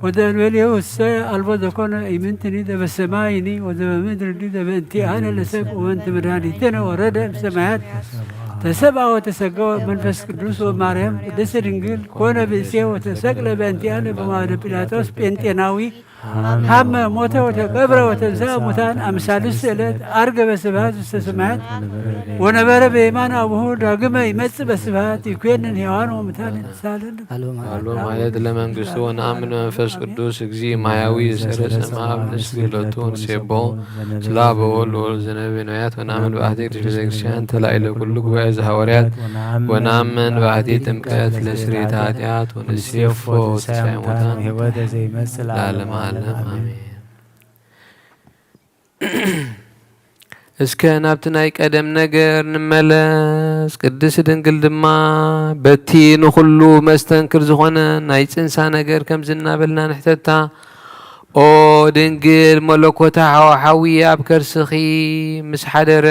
ወዘእንበሌሁ እሰ አልቦ ዘኮነ ኢምንትኒ ዘበሰማይኒ ወዘበምድርኒ ዘበእንቲአነ ለሰብ ወበእንቲ መድኃኒትነ ወረደ እምሰማያት ተሰብአ ወተሰገወ መንፈስ ቅዱስ ወማርያም ቅድስት ድንግል ኮነ ብእሴ ወተሰቅለ በእንቲአነ በማደ ጲላጦስ ጴንጤናዊ ሀመ ሞተ ወተቀብረ ወተንስአ ሙታን አምሳልስት ዕለት አርገ በስብሐት ውስተ ሰማያት ወነበረ በየማን አቡሁ ዳግመ ይመጽእ በስብሐት ይኩንን ሕያዋን ወሙታን ይንሳልን አሉ ማለት ለመንግስቱ ወነአምን መንፈስ ቅዱስ እግዚእ ማያዊ ዘሰረጸ ማብ ንስግደቱ ንሴቦ ስላ በወል ወል ዘነበ ነቢያት ወነአምን በአሐቲ ቅድስት ቤተክርስቲያን ተላኢለ ኩሉ ጉባኤ ዘሐዋርያት ወነአምን በአሐቲ ጥምቀት ለስርየተ ኃጢአት ወንሴፎ ትንሳኤ ሙታን ህይወተ ዘይመጽእ ለዓለመ ዓለም አሜን። እስከ ናብቲ ናይ ቀደም ነገር ንመለስ። ቅድስት ድንግል ድማ በቲ ንኹሉ መስተንክር ዝኾነ ናይ ጽንሳ ነገር ከምዚ እናበልና ንሕተታ። ኦ ድንግል መለኮታ ሓው ሓዊ ኣብ ከርስኺ ምስ ሓደረ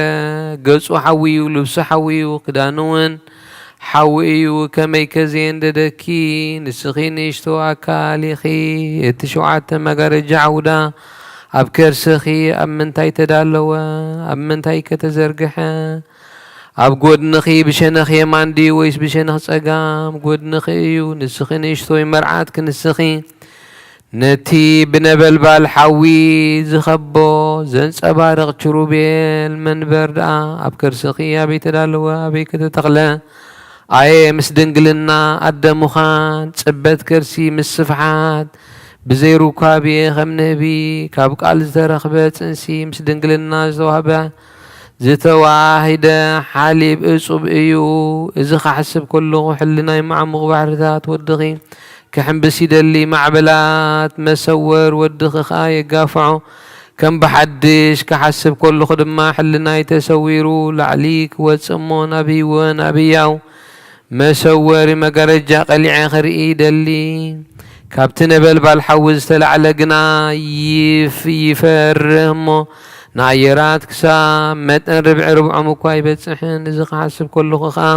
ገጹ ሓዊ እዩ፣ ልብሱ ሓዊ እዩ፣ ክዳኑ እውን ሓዊ እዩ። ከመይ ከ ዘየንደደኪ ንስኺ ንእሽቶ ኣካል ኢኺ። እቲ ሸውዓተ መጋረጃ ዓውዳ ኣብ ከርስኺ ኣብ ምንታይ ተዳለወ? ኣብ ምንታይ ከ ተዘርግሐ? ኣብ ጎድንኺ ብሸነኽ የማን ድዩ ወይስ ብሸነኽ ጸጋም ጎድንኺ እዩ? ንስኺ ንእሽቶይ መርዓት ክንስኺ ነቲ ብነበልባል ሓዊ ዝኸቦ ዘንጸባርቕ ኪሩቤል መንበር ደኣ ኣብ ከርስኺ ኣበይ ተዳለወ? ኣበይ ከ ተተኽለ? ኣየ ምስ ድንግልና ኣደ ምዃን፣ ጽበት ከርሲ ምስ ስፍሓት፣ ብዘይ ሩካቤ ከም ንህቢ ካብ ቃል ዝተረኽበ ጽንሲ ምስ ድንግልና ዝተዋህበ ዝተዋሃሂደ ሓሊብ እጹብ እዩ። እዚ ክሓስብ ከለኹ ሕልናይ መዓሙቕ ባሕርታት ወድኺ ክሕምብስ ይደሊ። ማዕበላት መሰወር ወድኺ ኸኣ የጋፍዖ። ከም ብሓድሽ ክሓስብ ከለኹ ድማ ሕልናይ ተሰዊሩ ላዕሊ ክወጽእ እሞ ናብ ህይወ ናብ ህያው መሰወሪ መጋረጃ ቀሊዐ ክርኢ ይደሊ። ካብቲ ነበልባል ሓዊ ዝተላዕለ ግና ይፍ-፣ ይፈርህ እሞ ንኣየራት ክሳብ መጠን ርብዒ ርብዖም እኳ ኣይበጽሕን። እዚ ክሓስብ ከለኹ ኸኣ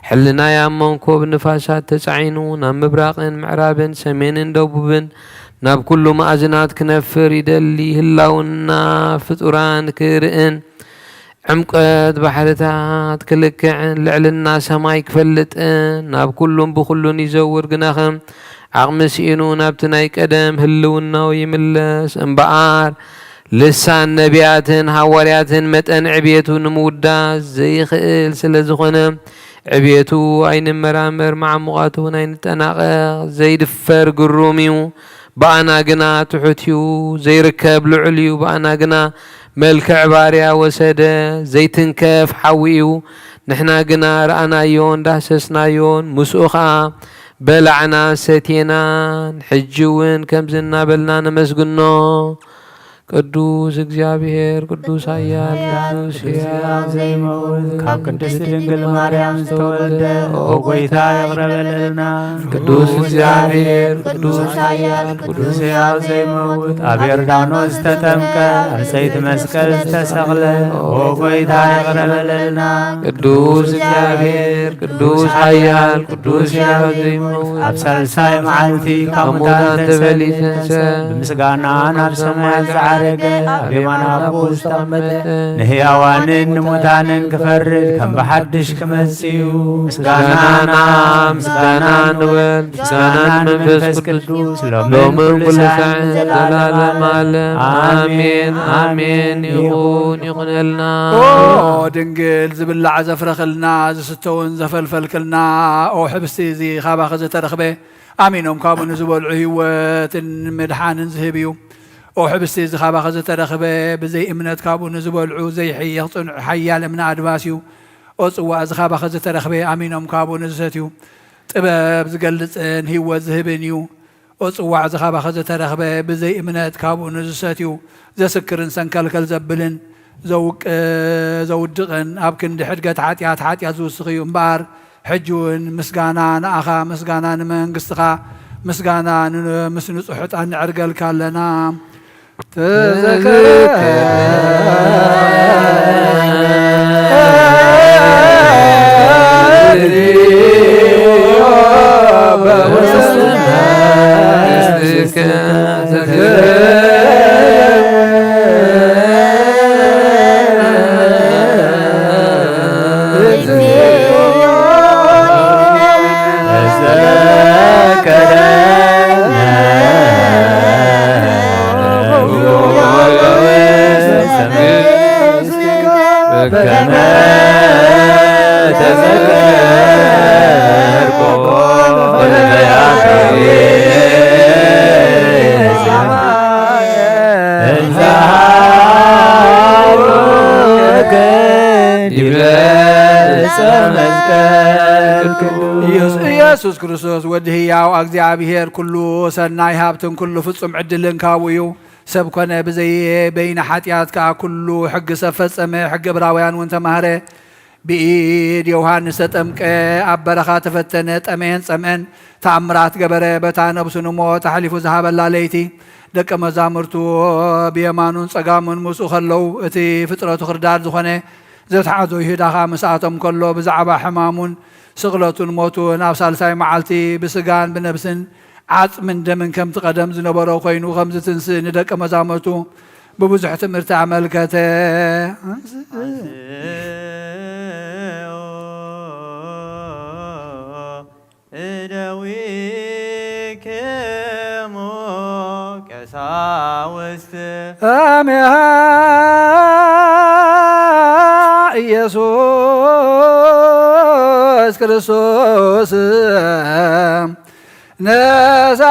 ሕልናይ ኣብ መንኮብ ንፋሳት ተጻዒኑ ናብ ምብራቕን ምዕራብን ሰሜንን ደቡብን ናብ ኩሉ መኣዝናት ክነፍር ይደሊ። ህላውና ፍጡራን ክርእን ዕምቀት ባሕርታት ክልክዕን ልዕልና ሰማይ ክፈልጥን ናብ ኩሉን ብኹሉን ይዘውር። ግናኸ ዓቕሚ ስኢኑ ናብቲ ናይ ቀደም ህልውናኡ ይምለስ እምበኣር፣ ልሳን ነቢያትን ሃዋርያትን መጠን ዕብየቱ ንምውዳስ ዘይኽእል ስለ ዝኾነ፣ ዕብየቱ ኣይንመራመር፣ መዓሙቓቱ እውን ኣይንጠናቐቕ። ዘይድፈር ግሩም እዩ። ብኣና ግና ትሑት እዩ፣ ዘይርከብ ልዑል እዩ። ብኣና ግና መልክዕ ባርያ ወሰደ፣ ዘይትንከፍ ሓዊ እዩ። ንሕና ግና ረኣናዮን ዳህሰስናዮን፣ ምስኡ ኸኣ በላዕናን ሰቴናን። ሕጂ እውን ከምዚ እናበልና ነመስግኖ። ቅዱስ እግዚኣብሔር፣ ቅዱስ ኃያል፣ ቅዱስ ሕያው ዘይመውት፣ ካብ ቅድስት ድንግል ማርያም ዝተወልደ፣ ኦ ጐይታ፣ ይቕረ በለልና። ቅዱስ እግዚኣብሔር፣ ቅዱስ ኃያል፣ ቅዱስ ሕያው ዘይመውት፣ ኣብ ዮርዳኖስ ዝተጠምቀ፣ ዕንጸይቲ መስቀል ዝተሰቕለ፣ ኦ ጐይታ፣ ይቕረ በለልና። ቅዱስ እግዚኣብሔር፣ ቅዱስ ኃያል፣ ቅዱስ ሕያው ዘይመውት፣ ኣብ ሳልሳይ መዓልቲ ካብ ሙታን ተበሊ ተንሰ፣ ብምስጋና ናብ ሰማያት ዝዓ ኣረገ፣ ኣብ የማን ኣቦ ዝተቐመጠ፣ ንህያዋንን ንሙታንን ክፈርድ ከም ብሓድሽ ክመጽእ እዩ። ምስጋናና ምስጋና ንበል። ምስጋና ንመንፈስ ቅዱስ ሎምን ኩሉ ሳዕን ዘላለም ዓለም። ኣሜን፣ ኣሜን። ይኹን፣ ይኹነልና። ኦ ድንግል፣ ዝብላዕ ዘፍረኽልና፣ ዝስተውን ዘፈልፈልክልና፣ ኦ ሕብስቲ እዚ ካባኺ ዝተረኽበ፣ ኣሚኖም ካብኡ ንዝበልዑ ህይወትን ምድሓንን ዝህብ እዩ። ኦ ሕብስቲ እዚ ካባኺ ዝተረኽበ፣ ብዘይ እምነት ካብኡ ንዝበልዑ ዘይሕየኽ ጽኑዕ ሓያል እምነ ኣድማስ እዩ። ኦ ጽዋእ እዚ ካባኺ ዝተረኽበ፣ ኣሚኖም ካብኡ ንዝሰትዩ ጥበብ ዝገልጽን ህይወት ዝህብን እዩ። ኦ ጽዋዕ እዚ ካባኺ ዝተረኽበ፣ ብዘይ እምነት ካብኡ ንዝሰትዩ ዘስክርን ሰንከልከል ዘብልን ዘውቅ-፣ ዘውድቕን ኣብ ክንዲ ሕድገት ሓጢኣት፣ ሓጢኣት ዝውስኽ እዩ እምበኣር፣ ሕጂ እውን ምስጋና ንኣኻ፣ ምስጋና ንመንግስትኻ፣ ምስጋና ን-፣ ምስ ንጹሕ ዕጣን ነዕርገልካ ኣለና። ተዘከረ ኢየሱስ ክርስቶስ ወዲ ህያው እግዚኣብሔር ኩሉ ሰናይ ሃብትን ኩሉ ፍጹም ዕድልን ካብኡ እዩ። ሰብ ኮነ ብዘይ በይነ ሓጢኣት ከኣ ኩሉ ሕጊ ሰብ ፈጸመ፣ ሕጊ ዕብራውያን እውን ተማህረ። ብኢድ ዮሃንስ ተጠምቀ፣ ኣብ በረኻ ተፈተነ፣ ጠመየን ጸምአን፣ ተኣምራት ገበረ፣ በታ ነብሱ ንሞት ኣሕሊፉ ዝሃበላ ለይቲ። ደቀ መዛሙርቱ ብየማኑን ጸጋሙን ምስኡ ከለዉ፣ እቲ ፍጥረቱ ክርዳድ ዝኾነ ዘትሓዞ ይሁዳ ኸኣ ምስኣቶም ከሎ፣ ብዛዕባ ሕማሙን ስቕለቱን ሞቱን ኣብ ሳልሳይ መዓልቲ ብስጋን ብነብስን ዓጽምን ደምን ከምቲ ቀደም ዝነበሮ ኮይኑ ከም ዝትንስእ ንደቀ መዛሙርቱ ብብዙሕ ትምህርቲ ኣመልከተ። እደዊክሙ ቀሳውስት ኣሜሃ ኢየሱስ ክርስቶስ ነሳ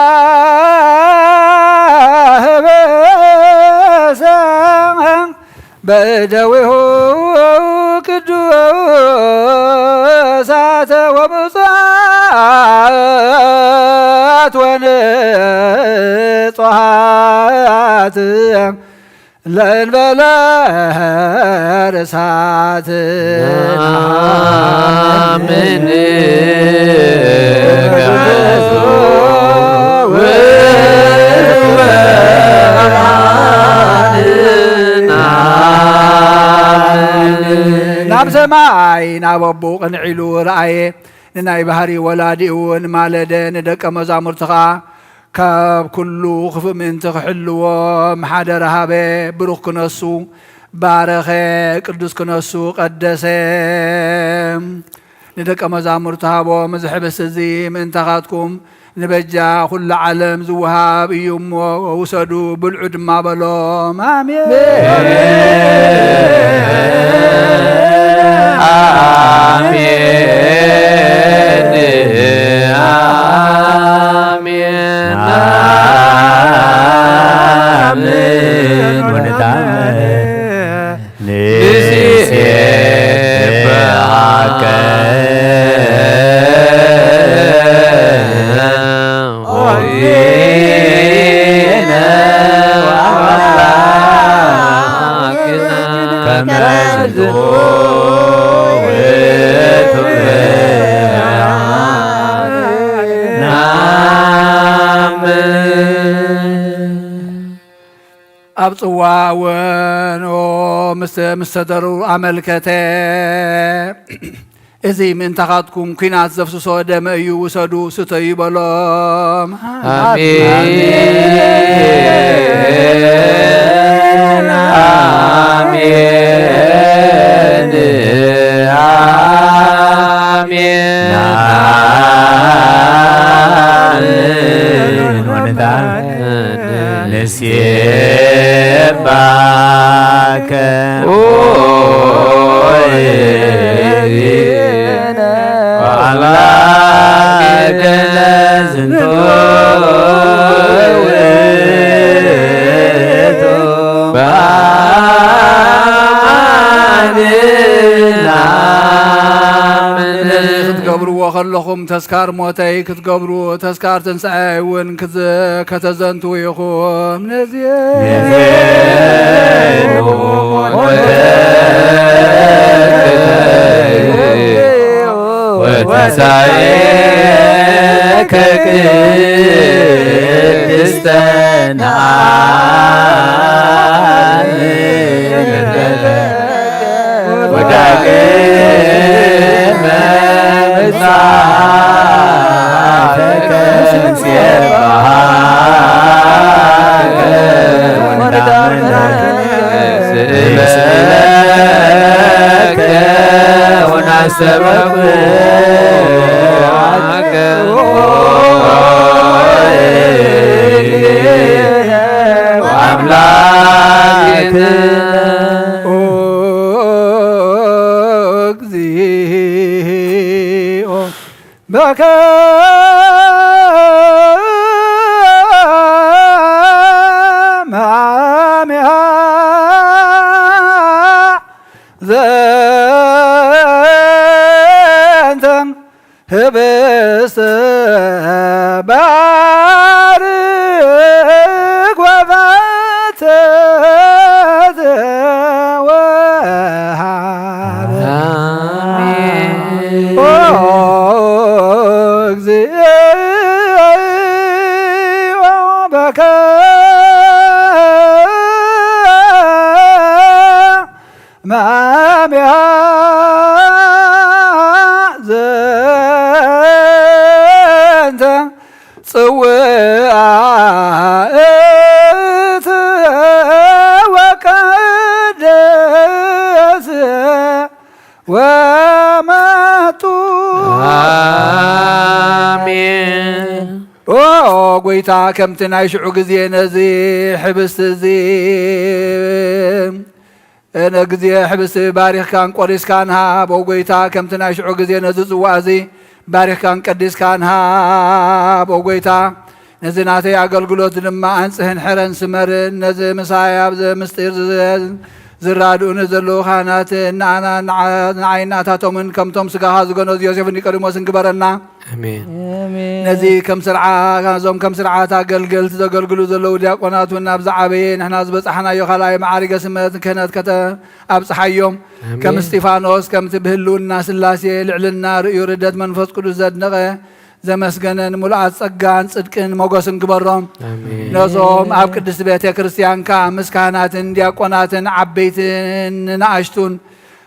ህበሰ በእደዊሁ ቅዱሳት ወብፁዓት ወንጹሃት ለእንበለ ርሳት ናምን ናብ ሰማይ ናብ ኣቦ ቅንዒሉ ረኣየ። ንናይ ባህሪ ወላዲኡ እውን ማለደ። ንደቀ መዛሙርቱ ኸኣ ካብ ኩሉ ክፉእ ምእንቲ ክሕልዎም ሓደራ ሃበ። ብሩኽ ክነሱ ባረኸ፣ ቅዱስ ክነሱ ቀደሰ። ንደቀ መዛሙርቱ ሃቦም፣ እዚ ሕብስቲ እዚ ምእንታኻትኩም ንበጃ ኩሉ ዓለም ዝወሃብ እዩ እሞ ውሰዱ፣ ብልዑ ድማ በሎም። ኣሜን። ኣሜን። ኣሜን። ኣሜን። ወንታመ ንሴብሐከ ኦዚነ ወአምላክነ ከመ ዝንቱ ውእቱ ናምን። ኣብ ጽዋ እውን ኦ፣ ምስ፣ ምስ ተደሩ ኣመልከተ። እዚ ምእንታኻትኩም ኲናት ዘፍስሶ ደመ እዩ፣ ውሰዱ፣ ስተዩ በሎም። ኣሜን። ንሴባከ ኦ ኣምላክ ለዝንቱ ውእቱ በአማን ነዚ ክትገብርዎ ከለኹም ተስካር ሞተይ ክትገብሩ፣ ተስካር ትንሳኤይ እውን ክዝ-፣ ከተዘንትዉ ኢኹም። ነዚ ወትንሳኤከ ቅድስተ ነዓል ወዳግመ ምጽአትከ ንሴብሐከ ወናመልክከ ወናስተበቅዓከ አምላክ ኦ እግዚኦ በከመ አሚሃ ዘንተ ህብስተ ባርክ ወፈትት ወሃብ። አሜን። ኦ እግዚኦ በከመ ማሚያ ዘንተ ጽውአ እት ወቀደስ ወመቱ። አሜን። ኦ ጎይታ፣ ከምቲ ናይ ሽዑ ግዜ ነዚ ሕብስቲ እዚ፣ ነግዜ ሕብስቲ ባሪኽካን ቆሪስካን ሃብ። ኦ ጎይታ፣ ከምቲ ናይ ሽዑ ግዜ ነዚ ጽዋእ እዚ ባሪኽካን ቀዲስካን ሃብ። ኦ ጎይታ፣ ነዚ ናተይ ኣገልግሎት ድማ ኣንጽህን ሕረን ስመርን። ነዚ ምሳይ ኣብዚ ምስጢር ዝ-፣ ዝራድኡኒ ዘለዉ ካህናት ንኣና፣ ንዓ-፣ ንዓይ እናታቶምን ከምቶም ስጋኻ ዝገነዙ ዮሴፍን ኒቆዲሞስን ግበረና። ኣሜን። ኣሜን። ነዚ ከም ስርዓ-፣ እዞም ከም ስርዓት ኣገልገልቲ ዘገልግሉ ዘለዉ ዲያቆናት እውን ናብ ዝዓበየ ንሕና ዝበጻሕናዮ ካልኣይ መዓርገ ስመት ክህነት ከተ-፣ ኣብጽሓዮም። ኣሜን። ከም እስጢፋኖስ ከምቲ ብህልውና ስላሴ ልዕልና ርእዩ ርደት መንፈስ ቅዱስ ዘድነቐ ዘመስገነን ምሉኣት ጸጋን ጽድቅን ሞገስን ግበሮም። ኣሜን። ነዞም ኣብ ቅድስቲ ቤተ ክርስቲያንካ ምስ ካህናትን ዲያቆናትን ዓበይትን ንኣሽቱን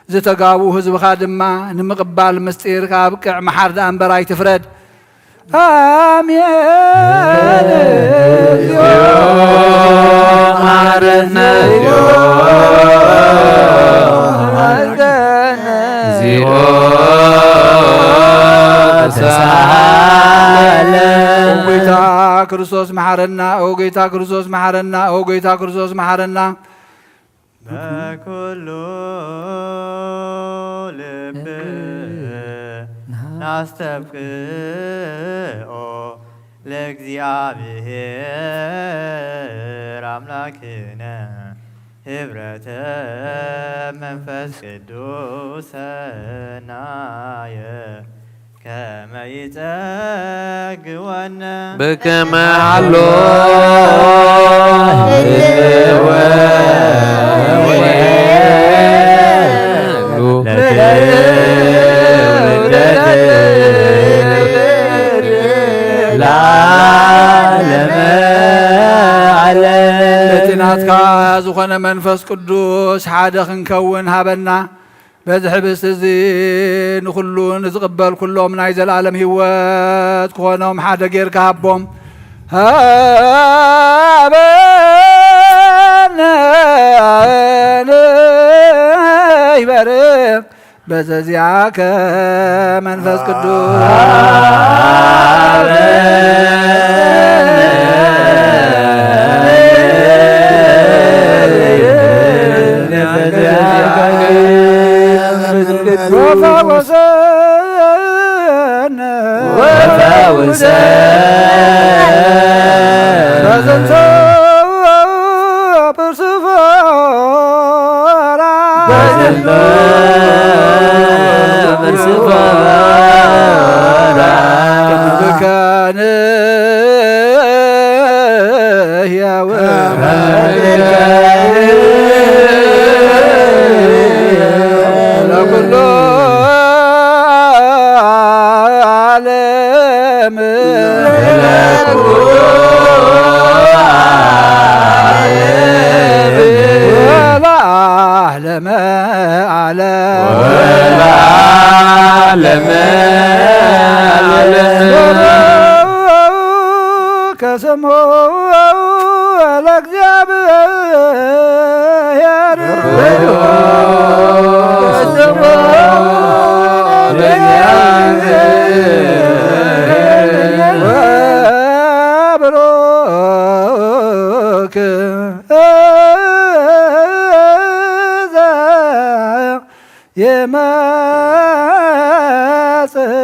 ዝተጋቡ ህዝብኻ ድማ ንምቕባል ምስጢር ኣብቅዕ፣ መሓር ደኣ እምበር ኣይትፍረድ። ኣሜን። እግዚኦ መሐረነ። እግዚኦ ተሳሃለ። ኦ ጌታ ክርስቶስ መሐረና፣ ኦ ጌታ ክርስቶስ መሐረና፣ ኦ ጌታ ክርስቶስ መሐረና። በኩሉ ልብ ናስተብቅኦ ለእግዚኣብሔር ኣምላክነ ህብረተ መንፈስ ቅዱስ ሰናየ ከመ ይጸግወነ በከመ ሀሎ ህልወ ወይኑ ለትውልደት ለዓለመ ዓለም። እቲ ናትካ ዝኾነ መንፈስ ቅዱስ ሓደ ክንከውን ሃበና። በዚ ሕብስቲ እዚ ንኹሉ ንዝቕበል ኩሎም ናይ ዘለኣለም ህይወት ክኾኖም ሓደ ጌርካ ሃቦም። ሃበነ ንበርክ በዘዚኣከ መንፈስ ቅዱስ። ሃበነ ለኩሉ ዓለም ለኩሉ ዓለም ወለዓለመ ዓለም ወለዓለመ ዓለም። ከስሙ ለእግዚአብሔር ወብሩክ እዘ ይመጽእ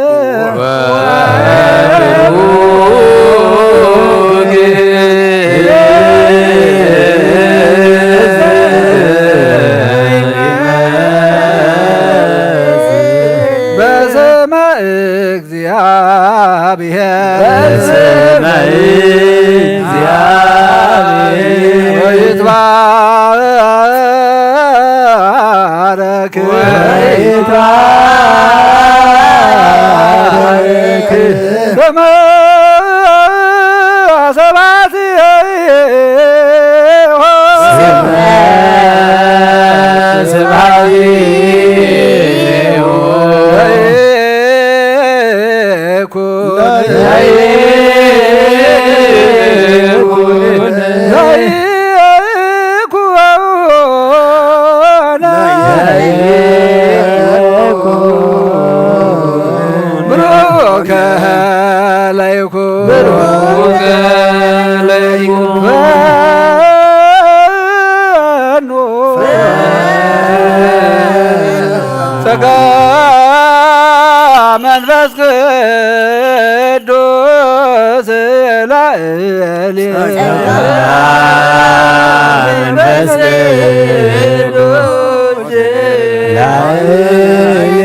ወብሩክ በስመ እግዚአብሔር በስመ እግዚአብሔር ወይትባረክ ወይትባረክ ስመ ስብሐቲሁ ስብሐቲሁ ለይኩን ለይኩን ለይኩን ብሩከ ለይኩን ብሩከ ለይኩን ጸጋ መንፈስ ቅዱስ ላዕሌነ። ጸጋ መንፈስ ቅዱስ ላዕሌነ።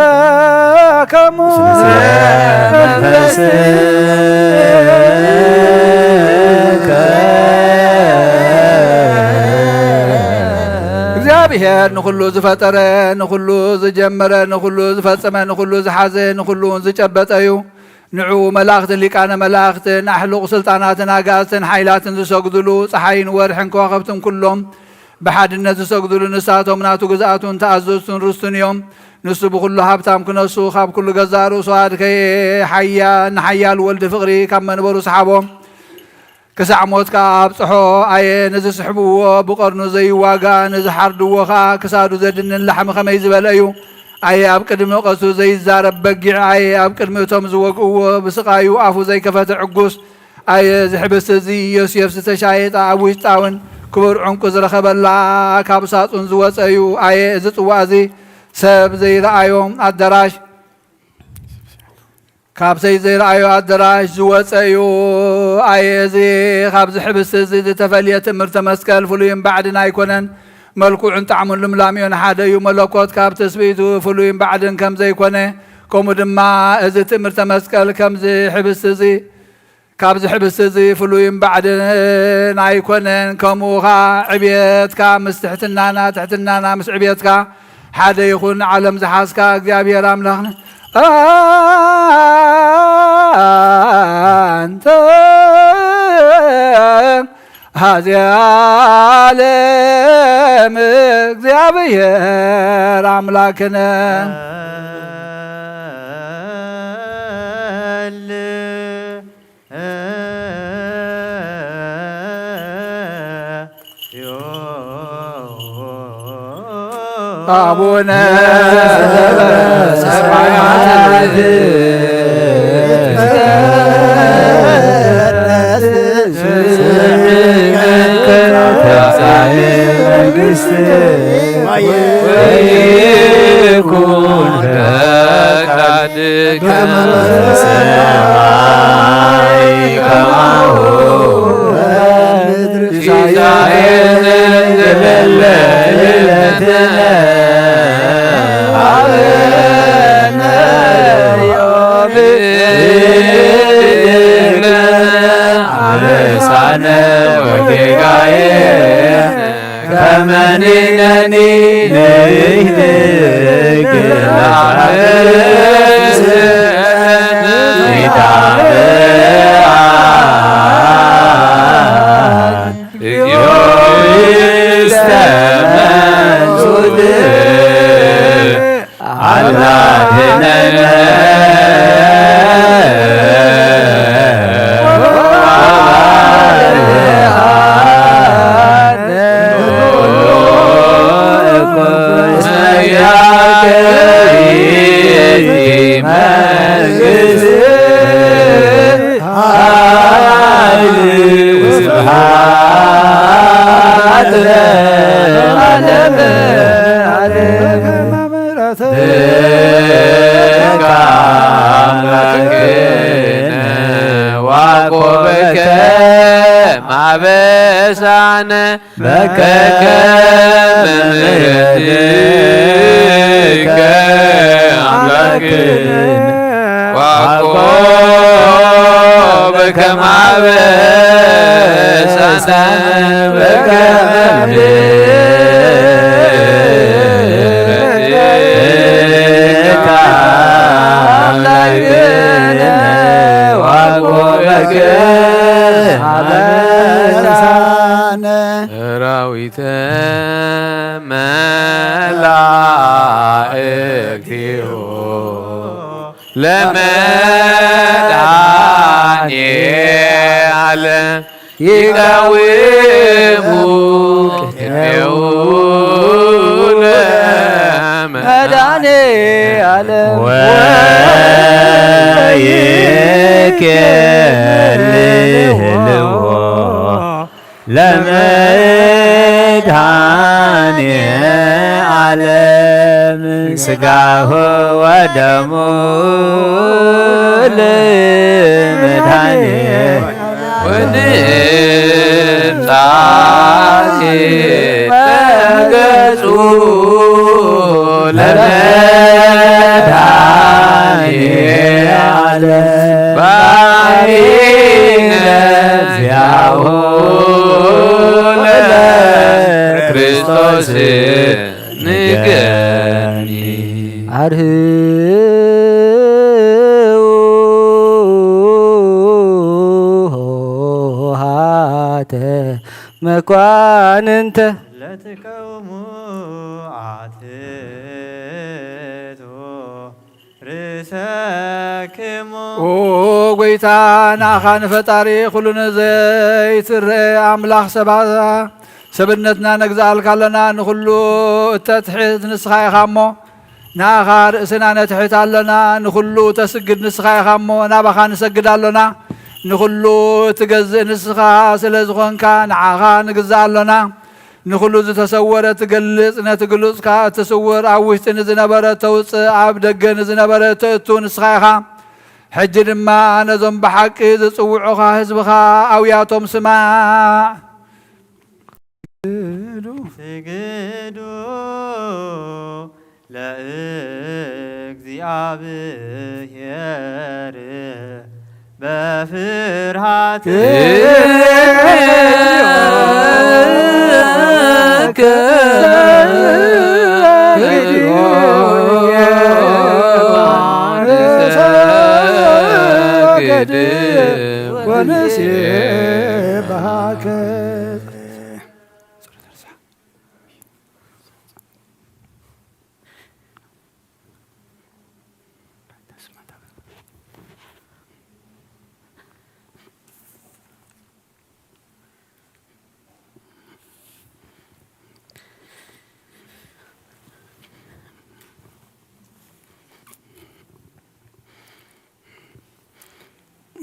ለኩልከሙ እግዚኣብሔር ንኹሉ ዝፈጠረ፣ ንኹሉ ዝጀመረ፣ ንኹሉ ዝፈጸመ፣ ንኹሉ ዝሓዘ፣ ንኹሉ እውን ዝጨበጠ እዩ። ንዕኡ መላእኽትን ሊቃነ መላእኽትን ኣሕሉቕ ስልጣናትን ኣጋእዝትን ሓይላትን ዝሰግዱሉ፣ ጸሓይን ወርሕን ከዋኽብትን ኩሎም ብሓድነት ዝሰግዱሉ፣ ንሳቶም ናቱ ግዝኣቱን ተኣዘዝቱን ርስቱን እዮም። ንሱ ብኹሉ ሃብታም ክነሱ፣ ካብ ኩሉ ገዛእ ርእሱ ኣድከየ። ሓያ-፣ ንሓያል ወልዲ ፍቕሪ ካብ መንበሩ ሰሓቦ። ክሳዕ ሞት ከኣ ኣብጽሖ። ኣየ ንዝስሕብዎ ብቐርኑ ዘይዋጋእ፣ ንዝሓርድዎ ከኣ ክሳዱ ዘድንን ላሕሚ ከመይ ዝበለ እዩ። ኣየ ኣብ ቅድሚ ቀሱ ዘይዛረብ በጊዕ፣ ኣየ ኣብ ቅድሚ እቶም ዝወግእዎ ብስቓዩ ኣፉ ዘይከፈተ ዕጉስ። ኣየ እዚ ሕብስቲ እዚ ዮሴፍ ዝተሻየጠ ኣብ ውሽጣ እውን ክቡር ዕንቁ ዝረኸበላ ካብ ሳጹን ዝወጸ እዩ። ኣየ እዚ ጽዋእ እዚ ሰብ ዘይረኣዮ ኣዳራሽ ካብ ሰይ ዘይረኣዮ ኣደራሽ ዝወጸ እዩ። ኣየ እዚ ካብዚ ሕብስቲ እዚ ዝተፈልየ ትምህርተ መስቀል ፍሉይን ባዕድን ኣይኮነን። መልክዑን ጣዕሙን ልምላሜኡን ሓደ እዩ። መለኮት ካብ ትስብእቱ ፍሉይን ባዕድን ከም ዘይኮነ፣ ከምኡ ድማ እዚ ትምህርተ መስቀል ከምዚ ሕብስቲ እዚ ካብዚ ሕብስቲ እዚ ፍሉይን ባዕድን ኣይኮነን። ከምኡ ኸኣ ዕብየትካ ምስ ትሕትናና፣ ትሕትናና ምስ ዕብየትካ ሓደ ይኹን። ዓለም ዝሓዝካ እግዚኣብሔር ኣምላኽና፣ ኣንተ ሃዜ ዓለም እግዚኣብሔር ኣምላክነ። አቡነ ዘበሰማያት መንግስት ወይኩን ፈቃድከ በሰማይ ከማሁ በምድር። ሲሳየነ ዘለለ ዕለትነ ሀበነ ዮም፣ ወይህብ ለነ አበሳነ ወጌጋየነ ከመ ንሕነኒ ንህድግ ለአበስነ ኢታብአነ እግዚኦ ውስተ መንሱት። አላድነነ ወባርሃነ ኩሉ እኩይ። እስመ ያከ ይእቲ መንግስት ኃይል ወስብሐት ለዓለመ ዓለም። በከመ አምላክነ ወያዕቆብከ ማበሳነ በከመ ምሕረትከ አምላክነ ወያዕቆብ ከማበሳነ በከመ ምሕረትከ አምላክነ ወያዕቆብ ከማበሳነ ሰራዊተ መላእክቲሁ ለመድኃኔዓለም ይቀውሙ ቅኔሁ ለመድኃኔዓለም ወይኬልልዎ ለመድኃኔ ዓለም ሥጋሁ ወደሙ ለመድኃኔ ወንጣሴ በገጹ ለመድኃኔ ዓለም ባሕሪነ ዚአሁ ለክርስቶስ ንገኒ። አርህዉ ኆኃተ መኳንንተ ለትቀውሙ አትቱ ርእሰክሙ። ኦ ጎይታ፣ ንኣኻ ንፈጣሪ ኩሉ ንዘይትርአ ኣምላኽ ሰባ-፣ ሰብነትና ነግዝኣልካ ኣለና። ንኹሉ እተትሕት ንስኻ ኢኻ እሞ፣ ንኣኻ ርእስና ነትሕት ኣለና። ንኹሉ ተስግድ ንስኻ ኢኻ እሞ፣ ናባኻ ንሰግድ ኣሎና። ንኹሉ እትገዝእ ንስኻ ስለ ዝኾንካ፣ ንዓኻ ንግዛእ ኣሎና። ንኹሉ ዝተሰወረ ትገልጽ፣ ነቲ ግሉጽ ከኣ እቲ ስውር ኣብ ውሽጢ ንዝነበረ ተውጽእ፣ ኣብ ደገ ንዝነበረ ተእቱ ንስኻ ኢኻ። ሕጂ ድማ ነዞም ብሓቂ ዝጽውዑኻ ህዝብኻ ኣውያቶም ስማዕ። ስግዱ ለእግዚኣብሔር በፍርሃት ወንሴብሐከ።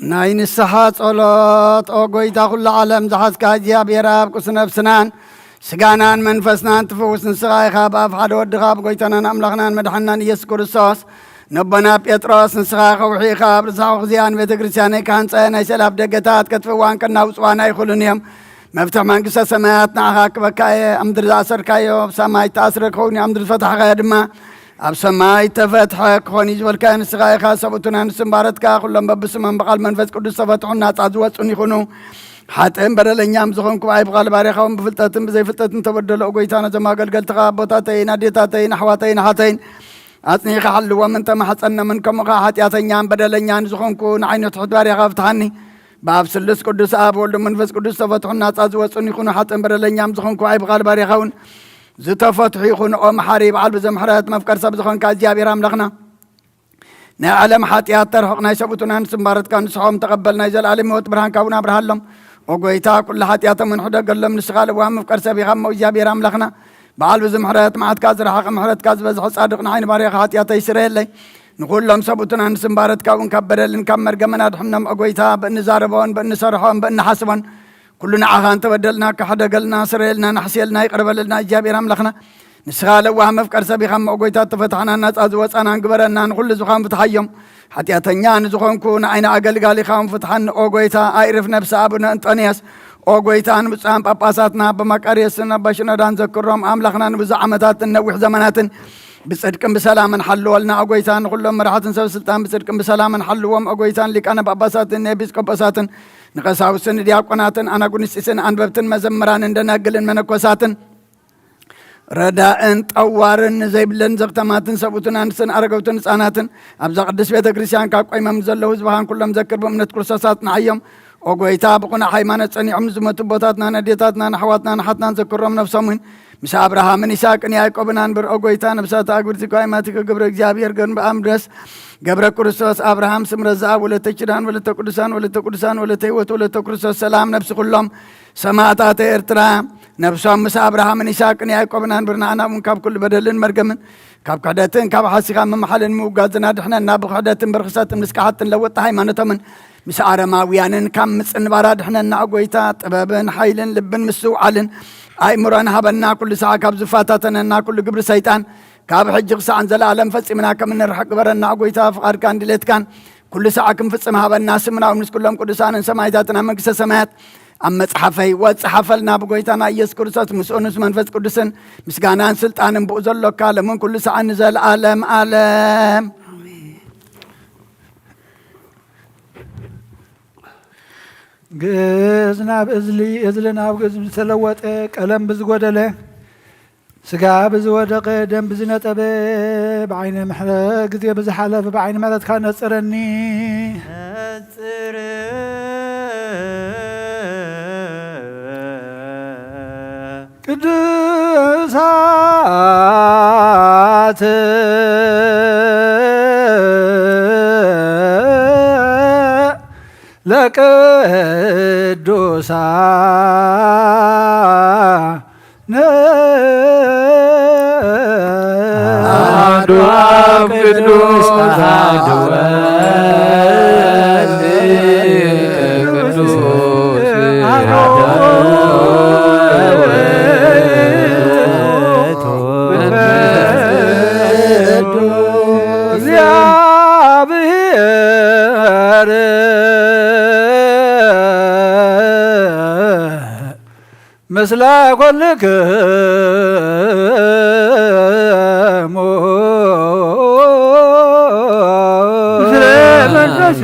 ናይ ንስሓ ጸሎት። ኦ ጎይታ ኩሉ ዓለም ዝሓዝካ እግዚኣብሔር ኣብ ቅዱስ ነፍስናን ስጋናን መንፈስናን ትፍውስ ንስኻ ኢኻ። ብኣፍ ሓደ ወድኻ፣ ብጎይታናን ኣምላኽናን መድሓንናን ኢየሱስ ክርስቶስ፣ ነቦና ጴጥሮስ፣ ንስኻ ከውሒ ኢኻ፣ ኣብ ርሳኹ ግዜኣ ንቤተ ክርስቲያነይ ክሃንጸ ናይ ሰላፍ ደገታት ከጥፍእዋን ከናውጽዋን ኣይኽእሉን እዮም። መፍትሕ መንግስተ ሰማያት ንዓኻ ክበካ እየ። ኣብ ምድሪ ዝኣሰርካዮ ኣብ ሰማይ ተኣስረ ክኸውን እዩ፣ ኣብ ምድሪ ዝፈታሕካዮ ድማ ኣብ ሰማይ ተፈትሐ ክኾን እዩ ዝበልካዮ ንስኻ ኢኻ። ሰብኡትና ንስም ባረትካ፣ ኩሎም በብስሞም ብቓል መንፈስ ቅዱስ ተፈትሑን ናጻ ዝወጹን ይኹኑ። ሓጥእን በደለኛም ዝኾንኩ ብኣይ ብቓል ባሪኻውን ብፍልጠትን ብዘይፍልጠትን ተበደሎ። ጎይታ፣ ነዞም ኣገልገልትኻ ኣቦታተይን ኣዴታተይን ኣሕዋተይን ኣሓተይን ኣጽኒኻ ሓልዎም እንተ ማሕጸኖምን፣ ከምኡ ኸዓ ሓጢኣተኛን በደለኛን ዝኾንኩ ንዓይኑ ትሑት ባሪኻ ፍትሓኒ። ብኣብ ስሉስ ቅዱስ ኣብ ወልድ መንፈስ ቅዱስ ተፈትሑን ናጻ ዝወጹን ይኹኑ። ሓጥእን በደለኛም ዝኾንኩ ብኣይ ብቓል ባሪኻውን ዝተፈትሑ ይኹኑ። ኦ መሓሪ በዓል ብዙሕ ምሕረት መፍቀር ሰብ ዝኾንካ እግዚኣብሔር ኣምላኽና፣ ናይ ዓለም ሓጢኣት ተርሕቕ፣ ናይ ሰብኡትናን ስምባረትካ ንስሖም ተቐበል፣ ናይ ዘለኣለም ህይወት ብርሃንካ እውን ኣብርሃሎም። ኦ ጎይታ፣ ኩሉ ሓጢኣቶም እንሕደገሎም፣ ንስኻ ለዋህ መፍቀር ሰብ ኢኻ እሞ እግዚኣብሔር ኣምላኽና፣ በዓል ብዙሕ ምሕረት፣ መዓትካ ዝረሓቐ ምሕረትካ ዝበዝሐ ጻድቕ ንዓይ ንባርያኻ ሓጢኣተይ ስረየለይ። ንኹሎም ሰብኡትናን ስምባረትካ እውን ካብ በደልን ካብ መርገምን ኣድሕኖም። ኦ ጎይታ፣ ብእንዛረቦን ብእንሰርሖን ብእንሓስቦን ኩሉ ንዓኻ እንተበደልና፣ ክሕደገልና፣ ስረየልና፣ ንሕስየልና፣ ይቕረ በለልና እግዚኣብሔር ኣምላኽና። ንስኻ ለዋህ መፍቀር ሰብ ኢኻ እሞ፣ ኦ ጎይታ፣ እተፈታሕናን ናጻ ዝወጻናን ግበረና፣ ንኹሉ ዝኻን ፍትሓዮም። ሓጢኣተኛ ንዝኾንኩ ንዓይኒ ኣገልጋሊኻ እውን ፍትሓኒ ኦ ጎይታ። ኣይርፍ ነብሲ ኣቡነ እንጦንዮስ ኦ ጎይታ፣ ንብፁዓን ጳጳሳትና ኣባ መቃርዮስን ኣባ ሽኖዳን ዘክሮም ኣምላኽና ንብዙሕ ዓመታትን ነዊሕ ዘመናትን ብጽድቅን ብሰላምን ሓልወልና ኦ ጎይታ። ንኹሎም መራሕትን ሰብ ስልጣን ብጽድቅን ብሰላምን ሓልዎም ኦ ጎይታ። ንሊቃነ ጳጳሳትን ንኤጲስቆጶሳትን ንቐሳውስትን ንዲያቆናትን ኣናጉንስጢስን ኣንበብትን መዘምራንን ደናግልን መነኮሳትን ረዳእን ጠዋርን ዘይብለን ዘኽተማትን ሰብኡትን ኣንስትን ኣረገውትን ህፃናትን ኣብዛ ቅድስት ቤተ ክርስቲያን ካብ ቆይሞም ዘለዉ ህዝብኻን ኩሎም ዘክር ብእምነት ክርስቶስ ኣጽንዓዮም። ኦ ጎይታ፣ ብቕኑዕ ሃይማኖት ጸኒዖም ንዝሞቱ ኣቦታትናን ኣዴታትናን ኣሕዋትናን ኣሓትናን ዘክሮም፣ ነፍሶም እውን ምስ ኣብርሃምን ይስሐቅን ያዕቆብን ኣንብር። ኦ ጎይታ፣ ነፍሳት ኣግብርቲ ኳይማቲከ ገብረ እግዚኣብሔር ገንበ ኣምድረስ ገብረ ክርስቶስ ኣብርሃም ስምረት ዘኣብ ወለተ ኪዳን ወለተ ቅዱሳን ወለተ ቅዱሳን ወለተ ህይወት ወለተ ክርስቶስ ሰላም ነፍሲ ኩሎም ሰማእታት ኤርትራ ነፍሶም ምስ ኣብርሃምን ይስሐቅን ያዕቆብን ኣንብር። ንዓና እውን ካብ ኩሉ በደልን መርገምን ካብ ክሕደትን ካብ ሓሲኻ ምምሓልን ምውጋዝን ኣድሕነና። ብክሕደትን ብርኽሰትን ምስ ከሓድትን ለወጥቲ ሃይማኖቶምን ምስ ኣረማውያንን ካብ ምጽንባር ኣድሕነና። ኦ ጎይታ፣ ጥበብን ሓይልን ልብን ምስትውዓልን ኣእምሮን ሃበና። ኩሉ ሰዓት ካብ ዝፈታተነና ኩሉ ግብሪ ሰይጣን ካብ ሕጂ ክሳዕ ንዘለኣለም ፈጺምና ከም እንርሕቅ ግበረና። ኦ ጎይታ፣ ፍቓድካን ድሌትካን ኩሉ ሰዓት ክንፍጽም ሃበና። ስምና እውን ምስ ኩሎም ቅዱሳንን ሰማዕታትን ኣብ መንግስተ ሰማያት ኣብ መጽሓፈ ህይወት ጸሓፈልና። ብጎይታና ኢየሱስ ክርስቶስ ምስኡን ምስ መንፈስ ቅዱስን ምስጋናን ስልጣንን ብኡ ዘሎካ ሎምን ኩሉ ሰዓት ንዘለኣለም ኣለም። ግእዝ ናብ እዝሊ፣ እዝሊ ናብ ግእዝ ዝተለወጠ፣ ቀለም ብዝጎደለ፣ ስጋ ብዝወደቐ፣ ደም ብዝነጠበ፣ ብዓይነ ምሕረት ግዜ ብዝሓለፈ፣ ብዓይኒ ምሕረትካ ነጽረኒ። ነጽር ቅዱሳት ለቅዱሳን አሐዱ አብ ቅዱስ አሐዱ ወልድ ቅዱስ አሐዱ ውእቱ መንፈስ ቅዱስ እግዚአብሔር ምስለ ኩልክሙ። ምስለ መንፈስ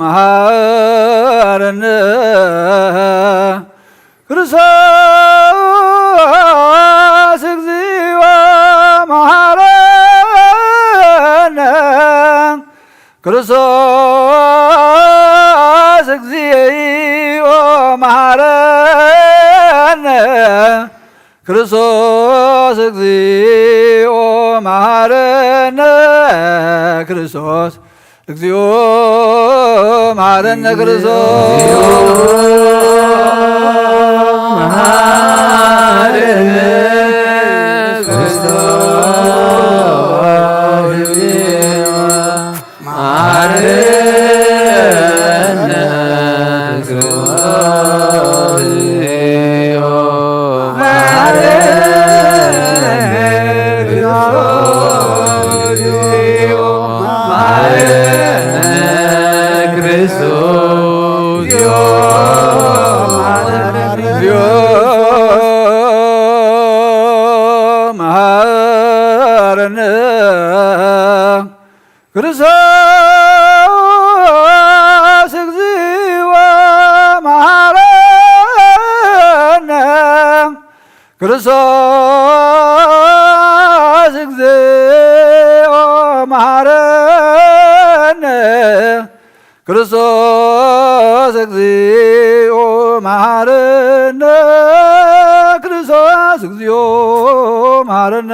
መሃረነ። ክርስቶስ እግዚኦ መሃረነ። ክርስቶስ እግዚኦ መሃረነ። ክርስቶስ እግዚኦ መሃረነ። ክርስቶስ እግዚኦ መሃረነ። ክርስቶስ መሃረነ። ክርስቶስ መሃረነ። ክርስቶስ መሃረነ። ክርስቶስ እግዚኦ መሃረነ። ክርስቶስ እግዚኦ መሃረነ። ክርስቶስ እግዚኦ መሃረነ። ክርስቶስ እግዚኦ መሃረነ።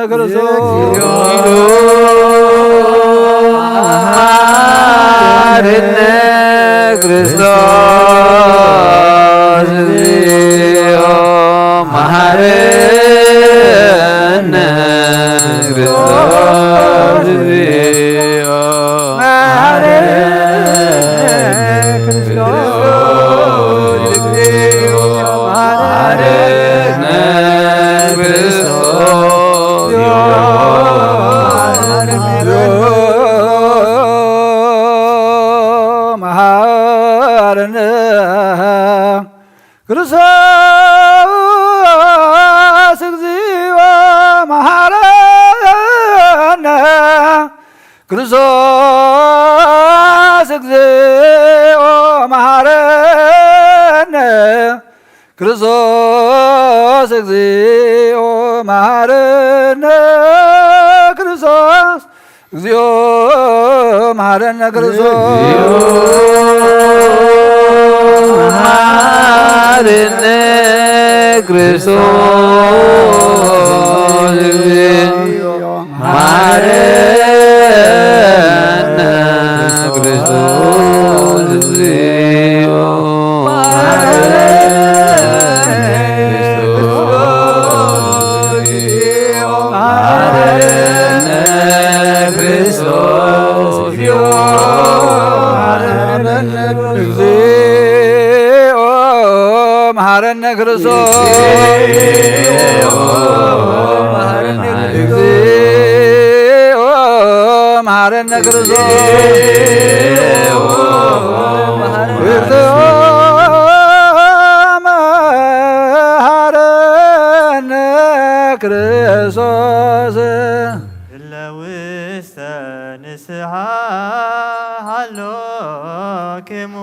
ክርስቶስ መሃረነ። ክርስቶስ እግዚኦ መሃረነ። ክርስቶስ እግዚኦ መሃረነ። ክርስቶስ እግዚኦ መሃረነ። ክርስቶስ መሃረነ። ክርስቶስ እግዚኦ መሃረነ። ክርስቶስ እግዚኦ መሃረነ። ክርስቶስ እግዚኦ መሃረነ። ክርስቶስ እግዚኦ መሃረነ። ክርስቶስ መሃረነ። ክርስቶስ እግዚኦ መሃረነ። ክርስቶስ እግዚኦ መሃረነ። ክርስቶስ እግዚኦ መሃረነ። ክርስቶስ እግዚኦ መሃረነ። ክርስቶስ እግዚኦ መሃረነ። ክርስቶስ እለ ውስተ ንስሓ ሃሎክሙ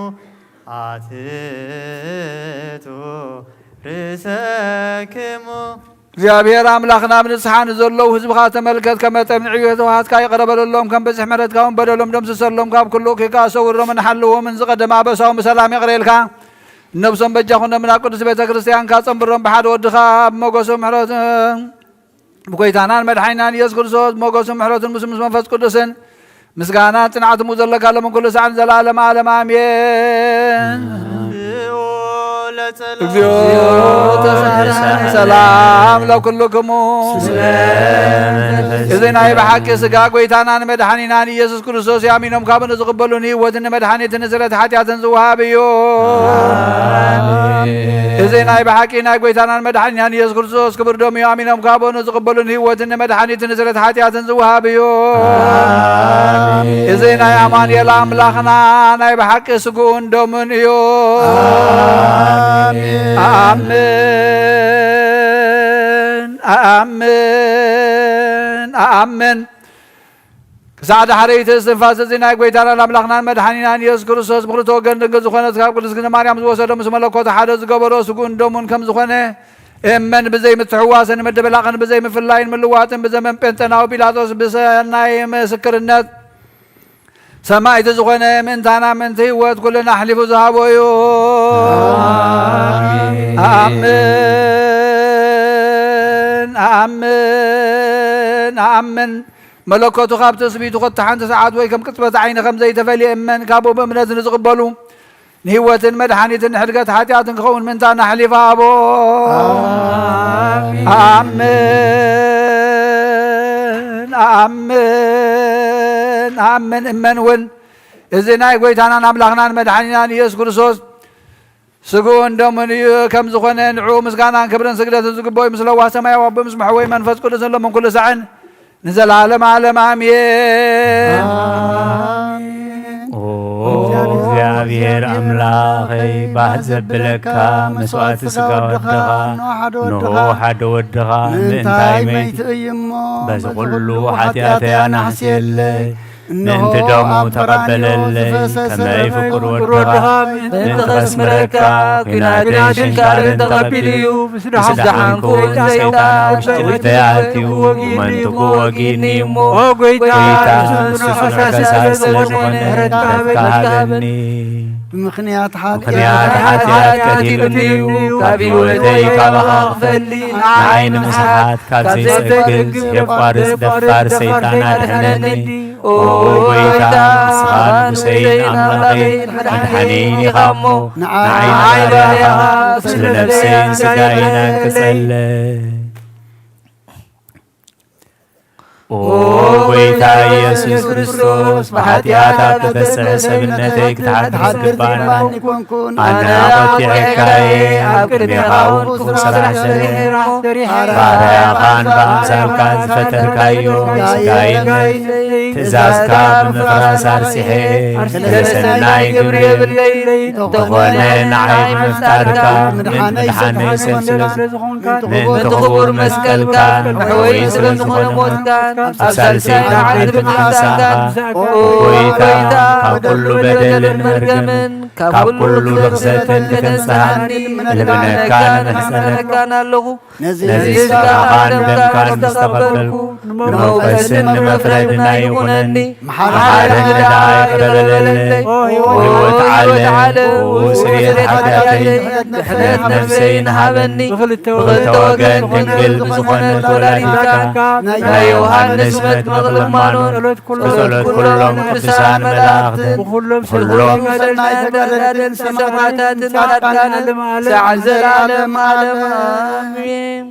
ኣትቱ ርእሰክሙ። እግዚኣብሔር ኣምላኽና፣ ኣብ ንስሓ ንዘለዉ ህዝብኻ ተመልከት። ከመ ጠምዕ ዕቤት ተውሃትካ ይቕረ በለሎም። ከም በዝሒ ምሕረትካ እውን በደሎም ደምስሰሎም። ካብ ኩሉ እኩይ ሰውሮምን ሓልዎምን። ዝቐደመ ኣበሳዎም ብሰላም የቕሬልካ። ነብሶም በጃ ኩኖም ናብ ቅዱስ ቤተ ክርስቲያንካ ጸንብሮም። ብሓደ ወድኻ ብሞገሱ ምሕረት ብጎይታናን መድሓኒናን ኢየሱስ ክርስቶስ ሞገሱን ምሕረቱን ምስ፣ ምስ መንፈስ ቅዱስን ምስጋናን ጽንዓት እሙ ዘለካ ሎምን ኩሉ ሳዕን ዘላለም ዓለም ኣሜን። እግዚኦ ተሳሃለኒ። ሰላም ለኩልክሙ። እዚ ናይ ብሓቂ ስጋ ጎይታናን መድሓኒናን ኢየሱስ ክርስቶስ እዩ። ኣሚኖም ካብኡ ንዝቕበሉ ንህይወትን ንመድሓኒትን ንስረት ሓጢኣትን ዝወሃብ እዩ። እዚ ናይ ብሓቂ ናይ ጎይታናን መድሓኒናን ኢየሱስ ክርስቶስ ክቡር ደሙ እዩ። ኣሚኖም ካብኡ ንዝቕበሉ ንህይወትን ንመድሓኒትን ንስረት ሓጢኣትን ዝወሃብ እዩ። እዚ ናይ ኣማኑኤል ኣምላኽና ናይ ብሓቂ ስግኡን ደሙን እዩ። ኣኣምን፣ ኣኣምን፣ ኣኣምን። ክሳዕ ዳሕረይቲ እስትንፋስ እዚ ናይ ጎይታናን ኣምላኽናን መድሓኒናን ኢየሱስ ክርስቶስ ብኽልተ ወገን ድንግል ዝኾነት ካብ ቅድስት ድንግል ማርያም ዝወሰዶ ምስ መለኮቱ ሓደ ዝገበሮ ስግኡን ደሙን ከም ዝኾነ እመን። ብዘይ ምትሕዋስን ምድብላቕን ብዘይ ምፍላይን ምልዋጥን ብዘመን ጴንጠናዊ ጲላጦስ ብሰናይ ምስክርነት ሰማዕቲ ዝኾነ ምእንታና ምእንቲ ህይወት ኩልና ኣሕሊፉ ዝሃቦ እዩ። ኣኣምን፣ ኣኣምን፣ ኣኣምን። መለኮቱ ካብ ትስቢቱ ክልተ ሓንቲ ሰዓት ወይ ከም ቅጽበት ዓይኒ ከም ዘይተፈልየ እመን። ካብኡ ብእምነት ንዝቕበሉ ንህይወትን መድሓኒትን ንሕድገት ሓጢኣትን ክኸውን ምእንታና ኣሕሊፉ ሃቦ። ኣሜን። ኣኣምን፣ ኣኣምን፣ ኣኣምን እመን እውን እዚ ናይ ጎይታናን ኣምላኽናን መድሓኒናን ኢየሱስ ክርስቶስ ስግኡን ደሙን እዩ። ከም ዝኾነ ንዕኡ ምስጋናን ክብርን ስግደትን ዝግብኦ እዩ። ምስ ለዋህ ሰማያዊ ኣቦ ምስ መሕወይ መንፈስ ቅዱስን ሎምን ኩሉ ሳዕን ንዘለዓለም ዓለም ኣሜን። ኣሜን። ኦ እግዚኣብሔር ኣምላኸይ፣ ባህ ዘብለካ መስዋእቲ ስጋ ወድኻ፣ ንሆ ሓደ ወድኻ፣ ምእንታይ መይቱ እዩ እሞ፣ በዚ ኩሉ ሓጢኣተይ ኣናሕስየለይ። ምእንቲ ደሙ ተቐበለለይ፣ ከመይ ፍቁር ወድኻ ምእንቲ ከስምረካ፣ ኲናትን ሽንካርን ተቐቢሉ እዩ። ምስ ደሓንኩ ሰይጣን ኣብ ውሽጢ ልበይ ኣትዩ፣ መንትጉ ወጊእኒ እሞ፣ ጐይታ ንሱ ጽኑዕ ከሳሲ ስለ ዝኾነ፣ ምሕረትካ ሃበኒ። ብምኽንያት ሓጢኣት ቀቲሉኒ እዩ፣ ካብ ህይወተይ ካባኻ ክፈሊ፣ ንዓይ ንምስሓት ካብ ዘይጸግብ፣ ዘየቋርጽ ደፋር ሰይጣን ኣድሕነኒ። ኦ ጐይታ፣ ንስኻ ንጉሰይን ኣምላኸይን መድሓኒይን ኢኻ እሞ፣ ንዓይ ንባርያኻ፣ ስለ ነፍሰይን ስጋይን ኣንቅጸለይ። ኦ ጐይታ ኢየሱስ ክርስቶስ፣ ብሓጢኣት ኣብ ተተስዐ ሰብነተይ ክትሓድር ዝግባኒ ኣይኮንኩን። ኣነ ኣቖጢዐካ እየ፣ ኣብ ቅድሜኻ እውን ክፉእ ስራሕ ሰሪሐ፣ ባርያኻን ብኣምሳልካን ዝፈጠርካዮ ስጋይን ትእዛዝካ ብምፍራስ ኣርሲሐ፣ ስለ ሰናይ ግብሪ የብለይ። እንተኾነ ንዓይ ብምፍጣርካ ምእንቲ ምድሓነይ ሰብ ስለ ዝኾንካን ምእንቲ ክቡር መስቀልካን መሕወዪ ስለ ዝኾነ ሞትካን ኣብ ሳልሰይቲ መዓልቲ ምትንሳእካን፣ ኦ ጐይታ፣ ካብ ኩሉ በደልን መርገምን ካብ ኩሉ ርኽሰትን ከተንጽሃኒ እልምነካን እምሕጸነካን ኣለኹ። ነዚ ስጋኻን ደምካን ምስ ተቐበልኩ፣ ንመውቀስን ንመፍረድን ኣይኹነኒ። መሓረኒ ደኣ ይቕረ በለለይ። ኦ ህይወት ዓለም፣ ኦ ስርየት ሓጢኣተይ፣ ድሕነት ነፍሰይን ሃበኒ። ብኽልተ ወገን ድንግል ብዝኾነት ወላዲትካ፣ ናይ ዮሃንስ መጥምቕ ልማኖን፣ ብጸሎት ኩሎም ቅዱሳን መላእኽትን፣ ብኹሎም ሰናይ ተጋደልትን ሰማዕታትን ጻድቃንን፣ ሰዓት ዘላለም ዓለም ኣሜን።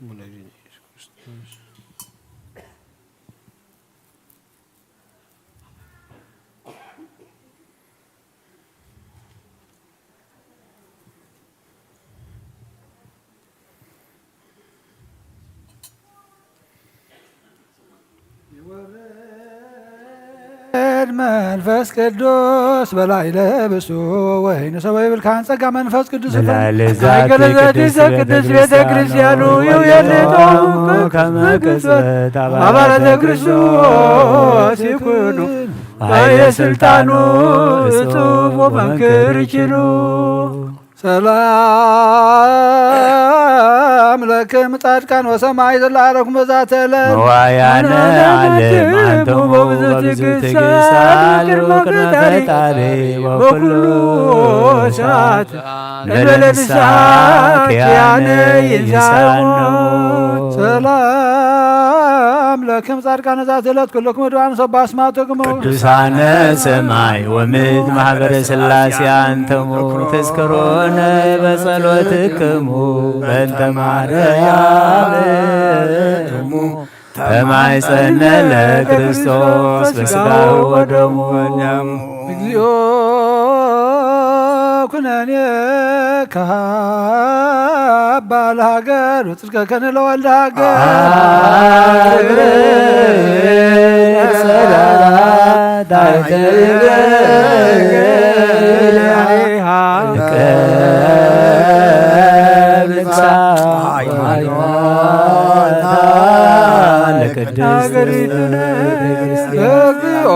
መድኃኒነ ኢየሱስ ክርስቶስ። ይወርድ መንፈስ ቅዱስ በላዕለ ብሱ ወይንሰ ወይ ብልካን ጸጋ መንፈስ ቅዱስ በላዕለ ዛቲ ቅድስት ቤተ ክርስቲያኑ ይውየልጦሙ ከመ ቅጽበት አባላተ ክርስቶስ ይኩኑ ኃይለ ስልጣኑ እጹብ ወመንክር ይችሉ። ሰላም ለክም ጻድቃን ወሰማይ ዘላረኩም በዛተ ዕለት መዋያነ ዓለም አንትሙ በብዙ ትዕግስት ሳሉ ቅድመ ፈጣሪ ወኩሉ ሰዓት ለለንስሐ ኪያነ ይንሳኖ። ሰላም ለክም ጻድቃን ዛተ ዕለት ኩልኩም ድዋን ሰብ አስማትክሙ ቅዱሳነ ሰማይ ወምድር ማህበረ ሥላሴ አንትሙ ትዝክሩነ በጸሎትክሙ በእንተ ማርያም እሙ ተማይጸነ ለክርስቶስ በስጋሁ ወደሙ። እግዚኦ ኩነኔ ካባ ለሃገር ወጽድቀከነ ለወልደ ሃገር። እግዚኦ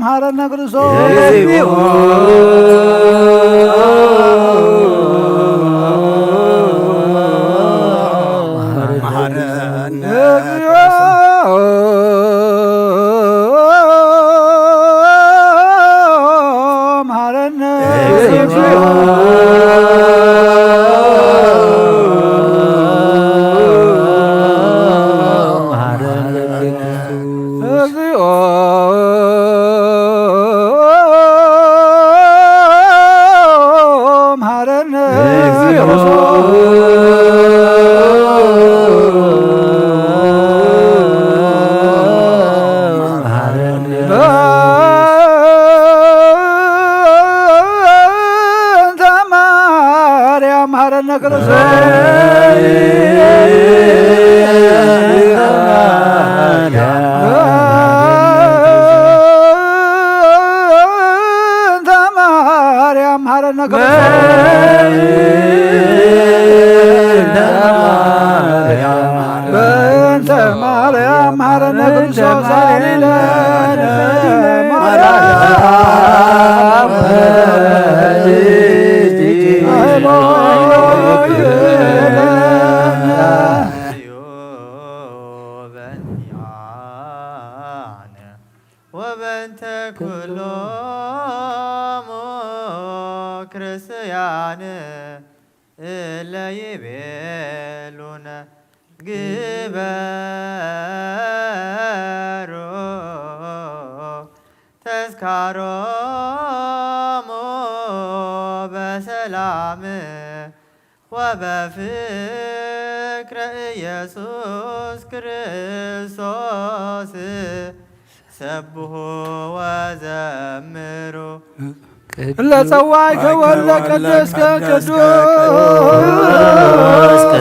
መሐረነ ክርስቶስ። እግዚኦ መሐረነ። በእንተ ማርያም መሐረነ ክርስቶስ። በእንተ ማርያም መሐረነ ክርስቶስ። በእንተ ማርያም መሐረነ ክርስቶስ አሊለነ ማርያም በእንቲአነ ወበእንተ ኩሎሙ ክርስቲያን እለ ይቤሉነ ግበሩ ተዝካሮሙ በሰላም ወበፍቅረ ኢየሱስ ክርስቶስ ሰብሑ ወዘምሩ። እለ ጸዋዕከ ወለ ቀደስከ ቅዱስ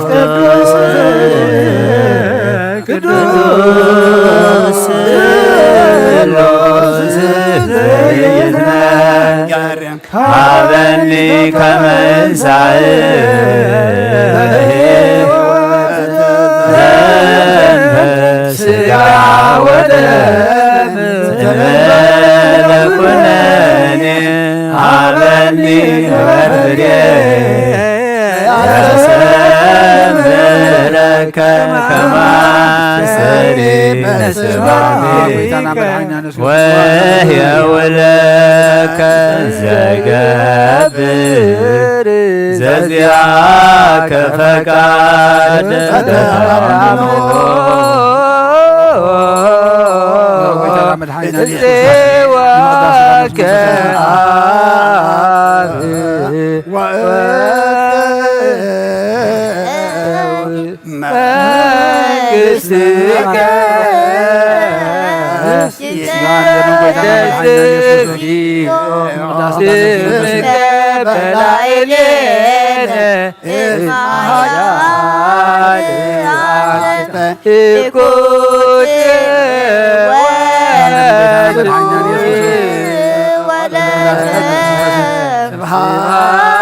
ቅዱስ ቅዱስ ስሉስ ዘይትነገር ሀበኒ ከመ እንሳእ ዘንተ ሥጋ ወደም ዘንበለ ኩነኔ ሀበኒ ክብር ዘሰምረከ ከማሰሪ በስባቤ ወየውለከ ዘገብር ዘዚአከ ፈቃድ በተአምኖ። እዜዋከ አብ ወእትው መንግሥትከ ስምከ በላዕሌነ እስመ ኃያል አንተ። ትኩት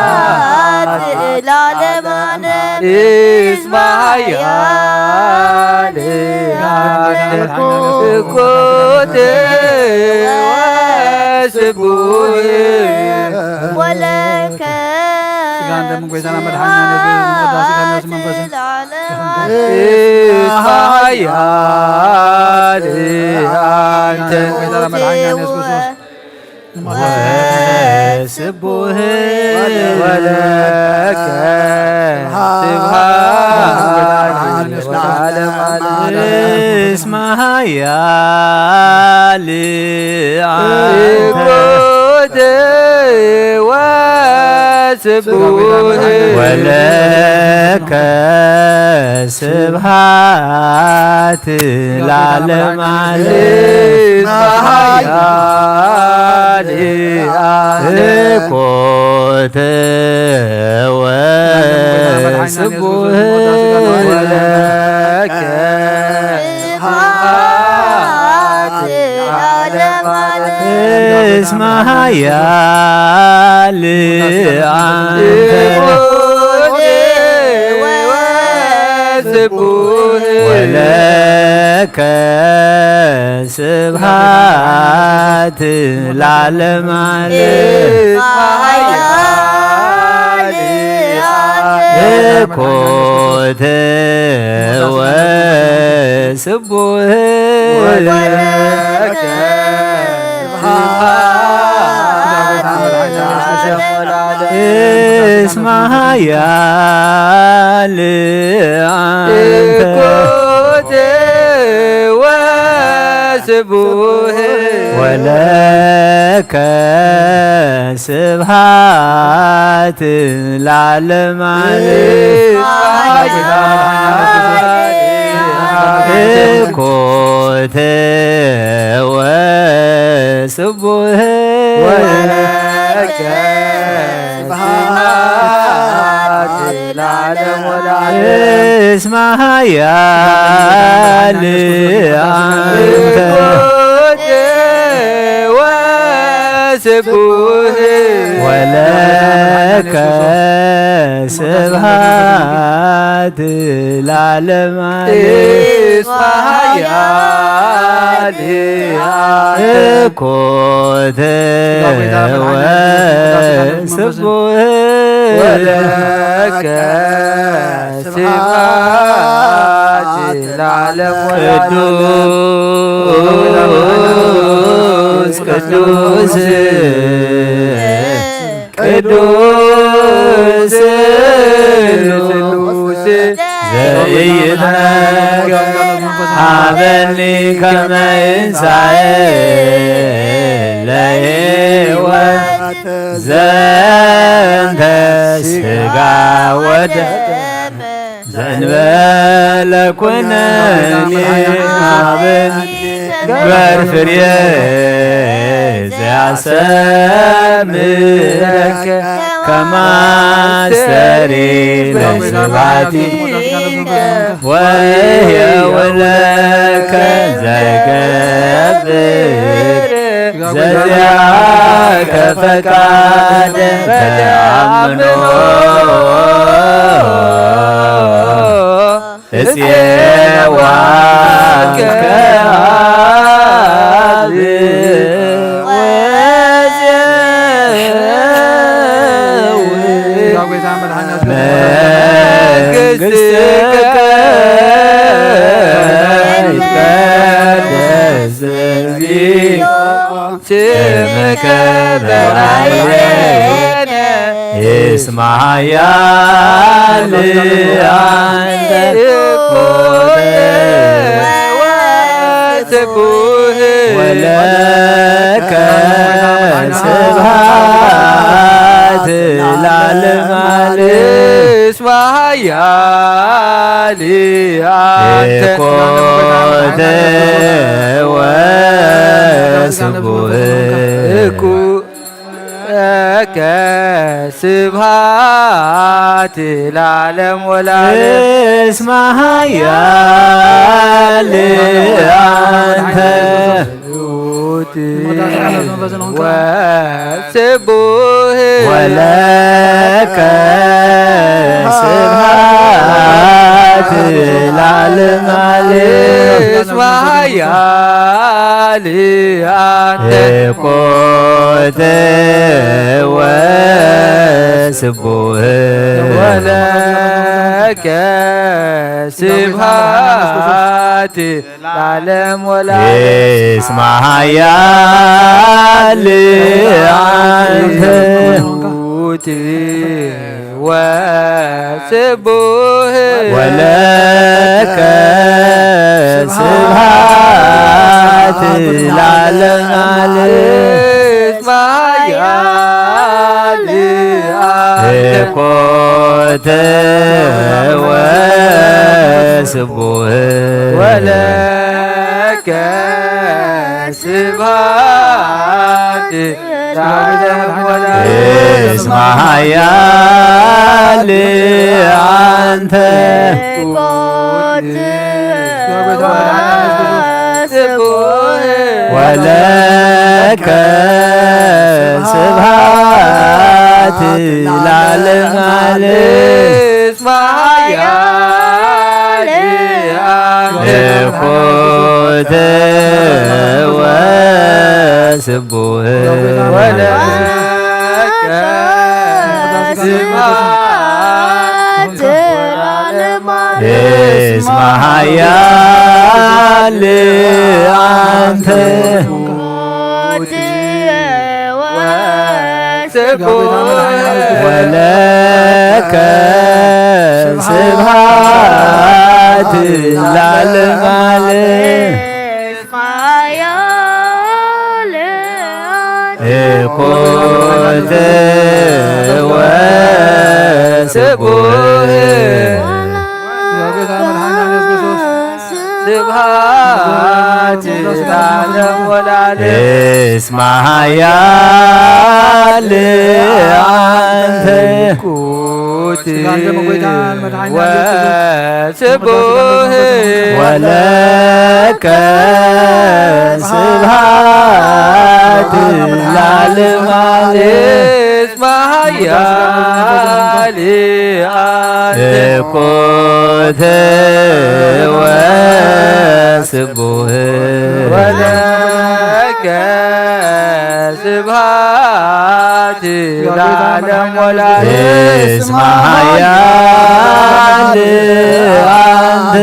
ወስብሐት ለዓለመ ዓለም። እስመ ኃያል አንተ። ትኩት ወስቡሕ ወለከ ስጋን ደምን ጌታና መድኃኒዓለም ኢየሱስ ስብሐት ለዓለመ ዓለም። እስመ ኃያል አንተ። ጌታና መድኃኒዓለም ኢየሱስ ክርስቶስ ወስቡሕ ወለከ ስብሐት ለዓለመ ዓለም። እስመ ኃያል አንተ። ትኩት ወስቡሕ ወለከ ስብሐት ለዓለመ ዓለም። እስመ ኃያል አንተ። ትኩት ወስቡሕ ወለከ ስብሐት ለዓለመ ዓለም። እስመ ኃያል አንተ። ወለከ ስብሐት ለዓለመ ዓለም። ትኩት ወስቡሕ ወለከ ስብሐት ለዓለመ ዓለም። እስመ ኃያል አንተ። ትኩት ወስቡሕ ወለከ ስብሐት ለዓለመ ዓለም። ትኩት ወስቡሕ ወለከ ስብሐት ለዓለም ወለዓለም። እስመ ኃያል አንተ። ትኩት ወስቡሕ ወለከ ስብሐት ለዓለመ ዓለም። እስመ ኃያል አንተ። ትኩት ወስቡሕ ወለከ ስብሐት ለዓለም ወለዓለም። ቅዱስ ቅዱስ ቅዱስ ስሉስ ዘኢይትነገር ሀበኒ ከመ ይንሣኤ ለሕይወት ዘንተ ሥጋ ወደም ዘንበለ ኩነኔ ሀበኒ ግበር ፍሬ ዘያሰምረከ ከመ አስተሪ ለስብሐቲከ ወሕየው ለከ ዘገብር ዘዚአከ ፈቃደ ተአምኖ እፄዋከ አብ ወዘው መንግሥትከ ይትቀደስ እግዚኦ ስምከ በላዕሌነ እስመ ኃያል አንተ ወስቡሕ ወለከ ስብሐት ኃያል አንተ። ኮተ ወስቡህ። እኩ ለከ ስብሐት ለዓለም ወለዓለም። እስመ ኃያል አንተ ወስቡህ። ወለከ ስብሐት ለዓለመ ዓለም። እስመ ኃያል አንተ። ኮተ ወስቡህ። ወለከ ስብሐት ለዓለም ወለዓለም። እስመ ኃያል አንተ። ወስቡህ። ወለከ ስብሐት ለዓለመ ዓለም። እስመ ኃያል አንተ። ኮተ ወስቡህ። ወለከ ስብሐት ለዓለም ወለዓለም። እስመ ኃያል አንተ። ወለከ ስብሐት ለዓለመ ዓለም። እስመ ኃያል አንተ። ኮተ ወስቡህ። ወለከ ስብሐት። እስመ ኃያል አንተ። ወለከ ስብሐት ለዓለመ ዓለም። ኮተ ወስቡህ። ስብሐት ለዓለም ወለዓለም። እስመ ኃያል አንተ። ስብሐት። ወለከ ስብሐት ለዓለመ ዓለም። እስመ ኃያል አንተ። ኮተ ወስቡህ። ወለከ ስብሐት ለዓለም ወለዓለም። እስመ ኃያል አንተ።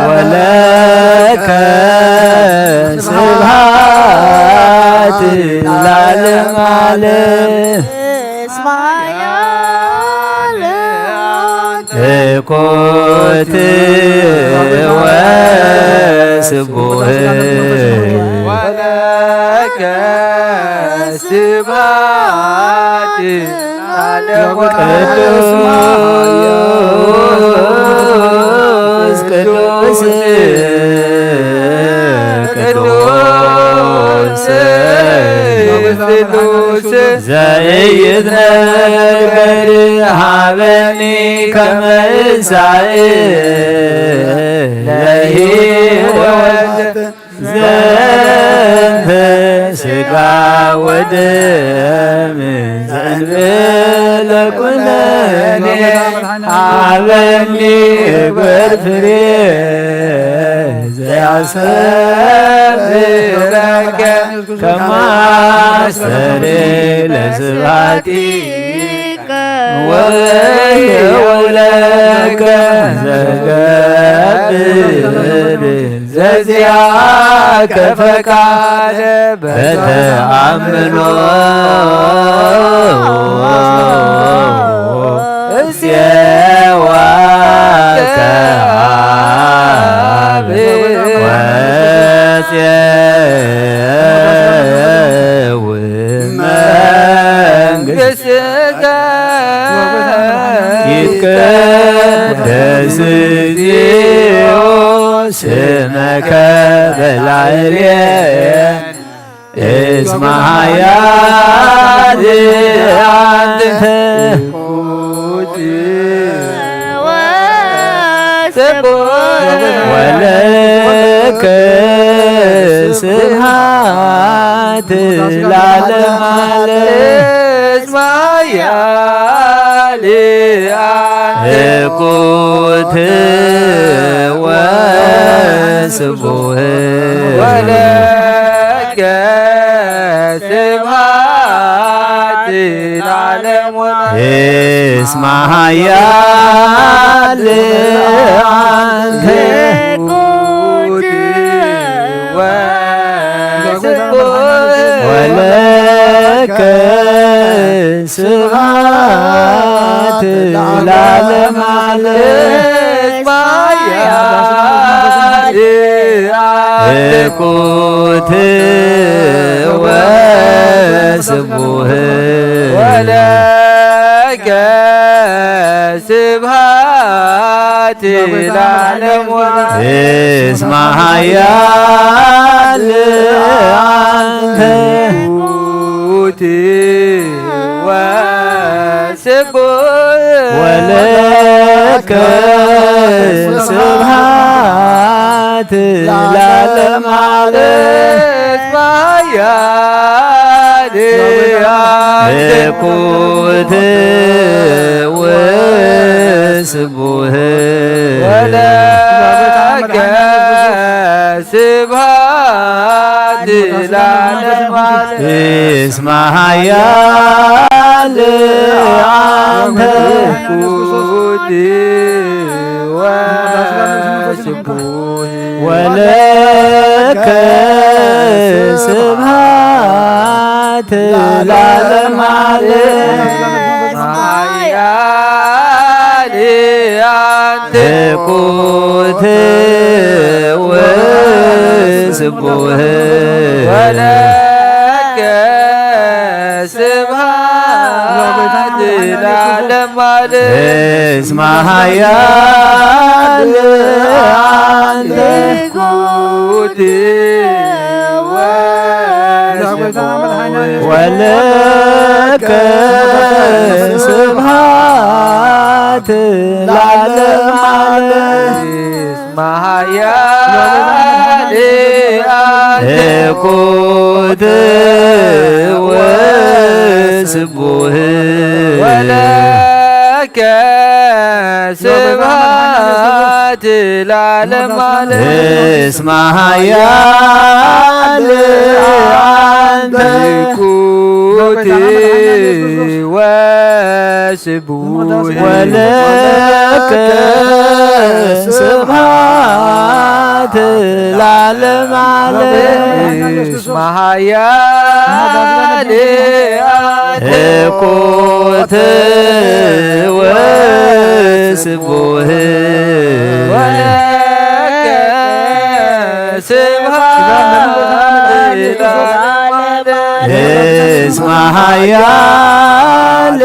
ወለከ ስብሐት ለዓለመ ዓለም። ኮት ወስቡህ። ወለከ ስብሐት ለዓለም። ቅዱስ ቅዱስ ቅዱስ ቅዱስ ዘኢይትነገር ሀበኒ ከመ እሳእ ለሕይወት ዘንተ ሥጋ ወደም ዘእንበለ ኩነኔ ሀበኒ እግበር ፍሬ ዘያሰብረከ ከማስተሪ ለስብሐቲ ወየውለከ ዘገብር ዘዚአከ ፈቃድ በተአምኖ እሴዋከ አብ ወሴው ስጋ ይትቀደስ እግዚኦ ስመከ በላዕሌ እስመ ኃያል አንተ ወለከ ስብሐት ለዓለመ ዓለም። እስመ ኃያል አንተ እኩት ወስቡሕ ወለከ ስብሐት ለዓለሙ። እስመ ኃያል አንተ ወለከ ስብሐት ለዓለመ ዓለም። እኩት ወስቡሕ ወለከ ስብሐት ለዓለሙ። እስመ ኃያል አንተ እኩት ወስቡሕ ወለከ ስብሐት ለዓለመ ዓለም። እስመ ኃያል አንተ እኩት ወስቡሕ ወለከ ስብሐት ለዓለመ ዓለም። እስመ ኃያል አንተ እኩት ወስቡሕ ወለከ ስብሐት ለዓለመ ዓለም። ኃያል አንተ እኩት ወስቡሕ ወለከ ስብሐት ለዓለመ ዓለም። እስመ ኃያል አንተ እኩት ወስቡሕ ወለከ ስብሐት ለዓለመ ዓለም። እስመ ኃያል አንተ እኩት ወስቡሕ ወለከ ስብሐት ለዓለመ ዓለም። እስመ ኃያል አንተ እኩት ወስቡሕ ወለከ ስብሐት ለዓለመ ዓለም። እስመ ኃያል አንተ እኩት ወስቡሕ ወለከ ስብሐት ለዓለመ ዓለም። እስመ ኃያል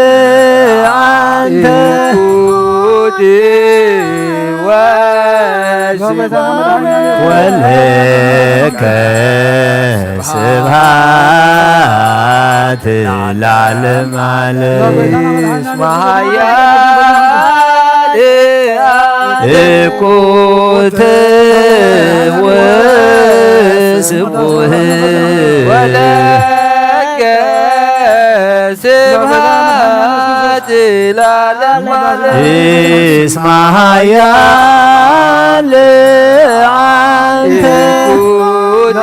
አንተ እኩት ወስቡሕ ወለከ ስብሐት ለዓለመ ዓለም። እስመ ኃያል እኩት ወስቡሕ ወለከ ስብሐት ለዓለመ ዓለም። እስመ ኃያል አንተ እኩት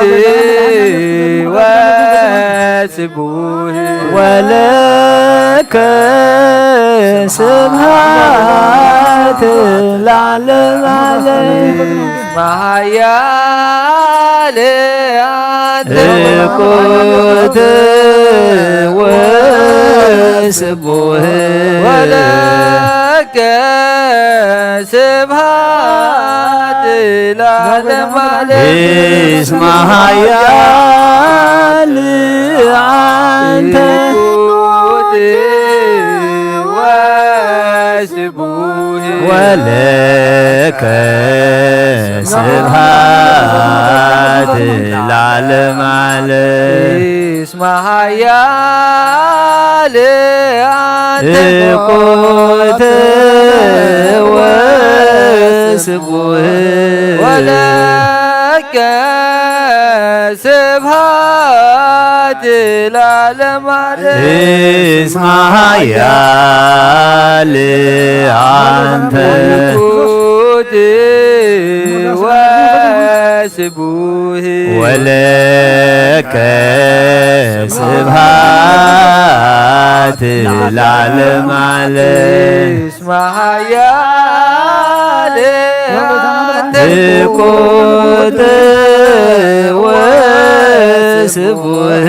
ወስቡሕ ወለከ ስብሐት ለዓለመ ዓለም። እስመ ኃያል አንተ እኩት ወስቡሕ ወለከ ስብሐት ለዓለመ ዓለም። እስመ ኃያል አንተ እኩት ወለከ ስብሐት ለዓለመ ዓለም። እስመ ኃያል አንተ እኮተ ወስቡህ ወለከ ስብሐት ለዓለመ ዓለም። እስመ ኃያል አንተ እኮተ ወስቡህ ወለከ ስብሐት ለዓለመ ዓለም። እስመ ኃያል አንተ እኮተ ወስቡህ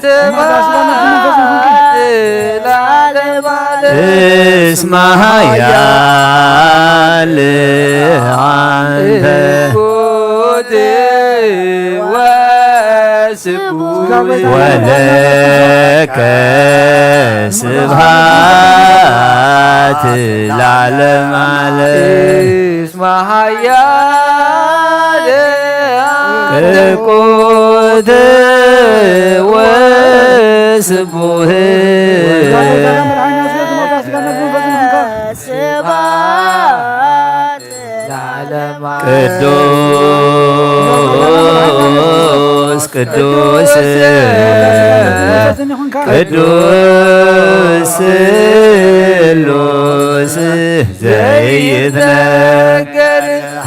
ስብሐት ለዓለመ ዓለም። እስመ ኃያል አንተ እኮተ ወስቡህ ወለከ ስብሐት ለዓለመ ዓለም። እስመ ኃያል አንተ እኮተ ወስቡህ ስብሐት ለዓለመ ዓለም። ቅዱስ ቅዱስ ቅዱስ ስሉስ ዘይትነገር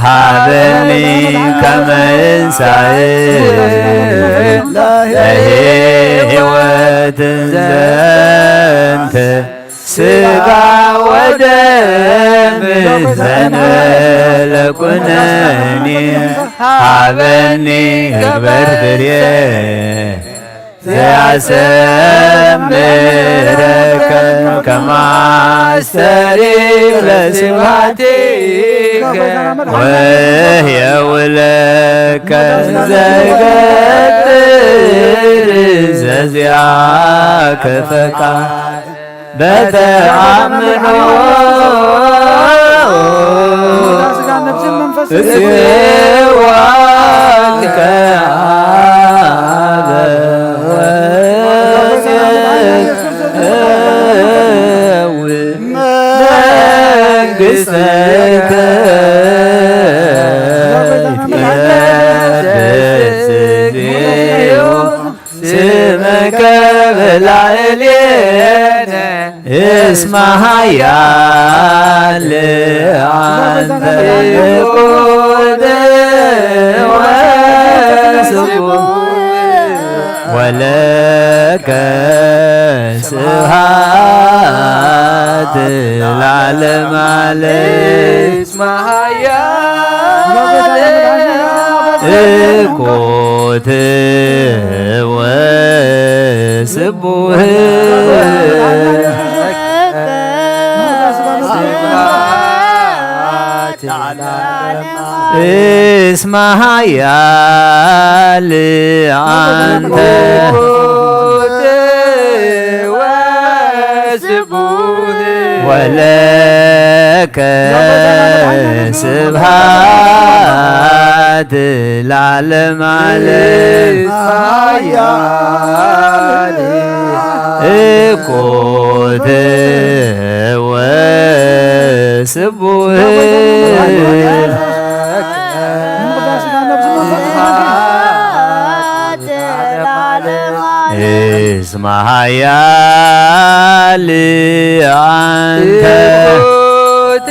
ሃበኒ ከመ እንሳእ ለሕይወት ዘንተ ስጋ ወደም ዘንበለ ኩነኒ ሃበኒ እግበር ድልየ ዘያሰምረከ ከማስተሪ ለስብሐቲከ ወህየውለከ ዘይገጥር ዘዚአከ ፈቃድ በተአምኖ እስዋከ አበ ወመንግሥተከ ይትቀደስ እግዚኦ ስምከ በላዕሌነ እስመ ኃያል አንተ እኮተ ወስቡሕ ወለከ ስብሐት ለዓለመ ዓለም። እስመ ኃያል እኮተ ወስቡሕ እስመ ኃያል አንተ ወስቡሕ ወለከ ስብሐት ለዓለመ ዓለም። ኃያል እኮተ ወስቡሕ እስመ ኃያል አንተ እኮተ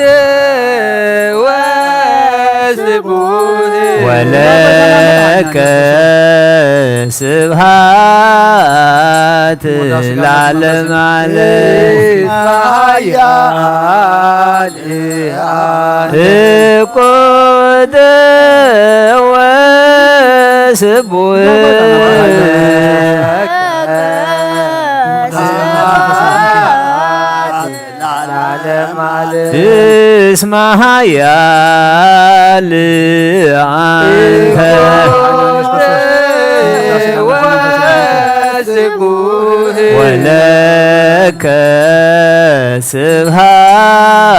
ወስቡሕ ወለከ ስብሐት ለዓለመ ዓለም። ኃያል እኮተ ወስቡሕ እስመ ኃያል አንተ ወስቡሕ ወለ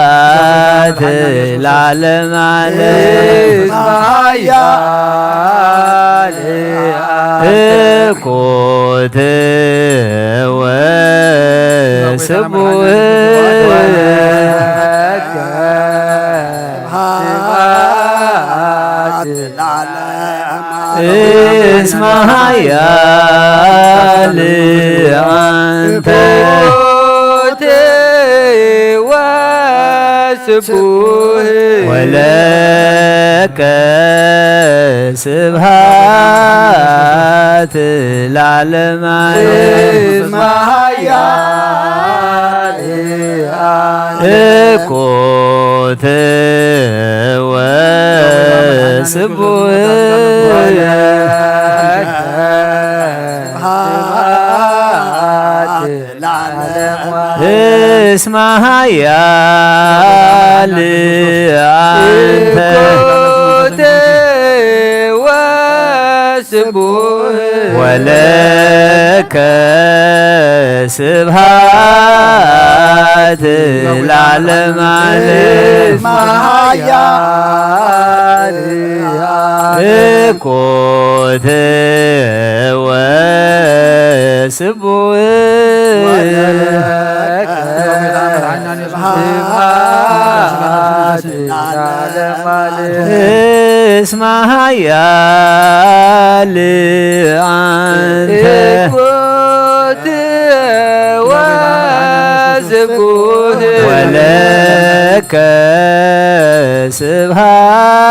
ከስብሃት ላለም ዓለም። እኮት ወስቡህ እስመ ኃያል አንተ ወስቡህ ወለከ ስብሐት ለዓለመ ዓለም። እኮት ወስቡህ እስመ ኃያል አንተ ወስቡህ ወለከ ስብሐት ለዓለመ ዓለም። እኮት ወስቡህ እስመ ኃያል አንተ ወስቡህ ወለከ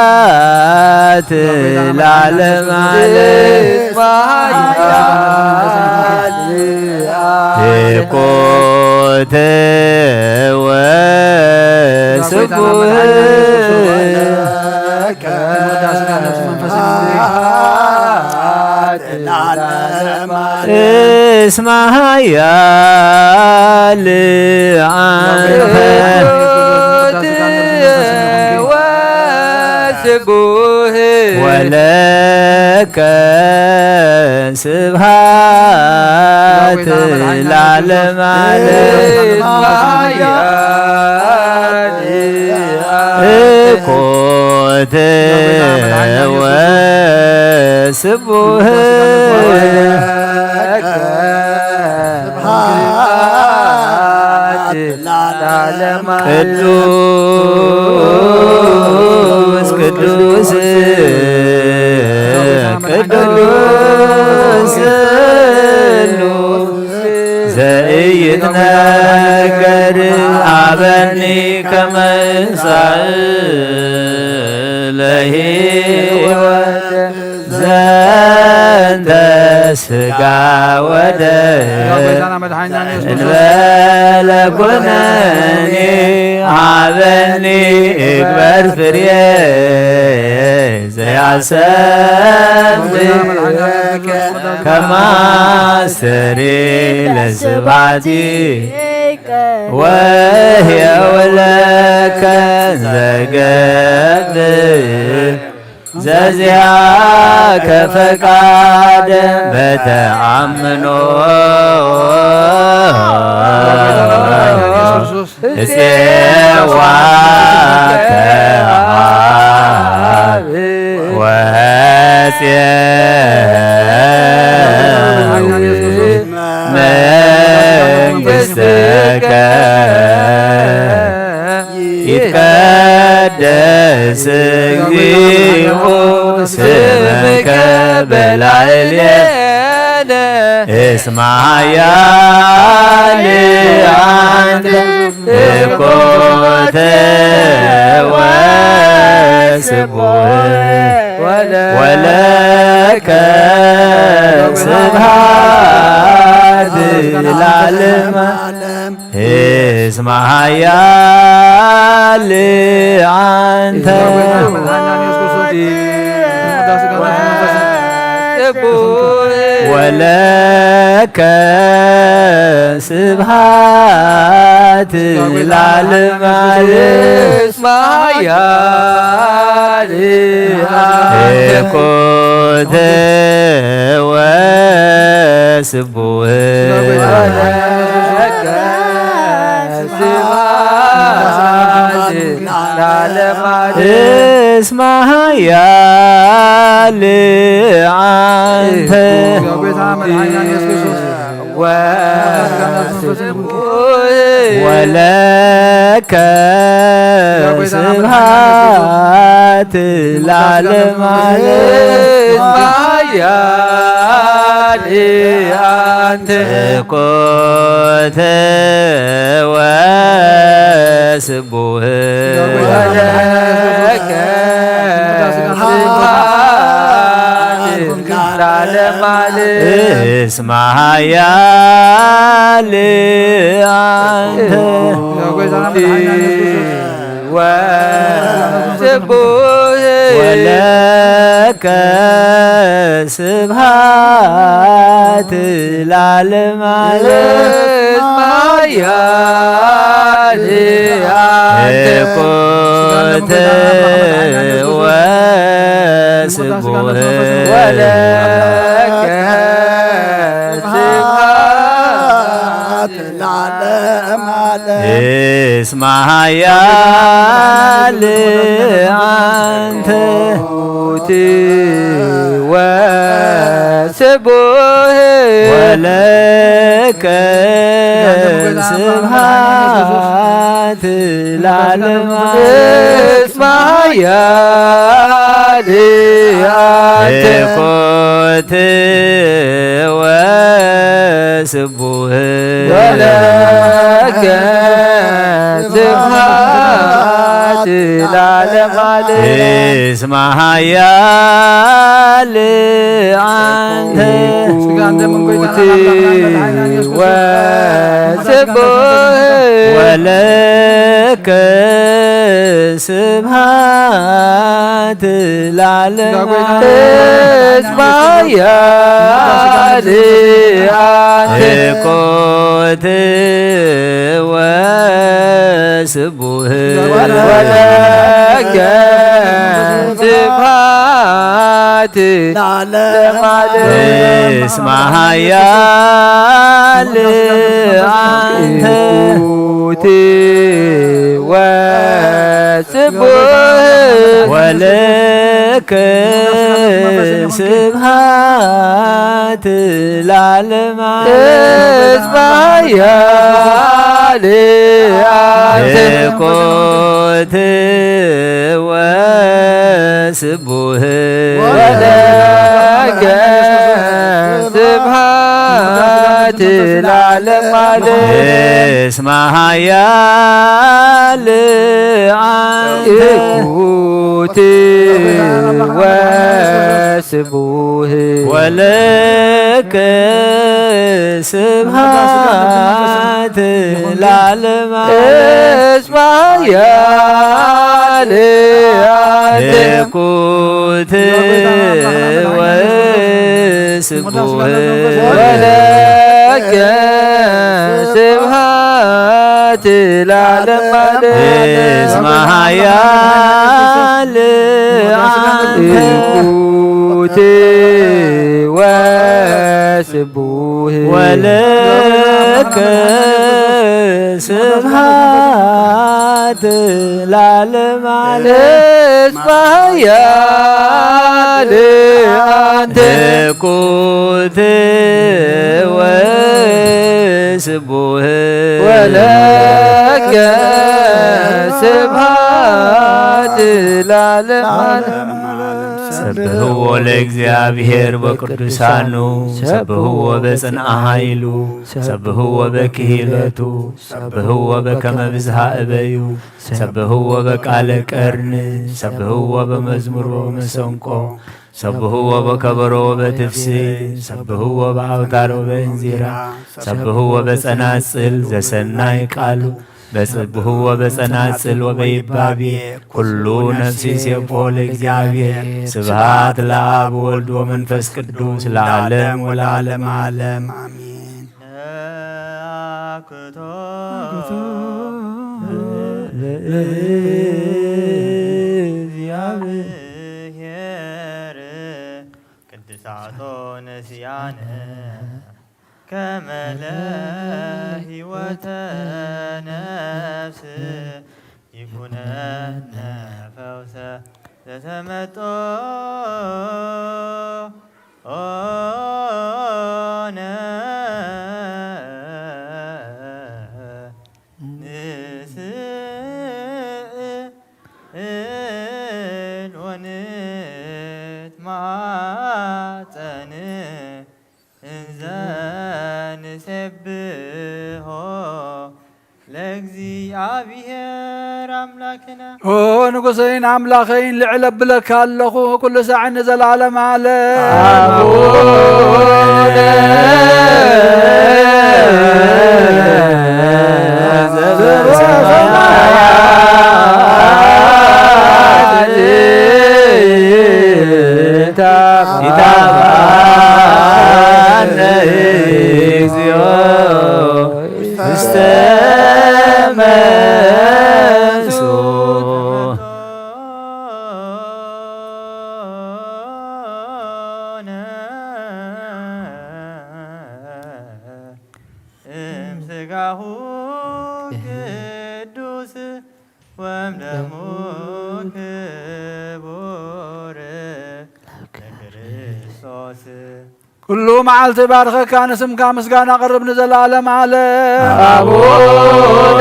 ስብሐት ለዓለመ ዓለም። እኮት ወስቡህ እስመ ኃያል አንተ ወስቡህ ወለከ ስብሐት ለዓለመ ዓለም። እኮት ወስቡህ ቅዱስ ቅዱስ ቅዱስ ዘኢይትነገር ሀበኒ ከመ ይምጻእ ለሕይወት ዘንተ ሥጋ ወደም እንበለ ኩነኔ ሀበኒ እግበር ፍሬ ዘያሰምዕ ከመ አስተሪ ለስብሐቲ ወሕየው ለከ ዘገብእ ዘዚአከ ፈቃድ በተአምኖ እፄዋ ከአብ ወሐፄዊ መንግሥትከ ይትቀደስ እግዚኦ ስምከ በላዕሌነ እስመ ኃያል አንተ እኮተ ወስቡህ ወለከ ስብሐት ለዓለመ ዓለም። እስመ ኃያል አንተ ወለከ ስብሐት ለዓለመ ዓለም። እስመ ኃያል አንተ እኮተ ወስቡህ እስመ ኃያል አንተ ወለከ ስብሐት ለዓለመ ዓለም። እስመ ኃያል አንተ ኮተ ወስቡህ ወለከ ስብሐት ለዓለመ ዓለም። እስመ ኃያል አንተ ወስቡህ ወለከ ስብሐት ለዓለመ ዓለም። እስመ ኃያል አንተ ኮተ ወስቡህ ወለከ ስብሐት ለዓለመ ዓለም። እስመ ኃያል አንተ ወስቡህ ወለከ ስብሐት ለዓለመ ዓለም። እስመ ኃያል አንተ ኮተ ወስቡህ ወለከ ስብሐት ለዓለመ ዓለም። እስመ ኃያል አንተ ወስቡህ ወለከ ስብሐት ለዓለመ ዓለም። እስመ ኃያል አንተ ኮተ ወስቡህ ወለከ ስብሐት ለዓለመ ዓለም። እስመ ኃያል አንተ ወስቡህ ወለከ ስብሐት ለዓለመ ዓለም። እስመ ኃያል አንተ ኮተ ወስቡህ ወለከ ስብሐት ለዓለመ ዓለም። እስመ ኃያል አንተ ኮተ ወስቡህ ወለከ ስብሐት ለዓለመ ዓለም። እስመ ኃያል አንተ ኮተ ወስቡህ ወለከ ስብሐት ለዓለመ ዓለም። እስመ ኃያል አንተ ኮተ ወስቡህ ወለከ ስብሐት ለዓለመ ዓለም። እስመ ኃያል አንተ ኮተ ወስቡህ ወለከ ስብሐት ለዓለመ ዓለም። ሰብሕዎ ለእግዚኣብሔር በቅዱሳኑ፣ ሰብሕዎ በጽንዓ ኃይሉ፣ ሰብሕዎ በክሂለቱ፣ ሰብሕዎ በከመ ብዝሃ እበዩ፣ ሰብሕዎ በቃለ ቀርን፣ ሰብሕዎ በመዝሙር ወመሰንቆ፣ ሰብሕዎ በከበሮ ወበትፍስሕት፣ ሰብሕዎ በአውታር ወበእንዚራ፣ ሰብሕዎ በጸናጽል ዘሰናይ ቃሉ፣ በጽብሕዎ በጸናጽል ወበይባቤ፣ ኩሉ ነፍሲ ሴብሖ ለእግዚኣብሔር። ስብሐት ለአብ ወልድ ወመንፈስ ቅዱስ ለዓለም ወለዓለመ ዓለም አሜን። አክቶ ለእግዚኣብሔር ቅድሳቶ ነሲያነ ከመ ለህይወተ ነፍስ ይኩነነ ፈውሰ ዘተመጦነ። ንስእል ወንትማጸን እንዘ ንሴብሖ ለእግዚኣብሔር ኣምላክነ። ኦ ንጉሰይን ኣምላኸይን፣ ልዕል ኣብለካ ኣለኹ፣ ኩሉ ሳዕ ንዘለዓለም ዓለም። ኣቡነ ዘበሰማያት ይትባረክ ስምከ። እግዚኦ ውስተ መንሱ። እምስጋሁ ቅዱስ ወምደሙ ክቡር ለክርስቶስ። ኩሉ መዓልቲ ባርኸካ፣ ንስምካ ምስጋና ኣቕርብ ንዘለዓለም ዓለም። ኣቡነ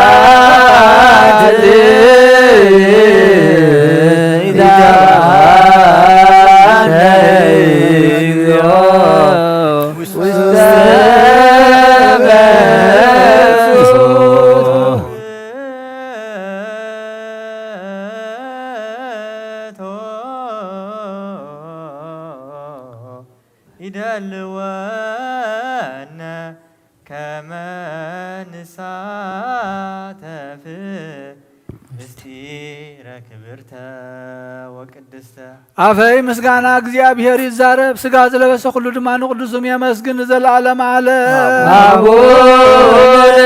ዘበሰማያት ይትባረክ ስምከ። ውስተ መንሱ። ይደልወነ ከመ ንሳተፍ ምስጢረ ክብርተ ወቅድስተ። ኣፈይ ምስጋና እግዚኣብሔር ይዛረብ፣ ስጋ ዝለበሰ ኩሉ ድማ ንቅዱስ ስሙ የመስግን ንዘለዓለም ዓለም። ኣቡነ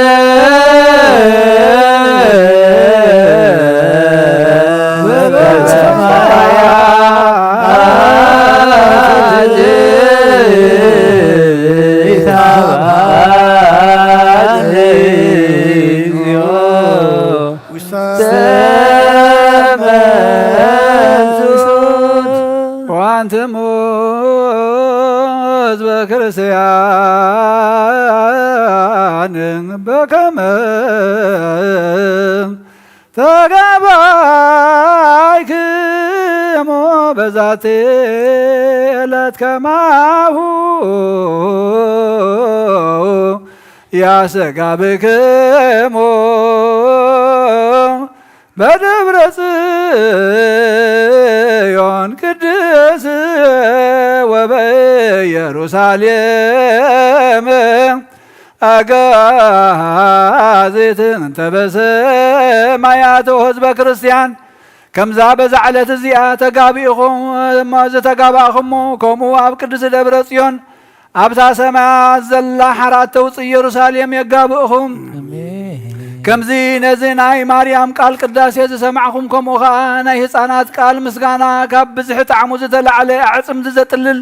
ዘበሰማያት ይትባረክ እግዚኦ ውስተ መንሱት። ወአንትሙ ህዝበ ክርስቲያን በከመ ተጋባይክሙ በዛቲ ዕለት ከማሁ ያሰጋብክሙ በደብረ ጽዮን ቅድስ ወበኢየሩሳሌም ኣጋዜት እንተ በሰማያት። ህዝበ ክርስቲያን፣ ከምዛ በዛ ዕለት እዚኣ ተጋቢእኹም እሞ ዝተጋባእኹሞ፣ ከምኡ ኣብ ቅድስቲ ደብረ ጽዮን ኣብታ ሰማያት ዘላ ሓራት ተውፅእ ኢየሩሳሌም የጋብእኹም። ኣሜን። ከምዚ ነዚ ናይ ማርያም ቃል ቅዳሴ ዝሰማዕኹም፣ ከምኡ ኸዓ ናይ ህፃናት ቃል ምስጋና ካብ ብዝሒ ጣዕሙ ዝተላዕለ ኣዕፅምቲ ዘጥልል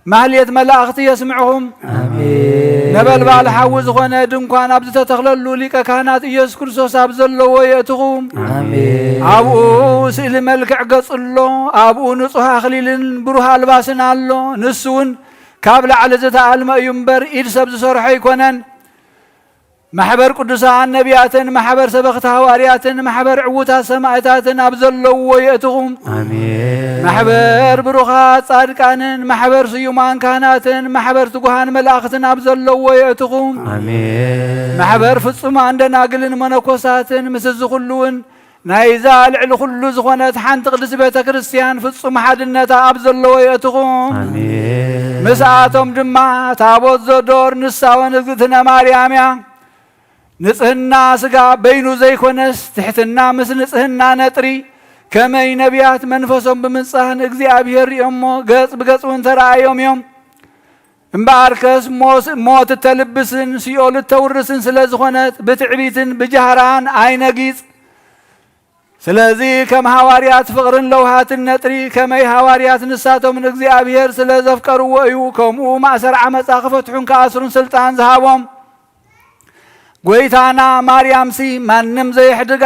ማህሌት መላእኽቲ የስምዕኹም። ኣሜን። ነበልባል ሓዊ ዝኾነ ድንኳን ኣብ ዝተተኽለሉ፣ ሊቀ ካህናት ኢየሱስ ክርስቶስ ኣብ ዘለዎ የእትኹም። ኣሜን። ኣብኡ ስእሊ መልክዕ ገጹ ኣሎ፣ ኣብኡ ንጹሕ ኣኽሊልን ብሩህ ኣልባስን ኣሎ። ንሱ እውን ካብ ላዕሊ ዝተኣልመ እዩ እምበር፣ ኢድ ሰብ ዝሰርሖ ኣይኮነን። ማሕበር ቅዱሳን ነቢያትን፣ ማሕበር ሰበኽቲ ሃዋርያትን፣ ማሕበር ዕዉታት ሰማእታትን ኣብ ዘለውዎ የእትኹም። ኣሜን። ማሕበር ብሩኻት ጻድቃንን፣ ማሕበር ስዩማን ካህናትን፣ ማሕበር ትጉሃን መላእኽትን ኣብ ዘለውዎ የእትኹም። ኣሜን። ማሕበር ፍጹማን ደናግልን መነኮሳትን፣ ምስ እዚ ኹሉ እውን ናይዛ ልዕሊ ኩሉ ዝኾነት ሓንቲ ቅድስቲ ቤተ ክርስቲያን ፍጹም ሓድነታ ኣብ ዘለዎ የእትኹም። ኣሜን። ምስኣቶም ድማ ታቦት ዘዶር ንሳውን እግዝእትነ ማርያም እያ። ንጽህና ስጋ በይኑ ዘይኮነስ፣ ትሕትና ምስ ንጽህና ነጥሪ፣ ከመይ ነቢያት መንፈሶም ብምንጻህ ንእግዚኣብሔር ሪኦሞ፣ ገጽ ብገጽ እውን ተራእዮም እዮም። እምበኣርከስ ሞስ-፣ ሞት እተልብስን ሲኦል እተውርስን ስለ ዝኾነት፣ ብትዕቢትን ብጃህራን ኣይነጊጽ። ስለዚ ከም ሃዋርያት ፍቕርን ለውሃትን ነጥሪ፣ ከመይ ሃዋርያት ንሳቶም ንእግዚኣብሔር ስለ ዘፍቀርዎ እዩ፣ ከምኡ ማእሰር ዓመፃ ክፈትሑን ክኣስሩን ስልጣን ዝሃቦም። ጎይታና ማርያምሲ ማንም ዘይሕድጋ፣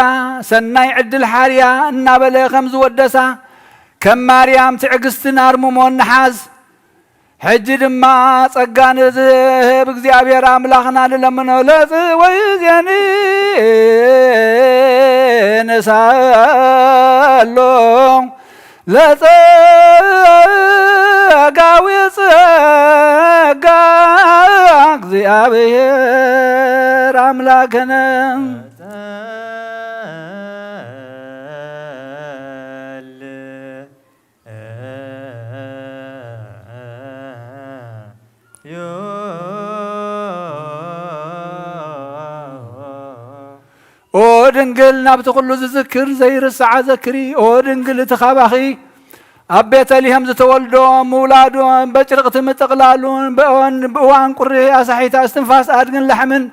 ሰናይ ዕድል ሓርያ እናበለ ከም ዝወደሳ፣ ከም ማርያም ትዕግስትን ኣርምሞን ንሓዝ። ሕጂ ድማ ጸጋ ንዝህብ እግዚኣብሔር ኣምላኽና ንለምኖ። ለጽወይ ዜኒ ንሳሎ ለጸጋዊ ጸጋ እግዚኣብሔር ኣምላክነ። ኦ ድንግል ናብቲ ኩሉ ዝዝክር ዘይርስዓ ዘክሪ። ኦ ድንግል እቲ ካባኺ ኣብ ቤተልሔም ዝተወልዶ ምውላዱን በጭርቕቲ ምጥቕላሉን ብእዋን ቁሪ ኣሳሒታ እስትንፋስ ኣድግን ላሕምን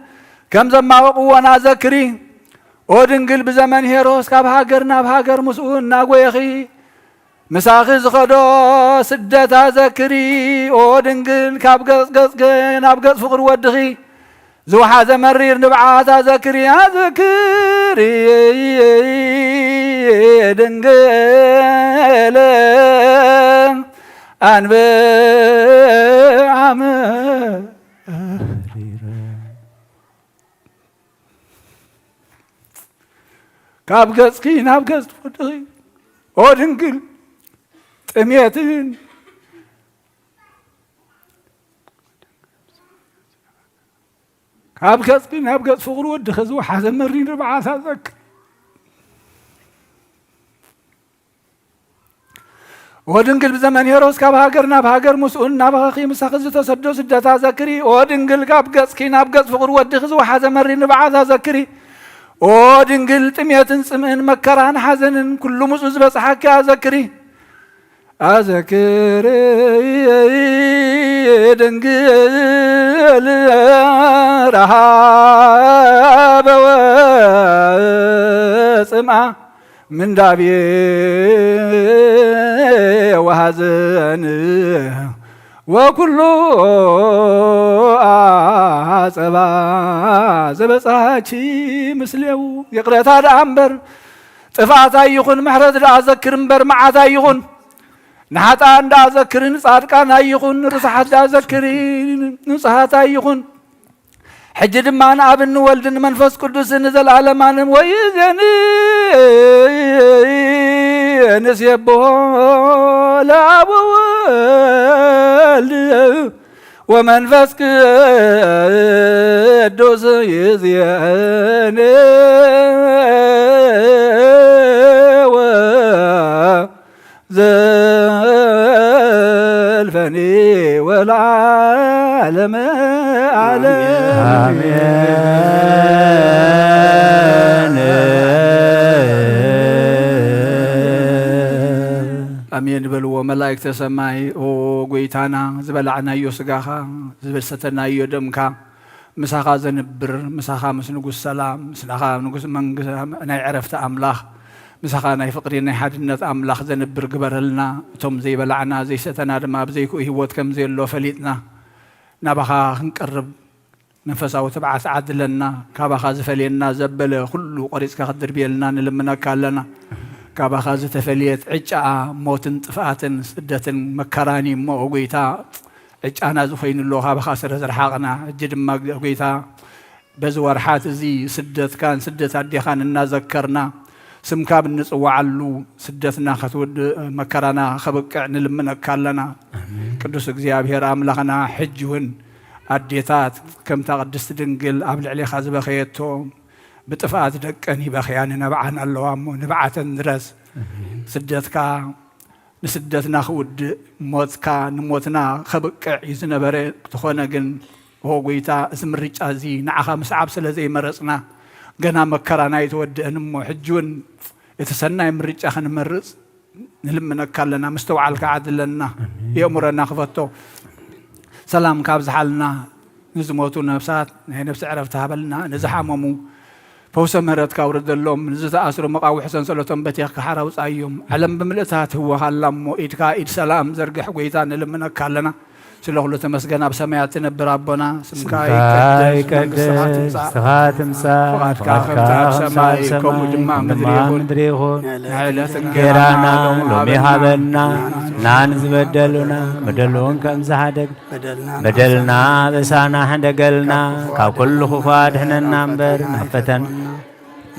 ከም ዘማወቕዎና ዘክሪ። ኦ ድንግል ብዘመን ሄሮስ ካብ ሃገር ናብ ሃገር ምስኡ እናጎየኺ ምሳኺ ዝኸዶ ስደት ኣዘክሪ። ኦ ድንግል ካብ ገጽ ገጽ ናብ ገጽ ፍቕሪ ወድኺ ዝወሓዘ መሪር ንብዓት ኣዘክሪ፣ ኣዘክሪ ድንግል ኣንብዓም ካብ ገጽኪ ናብ ገጽ ትወድኺ ኦ ድንግል ጥሜትን ካብ ገጽኪ ናብ ገጽ ፍቕሪ ወድኺ ዝወሓዘ መሪር ንብዓት ኣዘክሪ። ኦ ድንግል ብዘመን ሄሮስ ካብ ሃገር ናብ ሃገር ምስኡ እናበኸኺ ምሳኺ ዝተሰዶ ስደታ ዘክሪ። ኦ ድንግል ካብ ገጽኪ ናብ ገጽ ፍቕሪ ወድኺ ዝወሓዘ መሪር ንብዓት ኣዘክሪ። ኦ ድንግል ጥሜትን ጽምእን መከራን ሓዘንን ኩሉ ምስኡ ዝበጽሓኪ ኣዘክሪ። ኣዘክሪ ድንግል ረሃበ ወጽምኣ ምንዳቤ ወሃዘን ወኩሉ ኣጸባ ዘበጻኪ ምስሌው። ይቕረታ ደኣ እምበር ጥፍኣት ኣይኹን፣ ምሕረት ደኣ ዘክር እምበር መዓት ኣይኹን። ንሓጥኣን ደኣ ዘክሪ፣ ንጻድቃን ኣይኹን፣ ንርሱሓት ደኣ ዘክሪ፣ ንጹሃት ኣይኹን። ሕጂ ድማ ንኣብን ንወልድን ንመንፈስ ቅዱስን ንዘለኣለማንም ወይዜን ንሴብሖ ለኣብ ወወልድ ወመንፈስ ቅዱስ ይዜን ዘልፈኒ ወለዓለመ ዓለም። ኣሜን። ኣሜን በልዎ መላእክተ ሰማይ። ኦ ጎይታና፣ ዝበላዕናዮ ስጋኻ፣ ዝሰተናዮ ደምካ፣ ምሳኻ ዘንብር፣ ምሳኻ ምስ ንጉስ ሰላም፣ ምስ ናኻ ንጉስ መንግ-፣ ናይ ዕረፍቲ ኣምላኽ፣ ምሳኻ ናይ ፍቕሪ ናይ ሓድነት ኣምላኽ ዘንብር ግበረልና። እቶም ዘይበላዕና ዘይሰተና ድማ ኣብ ዘይክኡ ህይወት ከም ዘየሎ ፈሊጥና ናባኻ ክንቀርብ መንፈሳዊ ትብዓት ዓድለና። ካባኻ ዝፈልየና ዘበለ ኩሉ ቆሪጽካ ክትድርብየልና ንልምነካ ኣለና። ካባኻ ዝተፈልየት ዕጫኣ ሞትን ጥፍኣትን ስደትን መከራን እዩ እሞ፣ ኦ ጎይታ፣ ዕጫና ዝኾይኑ ኣሎ፣ ካባኻ ስረ ዝረሓቕና። ሕጂ ድማ፣ ግ-፣ ጎይታ፣ በዚ ወርሓት እዚ ስደትካን ስደት ኣዴኻን እናዘከርና፣ ስምካ ብንጽውዓሉ፣ ስደትና ከትውድእ፣ መከራና ከብቅዕ ንልምነካ ኣለና። ኣሜን። ቅዱስ እግዚኣብሔር ኣምላኽና፣ ሕጂ እውን ኣዴታት ከምታ ቅድስቲ ድንግል ኣብ ልዕሌኻ ዝበኸየቶ፣ ብጥፍኣት ደቀን ይበኽያ፣ ንነብዓን ኣለዋ እሞ፣ ንብዓተን ድረስ። ኣሜን። ስደትካ ንስደትና ክውድእ፣ ሞትካ ንሞትና ከብቅዕ እዩ ዝነበረ። እንተኾነ ግን፣ ኦ ጎይታ፣ እዚ ምርጫ እዚ ንዓኻ ምስዓብ ስለ ዘይመረጽና፣ ገና መከራና ኣይተወድአን እሞ፣ ሕጂ እውን እቲ ሰናይ ምርጫ ክንመርጽ ንልምነካ ኣለና። ምስተውዓልካ ዓድለና፣ ኣሜን። የእምሮና ክፈቶ። ሰላም ካብዝሓልና፣ ንዝሞቱ ነፍሳት ናይ ነፍሲ ዕረፍቲ ሃበልና፣ ንዝሓመሙ ፈውሰ ምህረትካ ኣውርደሎም። ንዝተኣስሩ መቓውሒ ሰንሰለቶም በቲኽካ ሓራ ኣውጽኣዮም። ዓለም ብምልእታ ትህወኻ ኣላ እሞ፣ ኢድካ ኢድ ሰላም ዘርግሕ ጐይታ፣ ንልምነካ ኣለና። ስለ ኩሉ ተመስገን። ኣብ ሰማያት ትነብር ኣቦና፣ ስምካ ስምካ ይቀደስ፣ መንግስትኻ ይቀደስ፣ ትምጻእ፣ ንስኻ ትምጻእ፣ ፍቓድካ ፍቓድካ ከምቲ ኣብ ከምቲ ሰማይ፣ ኣብ ሰማይ፣ ከምኡ ድማ ከምኡ ምድሪ ድማ ይኹን። ምድሪ ይኹን። ንዕለት እንጌራና እንጌራና ሎሚ ሎሚ ሃበና፣ ሃበና። ንዓና ዝበደሉና፣ በደሉን ከም ዝሓደግ፣ በደልና በደልና በሳና ሕደገልና፣ ካብ ኩሉ ክፉ ኣድሕነና እምበር፣ ናብ ፈተና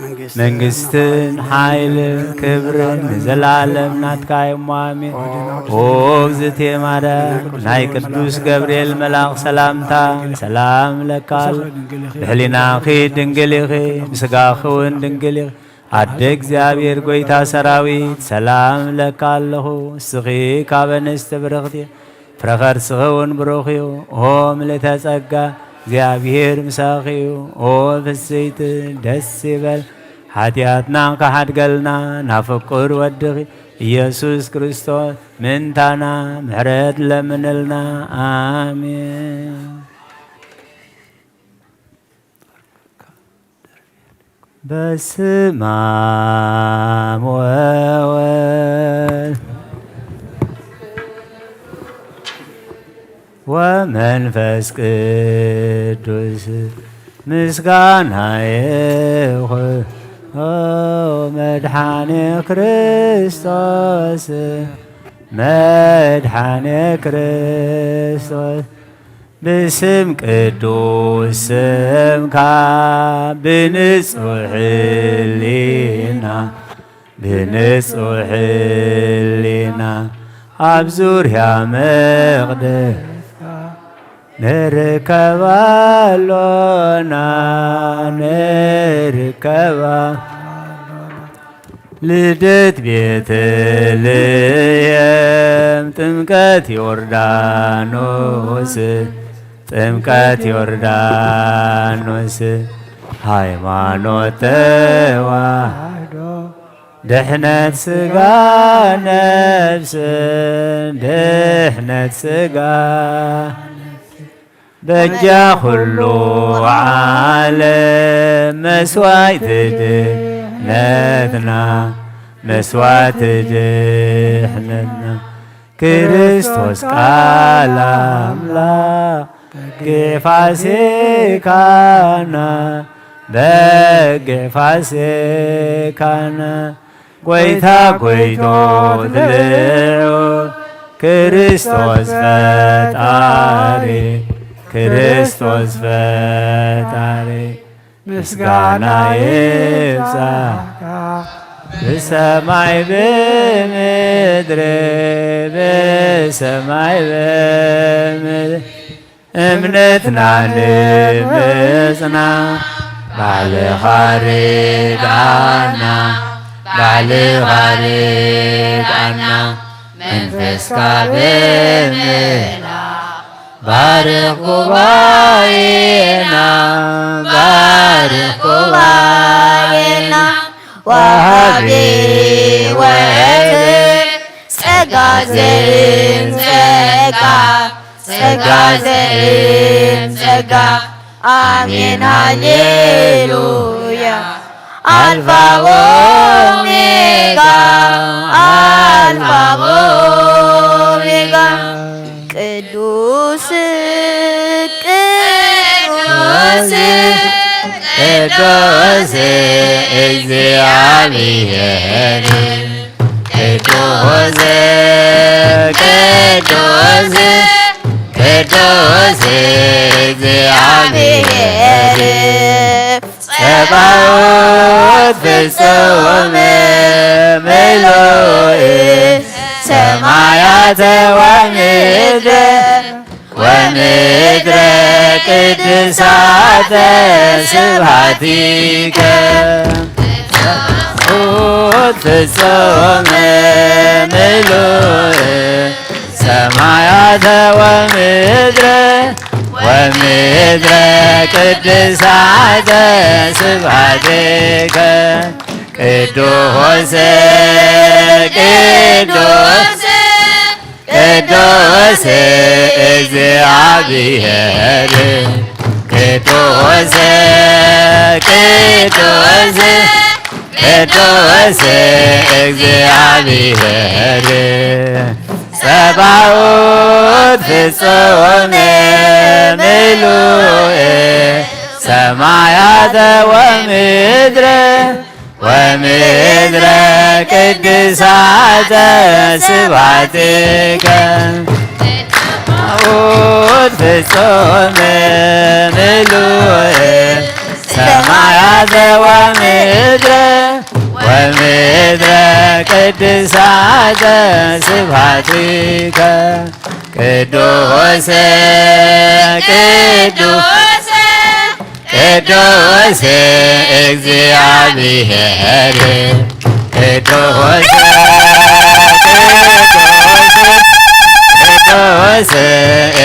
መንግስትን መንግስትን ሓይልን ክብርን ንዘለዓለም ናትካ እዩ እሞ፣ ኣሜን። ኦ እግዝእትየ ማርያም፣ ናይ ቅዱስ ገብርኤል መልኣኽ ሰላምታ ሰላም እለካ ኣሎ። ብሕሊናኺ ድንግል ኢኺ፣ ብስጋኺ እውን ድንግል ኢኺ። ኣደ እግዚኣብሔር ጐይታ ሰራዊት፣ ሰላም እለካ ኣለኹ። ንስኺ ካብ ኣንስቲ ብርኽቲ ኢኺ፣ ፍረ ከርስኺ እውን ብሩኽ እዩ። ኦ ምልእተ ጸጋ፣ እግዚኣብሔር ምሳኺ እዩ። ኦ ፍስሕቲ፣ ደስ ይበል፣ ሓጢኣትና ክሓድገልና፣ ናብ ፍቁር ወድኺ ኢየሱስ ክርስቶስ ምእንታና ምሕረት ለምንልና። ኣሜን። በስመ አብ ወወልድ ወመንፈስ ቅዱስ ምስጋና ይኹን። ኦ መድኃኔ ክርስቶስ፣ መድኃኔ ክርስቶስ፣ ብስም ቅዱስ ስምካ፣ ብንጹሕ ሕሊና፣ ብንጹሕ ሕሊና፣ ኣብ ዙርያ መቕደስካ ንርከብ ኣሎና፣ ንርከብ ኣሎና። ልደት ቤተልሔም፣ ጥምቀት ዮርዳኖስ፣ ጥምቀት ዮርዳኖስ፣ ሃይማኖት ተዋህዶ፣ ድሕነት ስጋ ነፍስን፣ ድሕነት ስጋ በጃ ኩሉ ዓለም መስዋዕቲ ድሕነትና፣ መስዋዕቲ ድሕነትና፣ ክርስቶስ ቃል ኣምላኽ በጊዕ ፋሲካና፣ በጊዕ ፋሲካና። ጐይታ ጐይቶት ልዑል ክርስቶስ ፈጣሪ፣ ክርስቶስ ፈጣሪ፣ ምስጋና ይብጻሕካ ብሰማይ ብምድሪ፣ ብሰማይ ብምድሪ። እምነትና ንምጽና ባዕልኻ ርድኣና፣ ባዕልኻ ርድኣና፣ መንፈስካ ብምህላ ባርኽ ጉባኤና፣ ባርኽ ጉባኤና። ወሃቢ ሕይወት ጸጋ ዘእንጸጋ፣ ጸጋ ዘእንጸጋ። ኣሜን ሃሌሉያ። ኣልፋ ኦሜጋ፣ ኣልፋ ኦሜጋ። ቅዱስ ቅዱስ ቅዱስ እግዚኣብሔር፣ ቅዱስ ቅዱስ ቅዱስ እግዚኣብሔር፣ ጸባኦት ፍጹም ምሉእ፣ ሰማያተ ወምድረ ወምድረ ቅድሳተ ስብሐቲከ። ጸባኦት ፍጹም ምሉእ፣ ሰማያተ ወምድረ ወምድረ ቅድሳተ ስብሐቲከ። ቅዱስ ቅዱስ ቅዱስ እግዚኣብሔር፣ ቅዱስ ቅዱስ ቅዱስ እግዚኣብሔር ጸባኦት ፍጹም ምሉእ ሰማያተ ወምድረ ወምድረ ቅድሳተ ስብሐቲከ። ጸባኦት ፍጹም ምሉእ ሰማያተ ወምድረ ወምድረ ቅድሳተ ስብሐቲከ። ቅዱስ ቅዱስ ቅዱስ እግዚኣብሔር ቅዱስ ቅዱስ ቅዱስ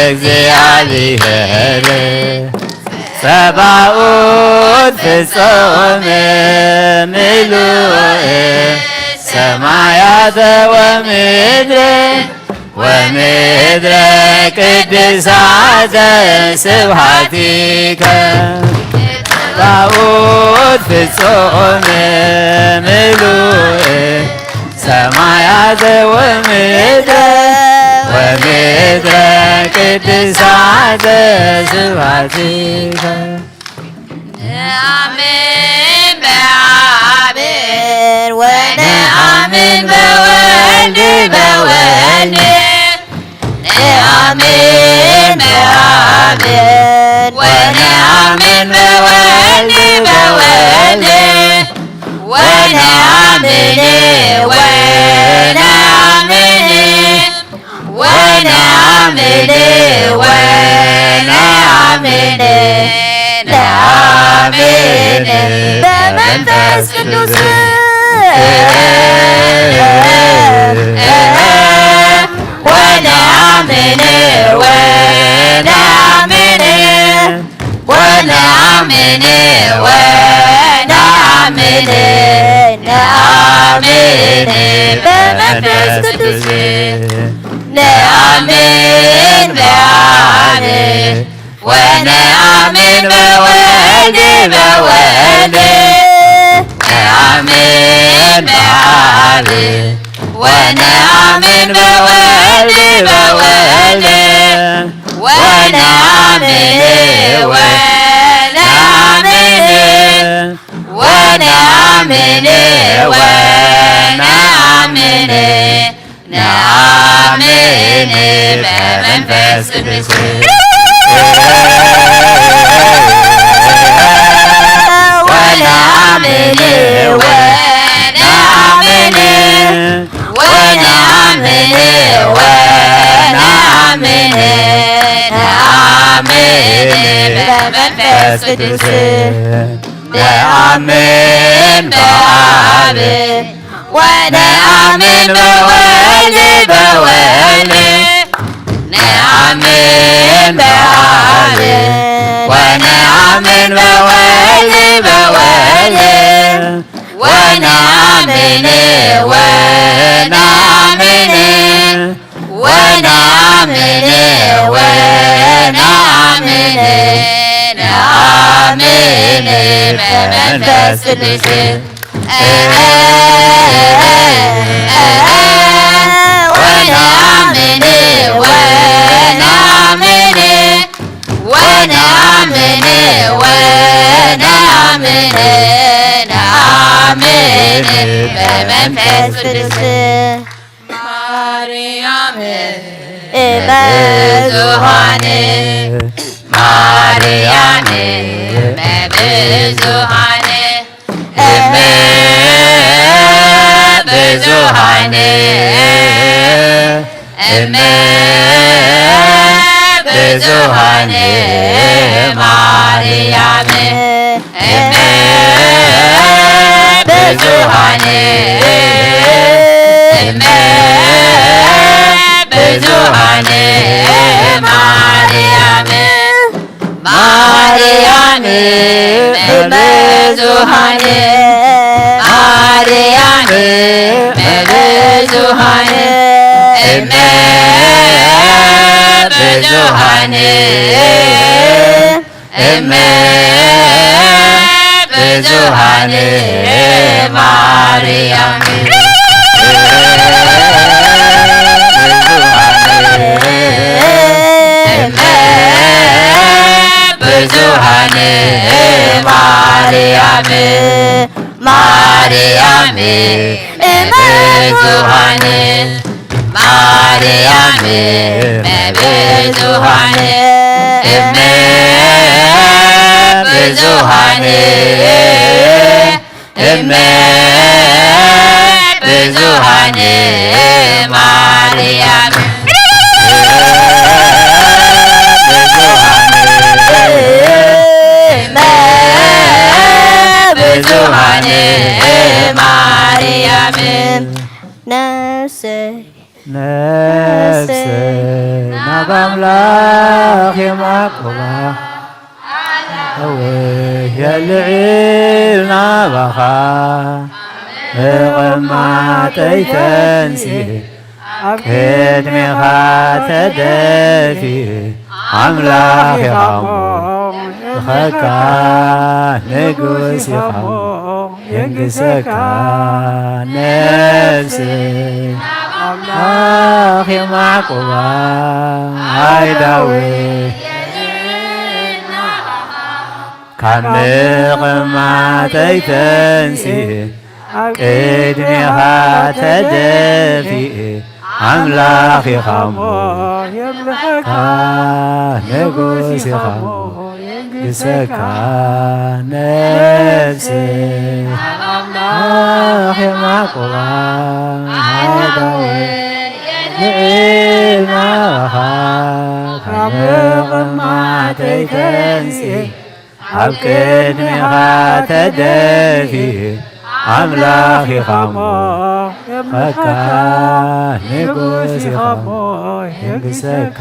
እግዚኣብሔር ጸባኦት ፍጹም ምሉእ ሰማያተ ወምድረ ወምድረ ቅድሳተ ስብሐቲከ። ጸባኦት ፍጹም ምሉእ ሰማያተ ወምድረ ወምድረ ቅድሳተ ስብሐቲከ። ነአምን በአብ ወነአምን በወልድ በወልድ ነአምን በአብ ወነአምን በወልድ በወልድ ወነአምን ወነአምን ወነአምን ወነአምን ነአምን በመንፈስ ቅዱስ ወነአምን ወነአምን ወነአምን ወነአምን ነአምን በመንፈስ ቅዱስ ነአምን በአብ ወነአምን በወልድ በወልድ ነአምን በአብ ወነአምን በወልድ በወልድ ወነአምን ወነአምን ወነአምን ወነአምን ነአምን በመንፈስ ቅዱስ ወነአምን ወነአምን ወነአምን ወነአምን ነአምን በመንፈስ ቅዱስ ነአምን በአብ ወነአምን በወልድ በወልድ ነአምን በአብ ወነአምን በወልድ በወልድ ወነአምን ወነአምን ወነአምን ወነአምን ነአምን በመንፈስ ቅዱስ ወነአምን ወነአምን ወነአምን ነአምን በመንፈስ ቅዱስ ማርያም እመ ብዙኃን ማርያም እመ ብዙኃን እመ ብዙኃን እመ ብዙኃን ማርያም እመ ብዙኃን እመ ብዙኃን ማርያም ማርያም እመ ብዙኃን ማርያም እመ ብዙኃን እመ ብዙኃን እመ ብዙኃን ማርያም፣ እመ ብዙኃን ማርያም፣ ማርያም እመ ብዙኃን፣ ማርያም እመ ብዙኃን፣ እመ ብዙኃን፣ እመ ብዙኃን ማርያም፣ ብዙኃን፣ እመ ብዙኃን ማርያም። ነፍሰይ ነፍሰይ ናብ ኣምላኽ የማቁባ፣ እወ የልዒል ናባኻ፣ ተቐማጠይ ተንሲ ኣብ ቅድሜኻ ተደፊ፣ ኣምላኽ ኢኻ እሞ ይኸካ፣ ንጉስ ኢኻ እሞ የንግሰካ። ነፍሰይ ኣምላኽ የማዕቁባ፣ ኣይ ዳዊት ካብ ምቕማጠይ ተንሲ፣ ኣብ ቅድሜኻ ተደፊ፣ ኣምላኽ ኢኻ እሞ የምልኸካ፣ ንጉስ ኢኻ እሞ የንግሰካ። ነፍሰይ ኣምላኽ የማዕቁባ፣ ኣይ ዳዊት ልዒል ናባኻ፣ ካብ ምቕማጠይ ተንሲ፣ ኣብ ቅድሜኻ ተደፊ፣ ኣምላኽ ኢኻ እሞ የምልኸካ፣ ንጉስ ኢኻ እሞ የንግሰካ።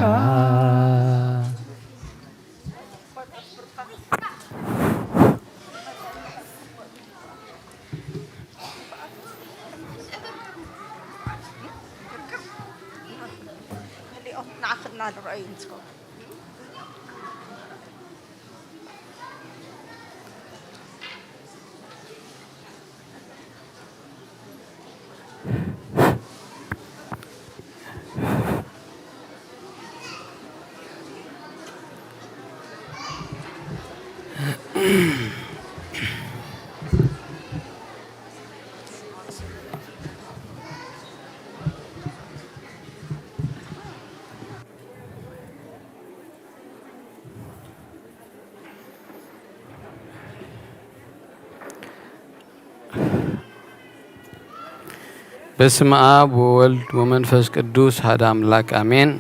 በስመ አብ ወወልድ ወመንፈስ ቅዱስ አሐዱ አምላክ አሜን።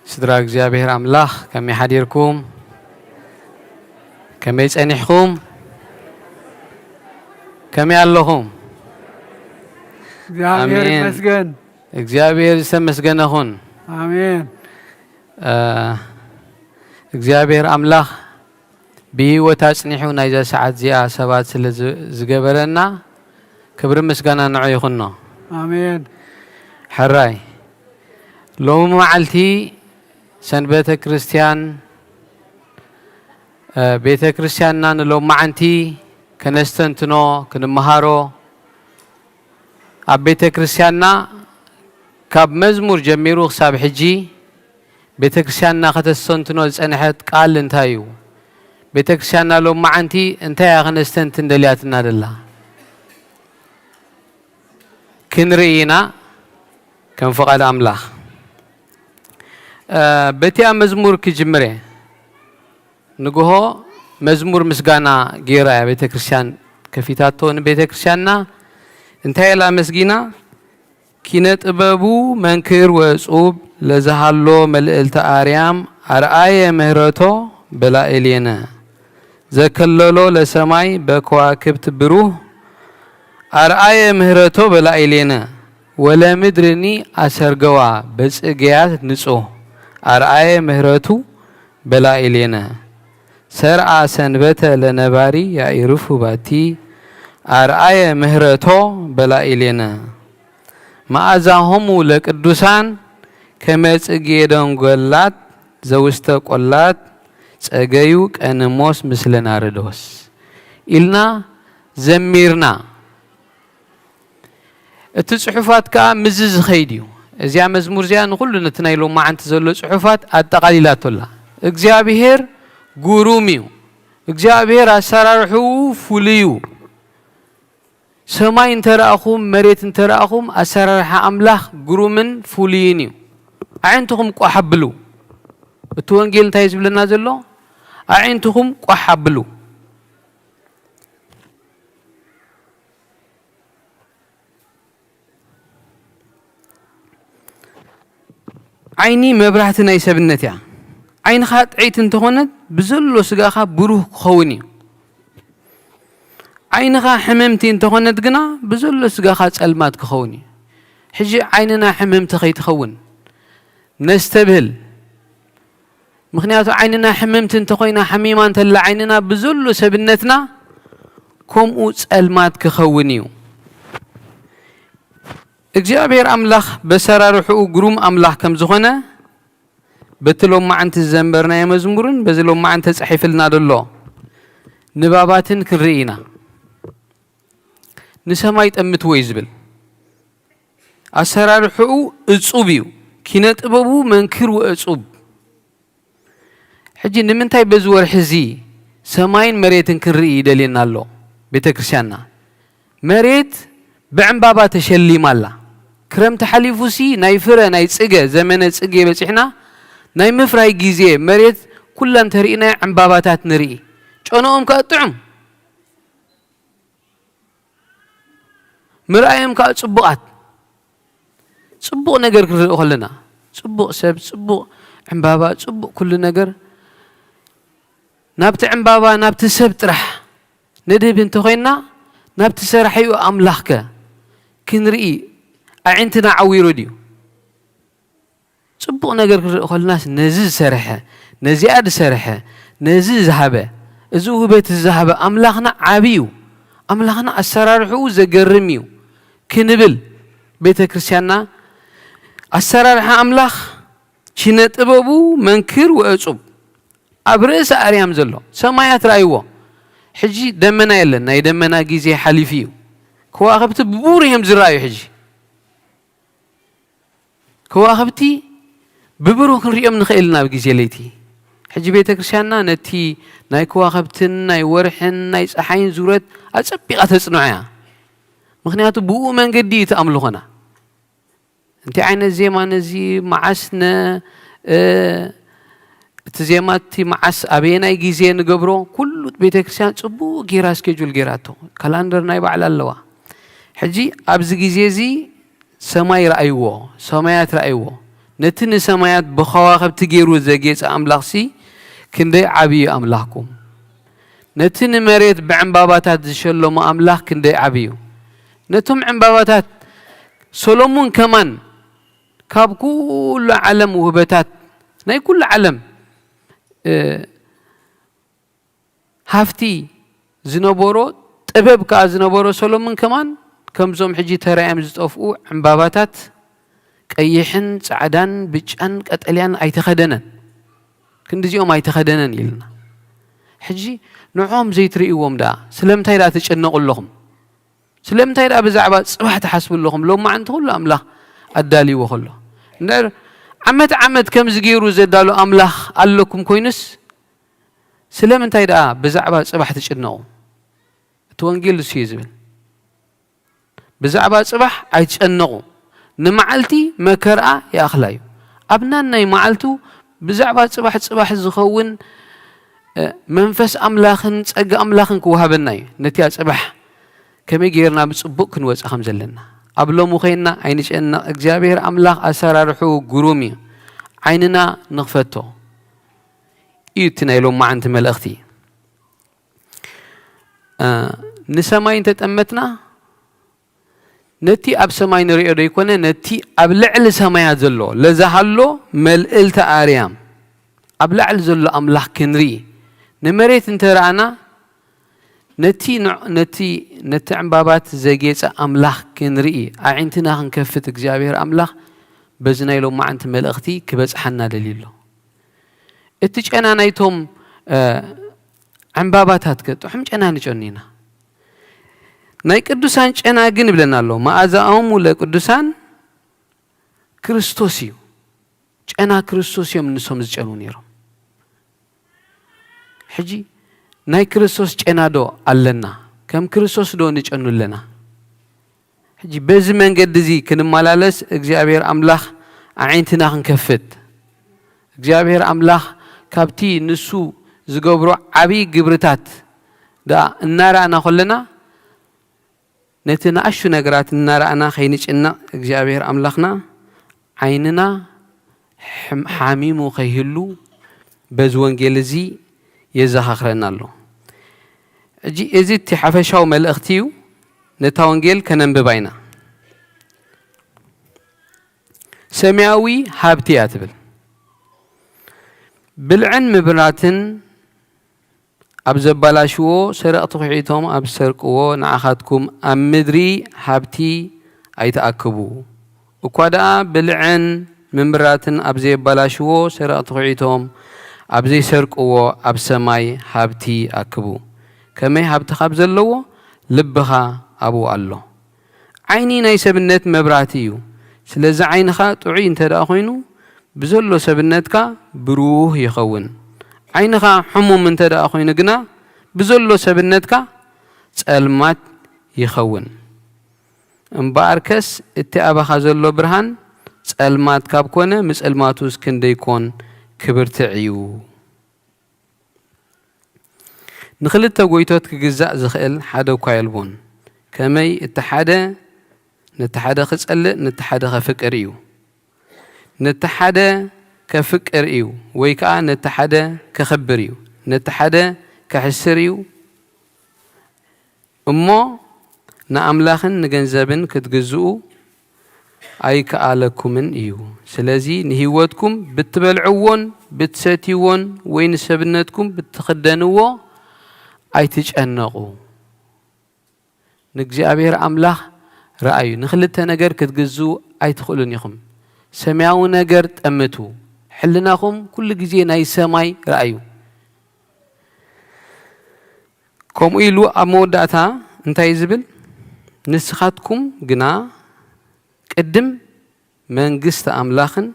ስድራ እግዚኣብሔር ኣምላኽ ከመይ ሓዲርኩም? ከመይ ጸኒሕኩም? ከመይ ኣለኹም? እግዚኣብሔር ኣሜን። ይመስገን። እግዚኣብሔር ዝተመስገነ ይኹን። ኣሜን። እ፣ እግዚኣብሔር ኣምላኽ ብህይወት ኣጽኒሑ ናይዛ ሰዓት እዚኣ ሰባት ስለ ዝ-፣ ዝገበረና ክብሪ ምስጋና ንዑ ይኹኖ። ኣሜን። ሕራይ፣ ሎሚ መዓልቲ ሰንበተ ክርስቲያን፣ እ፣ ቤተ ክርስቲያንና ንሎሚ መዓንቲ ከነስተንትኖ፣ ክንመሃሮ፣ ኣብ ቤተ ክርስቲያንና ካብ መዝሙር ጀሚሩ ክሳብ ሕጂ ቤተ ክርስቲያንና ከተስተንትኖ ዝጸንሐት ቃል እንታይ እዩ? ቤተ ክርስቲያንና ሎሚ መዓንቲ እንታይ እያ ከነስተንትን ደልያትና ደላ? ክንርኢ ኢና ከም ፍቓድ ኣምላኽ። እ፣ በቲኣ መዝሙር ክጅምር እየ። ንግሆ መዝሙር ምስጋና ገይራ እያ ቤተ ክርስቲያን ከፊታቶ። ንቤተ ክርስቲያንና እንታይ ኢላ ኣመስጊና? ኪነ ጥበቡ መንክር ወእጹብ ለዝሃሎ መልእልተ ኣርያም ኣርኣየ ምህረቶ በላዕሌነ ዘከለሎ ለሰማይ በከዋክብት ብሩህ ኣርኣየ ምህረቶ በላዕሌነ ወለምድርኒ ኣሰርገዋ በጽግያት ንጹህ ኣርኣየ ምህረቱ በላዕሌነ ሰርዓ ሰንበተ ለነባሪ ያኢርፉ ባቲ ኣርኣየ ምህረቶ በላዕሌነ መኣዛሆሙ ለቅዱሳን ከመ ጽጌ ደንጎላት ዘውስተ ቆላት ጸገዩ ቀንሞስ ምስለ ናርዶስ ኢልና ዘሚርና። እቲ ጽሑፋት ከኣ ምስዚ ዝኸይድ እዩ። እዚኣ መዝሙር እዚኣ ንኹሉ ነቲ ናይ ሎማዓንቲ ዘሎ ጽሑፋት ኣጠቓሊላቶ ኣላ። እግዚኣብሄር ግሩም እዩ። እግዚኣብሄር ኣሰራርሕኡ ፍሉይ እዩ። ሰማይ እንተ ረኣኹም፣ መሬት እንተ ረኣኹም፣ ኣሰራርሓ ኣምላኽ ግሩምን ፍሉይን እዩ። ኣዒንትኹም ቋሕ ኣብሉ። እቲ ወንጌል እንታይ እዩ ዝብለና ዘሎ? ኣዒንትኹም ቋሕ ኣብሉ። ዓይኒ መብራህቲ ናይ ሰብነት እያ። ዓይንኻ ጥዕይቲ እንተኾነት ብዘሎ ስጋኻ ብሩህ ክኸውን እዩ። ዓይንኻ ሕምምቲ እንተኾነት ግና ብዘሎ ስጋኻ ጸልማት ክኸውን እዩ። ሕጂ ዓይንና ሕምምቲ ከይትኸውን ነስተብህል። ምኽንያቱ ዓይንና ሕምምቲ እንተኾይና፣ ሓሚማ እንተላ ዓይንና ብዘሎ ሰብነትና ከምኡ ጸልማት ክኸውን እዩ። እግዚኣብሔር ኣምላኽ በሰራርሕኡ ግሩም ኣምላኽ ከም ዝኾነ በቲ ሎማዓንቲ ዝዘንበርናዮ መዝሙርን በዚ ሎማዓንቲ ተጻሒፍልና ዘሎ ንባባትን ክንርኢ ኢና። ንሰማይ ጠምትዎ እዩ ዝብል። ኣሰራርሕኡ እጹብ እዩ። ኪነ ጥበቡ መንክር ወእጹብ። ሕጂ ንምንታይ በዚ ወርሒ እዚ ሰማይን መሬትን ክንርኢ ይደልየና ኣሎ ቤተ ክርስቲያንና? መሬት ብዕምባባ ተሸሊማ ኣላ። ክረምቲ ሓሊፉሲ ናይ ፍረ፣ ናይ ጽገ፣ ዘመነ ጽጌ በጺሕና፣ ናይ ምፍራይ ግዜ። መሬት ኩላ እንተርኢናያ ዕምባባታት ንርኢ። ጨንኦም ከኣ ጥዑም። ምርኣዮም ከኣ ጽቡቓት። ጽቡቕ ነገር ክንርኢ ከለና፣ ጽቡቕ ሰብ፣ ጽቡቕ ዕምባባ፣ ጽቡቕ ኩሉ ነገር፣ ናብቲ ዕምባባ፣ ናብቲ ሰብ ጥራሕ ንድህብ እንተኾይንና፣ ናብቲ ሰራሒኡ ኣምላኽከ ክንርኢ ኣዒንትና ዓዊሩ ድዩ? ጽቡቕ ነገር ክንርኢ ከለናስ፣ ነዚ ዝሰርሐ፣ ነዚኣ ዝሰርሐ፣ ነዚ ዝሃበ፣ እዚ ውህበት እዚ ዝሃበ ኣምላኽና ዓቢ እዩ። ኣምላኽና ኣሰራርሕኡ ዘገርም እዩ ክንብል፣ ቤተ ክርስቲያንና ኣሰራርሓ ኣምላኽ ኪነ ጥበቡ መንክር ወእጹብ ኣብ ርእሲ ኣርያም ዘሎ ሰማያት ረኣይዎ። ሕጂ ደመና የለን፣ ናይ ደመና ግዜ ሓሊፉ እዩ። ከዋኽብቲ ብቡር እዮም ዝረኣዩ ሕጂ። ከዋኽብቲ ብብሩህ ክንሪኦም ንኽእል ኢና ኣብ ግዜ ለይቲ። ሕጂ ቤተ ክርስቲያንና ነቲ ናይ ከዋኽብትን ናይ ወርሕን ናይ ጸሓይን ዙረት ኣጸቢቓ ተጽንዖ እያ። ምኽንያቱ ብኡ መንገዲ እዩ እቲ ኣምልኾና። እንታይ ዓይነት ዜማ ነዚ፣ መዓስ ነ-፣ እ፣ እቲ ዜማ እቲ መዓስ ኣበየናይ ግዜ ንገብሮ፣ ኩሉ ቤተ ክርስቲያን ጽቡቕ ጌራ ስኬጁል ጌራቶ። ካላንደር ናይ ባዕላ ኣለዋ። ሕጂ ኣብዚ ግዜ እዚ ሰማይ ረኣይዎ፣ ሰማያት ረኣይዎ። ነቲ ንሰማያት ብኸዋኽብቲ ጌሩ ዘጌጸ ኣምላኽሲ ክንደይ ዓቢ እዩ ኣምላኽኩም። ነቲ ንመሬት ብዕምባባታት ዝሸለሞ ኣምላኽ ክንደይ ዓቢ እዩ። ነቶም ዕምባባታት ሰሎሙን ከማን ካብ ኩሉ ዓለም ውህበታት ናይ ኩሉ ዓለም፣ እ፣ ሃፍቲ ዝነበሮ፣ ጥበብ ከኣ ዝነበሮ ሰሎሙን ከማን ከምዞም ሕጂ ተራእዮም ዝጠፍኡ ዕምባባታት ቀይሕን ጻዕዳን ብጫን ቀጠልያን ኣይተኸደነን። ክንዲዚኦም ኣይተኸደነን ኢልና። ሕጂ ንዕኦም ዘይትርእይዎም ደኣ ስለምንታይ ደኣ ትጭነቑ ኣለኹም? ስለምንታይ ደኣ ብዛዕባ ጽባሕ ትሓስቡ ኣለኹም? ሎማዓንቲ ኩሉ ኣምላኽ ኣዳልይዎ ከሎ። እንድሕር ዓመት ዓመት ከምዚ ገይሩ ዘዳሉ ኣምላኽ ኣለኩም ኮይኑስ፣ ስለምንታይ ደኣ ብዛዕባ ጽባሕ ትጭነቑ? እቲ ወንጌል ንሱ እዩ ዝብል። ብዛዕባ ጽባሕ ኣይትጨነቑ፣ ንመዓልቲ መከርኣ ይኣኽላ እዩ። ኣብ ናናይ መዓልቱ ብዛዕባ ጽባሕ፣ ጽባሕ ዝኸውን፣ እ፣ መንፈስ ኣምላኽን ጸጋ ኣምላኽን ክወሃበና እዩ። ነቲኣ ጽባሕ ከመይ ጌርና ብጽቡቕ ክንወጻ ከም ዘለና። ኣብ ሎሚ ኾይንና ኣይንጨነቕ። እግዚኣብሔር ኣምላኽ ኣሰራርሕኡ ግሩም እዩ። ዓይንና ንኽፈቶ እዩ እቲ ናይ ሎማዓንቲ መልእኽቲ። እ፣ ንሰማይ እንተጠመትና፣ ነቲ ኣብ ሰማይ ንርእዮ ደይኮነ፣ ነቲ ኣብ ልዕሊ ሰማያት ዘሎ፣ ለዛሃሎ መልእልቲ ኣርያም፣ ኣብ ላዕሊ ዘሎ ኣምላኽ ክንርኢ። ንመሬት እንተ ረኣና፣ ነቲ ን-፣ ነቲ፣ ነቲ ዕምባባት ዘጌጸ ኣምላኽ ክንርኢ ኣዒንትና ክንከፍት እግዚኣብሔር ኣምላኽ በዚ ናይ ሎማዓንቲ መልእኽቲ ክበጽሓና ደልዩ ኣሎ። እቲ ጨና ናይቶም እ፣ ዕምባባታት ከ ጥዑም ጨና ንጨኑ ኢና። ናይ ቅዱሳን ጨና ግን ይብለና ኣሎ፣ መኣዛኦሙ ለቅዱሳን ክርስቶስ እዩ። ጨና ክርስቶስ እዮም ንሶም ዝጨኑ ነይሮም። ሕጂ ናይ ክርስቶስ ጨና ዶ ኣለና? ከም ክርስቶስ ዶ ንጨኑ ኣለና? ሕጂ በዚ መንገዲ እዚ ክንመላለስ እግዚኣብሔር ኣምላኽ ኣዒንትና ክንከፍት፣ እግዚኣብሔር ኣምላኽ ካብቲ ንሱ ዝገብሮ ዓብዪ ግብርታት ደኣ እናረኣና ከለና፣ ነቲ ንኣሽቱ ነገራት እናረኣና ከይንጭነቕ እግዚኣብሔር ኣምላኽና ዓይንና ሕም-፣ ሓሚሙ ከይህሉ በዚ ወንጌል እዚ የዘኻኽረና ኣሎ። ሕጂ እዚ እቲ ሓፈሻዊ መልእኽቲ እዩ። ነታ ወንጌል ከነንብባ ኢና። ሰማያዊ ሃብቲ እያ ትብል። ብልዕን ምብራትን ኣብ ዘባላሽዎ ሰረቕቲ ኺዒቶም ኣብ ዝሰርቅዎ ንዓኻትኩም ኣብ ምድሪ ሃብቲ ኣይትኣክቡ። እኳ ደኣ ብልዕን ምምብራትን ኣብ ዘየባላሽዎ ሰረቕቲ ኺዒቶም ኣብ ዘይሰርቅዎ ኣብ ሰማይ ሃብቲ ኣክቡ። ከመይ ሃብቲ ካብ ዘለዎ ልብኻ ኣብኡ ኣሎ። ዓይኒ ናይ ሰብነት መብራህቲ እዩ። ስለዚ ዓይንኻ ጥዑይ እንተ ደኣ ኾይኑ ብዘሎ ሰብነትካ ብሩህ ይኸውን። ዓይንኻ ሕሙም እንተ ደኣ ኾይኑ ግና ብዘሎ ሰብነትካ ጸልማት ይኸውን። እምበኣርከስ እቲ ኣባኻ ዘሎ ብርሃን ጸልማት ካብ ኮነ ምጽልማቱስ ክንደይ ኮን ክብርትዕ እዩ። ንኽልተ ጎይቶት ክግዛእ ዝኽእል ሓደ እኳ የልቦን። ከመይ እቲ ሓደ ነቲ ሓደ ክጸልእ ነቲ ሓደ ከፍቅር እዩ። ነቲ ሓደ ከፍቅር እዩ ወይ ከኣ ነቲ ሓደ ከኽብር እዩ። ነቲ ሓደ ከሕስር እዩ። እሞ ንኣምላኽን ንገንዘብን ክትግዝኡ ኣይከኣለኩምን እዩ። ስለዚ ንህይወትኩም ብትበልዕዎን ብትሰትይዎን ወይ ንሰብነትኩም ብትኽደንዎ ኣይትጨነቑ። ንእግዚኣብሔር ኣምላኽ ረኣዩ። ንኽልተ ነገር ክትግዝኡ ኣይትኽእሉን ኢኹም። ሰማያዊ ነገር ጠምቱ። ሕልናኹም ኩሉ ግዜ ናይ ሰማይ ረኣዩ። ከምኡ ኢሉ ኣብ መወዳእታ እንታይ ዝብል? ንስኻትኩም ግና ቅድም መንግስቲ ኣምላኽን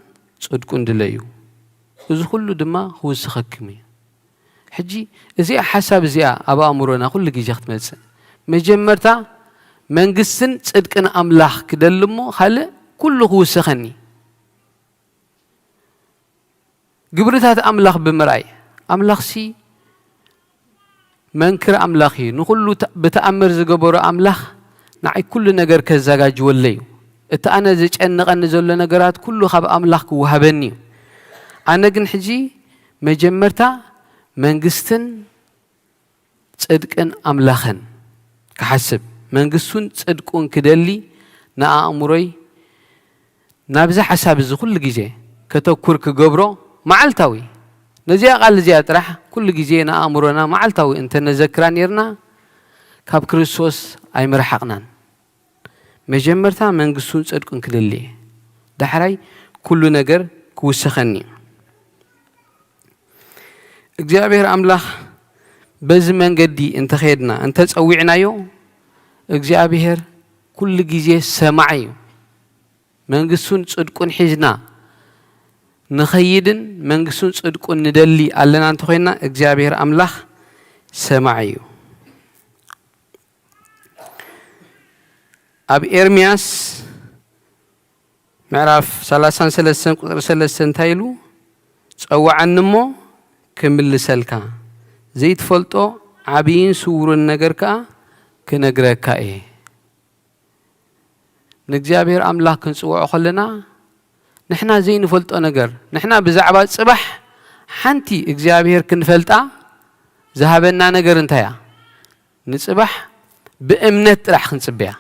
ጽድቁን ድለዩ፣ እዚ ኩሉ ድማ ክውስኸኩም እዩ። ሕጂ እዚኣ ሓሳብ እዚኣ ኣብ ኣእምሮና ኩሉ ግዜ ክትመጽእ፣ መጀመርታ መንግስትን ጽድቅን ኣምላኽ ክደሊ እሞ ካልእ ኩሉ ክውሰኸኒ። ግብርታት ኣምላኽ ብምርኣይ፣ ኣምላኽሲ መንክር ኣምላኽ እዩ። ንኹሉ ተ-፣ ብተኣምር ዝገበሮ ኣምላኽ ንዓይ ኩሉ ነገር ከዘጋጅወለይ እዩ። እቲ ኣነ ዝጨንቐኒ ዘሎ ነገራት ኩሉ ካብ ኣምላኽ ክወሃበኒ እዩ። ኣነ ግን ሕጂ መጀመርታ መንግስትን ጽድቅን ኣምላኽን ክሓስብ፣ መንግስቱን ጽድቁን ክደሊ ንኣእምሮይ ናብዚ ሓሳብ እዚ ኩሉ ግዜ ከተኩር ክገብሮ መዓልታዊ፣ ነዚኣ ቃል እዚኣ ጥራሕ ኩሉ ግዜ ንኣእምሮና መዓልታዊ እንተ ነዘክራ ኔርና፣ ካብ ክርስቶስ ኣይምረሓቕናን። መጀመርታ መንግስቱን ጽድቁን ክደሊ እየ፣ ዳሕራይ ኩሉ ነገር ክውሰኸኒ እዩ። እግዚኣብሔር ኣምላኽ በዚ መንገዲ እንተኸድና፣ እንተጸዊዕናዮ፣ እግዚኣብሔር ኩሉ ግዜ ሰማዒ እዩ። መንግስቱን ጽድቁን ሒዝና ንኸይድን መንግስቱን ጽድቁን ንደሊ ኣለና እንተኾይንና፣ እግዚኣብሔር ኣምላኽ ሰማዒ እዩ። ኣብ ኤርምያስ ምዕራፍ ሰላሳን ሰለስተን ቁጽሪ ሰለስተ እንታይ ኢሉ? "ጸውዓኒ እሞ ክምልሰልካ፣ ዘይትፈልጦ ዓብይን ስውርን ነገር ከኣ ክነግረካ እየ።" ንእግዚኣብሔር ኣምላኽ ክንጽውዖ ከለና፣ ንሕና ዘይንፈልጦ ነገር፣ ንሕና ብዛዕባ ጽባሕ ሓንቲ እግዚኣብሔር ክንፈልጣ ዝሃበና ነገር እንታይ እያ? ንጽባሕ ብእምነት ጥራሕ ክንጽበያ።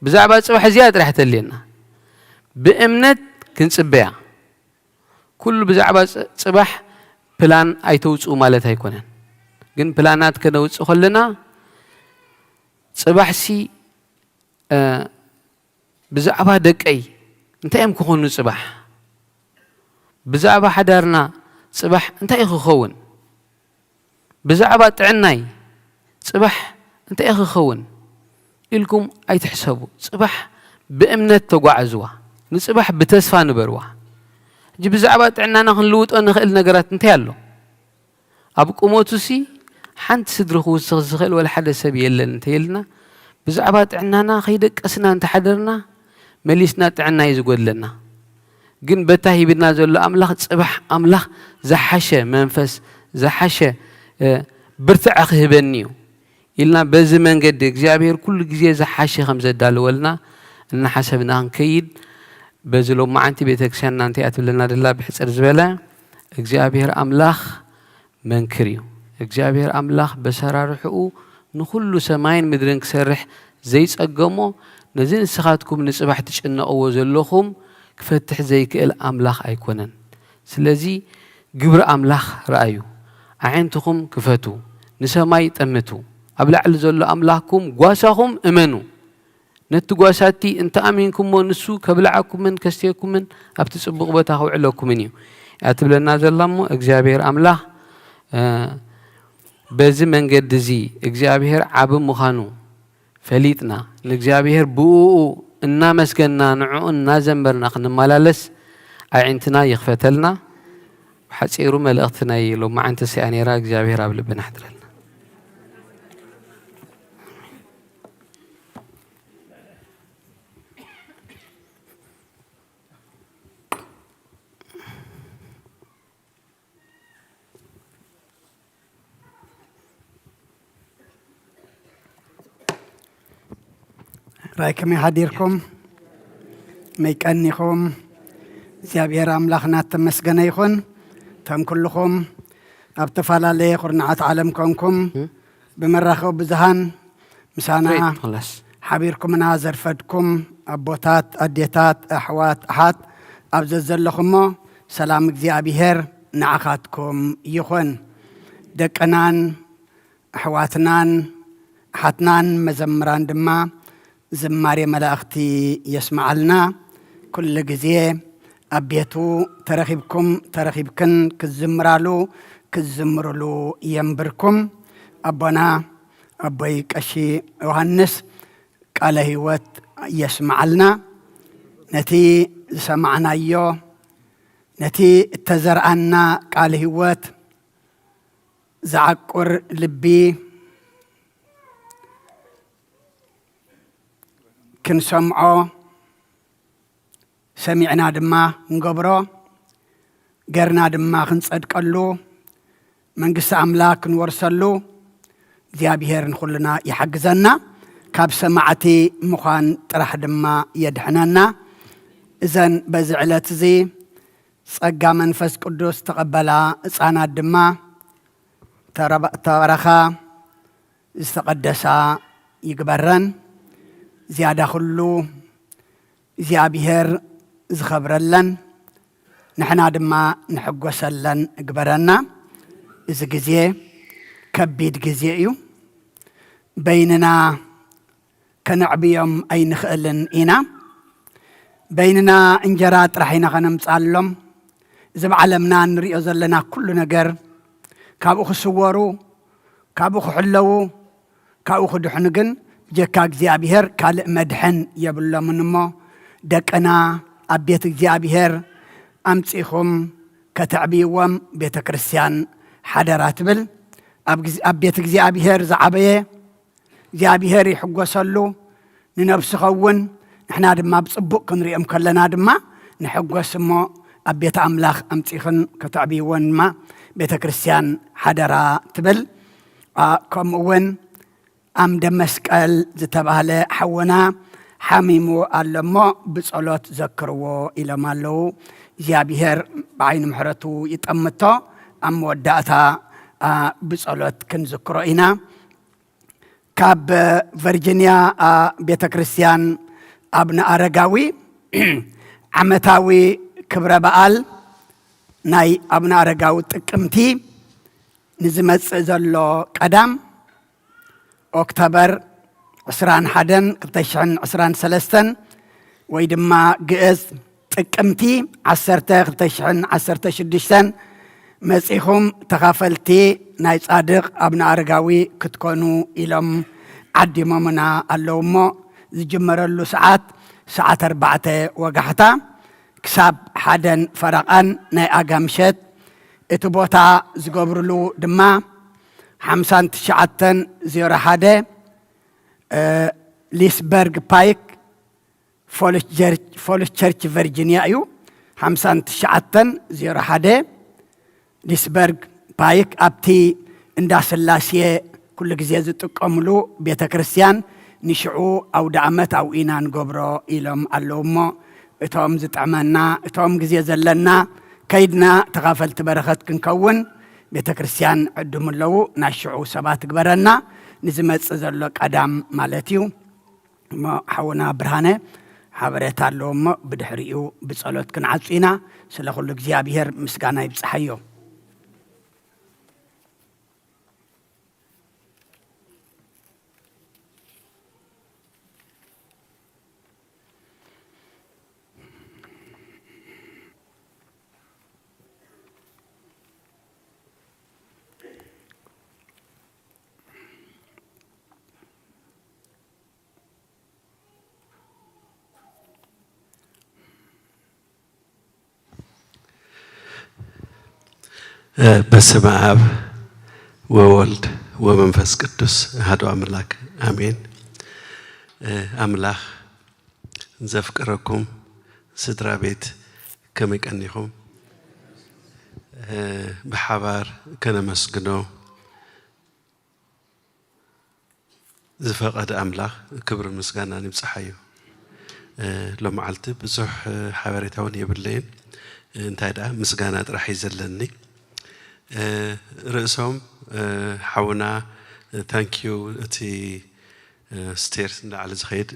ብዛዕባ ጽባሕ እዚኣ ጥራሕ ተልየና። ብእምነት ክንጽበያ። ኩሉ ብዛዕባ ጽ-፣ ጽባሕ ፕላን ኣይተውጽኡ ማለት ኣይኮነን። ግን ፕላናት ከነውጽእ ከለና፣ ጽባሕሲ፣ እ፣ ብዛዕባ ደቀይ እንታይ እዮም ክኾኑ ጽባሕ? ብዛዕባ ሓዳርና ጽባሕ እንታይ እዩ ክኸውን? ብዛዕባ ጥዕናይ ጽባሕ እንታይ ክኸውን ኢልኩም ኣይትሕሰቡ። ጽባሕ ብእምነት ተጓዓዝዋ፣ ንጽባሕ ብተስፋ ንበርዋ። ሕጂ ብዛዕባ ጥዕናና ክንልውጦ ንኽእል ነገራት እንታይ ኣሎ? ኣብ ቁመቱሲ ሓንቲ ስድሪ ክውስኽ ዝኽእል ወላ ሓደ ሰብ የለን እንተይልና፣ ብዛዕባ ጥዕናና ከይደቀስና እንተሓደርና፣ መሊስና ጥዕና እዩ ዝጎድለና። ግን በታ ሂብና ዘሎ ኣምላኽ፣ ጽባሕ ኣምላኽ ዝሓሸ መንፈስ፣ ዝሓሸ፣ እ፣ ብርትዐ ክህበኒ እዩ ኢልና፣ በዚ መንገዲ እግዚኣብሔር ኩሉ ግዜ ዝሓሸ ከም ዘዳልወልና እናሓሰብና ክንከይድ፣ በዚ ሎማዓንቲ ቤተክርስትያንና እንታይ እያ ትብለና ደላ? ብሕጽር ዝበለ እግዚኣብሔር ኣምላኽ መንክር እዩ። እግዚኣብሔር ኣምላኽ በሰራርሕኡ ንኹሉ ሰማይን ምድርን ክሰርሕ ዘይጸገሞ፣ ነዚ ንስኻትኩም ንጽባሕ ትጭነቕዎ ዘለኹም ክፈትሕ ዘይክእል ኣምላኽ ኣይኮነን። ስለዚ ግብሪ ኣምላኽ ረኣዩ። ኣዒንትኹም ክፈቱ፣ ንሰማይ ጠምቱ። ኣብ ላዕሊ ዘሎ ኣምላኽኩም ጓሳኹም እመኑ። ነቲ ጓሳቲ እንተ ኣሚንኩሞ፣ ንሱ ከብልዓኩምን ከስትየኩምን ኣብቲ ጽቡቕ ቦታ ከውዕለኩምን እዩ እያ ትብለና ዘላ። እሞ እግዚኣብሔር ኣምላኽ፣ እ፣ በዚ መንገዲ እዚ እግዚኣብሔር ዓቢ ምዃኑ ፈሊጥና፣ ንእግዚኣብሔር ብእኡ እናመስገንና፣ ንዕኡ እናዘመርና ክንመላለስ ኣዒንትና ይኽፈተልና። ብሓጺሩ መልእኽቲ ናይ ሎማዓንቲ እዚኣ ነይራ። እግዚኣብሔር ኣብ ልብና ይሕድረልና። ራይ ከመይ ሓዲርኩም? መይ ቀኒኹም? እግዚኣብሔር ኣምላኽና እተመስገነ ይኹን። እቶም ኩልኹም ኣብ ተፈላለየ ኩርናዓት ዓለም ኮንኩም ብመራኸቢ ብዙሃን ምሳና ትሬት ፕላስ። ሓቢርኩምና ዘርፈድኩም ኣቦታት፣ ኣዴታት፣ ኣሕዋት፣ ኣሓት ኣብ ዘዘለኹሞ ሰላም እግዚኣብሔር ንዓኻትኩም ይኹን። ደቅናን ኣሕዋትናን ኣሓትናን መዘምራን ድማ ዝማሬ መላእኽቲ የስምዓልና። ኩሉ ግዜ ኣብ ቤቱ ተረኺብኩም ተረኺብክን ክዝምራሉ ክዝምርሉ የንብርኩም። ኣቦና ኣቦይ ቀሺ ዮሃንስ ቃለ ህይወት የስምዓልና። ነቲ ዝሰማዕናዮ፣ ነቲ እተዘርኣና ቃለ ህይወት ዝዓቁር ልቢ ክንሰምዖ፣ ሰሚዕና ድማ ክንገብሮ፣ ገርና ድማ ክንጸድቀሉ፣ መንግስቲ ኣምላኽ ክንወርሰሉ እግዚኣብሔር ንኹልና ይሓግዘና። ካብ ሰማዕቲ ምዃን ጥራሕ ድማ የድሕነና። እዘን በዚ ዕለት እዚ ጸጋ መንፈስ ቅዱስ ተቐበላ ህጻናት ድማ ተረባ-፣ ተባረኻ፣ ዝተቐደሳ ይግበረን። ዝያዳ ኩሉ እግዚኣብሔር ዝኸብረለን ንሕና ድማ ንሕጎሰለን እግበረና። እዚ ግዜ ከቢድ ግዜ እዩ። በይንና ከነዕብዮም ኣይንኽእልን ኢና። በይንና እንጀራ ጥራሕ ኢና ከነምጻሎም። እዚ ብዓለምና እንሪኦ ዘለና ኩሉ ነገር ካብኡ ክስወሩ፣ ካብኡ ክሕለዉ፣ ካብኡ ክድሕኑ ግን ብጀካ እግዚኣብሔር ካልእ መድሕን የብሎምን። እሞ ደቅና ኣብ ቤት እግዚኣብሔር ኣምጺኹም ከተዕብይዎም ቤተ ክርስቲያን ሓደራ ትብል። ኣብ ግዝ-፣ ኣብ ቤት እግዚኣብሔር ዝዓበየ እግዚኣብሔር ይሕጎሰሉ፣ ንነብሱ ኸውን፣ ንሕና ድማ ብጽቡቕ ክንሪኦም ከለና ድማ ንሕጎስ። እሞ ኣብ ቤት ኣምላኽ ኣምጺኽን ከተዕብይዎን ድማ ቤተ ክርስቲያን ሓደራ ትብል። ኣ፣ ከምኡ እውን ኣምደ መስቀል ዝተባህለ ሓውና ሓሚሙ ኣሎ እሞ ብጸሎት ዘክርዎ ኢሎም ኣለዉ። እግዚኣብሔር ብዓይኒ ምሕረቱ ይጠምቶ። ኣብ መወዳእታ፣ ኣ፣ ብጸሎት ክንዝክሮ ኢና። ካብ ቨርጂንያ፣ ኣ፣ ቤተ ክርስቲያን ኣቡነ ኣረጋዊ ዓመታዊ ክብረ በዓል ናይ ኣቡነ ኣረጋዊ ጥቅምቲ ንዝመጽእ ዘሎ ቀዳም ኦክቶበር ዕስራን ሓደን ክልተ ሽሕን ዕስራን ሰለስተን ወይ ድማ ግእዝ ጥቅምቲ ዓሰርተ ክልተ ሽሕን ዓሰርተ ሽዱሽተን መጺኹም ተኻፈልቲ ናይ ጻድቕ ኣቡነ ኣረጋዊ ክትኮኑ ኢሎም ዓዲሞምና ኣለዉ እሞ፣ ዝጅመረሉ ሰዓት፣ ሰዓት ኣርባዕተ ወጋሕታ ክሳብ ሓደን ፈረቓን ናይ ኣጋ ምሸት፣ እቲ ቦታ ዝገብርሉ ድማ ሓምሳን ትሽዓተን ዜሮ ሓደ፣ እ፣ ሊስበርግ ፓይክ፣ ፎልስ ቸርች፣ ፎልስ ቸርች ቨርጂኒያ እዩ። ሓምሳን ትሽዓተን ዜሮ ሓደ ሊስበርግ ፓይክ፣ ኣብቲ እንዳ ስላሴ ኩሉ ግዜ ዝጥቀምሉ ቤተ ክርስቲያን፣ ንሽዑ ኣውደ ኣመት ኣብኡ ኢና ንገብሮ ኢሎም ኣለዉ እሞ፣ እቶም ዝጥዕመና፣ እቶም ግዜ ዘለና፣ ከይድና ተኻፈልቲ በረኸት ክንከውን ቤተ ክርስቲያን ዕድሙ ኣለዉ። ናይ ሽዑ ሰባት ግበረና፣ ንዝመጽእ ዘሎ ቀዳም ማለት እዩ። እሞ ሓውና ብርሃነ ሓበሬታ ኣለዎ እሞ ብድሕሪኡ ብጸሎት ክንዓጹ ኢና። ስለ ኩሉ እግዚኣብሔር ምስጋና ይብጽሓዮ። በስመ አብ ወወልድ ወመንፈስ ቅዱስ አሐዱ አምላክ አሜን። አምላኽ ዘፍቅረኩም ስድራ ቤት ከመይ ቀኒኹም? ብሓባር ከነመስግኖ ዝፈቐደ ኣምላኽ ክብርን ምስጋናን ይብጽሓዮ። ሎመዓልቲ ብዙሕ ሓበሬታ እውን የብለይን። እንታይ ደኣ ምስጋና ጥራሕ እዩ ዘለኒ። ርእሶም ሓውና ታንኪዩ እቲ ስቴርስ እንዳዓለ ዝኸይድ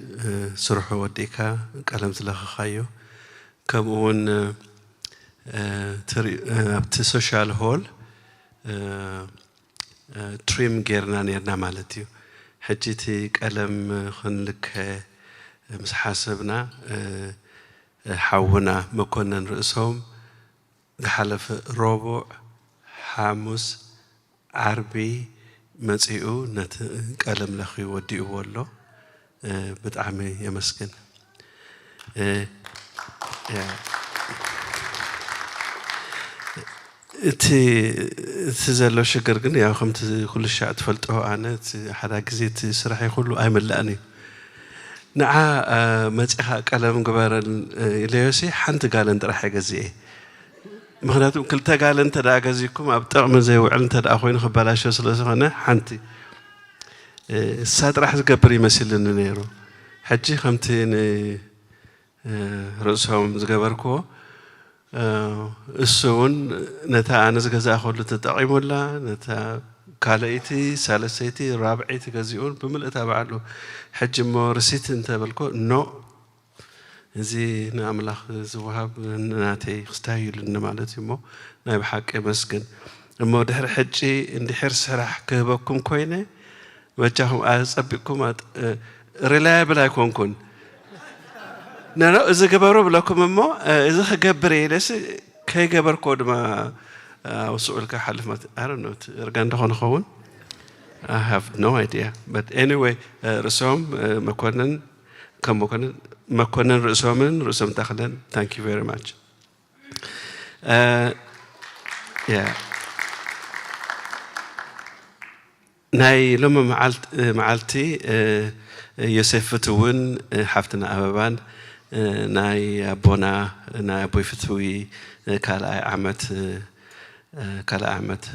ስርሑ ወዲእካ ቀለም ዝለኸኻዮ ከምኡ እውን ኣብቲ ሶሻል ሆል ትሪም ጌርና ኔርና ማለት እዩ። ሕጂ እቲ ቀለም ክንልከ ምስ ሓሰብና ሓውና መኮነን ርእሶም ዝሓለፈ ረቡዕ፣ ሓሙስ፣ ዓርቢ መጺኡ ነቲ ቀለም ለኺ ወዲእዎ ኣሎ። ብጣዕሚ የመስግን። እቲ እቲ ዘሎ ሽግር ግን ያው ከምቲ ኩሉ ሻዕ ትፈልጦ ኣነ እቲ ሓዳ ግዜ እቲ ስራሐይ ኩሉ ኣይምላእን እዩ። ንዓ መጺኻ ቀለም ግበረን ኢለዮሲ ሓንቲ ጋለን ጥራሕ እየ ገዚኤ። ምኽንያቱ ክልተ ጋለን እንተ ደኣ ገዚእኩም ኣብ ጥቕሚ ዘይውዕል እንተ ደኣ ኮይኑ ክበላሾ ስለ ዝኾነ ሓንቲ እሳ ጥራሕ ዝገብር ይመሲልኒ ነይሩ። ሕጂ ከምቲ ንርእሶም ዝገበርክዎ እሱ እውን ነታ ኣነ ዝገዛእኸሉ ተጠቒሙላ፣ ነታ ካልኣይቲ፣ ሳልሰይቲ፣ ራብዐይቲ ገዚኡን ብምልእታ ባዕሉ። ሕጂ እሞ ርሲት እንተበልኮ ኖ፣ እዚ ንኣምላኽ ዝወሃብ ንናተይ ክስታይ ኢሉኒ ማለት እዩ እሞ ናይ ብሓቂ የመስግን። እሞ ድሕሪ ሕጂ እንድሕር ስራሕ ክህበኩም ኮይነ በጃኹም ኣጸቢቕኩም ሪላያብል ኣይኮንኩን። ነኖ እዚ ግበሩ ብለኩም እሞ እዚ ክገብር እየ ኢለሲ ከይገበርኮ ድማ ኣውስኡ ኢልካ ሓልፍ ማለት ኣረ ኖት እርጋ እንደኾነ ኸውን I have no idea but anyway ርእሶም መኮንን ከም መኮንን መኮንን ርእሶምን ርእሶም ታኽለን thank you very much። ናይ ሎሚ መዓልቲ ዮሴፍ ፍትውን ሓፍትና ኣበባን ናይ ኣቦና ናይ ኣቦይ ፍትዊ ካልኣይ ዓመት ካልኣይ ዓመት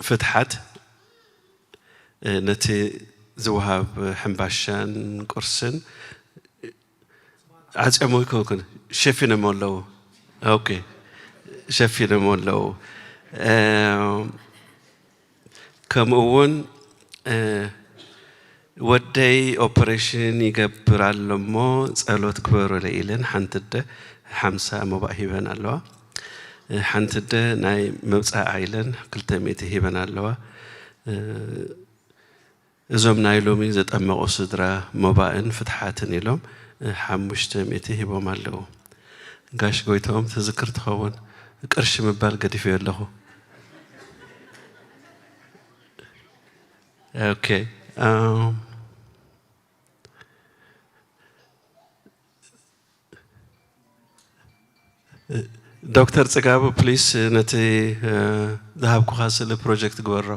ፍትሓት ነቲ ዝወሃብ ሕምባሻን ቁርስን ዓፅዮሞ ይከውክን ሸፊኖሞ ኣለዉ። ኦኬ ሸፊኖሞ ኣለዉ። ከምኡ እውን ወደይ ኦፐሬሽን ይገብር ኣሎ እሞ ፀሎት ግበሩለይ ኢለን ሓንቲ ኣደ ሓምሳ መባእ ሂበን ኣለዋ። ሓንቲ ኣደ ናይ መብፃዓ ኢለን ክልተ ሚእቲ ሂበን ኣለዋ። እዞም ናይ ሎሚ ዘጠመቑ ስድራ መባእን ፍትሓትን ኢሎም ሓሙሽተ ሚእቲ ሂቦም ኣለዉ። ጋሽ ጎይትኦም ትዝክር ትኸውን ቅርሺ ምባል ገዲፈዮ ኣለኹ። ኦኬ። ዶክተር ጽጋቡ፣ ፕሊስ፣ ነቲ ዝሃብኩኻ ስእሊ ፕሮጀክት ግበሮ።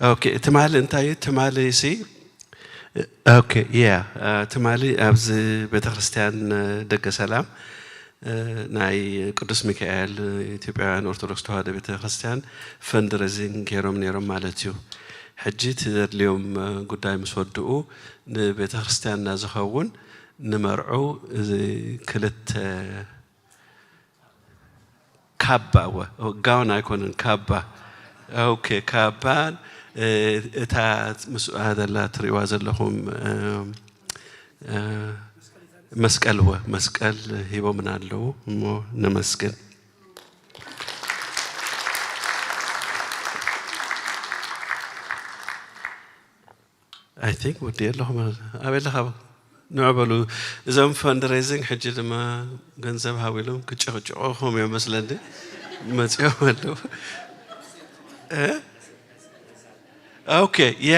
ኦኬ፣ ትማሊ እንታይ እዩ? ትማሊ ሲ ኦኬ፣ ያ፣ ትማሊ ኣብዚ ቤተክርስትያን ደገ ሰላም ናይ ቅዱስ ሚካኤል ኢትዮጵያውያን ኦርቶዶክስ ተዋህዶ ቤተክርስትያን ፈንድሬዚንግ ገይሮም ነይሮም ማለት እዩ። ሕጂ እቲ ዘድልዮም ጉዳይ ምስ ወድኡ ንቤተክርስትያንና ዝኸውን ንመርዑ እዚ ክልተ ካባ፣ እወ፣ ጋውን ኣይኮነን፣ ካባ። ኦኬ፣ ካባን፣ እ፣ እታ ምስኣ ዘላ ትርእይዋ ዘለኹም፣ እ፣ እ፣ መስቀል፣ እወ፣ መስቀል ሂቦምና ኣለዉ እሞ ነመስግን። I think ወዲ ኣለኹም። ኣበይ ኣለኻ? ንዑ በሉ። እዞም ፈንድሬዚንግ ሕጂ ድማ ገንዘብ ሃብ ኢሎም ክጭቕጭቑኹም እዮም መስለኒ። መጺኦም ኣለዉ። እ? ኦኬ፣ ያ፣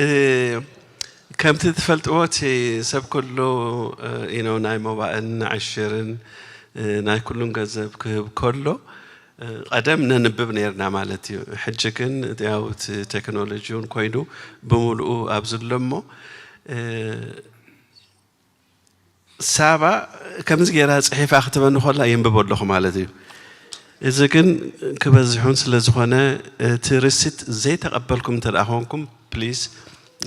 እ፣ ከምቲ ትፈልጥዎ እቲ ሰብ ኩሉ፣ እ፣ you know፣ ናይ መባእን ናይ ዕሽርን፣ እ፣ ናይ ኩሉን ገንዘብ ክህብ ከሎ፣ እ፣ ቀደም ነንብብ ነይርና ማለት እዩ። ሕጂ ግን ያው እቲ ቴክኖሎጂ እውን ኮይኑ ብምሉኡ ኣብ ዘሎ እሞ፣ እ፣ ሳባ ከምዚ ገይራ ጽሒፋ ክትበኒ ከላ የንብቦ ኣለኹ ማለት እዩ። እዚ ግን ክበዝሑን ስለ ዝኾነ፣ እቲ ሪሲት ዘይተቐበልኩም እንተ ደኣ ኮንኩም፣ ፕሊዝ፣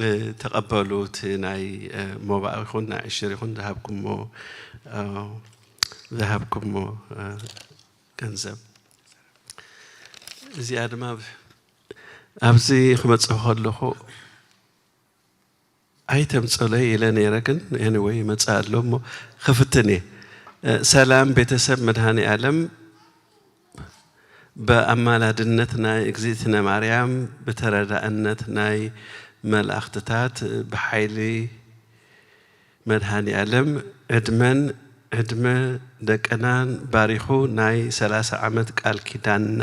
እ፣ ተቐበሉ። እቲ ናይ፣ እ፣ ሞባእ ይኹን ናይ ዕሽር ይኹን ዝሃብኩሞ፣ እ፣ ዝሃብኩሞ፣ እ፣ ገንዘብ። እዚኣ ድማ ኣብ-፣ ኣብዚ ክመጽእ ከለኹ ኣይተምጸለይ ኢለ ነይረ፣ ግን ኤኒወይ ይመጽእ ኣሎ እሞ ክፍትን እየ። እ፣ ሰላም ቤተሰብ መድኃኔ ዓለም፣ ብኣማላድነት ናይ እግዝእትነ ማርያም፣ ብተረዳእነት ናይ መላእኽትታት፣ ብሓይሊ መድኃኔ ዓለም ዕድመን ዕድመ ደቅናን ባሪኹ ናይ ሠላሳ ዓመት ቃል ኪዳንና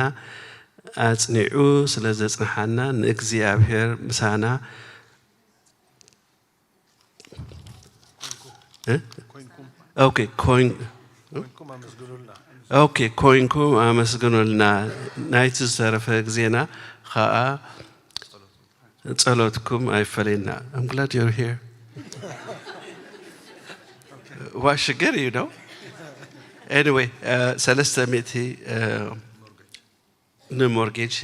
ኣጽኒዑ ስለ ዘጽንሓና ንእግዚኣብሔር ምሳና እ? ኦኬ፣ ኮይን-፣ ኦኬ፣ ኮይንኩም ኣመስግኑልና። ናይቲ ዝተረፈ ግዜና ኸኣ ጸሎትኩም ኣይፈለየና። I'm glad you're here። ዋ ሽግር እዩ ነው። ኤኒዌይ፣ እ፣ ሰለስተ ሚእቲ፣ እ፣ ንሞርጌጅ።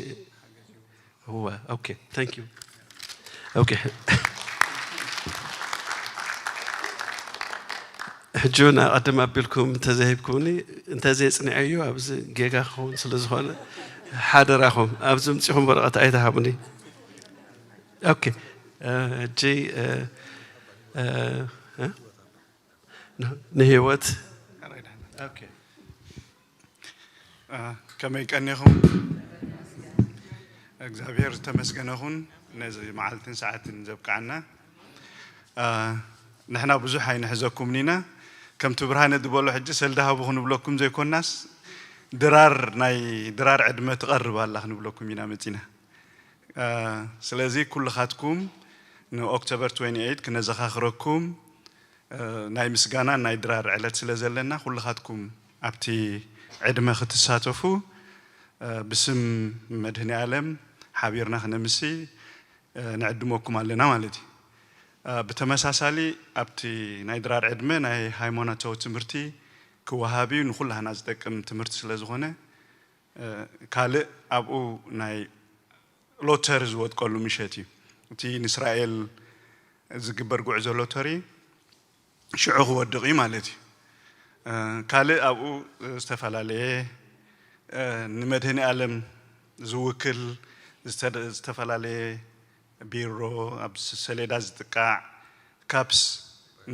እወ፣ ኦኬ፣ ታንክ ዩ። ኦኬ። ሕጂ እውን ኣቐድም ኣቢልኩም እንተዘይሂብኩምኒ፣ እንተዘየጽኒዐዮ ኣብዚ ጌጋ ክኸውን ስለ ዝኾነ፣ ሓደራኹም፣ ኣብዚ ምጺኹም ወረቐት ኣይትሃቡኒ። ኦኬ፣ እ፣ ሕጂ፣ እ፣ እ፣ እ፣ ን-፣ ንህይወት። ኦኬ። አ፣ ከመይ ቀኒኹም? እግዚኣብሔር ዝተመስገነ ይኹን ነዚ መዓልትን ሰዓትን ዘብቅዓና። አ፣ ንሕና ብዙሕ ኣይንሕዘኩምን ኢና። ከምቲ ብርሃነ ዝበሎ ሕጂ ሰልዲ ሃቡ ክንብለኩም ዘይኮናስ፣ ድራር፣ ናይ ድራር ዕድመ ትቐርብ ኣላ ክንብለኩም ኢና መጺና። አ፣ ስለዚ ኩልኻትኩም ንኦክቶበር ትዌንቲ ኤይት ክነዘኻኽረኩም፣ እ፣ ናይ ምስጋናን ናይ ድራር ዕለት ስለ ዘለና፣ ኩልኻትኩም ኣብቲ ዕድመ ክትሳተፉ፣ እ፣ ብስም መድህኒ ኣለም ሓቢርና ክነምሲ፣ እ፣ ንዕድመኩም ኣለና ማለት እዩ። እ፣ ብተመሳሳሊ ኣብቲ ናይ ድራር ዕድመ ናይ ሃይማኖታዊ ትምህርቲ ክወሃብ እዩ። ንኩላህና ዝጠቅም ትምህርቲ ስለ ዝኾነ፣ እ፣ ካልእ ኣብኡ ናይ ሎተሪ ዝወድቀሉ ምሸት እዩ። እቲ ንእስራኤል ዝግበር ጉዕዞ ሎተሪ ሽዑ ክወድቕ እዩ ማለት እዩ። እ፣ ካልእ ኣብኡ ዝተፈላለየ፣ እ፣ ንመድህኒ ኣለም ዝውክል ዝተ-፣ ዝተፈላለየ ቢሮ፣ ኣብ ሰሌዳ ዝጥቃዕ ካፕስ፣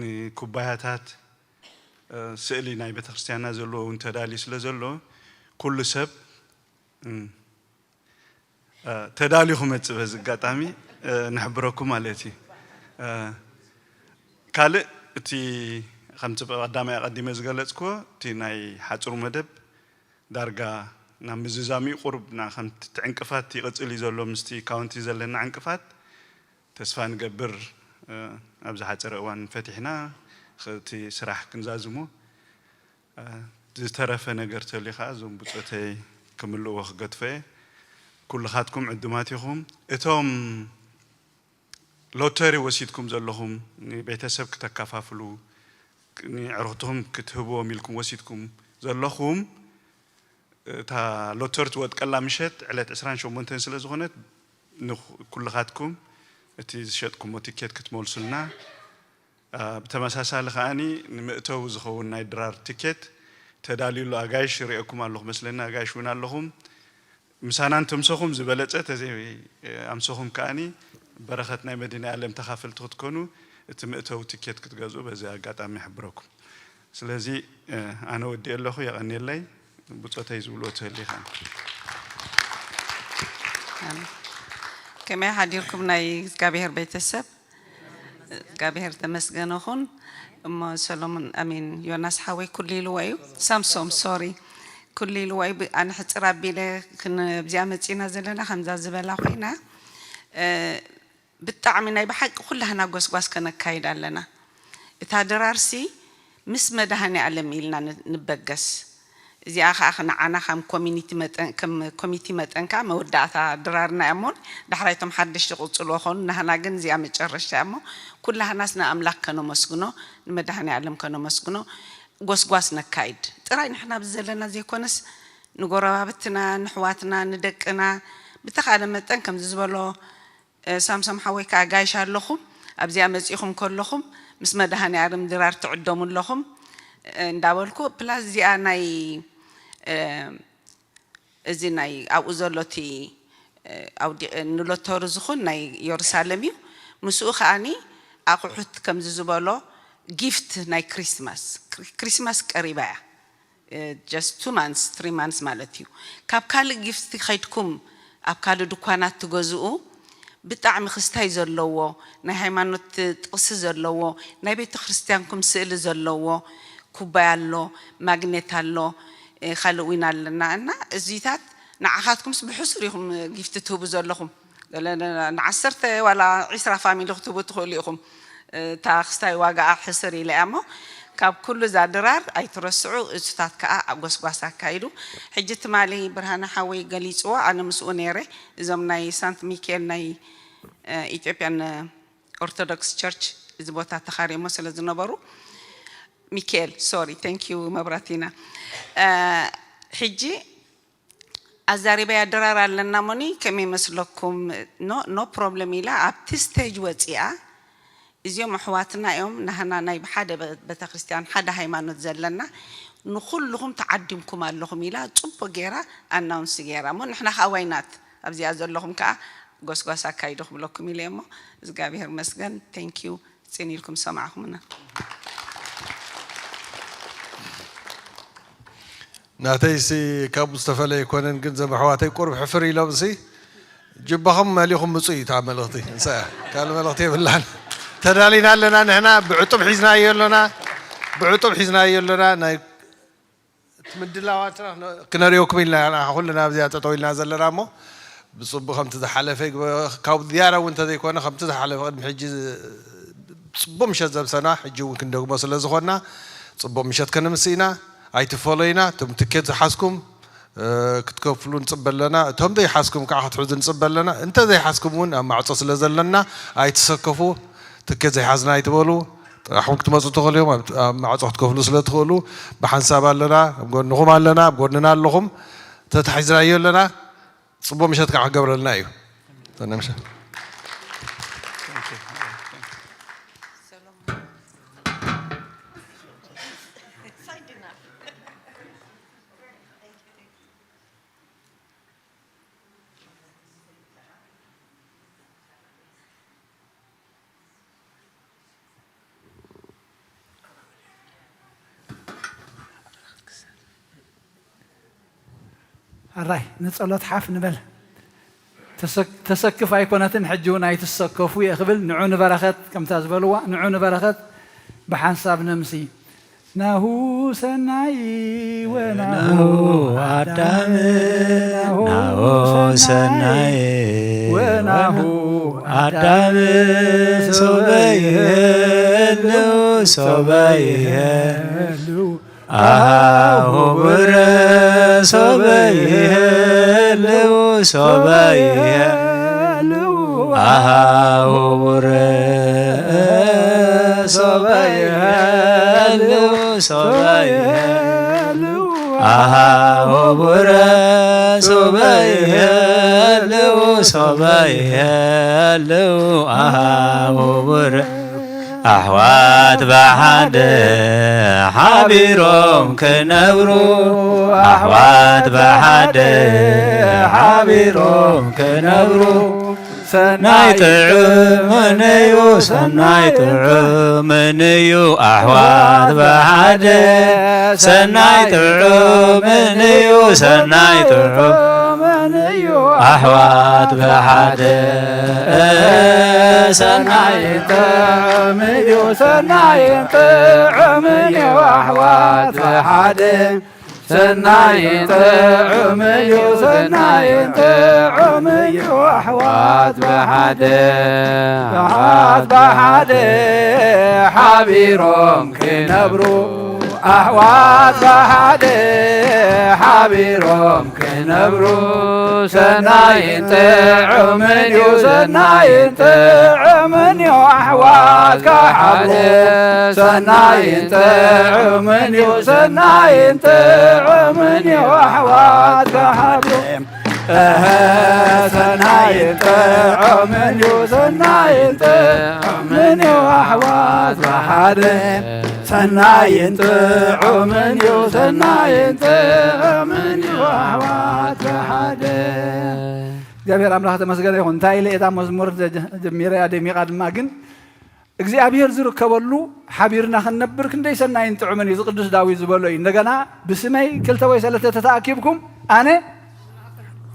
ንኩባያታት፣ እ፣ ስእሊ ናይ ቤተክርስትያንና ዘለዎ እውን ተዳልዩ ስለ ዘሎ፣ ኩሉ ሰብ፣ እም፣ እ፣ ተዳልዩ ክመጽእ በዚ ኣጋጣሚ፣ እ፣ ንሕብረኩም ማለት እዩ። እ፣ ካልእ እቲ ከምቲ ቀዳማይ ኣቐዲመ ዝገለጽክዎ፣ እቲ ናይ ሓጹር መደብ ዳርጋ ናብ ምዝዛሙ እዩ ቁሩብ ና ከምቲ ዕንቅፋት ይቕጽል እዩ ዘሎ ምስቲ ካውንቲ ዘለና ዕንቅፋት ተስፋ ንገብር ኣብ ዝሓፀረ እዋን ፈቲሕና እቲ ስራሕ ክንዛዝሞ ዝተረፈ ነገር ተልዩ ከዓ እዞም ብፆተይ ክምልእዎ ክገድፈ እየ። ኩልኻትኩም ዕዱማት ኢኹም። እቶም ሎተሪ ወሲድኩም ዘለኹም ንቤተሰብ ክተከፋፍሉ ንዕርኽትኹም ክትህብዎም ኢልኩም ወሲድኩም ዘለኹም እታ ሎተሪ ትወጥቀላ ምሸት ዕለት ዕስራን ሸሞንተን ስለ ዝኾነት ንኩልኻትኩም እቲ ዝሸጥኩሞ ቲኬት ክትመልሱልና ብተመሳሳሊ ከዓኒ ንምእተው ዝኸውን ናይ ድራር ቲኬት ተዳልዩ ኣሎ። ኣጋይሽ ርእየኩም ኣለኹ መስለኒ ኣጋይሽ እውን ኣለኹም። ምሳና እንተምሰኹም ዝበለጸ ተዘይ ኣምሰኹም ከዓኒ በረኸት ናይ መድኃኔ ዓለም ተኻፈልቲ ክትኮኑ እቲ ምእተው ቲኬት ክትገዝኡ በዚ ኣጋጣሚ ይሕብረኩም። ስለዚ ኣነ ወዲኤ ኣለኹ የቐንየለይ። ብጾተይ ዝብልዎ ትህሊ ይኸን። ከመይ ሓዲርኩም ናይ እግዚኣብሔር ቤተሰብ? እግዚኣብሔር ተመስገነ ኹን። እሞ ሰሎሞን ኣሚን ዮናስ ሓወይ ኩሉ ኢልዎ እዩ። ሳምሶም ሶሪ ኩሉ ኢልዎ እዩ። ኣነ ሕፅር ኣቢለ ክንብዚኣ መፂና ዘለና ከምዛ ዝበላ ኮይና ብጣዕሚ ናይ ብሓቂ ኩላህና ጎስጓስ ከነካይድ ኣለና። እታ ድራርሲ ምስ መድሃኔ ኣለም ኢልና ንበገስ። እዚኣ ከዓ ንዓና ከም ኮሚኒቲ መጠን ከም ኮሚቲ መጠን ከዓ መወዳእታ ድራርና እያ እሞ ዳሕራይ እቶም ሓደሽቲ ክቕፅልዎ ኾኑ ናህና ግን እዚኣ መጨረሽታ እያ እሞ ኩላህናስ ንኣምላክ ከነመስግኖ ንመድሃኔ ኣለም ከነመስግኖ ጎስጓስ ነካይድ ጥራይ ንሕና ኣብዚ ዘለና ዘይኮነስ ንጎረባብትና ንሕዋትና ንደቅና ብተኻለ መጠን ከምዚ ዝበሎ ሳምሶም ሓወይ ከዓ ጋይሽ ኣለኹም ኣብዚኣ መፂኹም ከለኹም ምስ መድሃኔ ኣለም ድራር ትዕደሙ ኣለኹም እንዳበልኩ ፕላስ እዚኣ ናይ እዚ ናይ ኣብኡ ዘሎ እቲ ንሎተሪ ዝኹን ናይ የሩሳሌም እዩ ምስኡ ከዓኒ ኣቑሑት ከምዚ ዝበሎ ጊፍት ናይ ክሪስማስ ክሪስማስ ቀሪባ እያ just two months three months ማለት እዩ ካብ ካልእ ጊፍት ከይድኩም ኣብ ካልእ ድኳናት ትገዝኡ ብጣዕሚ ክስታይ ዘለዎ ናይ ሃይማኖት ጥቕሲ ዘለዎ ናይ ቤተ ክርስትያንኩም ስእሊ ዘለዎ ኩባያ ኣሎ ማግኔት ኣሎ ካልእ ዊን ኣለና እና እዚታት ንዓኻትኩምስ ብሕሱር ኢኹም ጊፍት ትህቡ ዘለኹም ንዓሰርተ ዋላ ዒስራ ፋሚሊ ክትህቡ ትኽእሉ ኢኹም እታ ክስታይ ዋጋኣ ሕስር ኢለ እያ እሞ ካብ ኩሉ እዛ ድራር ኣይትረስዑ እሱታት ከዓ ጎስጓስ ኣካይዱ ሕጂ ትማሊ ብርሃነ ሓወይ ገሊፅዎ ኣነ ምስኡ ነይረ እዞም ናይ ሳንት ሚካኤል ናይ ኢትዮጵያን ኦርቶዶክስ ቸርች እዚ ቦታ ተኻሪሞ ስለ ዝነበሩ ሚካኤል sorry thank you መብራቲና ሕጂ ኣዛሪበያ ድራር ኣለና ሞኒ ከመይ መስለኩም no no problem ኢላ ኣብቲ ስቴጅ ወፂኣ እዚኦም ኣሕዋትና እዮም ናህና ናይ ብሓደ ቤተክርስትያን ሓደ ሃይማኖት ዘለና ንኩልኹም ተዓዲምኩም ኣለኹም ኢላ ፅቡቅ ገይራ ኣናውንስ ገይራ እሞ ንሕና ከዓ ዋይናት ኣብዚኣ ዘለኹም ከዓ ጎስጓስ ኣካይዱ ክብለኩም ኢለ እሞ እግዚኣብሔር መስገን thank you ፅን ኢልኩም ዝሰማዕኹምና። ናተይሲ ካብኡ ዝተፈለየ ኣይኮነን፣ ግን ዘም ኣሕዋተይ ቁሩብ ሕፍር ኢሎምሲ ጅባኹም መሊኹም ምጹ እዩ እታ መልእኽቲ። ንሳ እያ። ካልእ መልእኽቲ የብላን። ተዳሊና ኣለና ንሕና፣ ብዕጡብ ሒዝናዮ ኣሎና፣ ብዕጡብ ሒዝናዮ ኣሎና። ናይ እቲ ምድላዋትና ክነርእየኩም ኢልና ኢና ኩልና ኣብዚኣ ጠጠው ኢልና ዘለና እሞ ብፅቡቅ ከምቲ ዝሓለፈ ካብ ዝያዳ እውን እንተዘይኮነ ከምቲ ዝሓለፈ ቅድሚ ሕጂ ፅቡቅ ምሸት ዘምሰና ሕጂ እውን ክንደግሞ ስለ ዝኾንና ፅቡቅ ምሸት ከነምስእ ኢና ኣይትፈለዩና እቶም ትኬት ዝሓዝኩም ክትከፍሉ ንፅበ ኣለና እቶም ዘይሓዝኩም ከዓ ክትሕዙ ንፅበ ኣለና እንተዘይሓዝኩም እውን ኣብ ማዕፆ ስለ ዘለና ኣይትሰከፉ ትኬት ዘይሓዝና ኣይትበሉ ጥራሕኩም ክትመፁ ትኽእሉ እዮም ኣብ ማዕፆ ክትከፍሉ ስለ ትኽእሉ ብሓንሳብ ኣለና ኣብ ጎንኹም ኣለና ኣብ ጎንና ኣለኹም ተታሒዝናዮ ኣለና ፅቡቅ ምሸት ከዓ ክገብረልና እዩ ሕራይ ንጸሎት ሓፍ ንበል። ተሰክፍ ኣይኮነትን ሕጂ እውን ኣይትሰከፉ እየ ክብል ንዑ ንበረኸት ከምታ ዝበልዋ ንዑ ንበረኸት ብሓንሳብ ነምሲ። ናሁ ሰናይ ወናሁ ናሁ አዳም፣ ናሁ ናሁ ሰናይ ሰናይ ወናሁ ወናሁ አዳም፣ አዳም ሶበ ሶበ ይሄሉ፣ ይሄሉ፣ ይሄሉ፣ አሃ ሆቡረ ሶበ ይሄልው ሶበ ይሄልው፣ አሃ ሆቡረ ሶበ ይሄልው ሶበ ይሄልው፣ አሃ ሆቡረ ሶበ ይሄልው ሶበ ይሄልው፣ አሃ ሆቡረ ኣሕዋት ብሓደ ሓቢሮም ክነብሩ፣ ኣሕዋት ብሓደ ሓቢሮም ክነብሩ፣ ሰናይ ጥዑምን እዩ፣ ሰናይ ጥዑምን እዩ፣ ኣሕዋት ብሓደ ሰናይ ጥዑምን እዩ፣ ሰናይ ጥዑምን እዩ፣ ኣሕዋት ብሓደ ሰናይ ጥዑም እዩ፣ ሰናይ ጥዑም እዩ፣ ኣሕዋት ብሓደ ሰናይ ጥዑም እዩ፣ ሰናይ ጥዑም እዩ፣ ኣሕዋት ብሓደ ኣሕዋት ብሓደ ሓቢሮም ክነብሩ፣ ኣሕዋት ብሓደ ሓቢሮም ክነብሩ፣ ሰናይን ጥዑምን እዩ፣ ሰናይን ጥዑምን እዩ፣ ኣሕዋት ክሓብሩ፣ ሰናይን ጥዑምን እዩ፣ ሰናይን ጥዑምን እዩ፣ ኣሕዋት ክሓብሩ። እህ፣ ሰናይን ጥዑምን እዩ፣ ሰናይን ጥዑምን እዩ፣ ኣሕዋት ብሓደ። ሰናይን ጥዑምን እዩ፣ ሰናይን ጥዑምን እዩ፣ ኣሕዋት ብሓደ። እግዚኣብሔር ኣምላኽ ተመስገነ ይኹን። እንታይ ኢለ እታ መዝሙር ጀ-፣ ጀሚረያ ደሚቓ ድማ ግን እግዚኣብሔር ዝርከበሉ ሓቢርና ክንነብር ክንደይ ሰናይን ጥዑምን እዩ። እዚ ቅዱስ ዳዊት ዝበሎ እዩ። እንደገና ብስመይ ክልተ ወይ ሰለስተ ተተኣኪብኩም ኣነ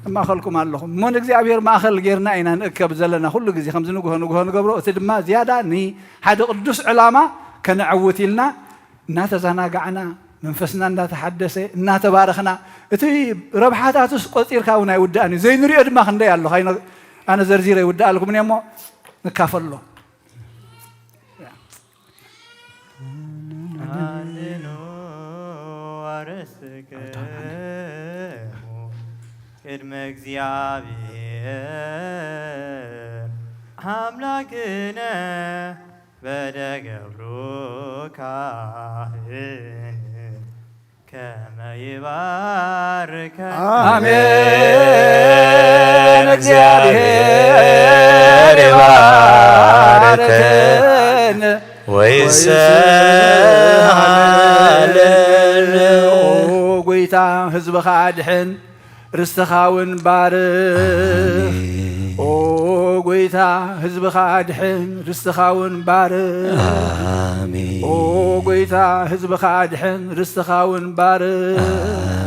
ኣብ ማእኸልኩም ኣለኹ። እሞ ንእግዚኣብሔር ማእኸል ጌርና ኢና ንእከብ ዘለና ኩሉ ግዜ። ከምዚ ንግሆ ንግሆ ንገብሮ፣ እቲ ድማ ዝያዳ ንሓደ ቅዱስ ዕላማ ከነዕውት ኢልና እናተዘናጋዕና፣ መንፈስና እናተሓደሰ፣ እናተባረኽና፣ እቲ ረብሓታቱስ ቆጺርካ እውን ኣይውዳእን እዩ። ዘይንሪኦ ድማ ክንደይ ኣሎ። ካይነ-፣ ኣነ ዘርዚረ ይውዳኣልኩምን እየ እሞ ንካፈሎ። ኣድኑ ኣርእስክሙ ቅድመ እግዚኣብሔር ኣምላክነ በደ ገብሩ ካህን ከመ ይባርከ። ኣሜን። እግዚኣብሔር ይባርከን ወይስሃልን። ኦ ጎይታ፣ ህዝብኻ ኣድሕን፣ ርስትኻ እውን ባርኽ። ኣሜን። ኦ ጎይታ፣ ህዝብኻ ኣድሕን፣ ርስትኻ እውን ባርኽ። ኣሜን። ኦ ጎይታ፣ ህዝብኻ ኣድሕን፣ ርስትኻ እውን ባርኽ።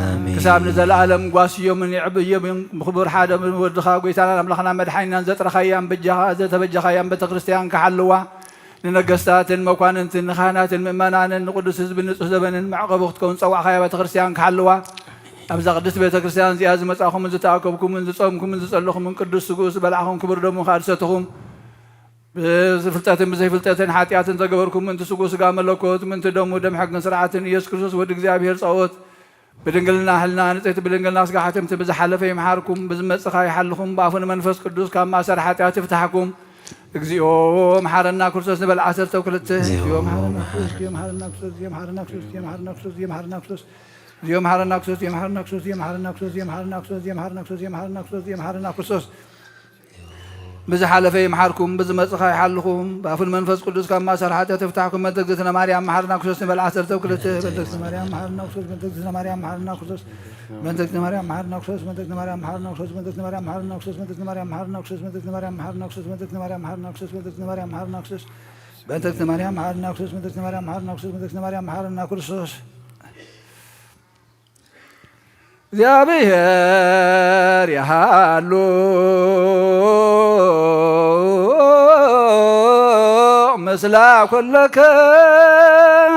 ኣሜን። ክሳብ ንዘለኣለም ጓስዮምን የዕብዮምን ብኽቡር ሓደ ወድኻ ጎይታናን ኣምላኽና መድሓኒናን ዘጥረኻያን በጃኻ-፣ ዘተበጃኻያን ቤተ ክርስቲያን ክሓልዋ፣ ንነገስታትን መኳንንትን ንኻህናትን ምእመናንን ንቅዱስ ህዝቢ ንጹህ ዘበንን መዕቆቢ ክትከውን ዝጸዋዕኻያ ቤተ ክርስቲያን ክሓልዋ፣ ኣብዛ ቅድስት ቤተ ክርስቲያን እዚኣ ዝመጻእኹምን ዝተኣከብኩምን ዝጾምኩምን ዝጸለኹምን ቅዱስ ስግኡ ዝበላዕኹም ክቡር ደሙ ከኣ ዝሰተኹም ብፍልጠትን ብዘይፍልጠትን ሓጢኣትን ዘገበርኩም ምእንቲ ስግኡ ስጋ መለኮት ምእንቲ ደሙ ደም ሕግን ስርዓትን ኢየሱስ ክርስቶስ ወዲ እግዚኣብሔር ጸወት ብድንግልና ሕልና ንጽሕቲ ብድንግልና ስጋ ሓትምቲ ብዝሓለፈ ይምሓርኩም ብዝመጽእ ከኣ ይሓልኹም ብኣፉ ንመንፈስ ቅዱስ ካብ ማእሰር ሓጢኣት ይፍታሕኩም። እግዚኦ መሓረና ክርስቶስ ንበል ዓሰርተ ክልተ። ብዝሓለፈ ይምሓርኩም ብዝመጽእ ከኣ ይሓልኹም ብኣፉ ንመንፈስ ቅዱስ ካብ ማእሰር ሓጢኣት ይፍታሕኩም። በእንተ እግዝእትነ ማርያም መሓረና ክርስቶስ ንበል ዓሰርተ ክልተ። በእንተ እግዝእትነ ማርያም መሓረና ክርስቶስ በእንተ እግዝእትነ ማርያም መሓረና ክርስቶስ። በእንተ እግዝእትነ ማርያም መሓረና ክርስቶስ በእንተ እግዝእትነ ማርያም መሓረና ክርስቶስ በእንተ እግዝእትነ ማርያም መሓረና ክርስቶስ በእንተ እግዝእትነ ማርያም መሓረና ክርስቶስ በእንተ እግዝእትነ ማርያም መሓረና ክርስቶስ በእንተ እግዝእትነ ማርያም መሓረና ክርስቶስ በእንተ እግዝእትነ ማርያም መሓረና ክርስቶስ በእንተ እግዝእትነ ማርያም መሓረና ክርስቶስ በእንተ እግዝእትነ ማርያም መሓረና ክርስቶስ። እግዚኣብሔር ይሃሉ ምስለ ኩልክን።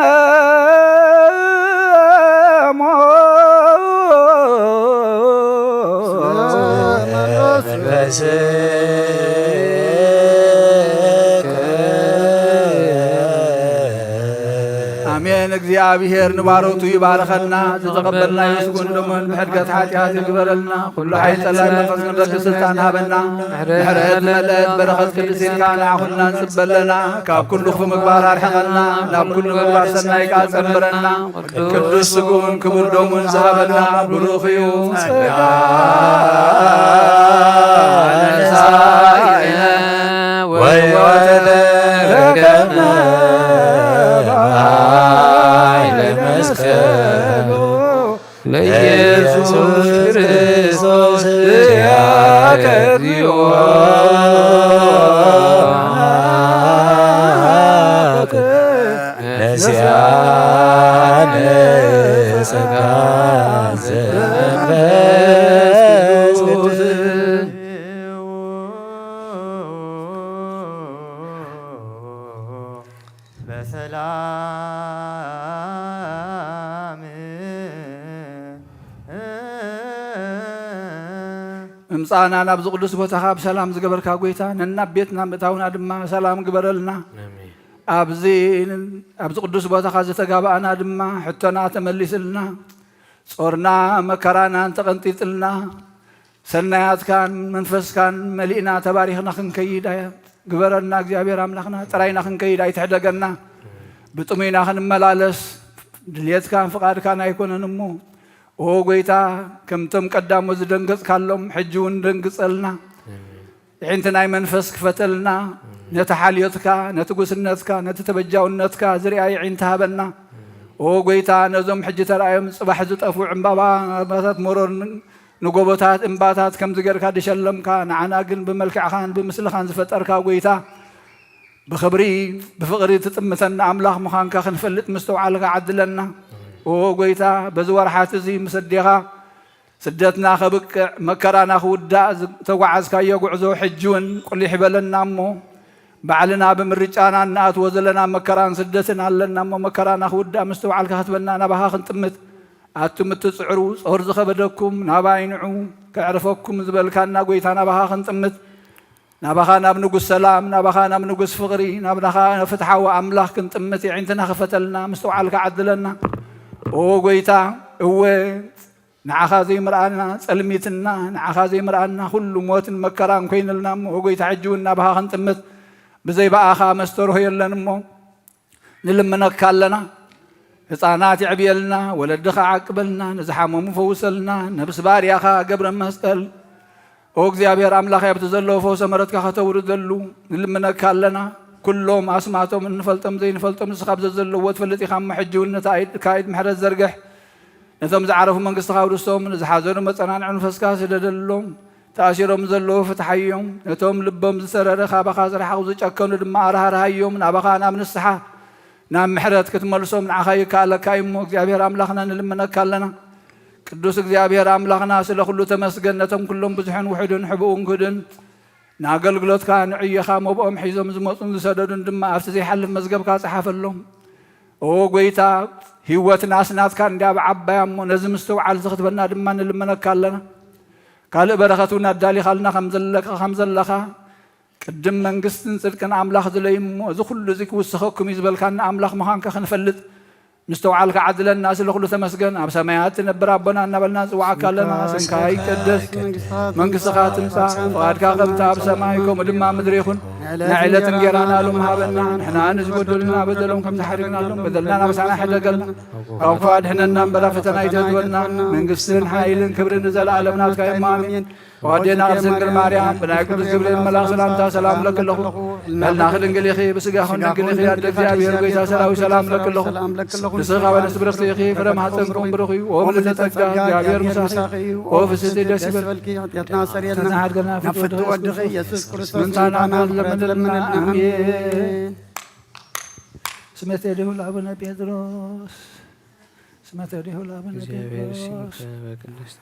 አሜን። እግዚኣብሔር ንባሮቱ ይባርኸና። ዝተቐበልናዮ ስጉን ደሞን ብሕድገት ሓጢኣት ይግበረልና። ኩሉ ሓይል ጸላኢ መንፈስ ክንረክብ ስልጣን ሃበና። ምሕረት ዝመልአት በረኸት ቅድስት ኢልካ ንዓኹና ንጽበለና። ካብ ኩሉ ክፉ ምግባር ኣርሕቐና። ናብ ኩሉ ምግባር ሰናይ ከኣ ጸንብረና። ቅዱስ ስጉን ክቡር ደሙን ዝሃበና ብሩኽ እዩ። ጸጋ ነሳኢነ ወሕይወተ ረከብነ በኃይለ መስቀሉ ለኢየሱስ ክርስቶስ ኪያከ እግዚኦ ነሲአነ ጸጋ ዘመንፈስ ቅዱስ። በሰላም እምጻእና ናብዚ ቅዱስ ቦታኻ ብሰላም ዝገበርካ ጐይታ፣ ነናብ ቤትና ምእታውና ድማ ሰላም ግበረልና። ኣሜን። ኣብዚ፣ ኣብዚ ቅዱስ ቦታኻ ዝተጋባእና ድማ ሕቶና ተመሊስልና፣ ጾርና መከራናን ተቐንጢጥልና፣ ሰናያትካን መንፈስካን መሊእና ተባሪኽና ክንከይድ ኣያ-፣ ግበረና። እግዚኣብሔር ኣምላኽና፣ ጥራይና ክንከይድ ኣይትሕደገና። ብጥሙይና ክንመላለስ ድልየትካን ፍቓድካን ኣይኮነን እሞ፣ ኦ ጐይታ፣ ከምቶም ቀዳሞት ዝደንገጽካሎም፣ ሕጂ እውን ደንግጸልና። ኣሜን። የዒንቲ ናይ መንፈስ ክፈተልና። ነቲ ሓልዮትካ፣ ነቲ ጉስነትካ፣ ነቲ ተበጃውነትካ ዝርኣ የዒንቲ ሃበና። ኦ ጐይታ፣ ነዞም ሕጂ ተራእዮም ጽባሕ ዝጠፍኡ ዕምባባታት መሮር ን-፣ ንጎቦታት እምባታት ከምዚ ጌርካ ድሸለምካ፣ ንዓና ግን ብመልክዕኻን ብምስልኻን ዝፈጠርካ ጐይታ፣ ብኽብሪ ብፍቕሪ ትጥምተና ኣምላኽ ምዃንካ ክንፈልጥ ምስትውዓልካ ዓድለና። ኦ ጐይታ፣ በዚ ወርሓት እዚ ምስ ኣዴኻ ስደትና ከብቅዕ፣ መከራና ክውዳእ ዝተጓዓዝካዮ ጉዕዞ ሕጂ እውን ቁሊሕ በለና እሞ፣ ባዕልና ብምርጫና እንኣትዎ ዘለና መከራን ስደትን ኣለና እሞ፣ መከራና ክውዳእ ምስትውዓልካ ክትበና ናባኻ ክንጥምት። ኣቱም እትጽዕሩ፣ ጾር ዝኸበደኩም ናባይ ንዑ፣ ከዕርፈኩም ዝበልካና ጐይታ ናባኻ ክንጥምት። ናባኻ ናብ ንጉስ ሰላም፣ ናባኻ ናብ ንጉስ ፍቕሪ፣ ናባኻ ፍትሓዊ ኣምላኽ ክንጥምት የዒንትና ክፈተልና፣ ምስትውዓልካ ዓድለና። ኦ ጐይታ፣ እወ ንዓኻ ዘይምርኣና ጸልሚትና፣ ንዓኻ ዘይምርኣና ኩሉ ሞትን መከራን ኮይንልና እሞ፣ ኦ ጐይታ፣ ሕጂ እውን ናባኻ ክንጥምት ብዘይ ብኣኻ መስተርሆ የለን እሞ፣ ንልምነካ ኣለና። ህፃናት የዕብየልና፣ ወለድኻ ዓቅበልና፣ ንዝሓመሙ ፈውሰልና፣ ነብሲ ባርያኻ ገብረ መስቀል። ኦ እግዚኣብሔር ኣምላኽ፣ ኣብቲ ዘለዉ ፈውሰ ምሕረትካ ከተውርደሉ ንልምነካ ኣለና። ኩሎም ኣስማቶም እንፈልጦም ዘይንፈልጦም ንስኻ ኣብ ዘዘለዎ ትፈልጥ ኢኻ እሞ፣ ሕጂ እውን ነታ ኢድ፣ ኢድ ምሕረት ዘርግሕ። ነቶም ዝዓረፉ መንግስትኻ ኣውርሶም፣ ንዝሓዘኑ መጸናንዒ መንፈስካ ስደደሎም። ተኣሲሮም ዘለዉ ፍትሓዮም። ነቶም ልቦም ዝሰረረ፣ ካባኻ ዝረሓቑ ዝጨከኑ ድማ ኣርሃርሃዮም። ናባኻ ናብ ንስሓ፣ ናብ ምሕረት ክትመልሶም ንዓኻ ይከኣለካ እዩ እሞ፣ እግዚኣብሔር ኣምላኽና ንልምነካ ኣለና። ቅዱስ እግዚኣብሔር ኣምላኽና፣ ስለ ኩሉ ተመስገን። ነቶም ኩሎም ብዙሕን ውሑድን፣ ሕቡኡን ክህድን ንኣገልግሎትካ ንዕዮኻ መብኦም ሒዞም ዝመጹን ዝሰደዱን ድማ ኣብቲ ዘይሓልፍ መዝገብካ ጸሓፈሎም። ኦ ጐይታ፣ ህይወትና ኣስናትካ እንድያ ብዓባያ እሞ፣ ነዚ ምስትውዓል እዚ ክትበና ድማ ንልመነካ ኣለና። ካልእ በረኸት እውን ኣዳሊኻልና ከም ዘለካ፣ ከም ዘለኻ፣ ቅድም መንግስትን ጽድቅን ኣምላኽ ዝለይ እሞ፣ እዚ ኩሉ እዚ ክውስኸኩም እዩ ዝበልካና ኣምላኽ ምዃንካ ክንፈልጥ ምስተውዓልካ ዓድለና። ስለ ኩሉ ተመስገን። ኣብ ሰማያት ትነብር ኣቦና እናበልና ንጽውዓካ ኣለና። ስምካ ይቀደስ፣ መንግስትኻ ትምጻእ፣ ፍቓድካ ከምቲ ኣብ ሰማይ ከምኡ ድማ ኣብ ምድሪ ይኹን። ናይ ዕለት እንጌራና ሎም ሃበና። ንሕና ንዝበደሉና በደሎም ከም ዝሓደግናሎም በደልና ናብሳና ሕደገልና። ካብ ክፉእ ኣድሕነና እምበር ኣብ ፈተና ኣይተእትወና። መንግስትን ሓይልን ክብርን ንዘለኣለም ናትካ እዩ። ኣሜን። ኣዴና ቅድስት ድንግል ማርያም፣ ብናይ ቅዱስ ገብርኤል መልኣኽ ሰላምታ ሰላም እብለኪ ኣለኹ። በልናኺ ድንግል ኢኺ፣ ብስጋኺ እውን ድንግል ኢኺ፣ ኣደ እግዚኣብሔር፣ ጐይታ ሰራዊት ሰላም እብለኪ ኣለኹ። ንስኺ ካብ ኣንስቲ ብርኽቲ ኢኺ፣ ፍረ ማህፀንኪ እውን ብሩኽ እዩ። ኦ ምልዕተ ጸጋ፣ እግዚኣብሔር ምሳኺ እዩ። ኦ ፍስሕቲ ደስ ይበልኪ። ኃጢአትና ሰርየልና፣ ተናሃድገና ናብ ፍትወ ወድኺ ኢየሱስ ክርስቶስ ምንታና ምሕረት ለምንልና። ለምንልና። ኣሜን። ኣሜን። ስመ ቴዲሁ ለአቡነ ጴጥሮስ። ስመ ቴዲሁ ለአቡነ ጴጥሮስ።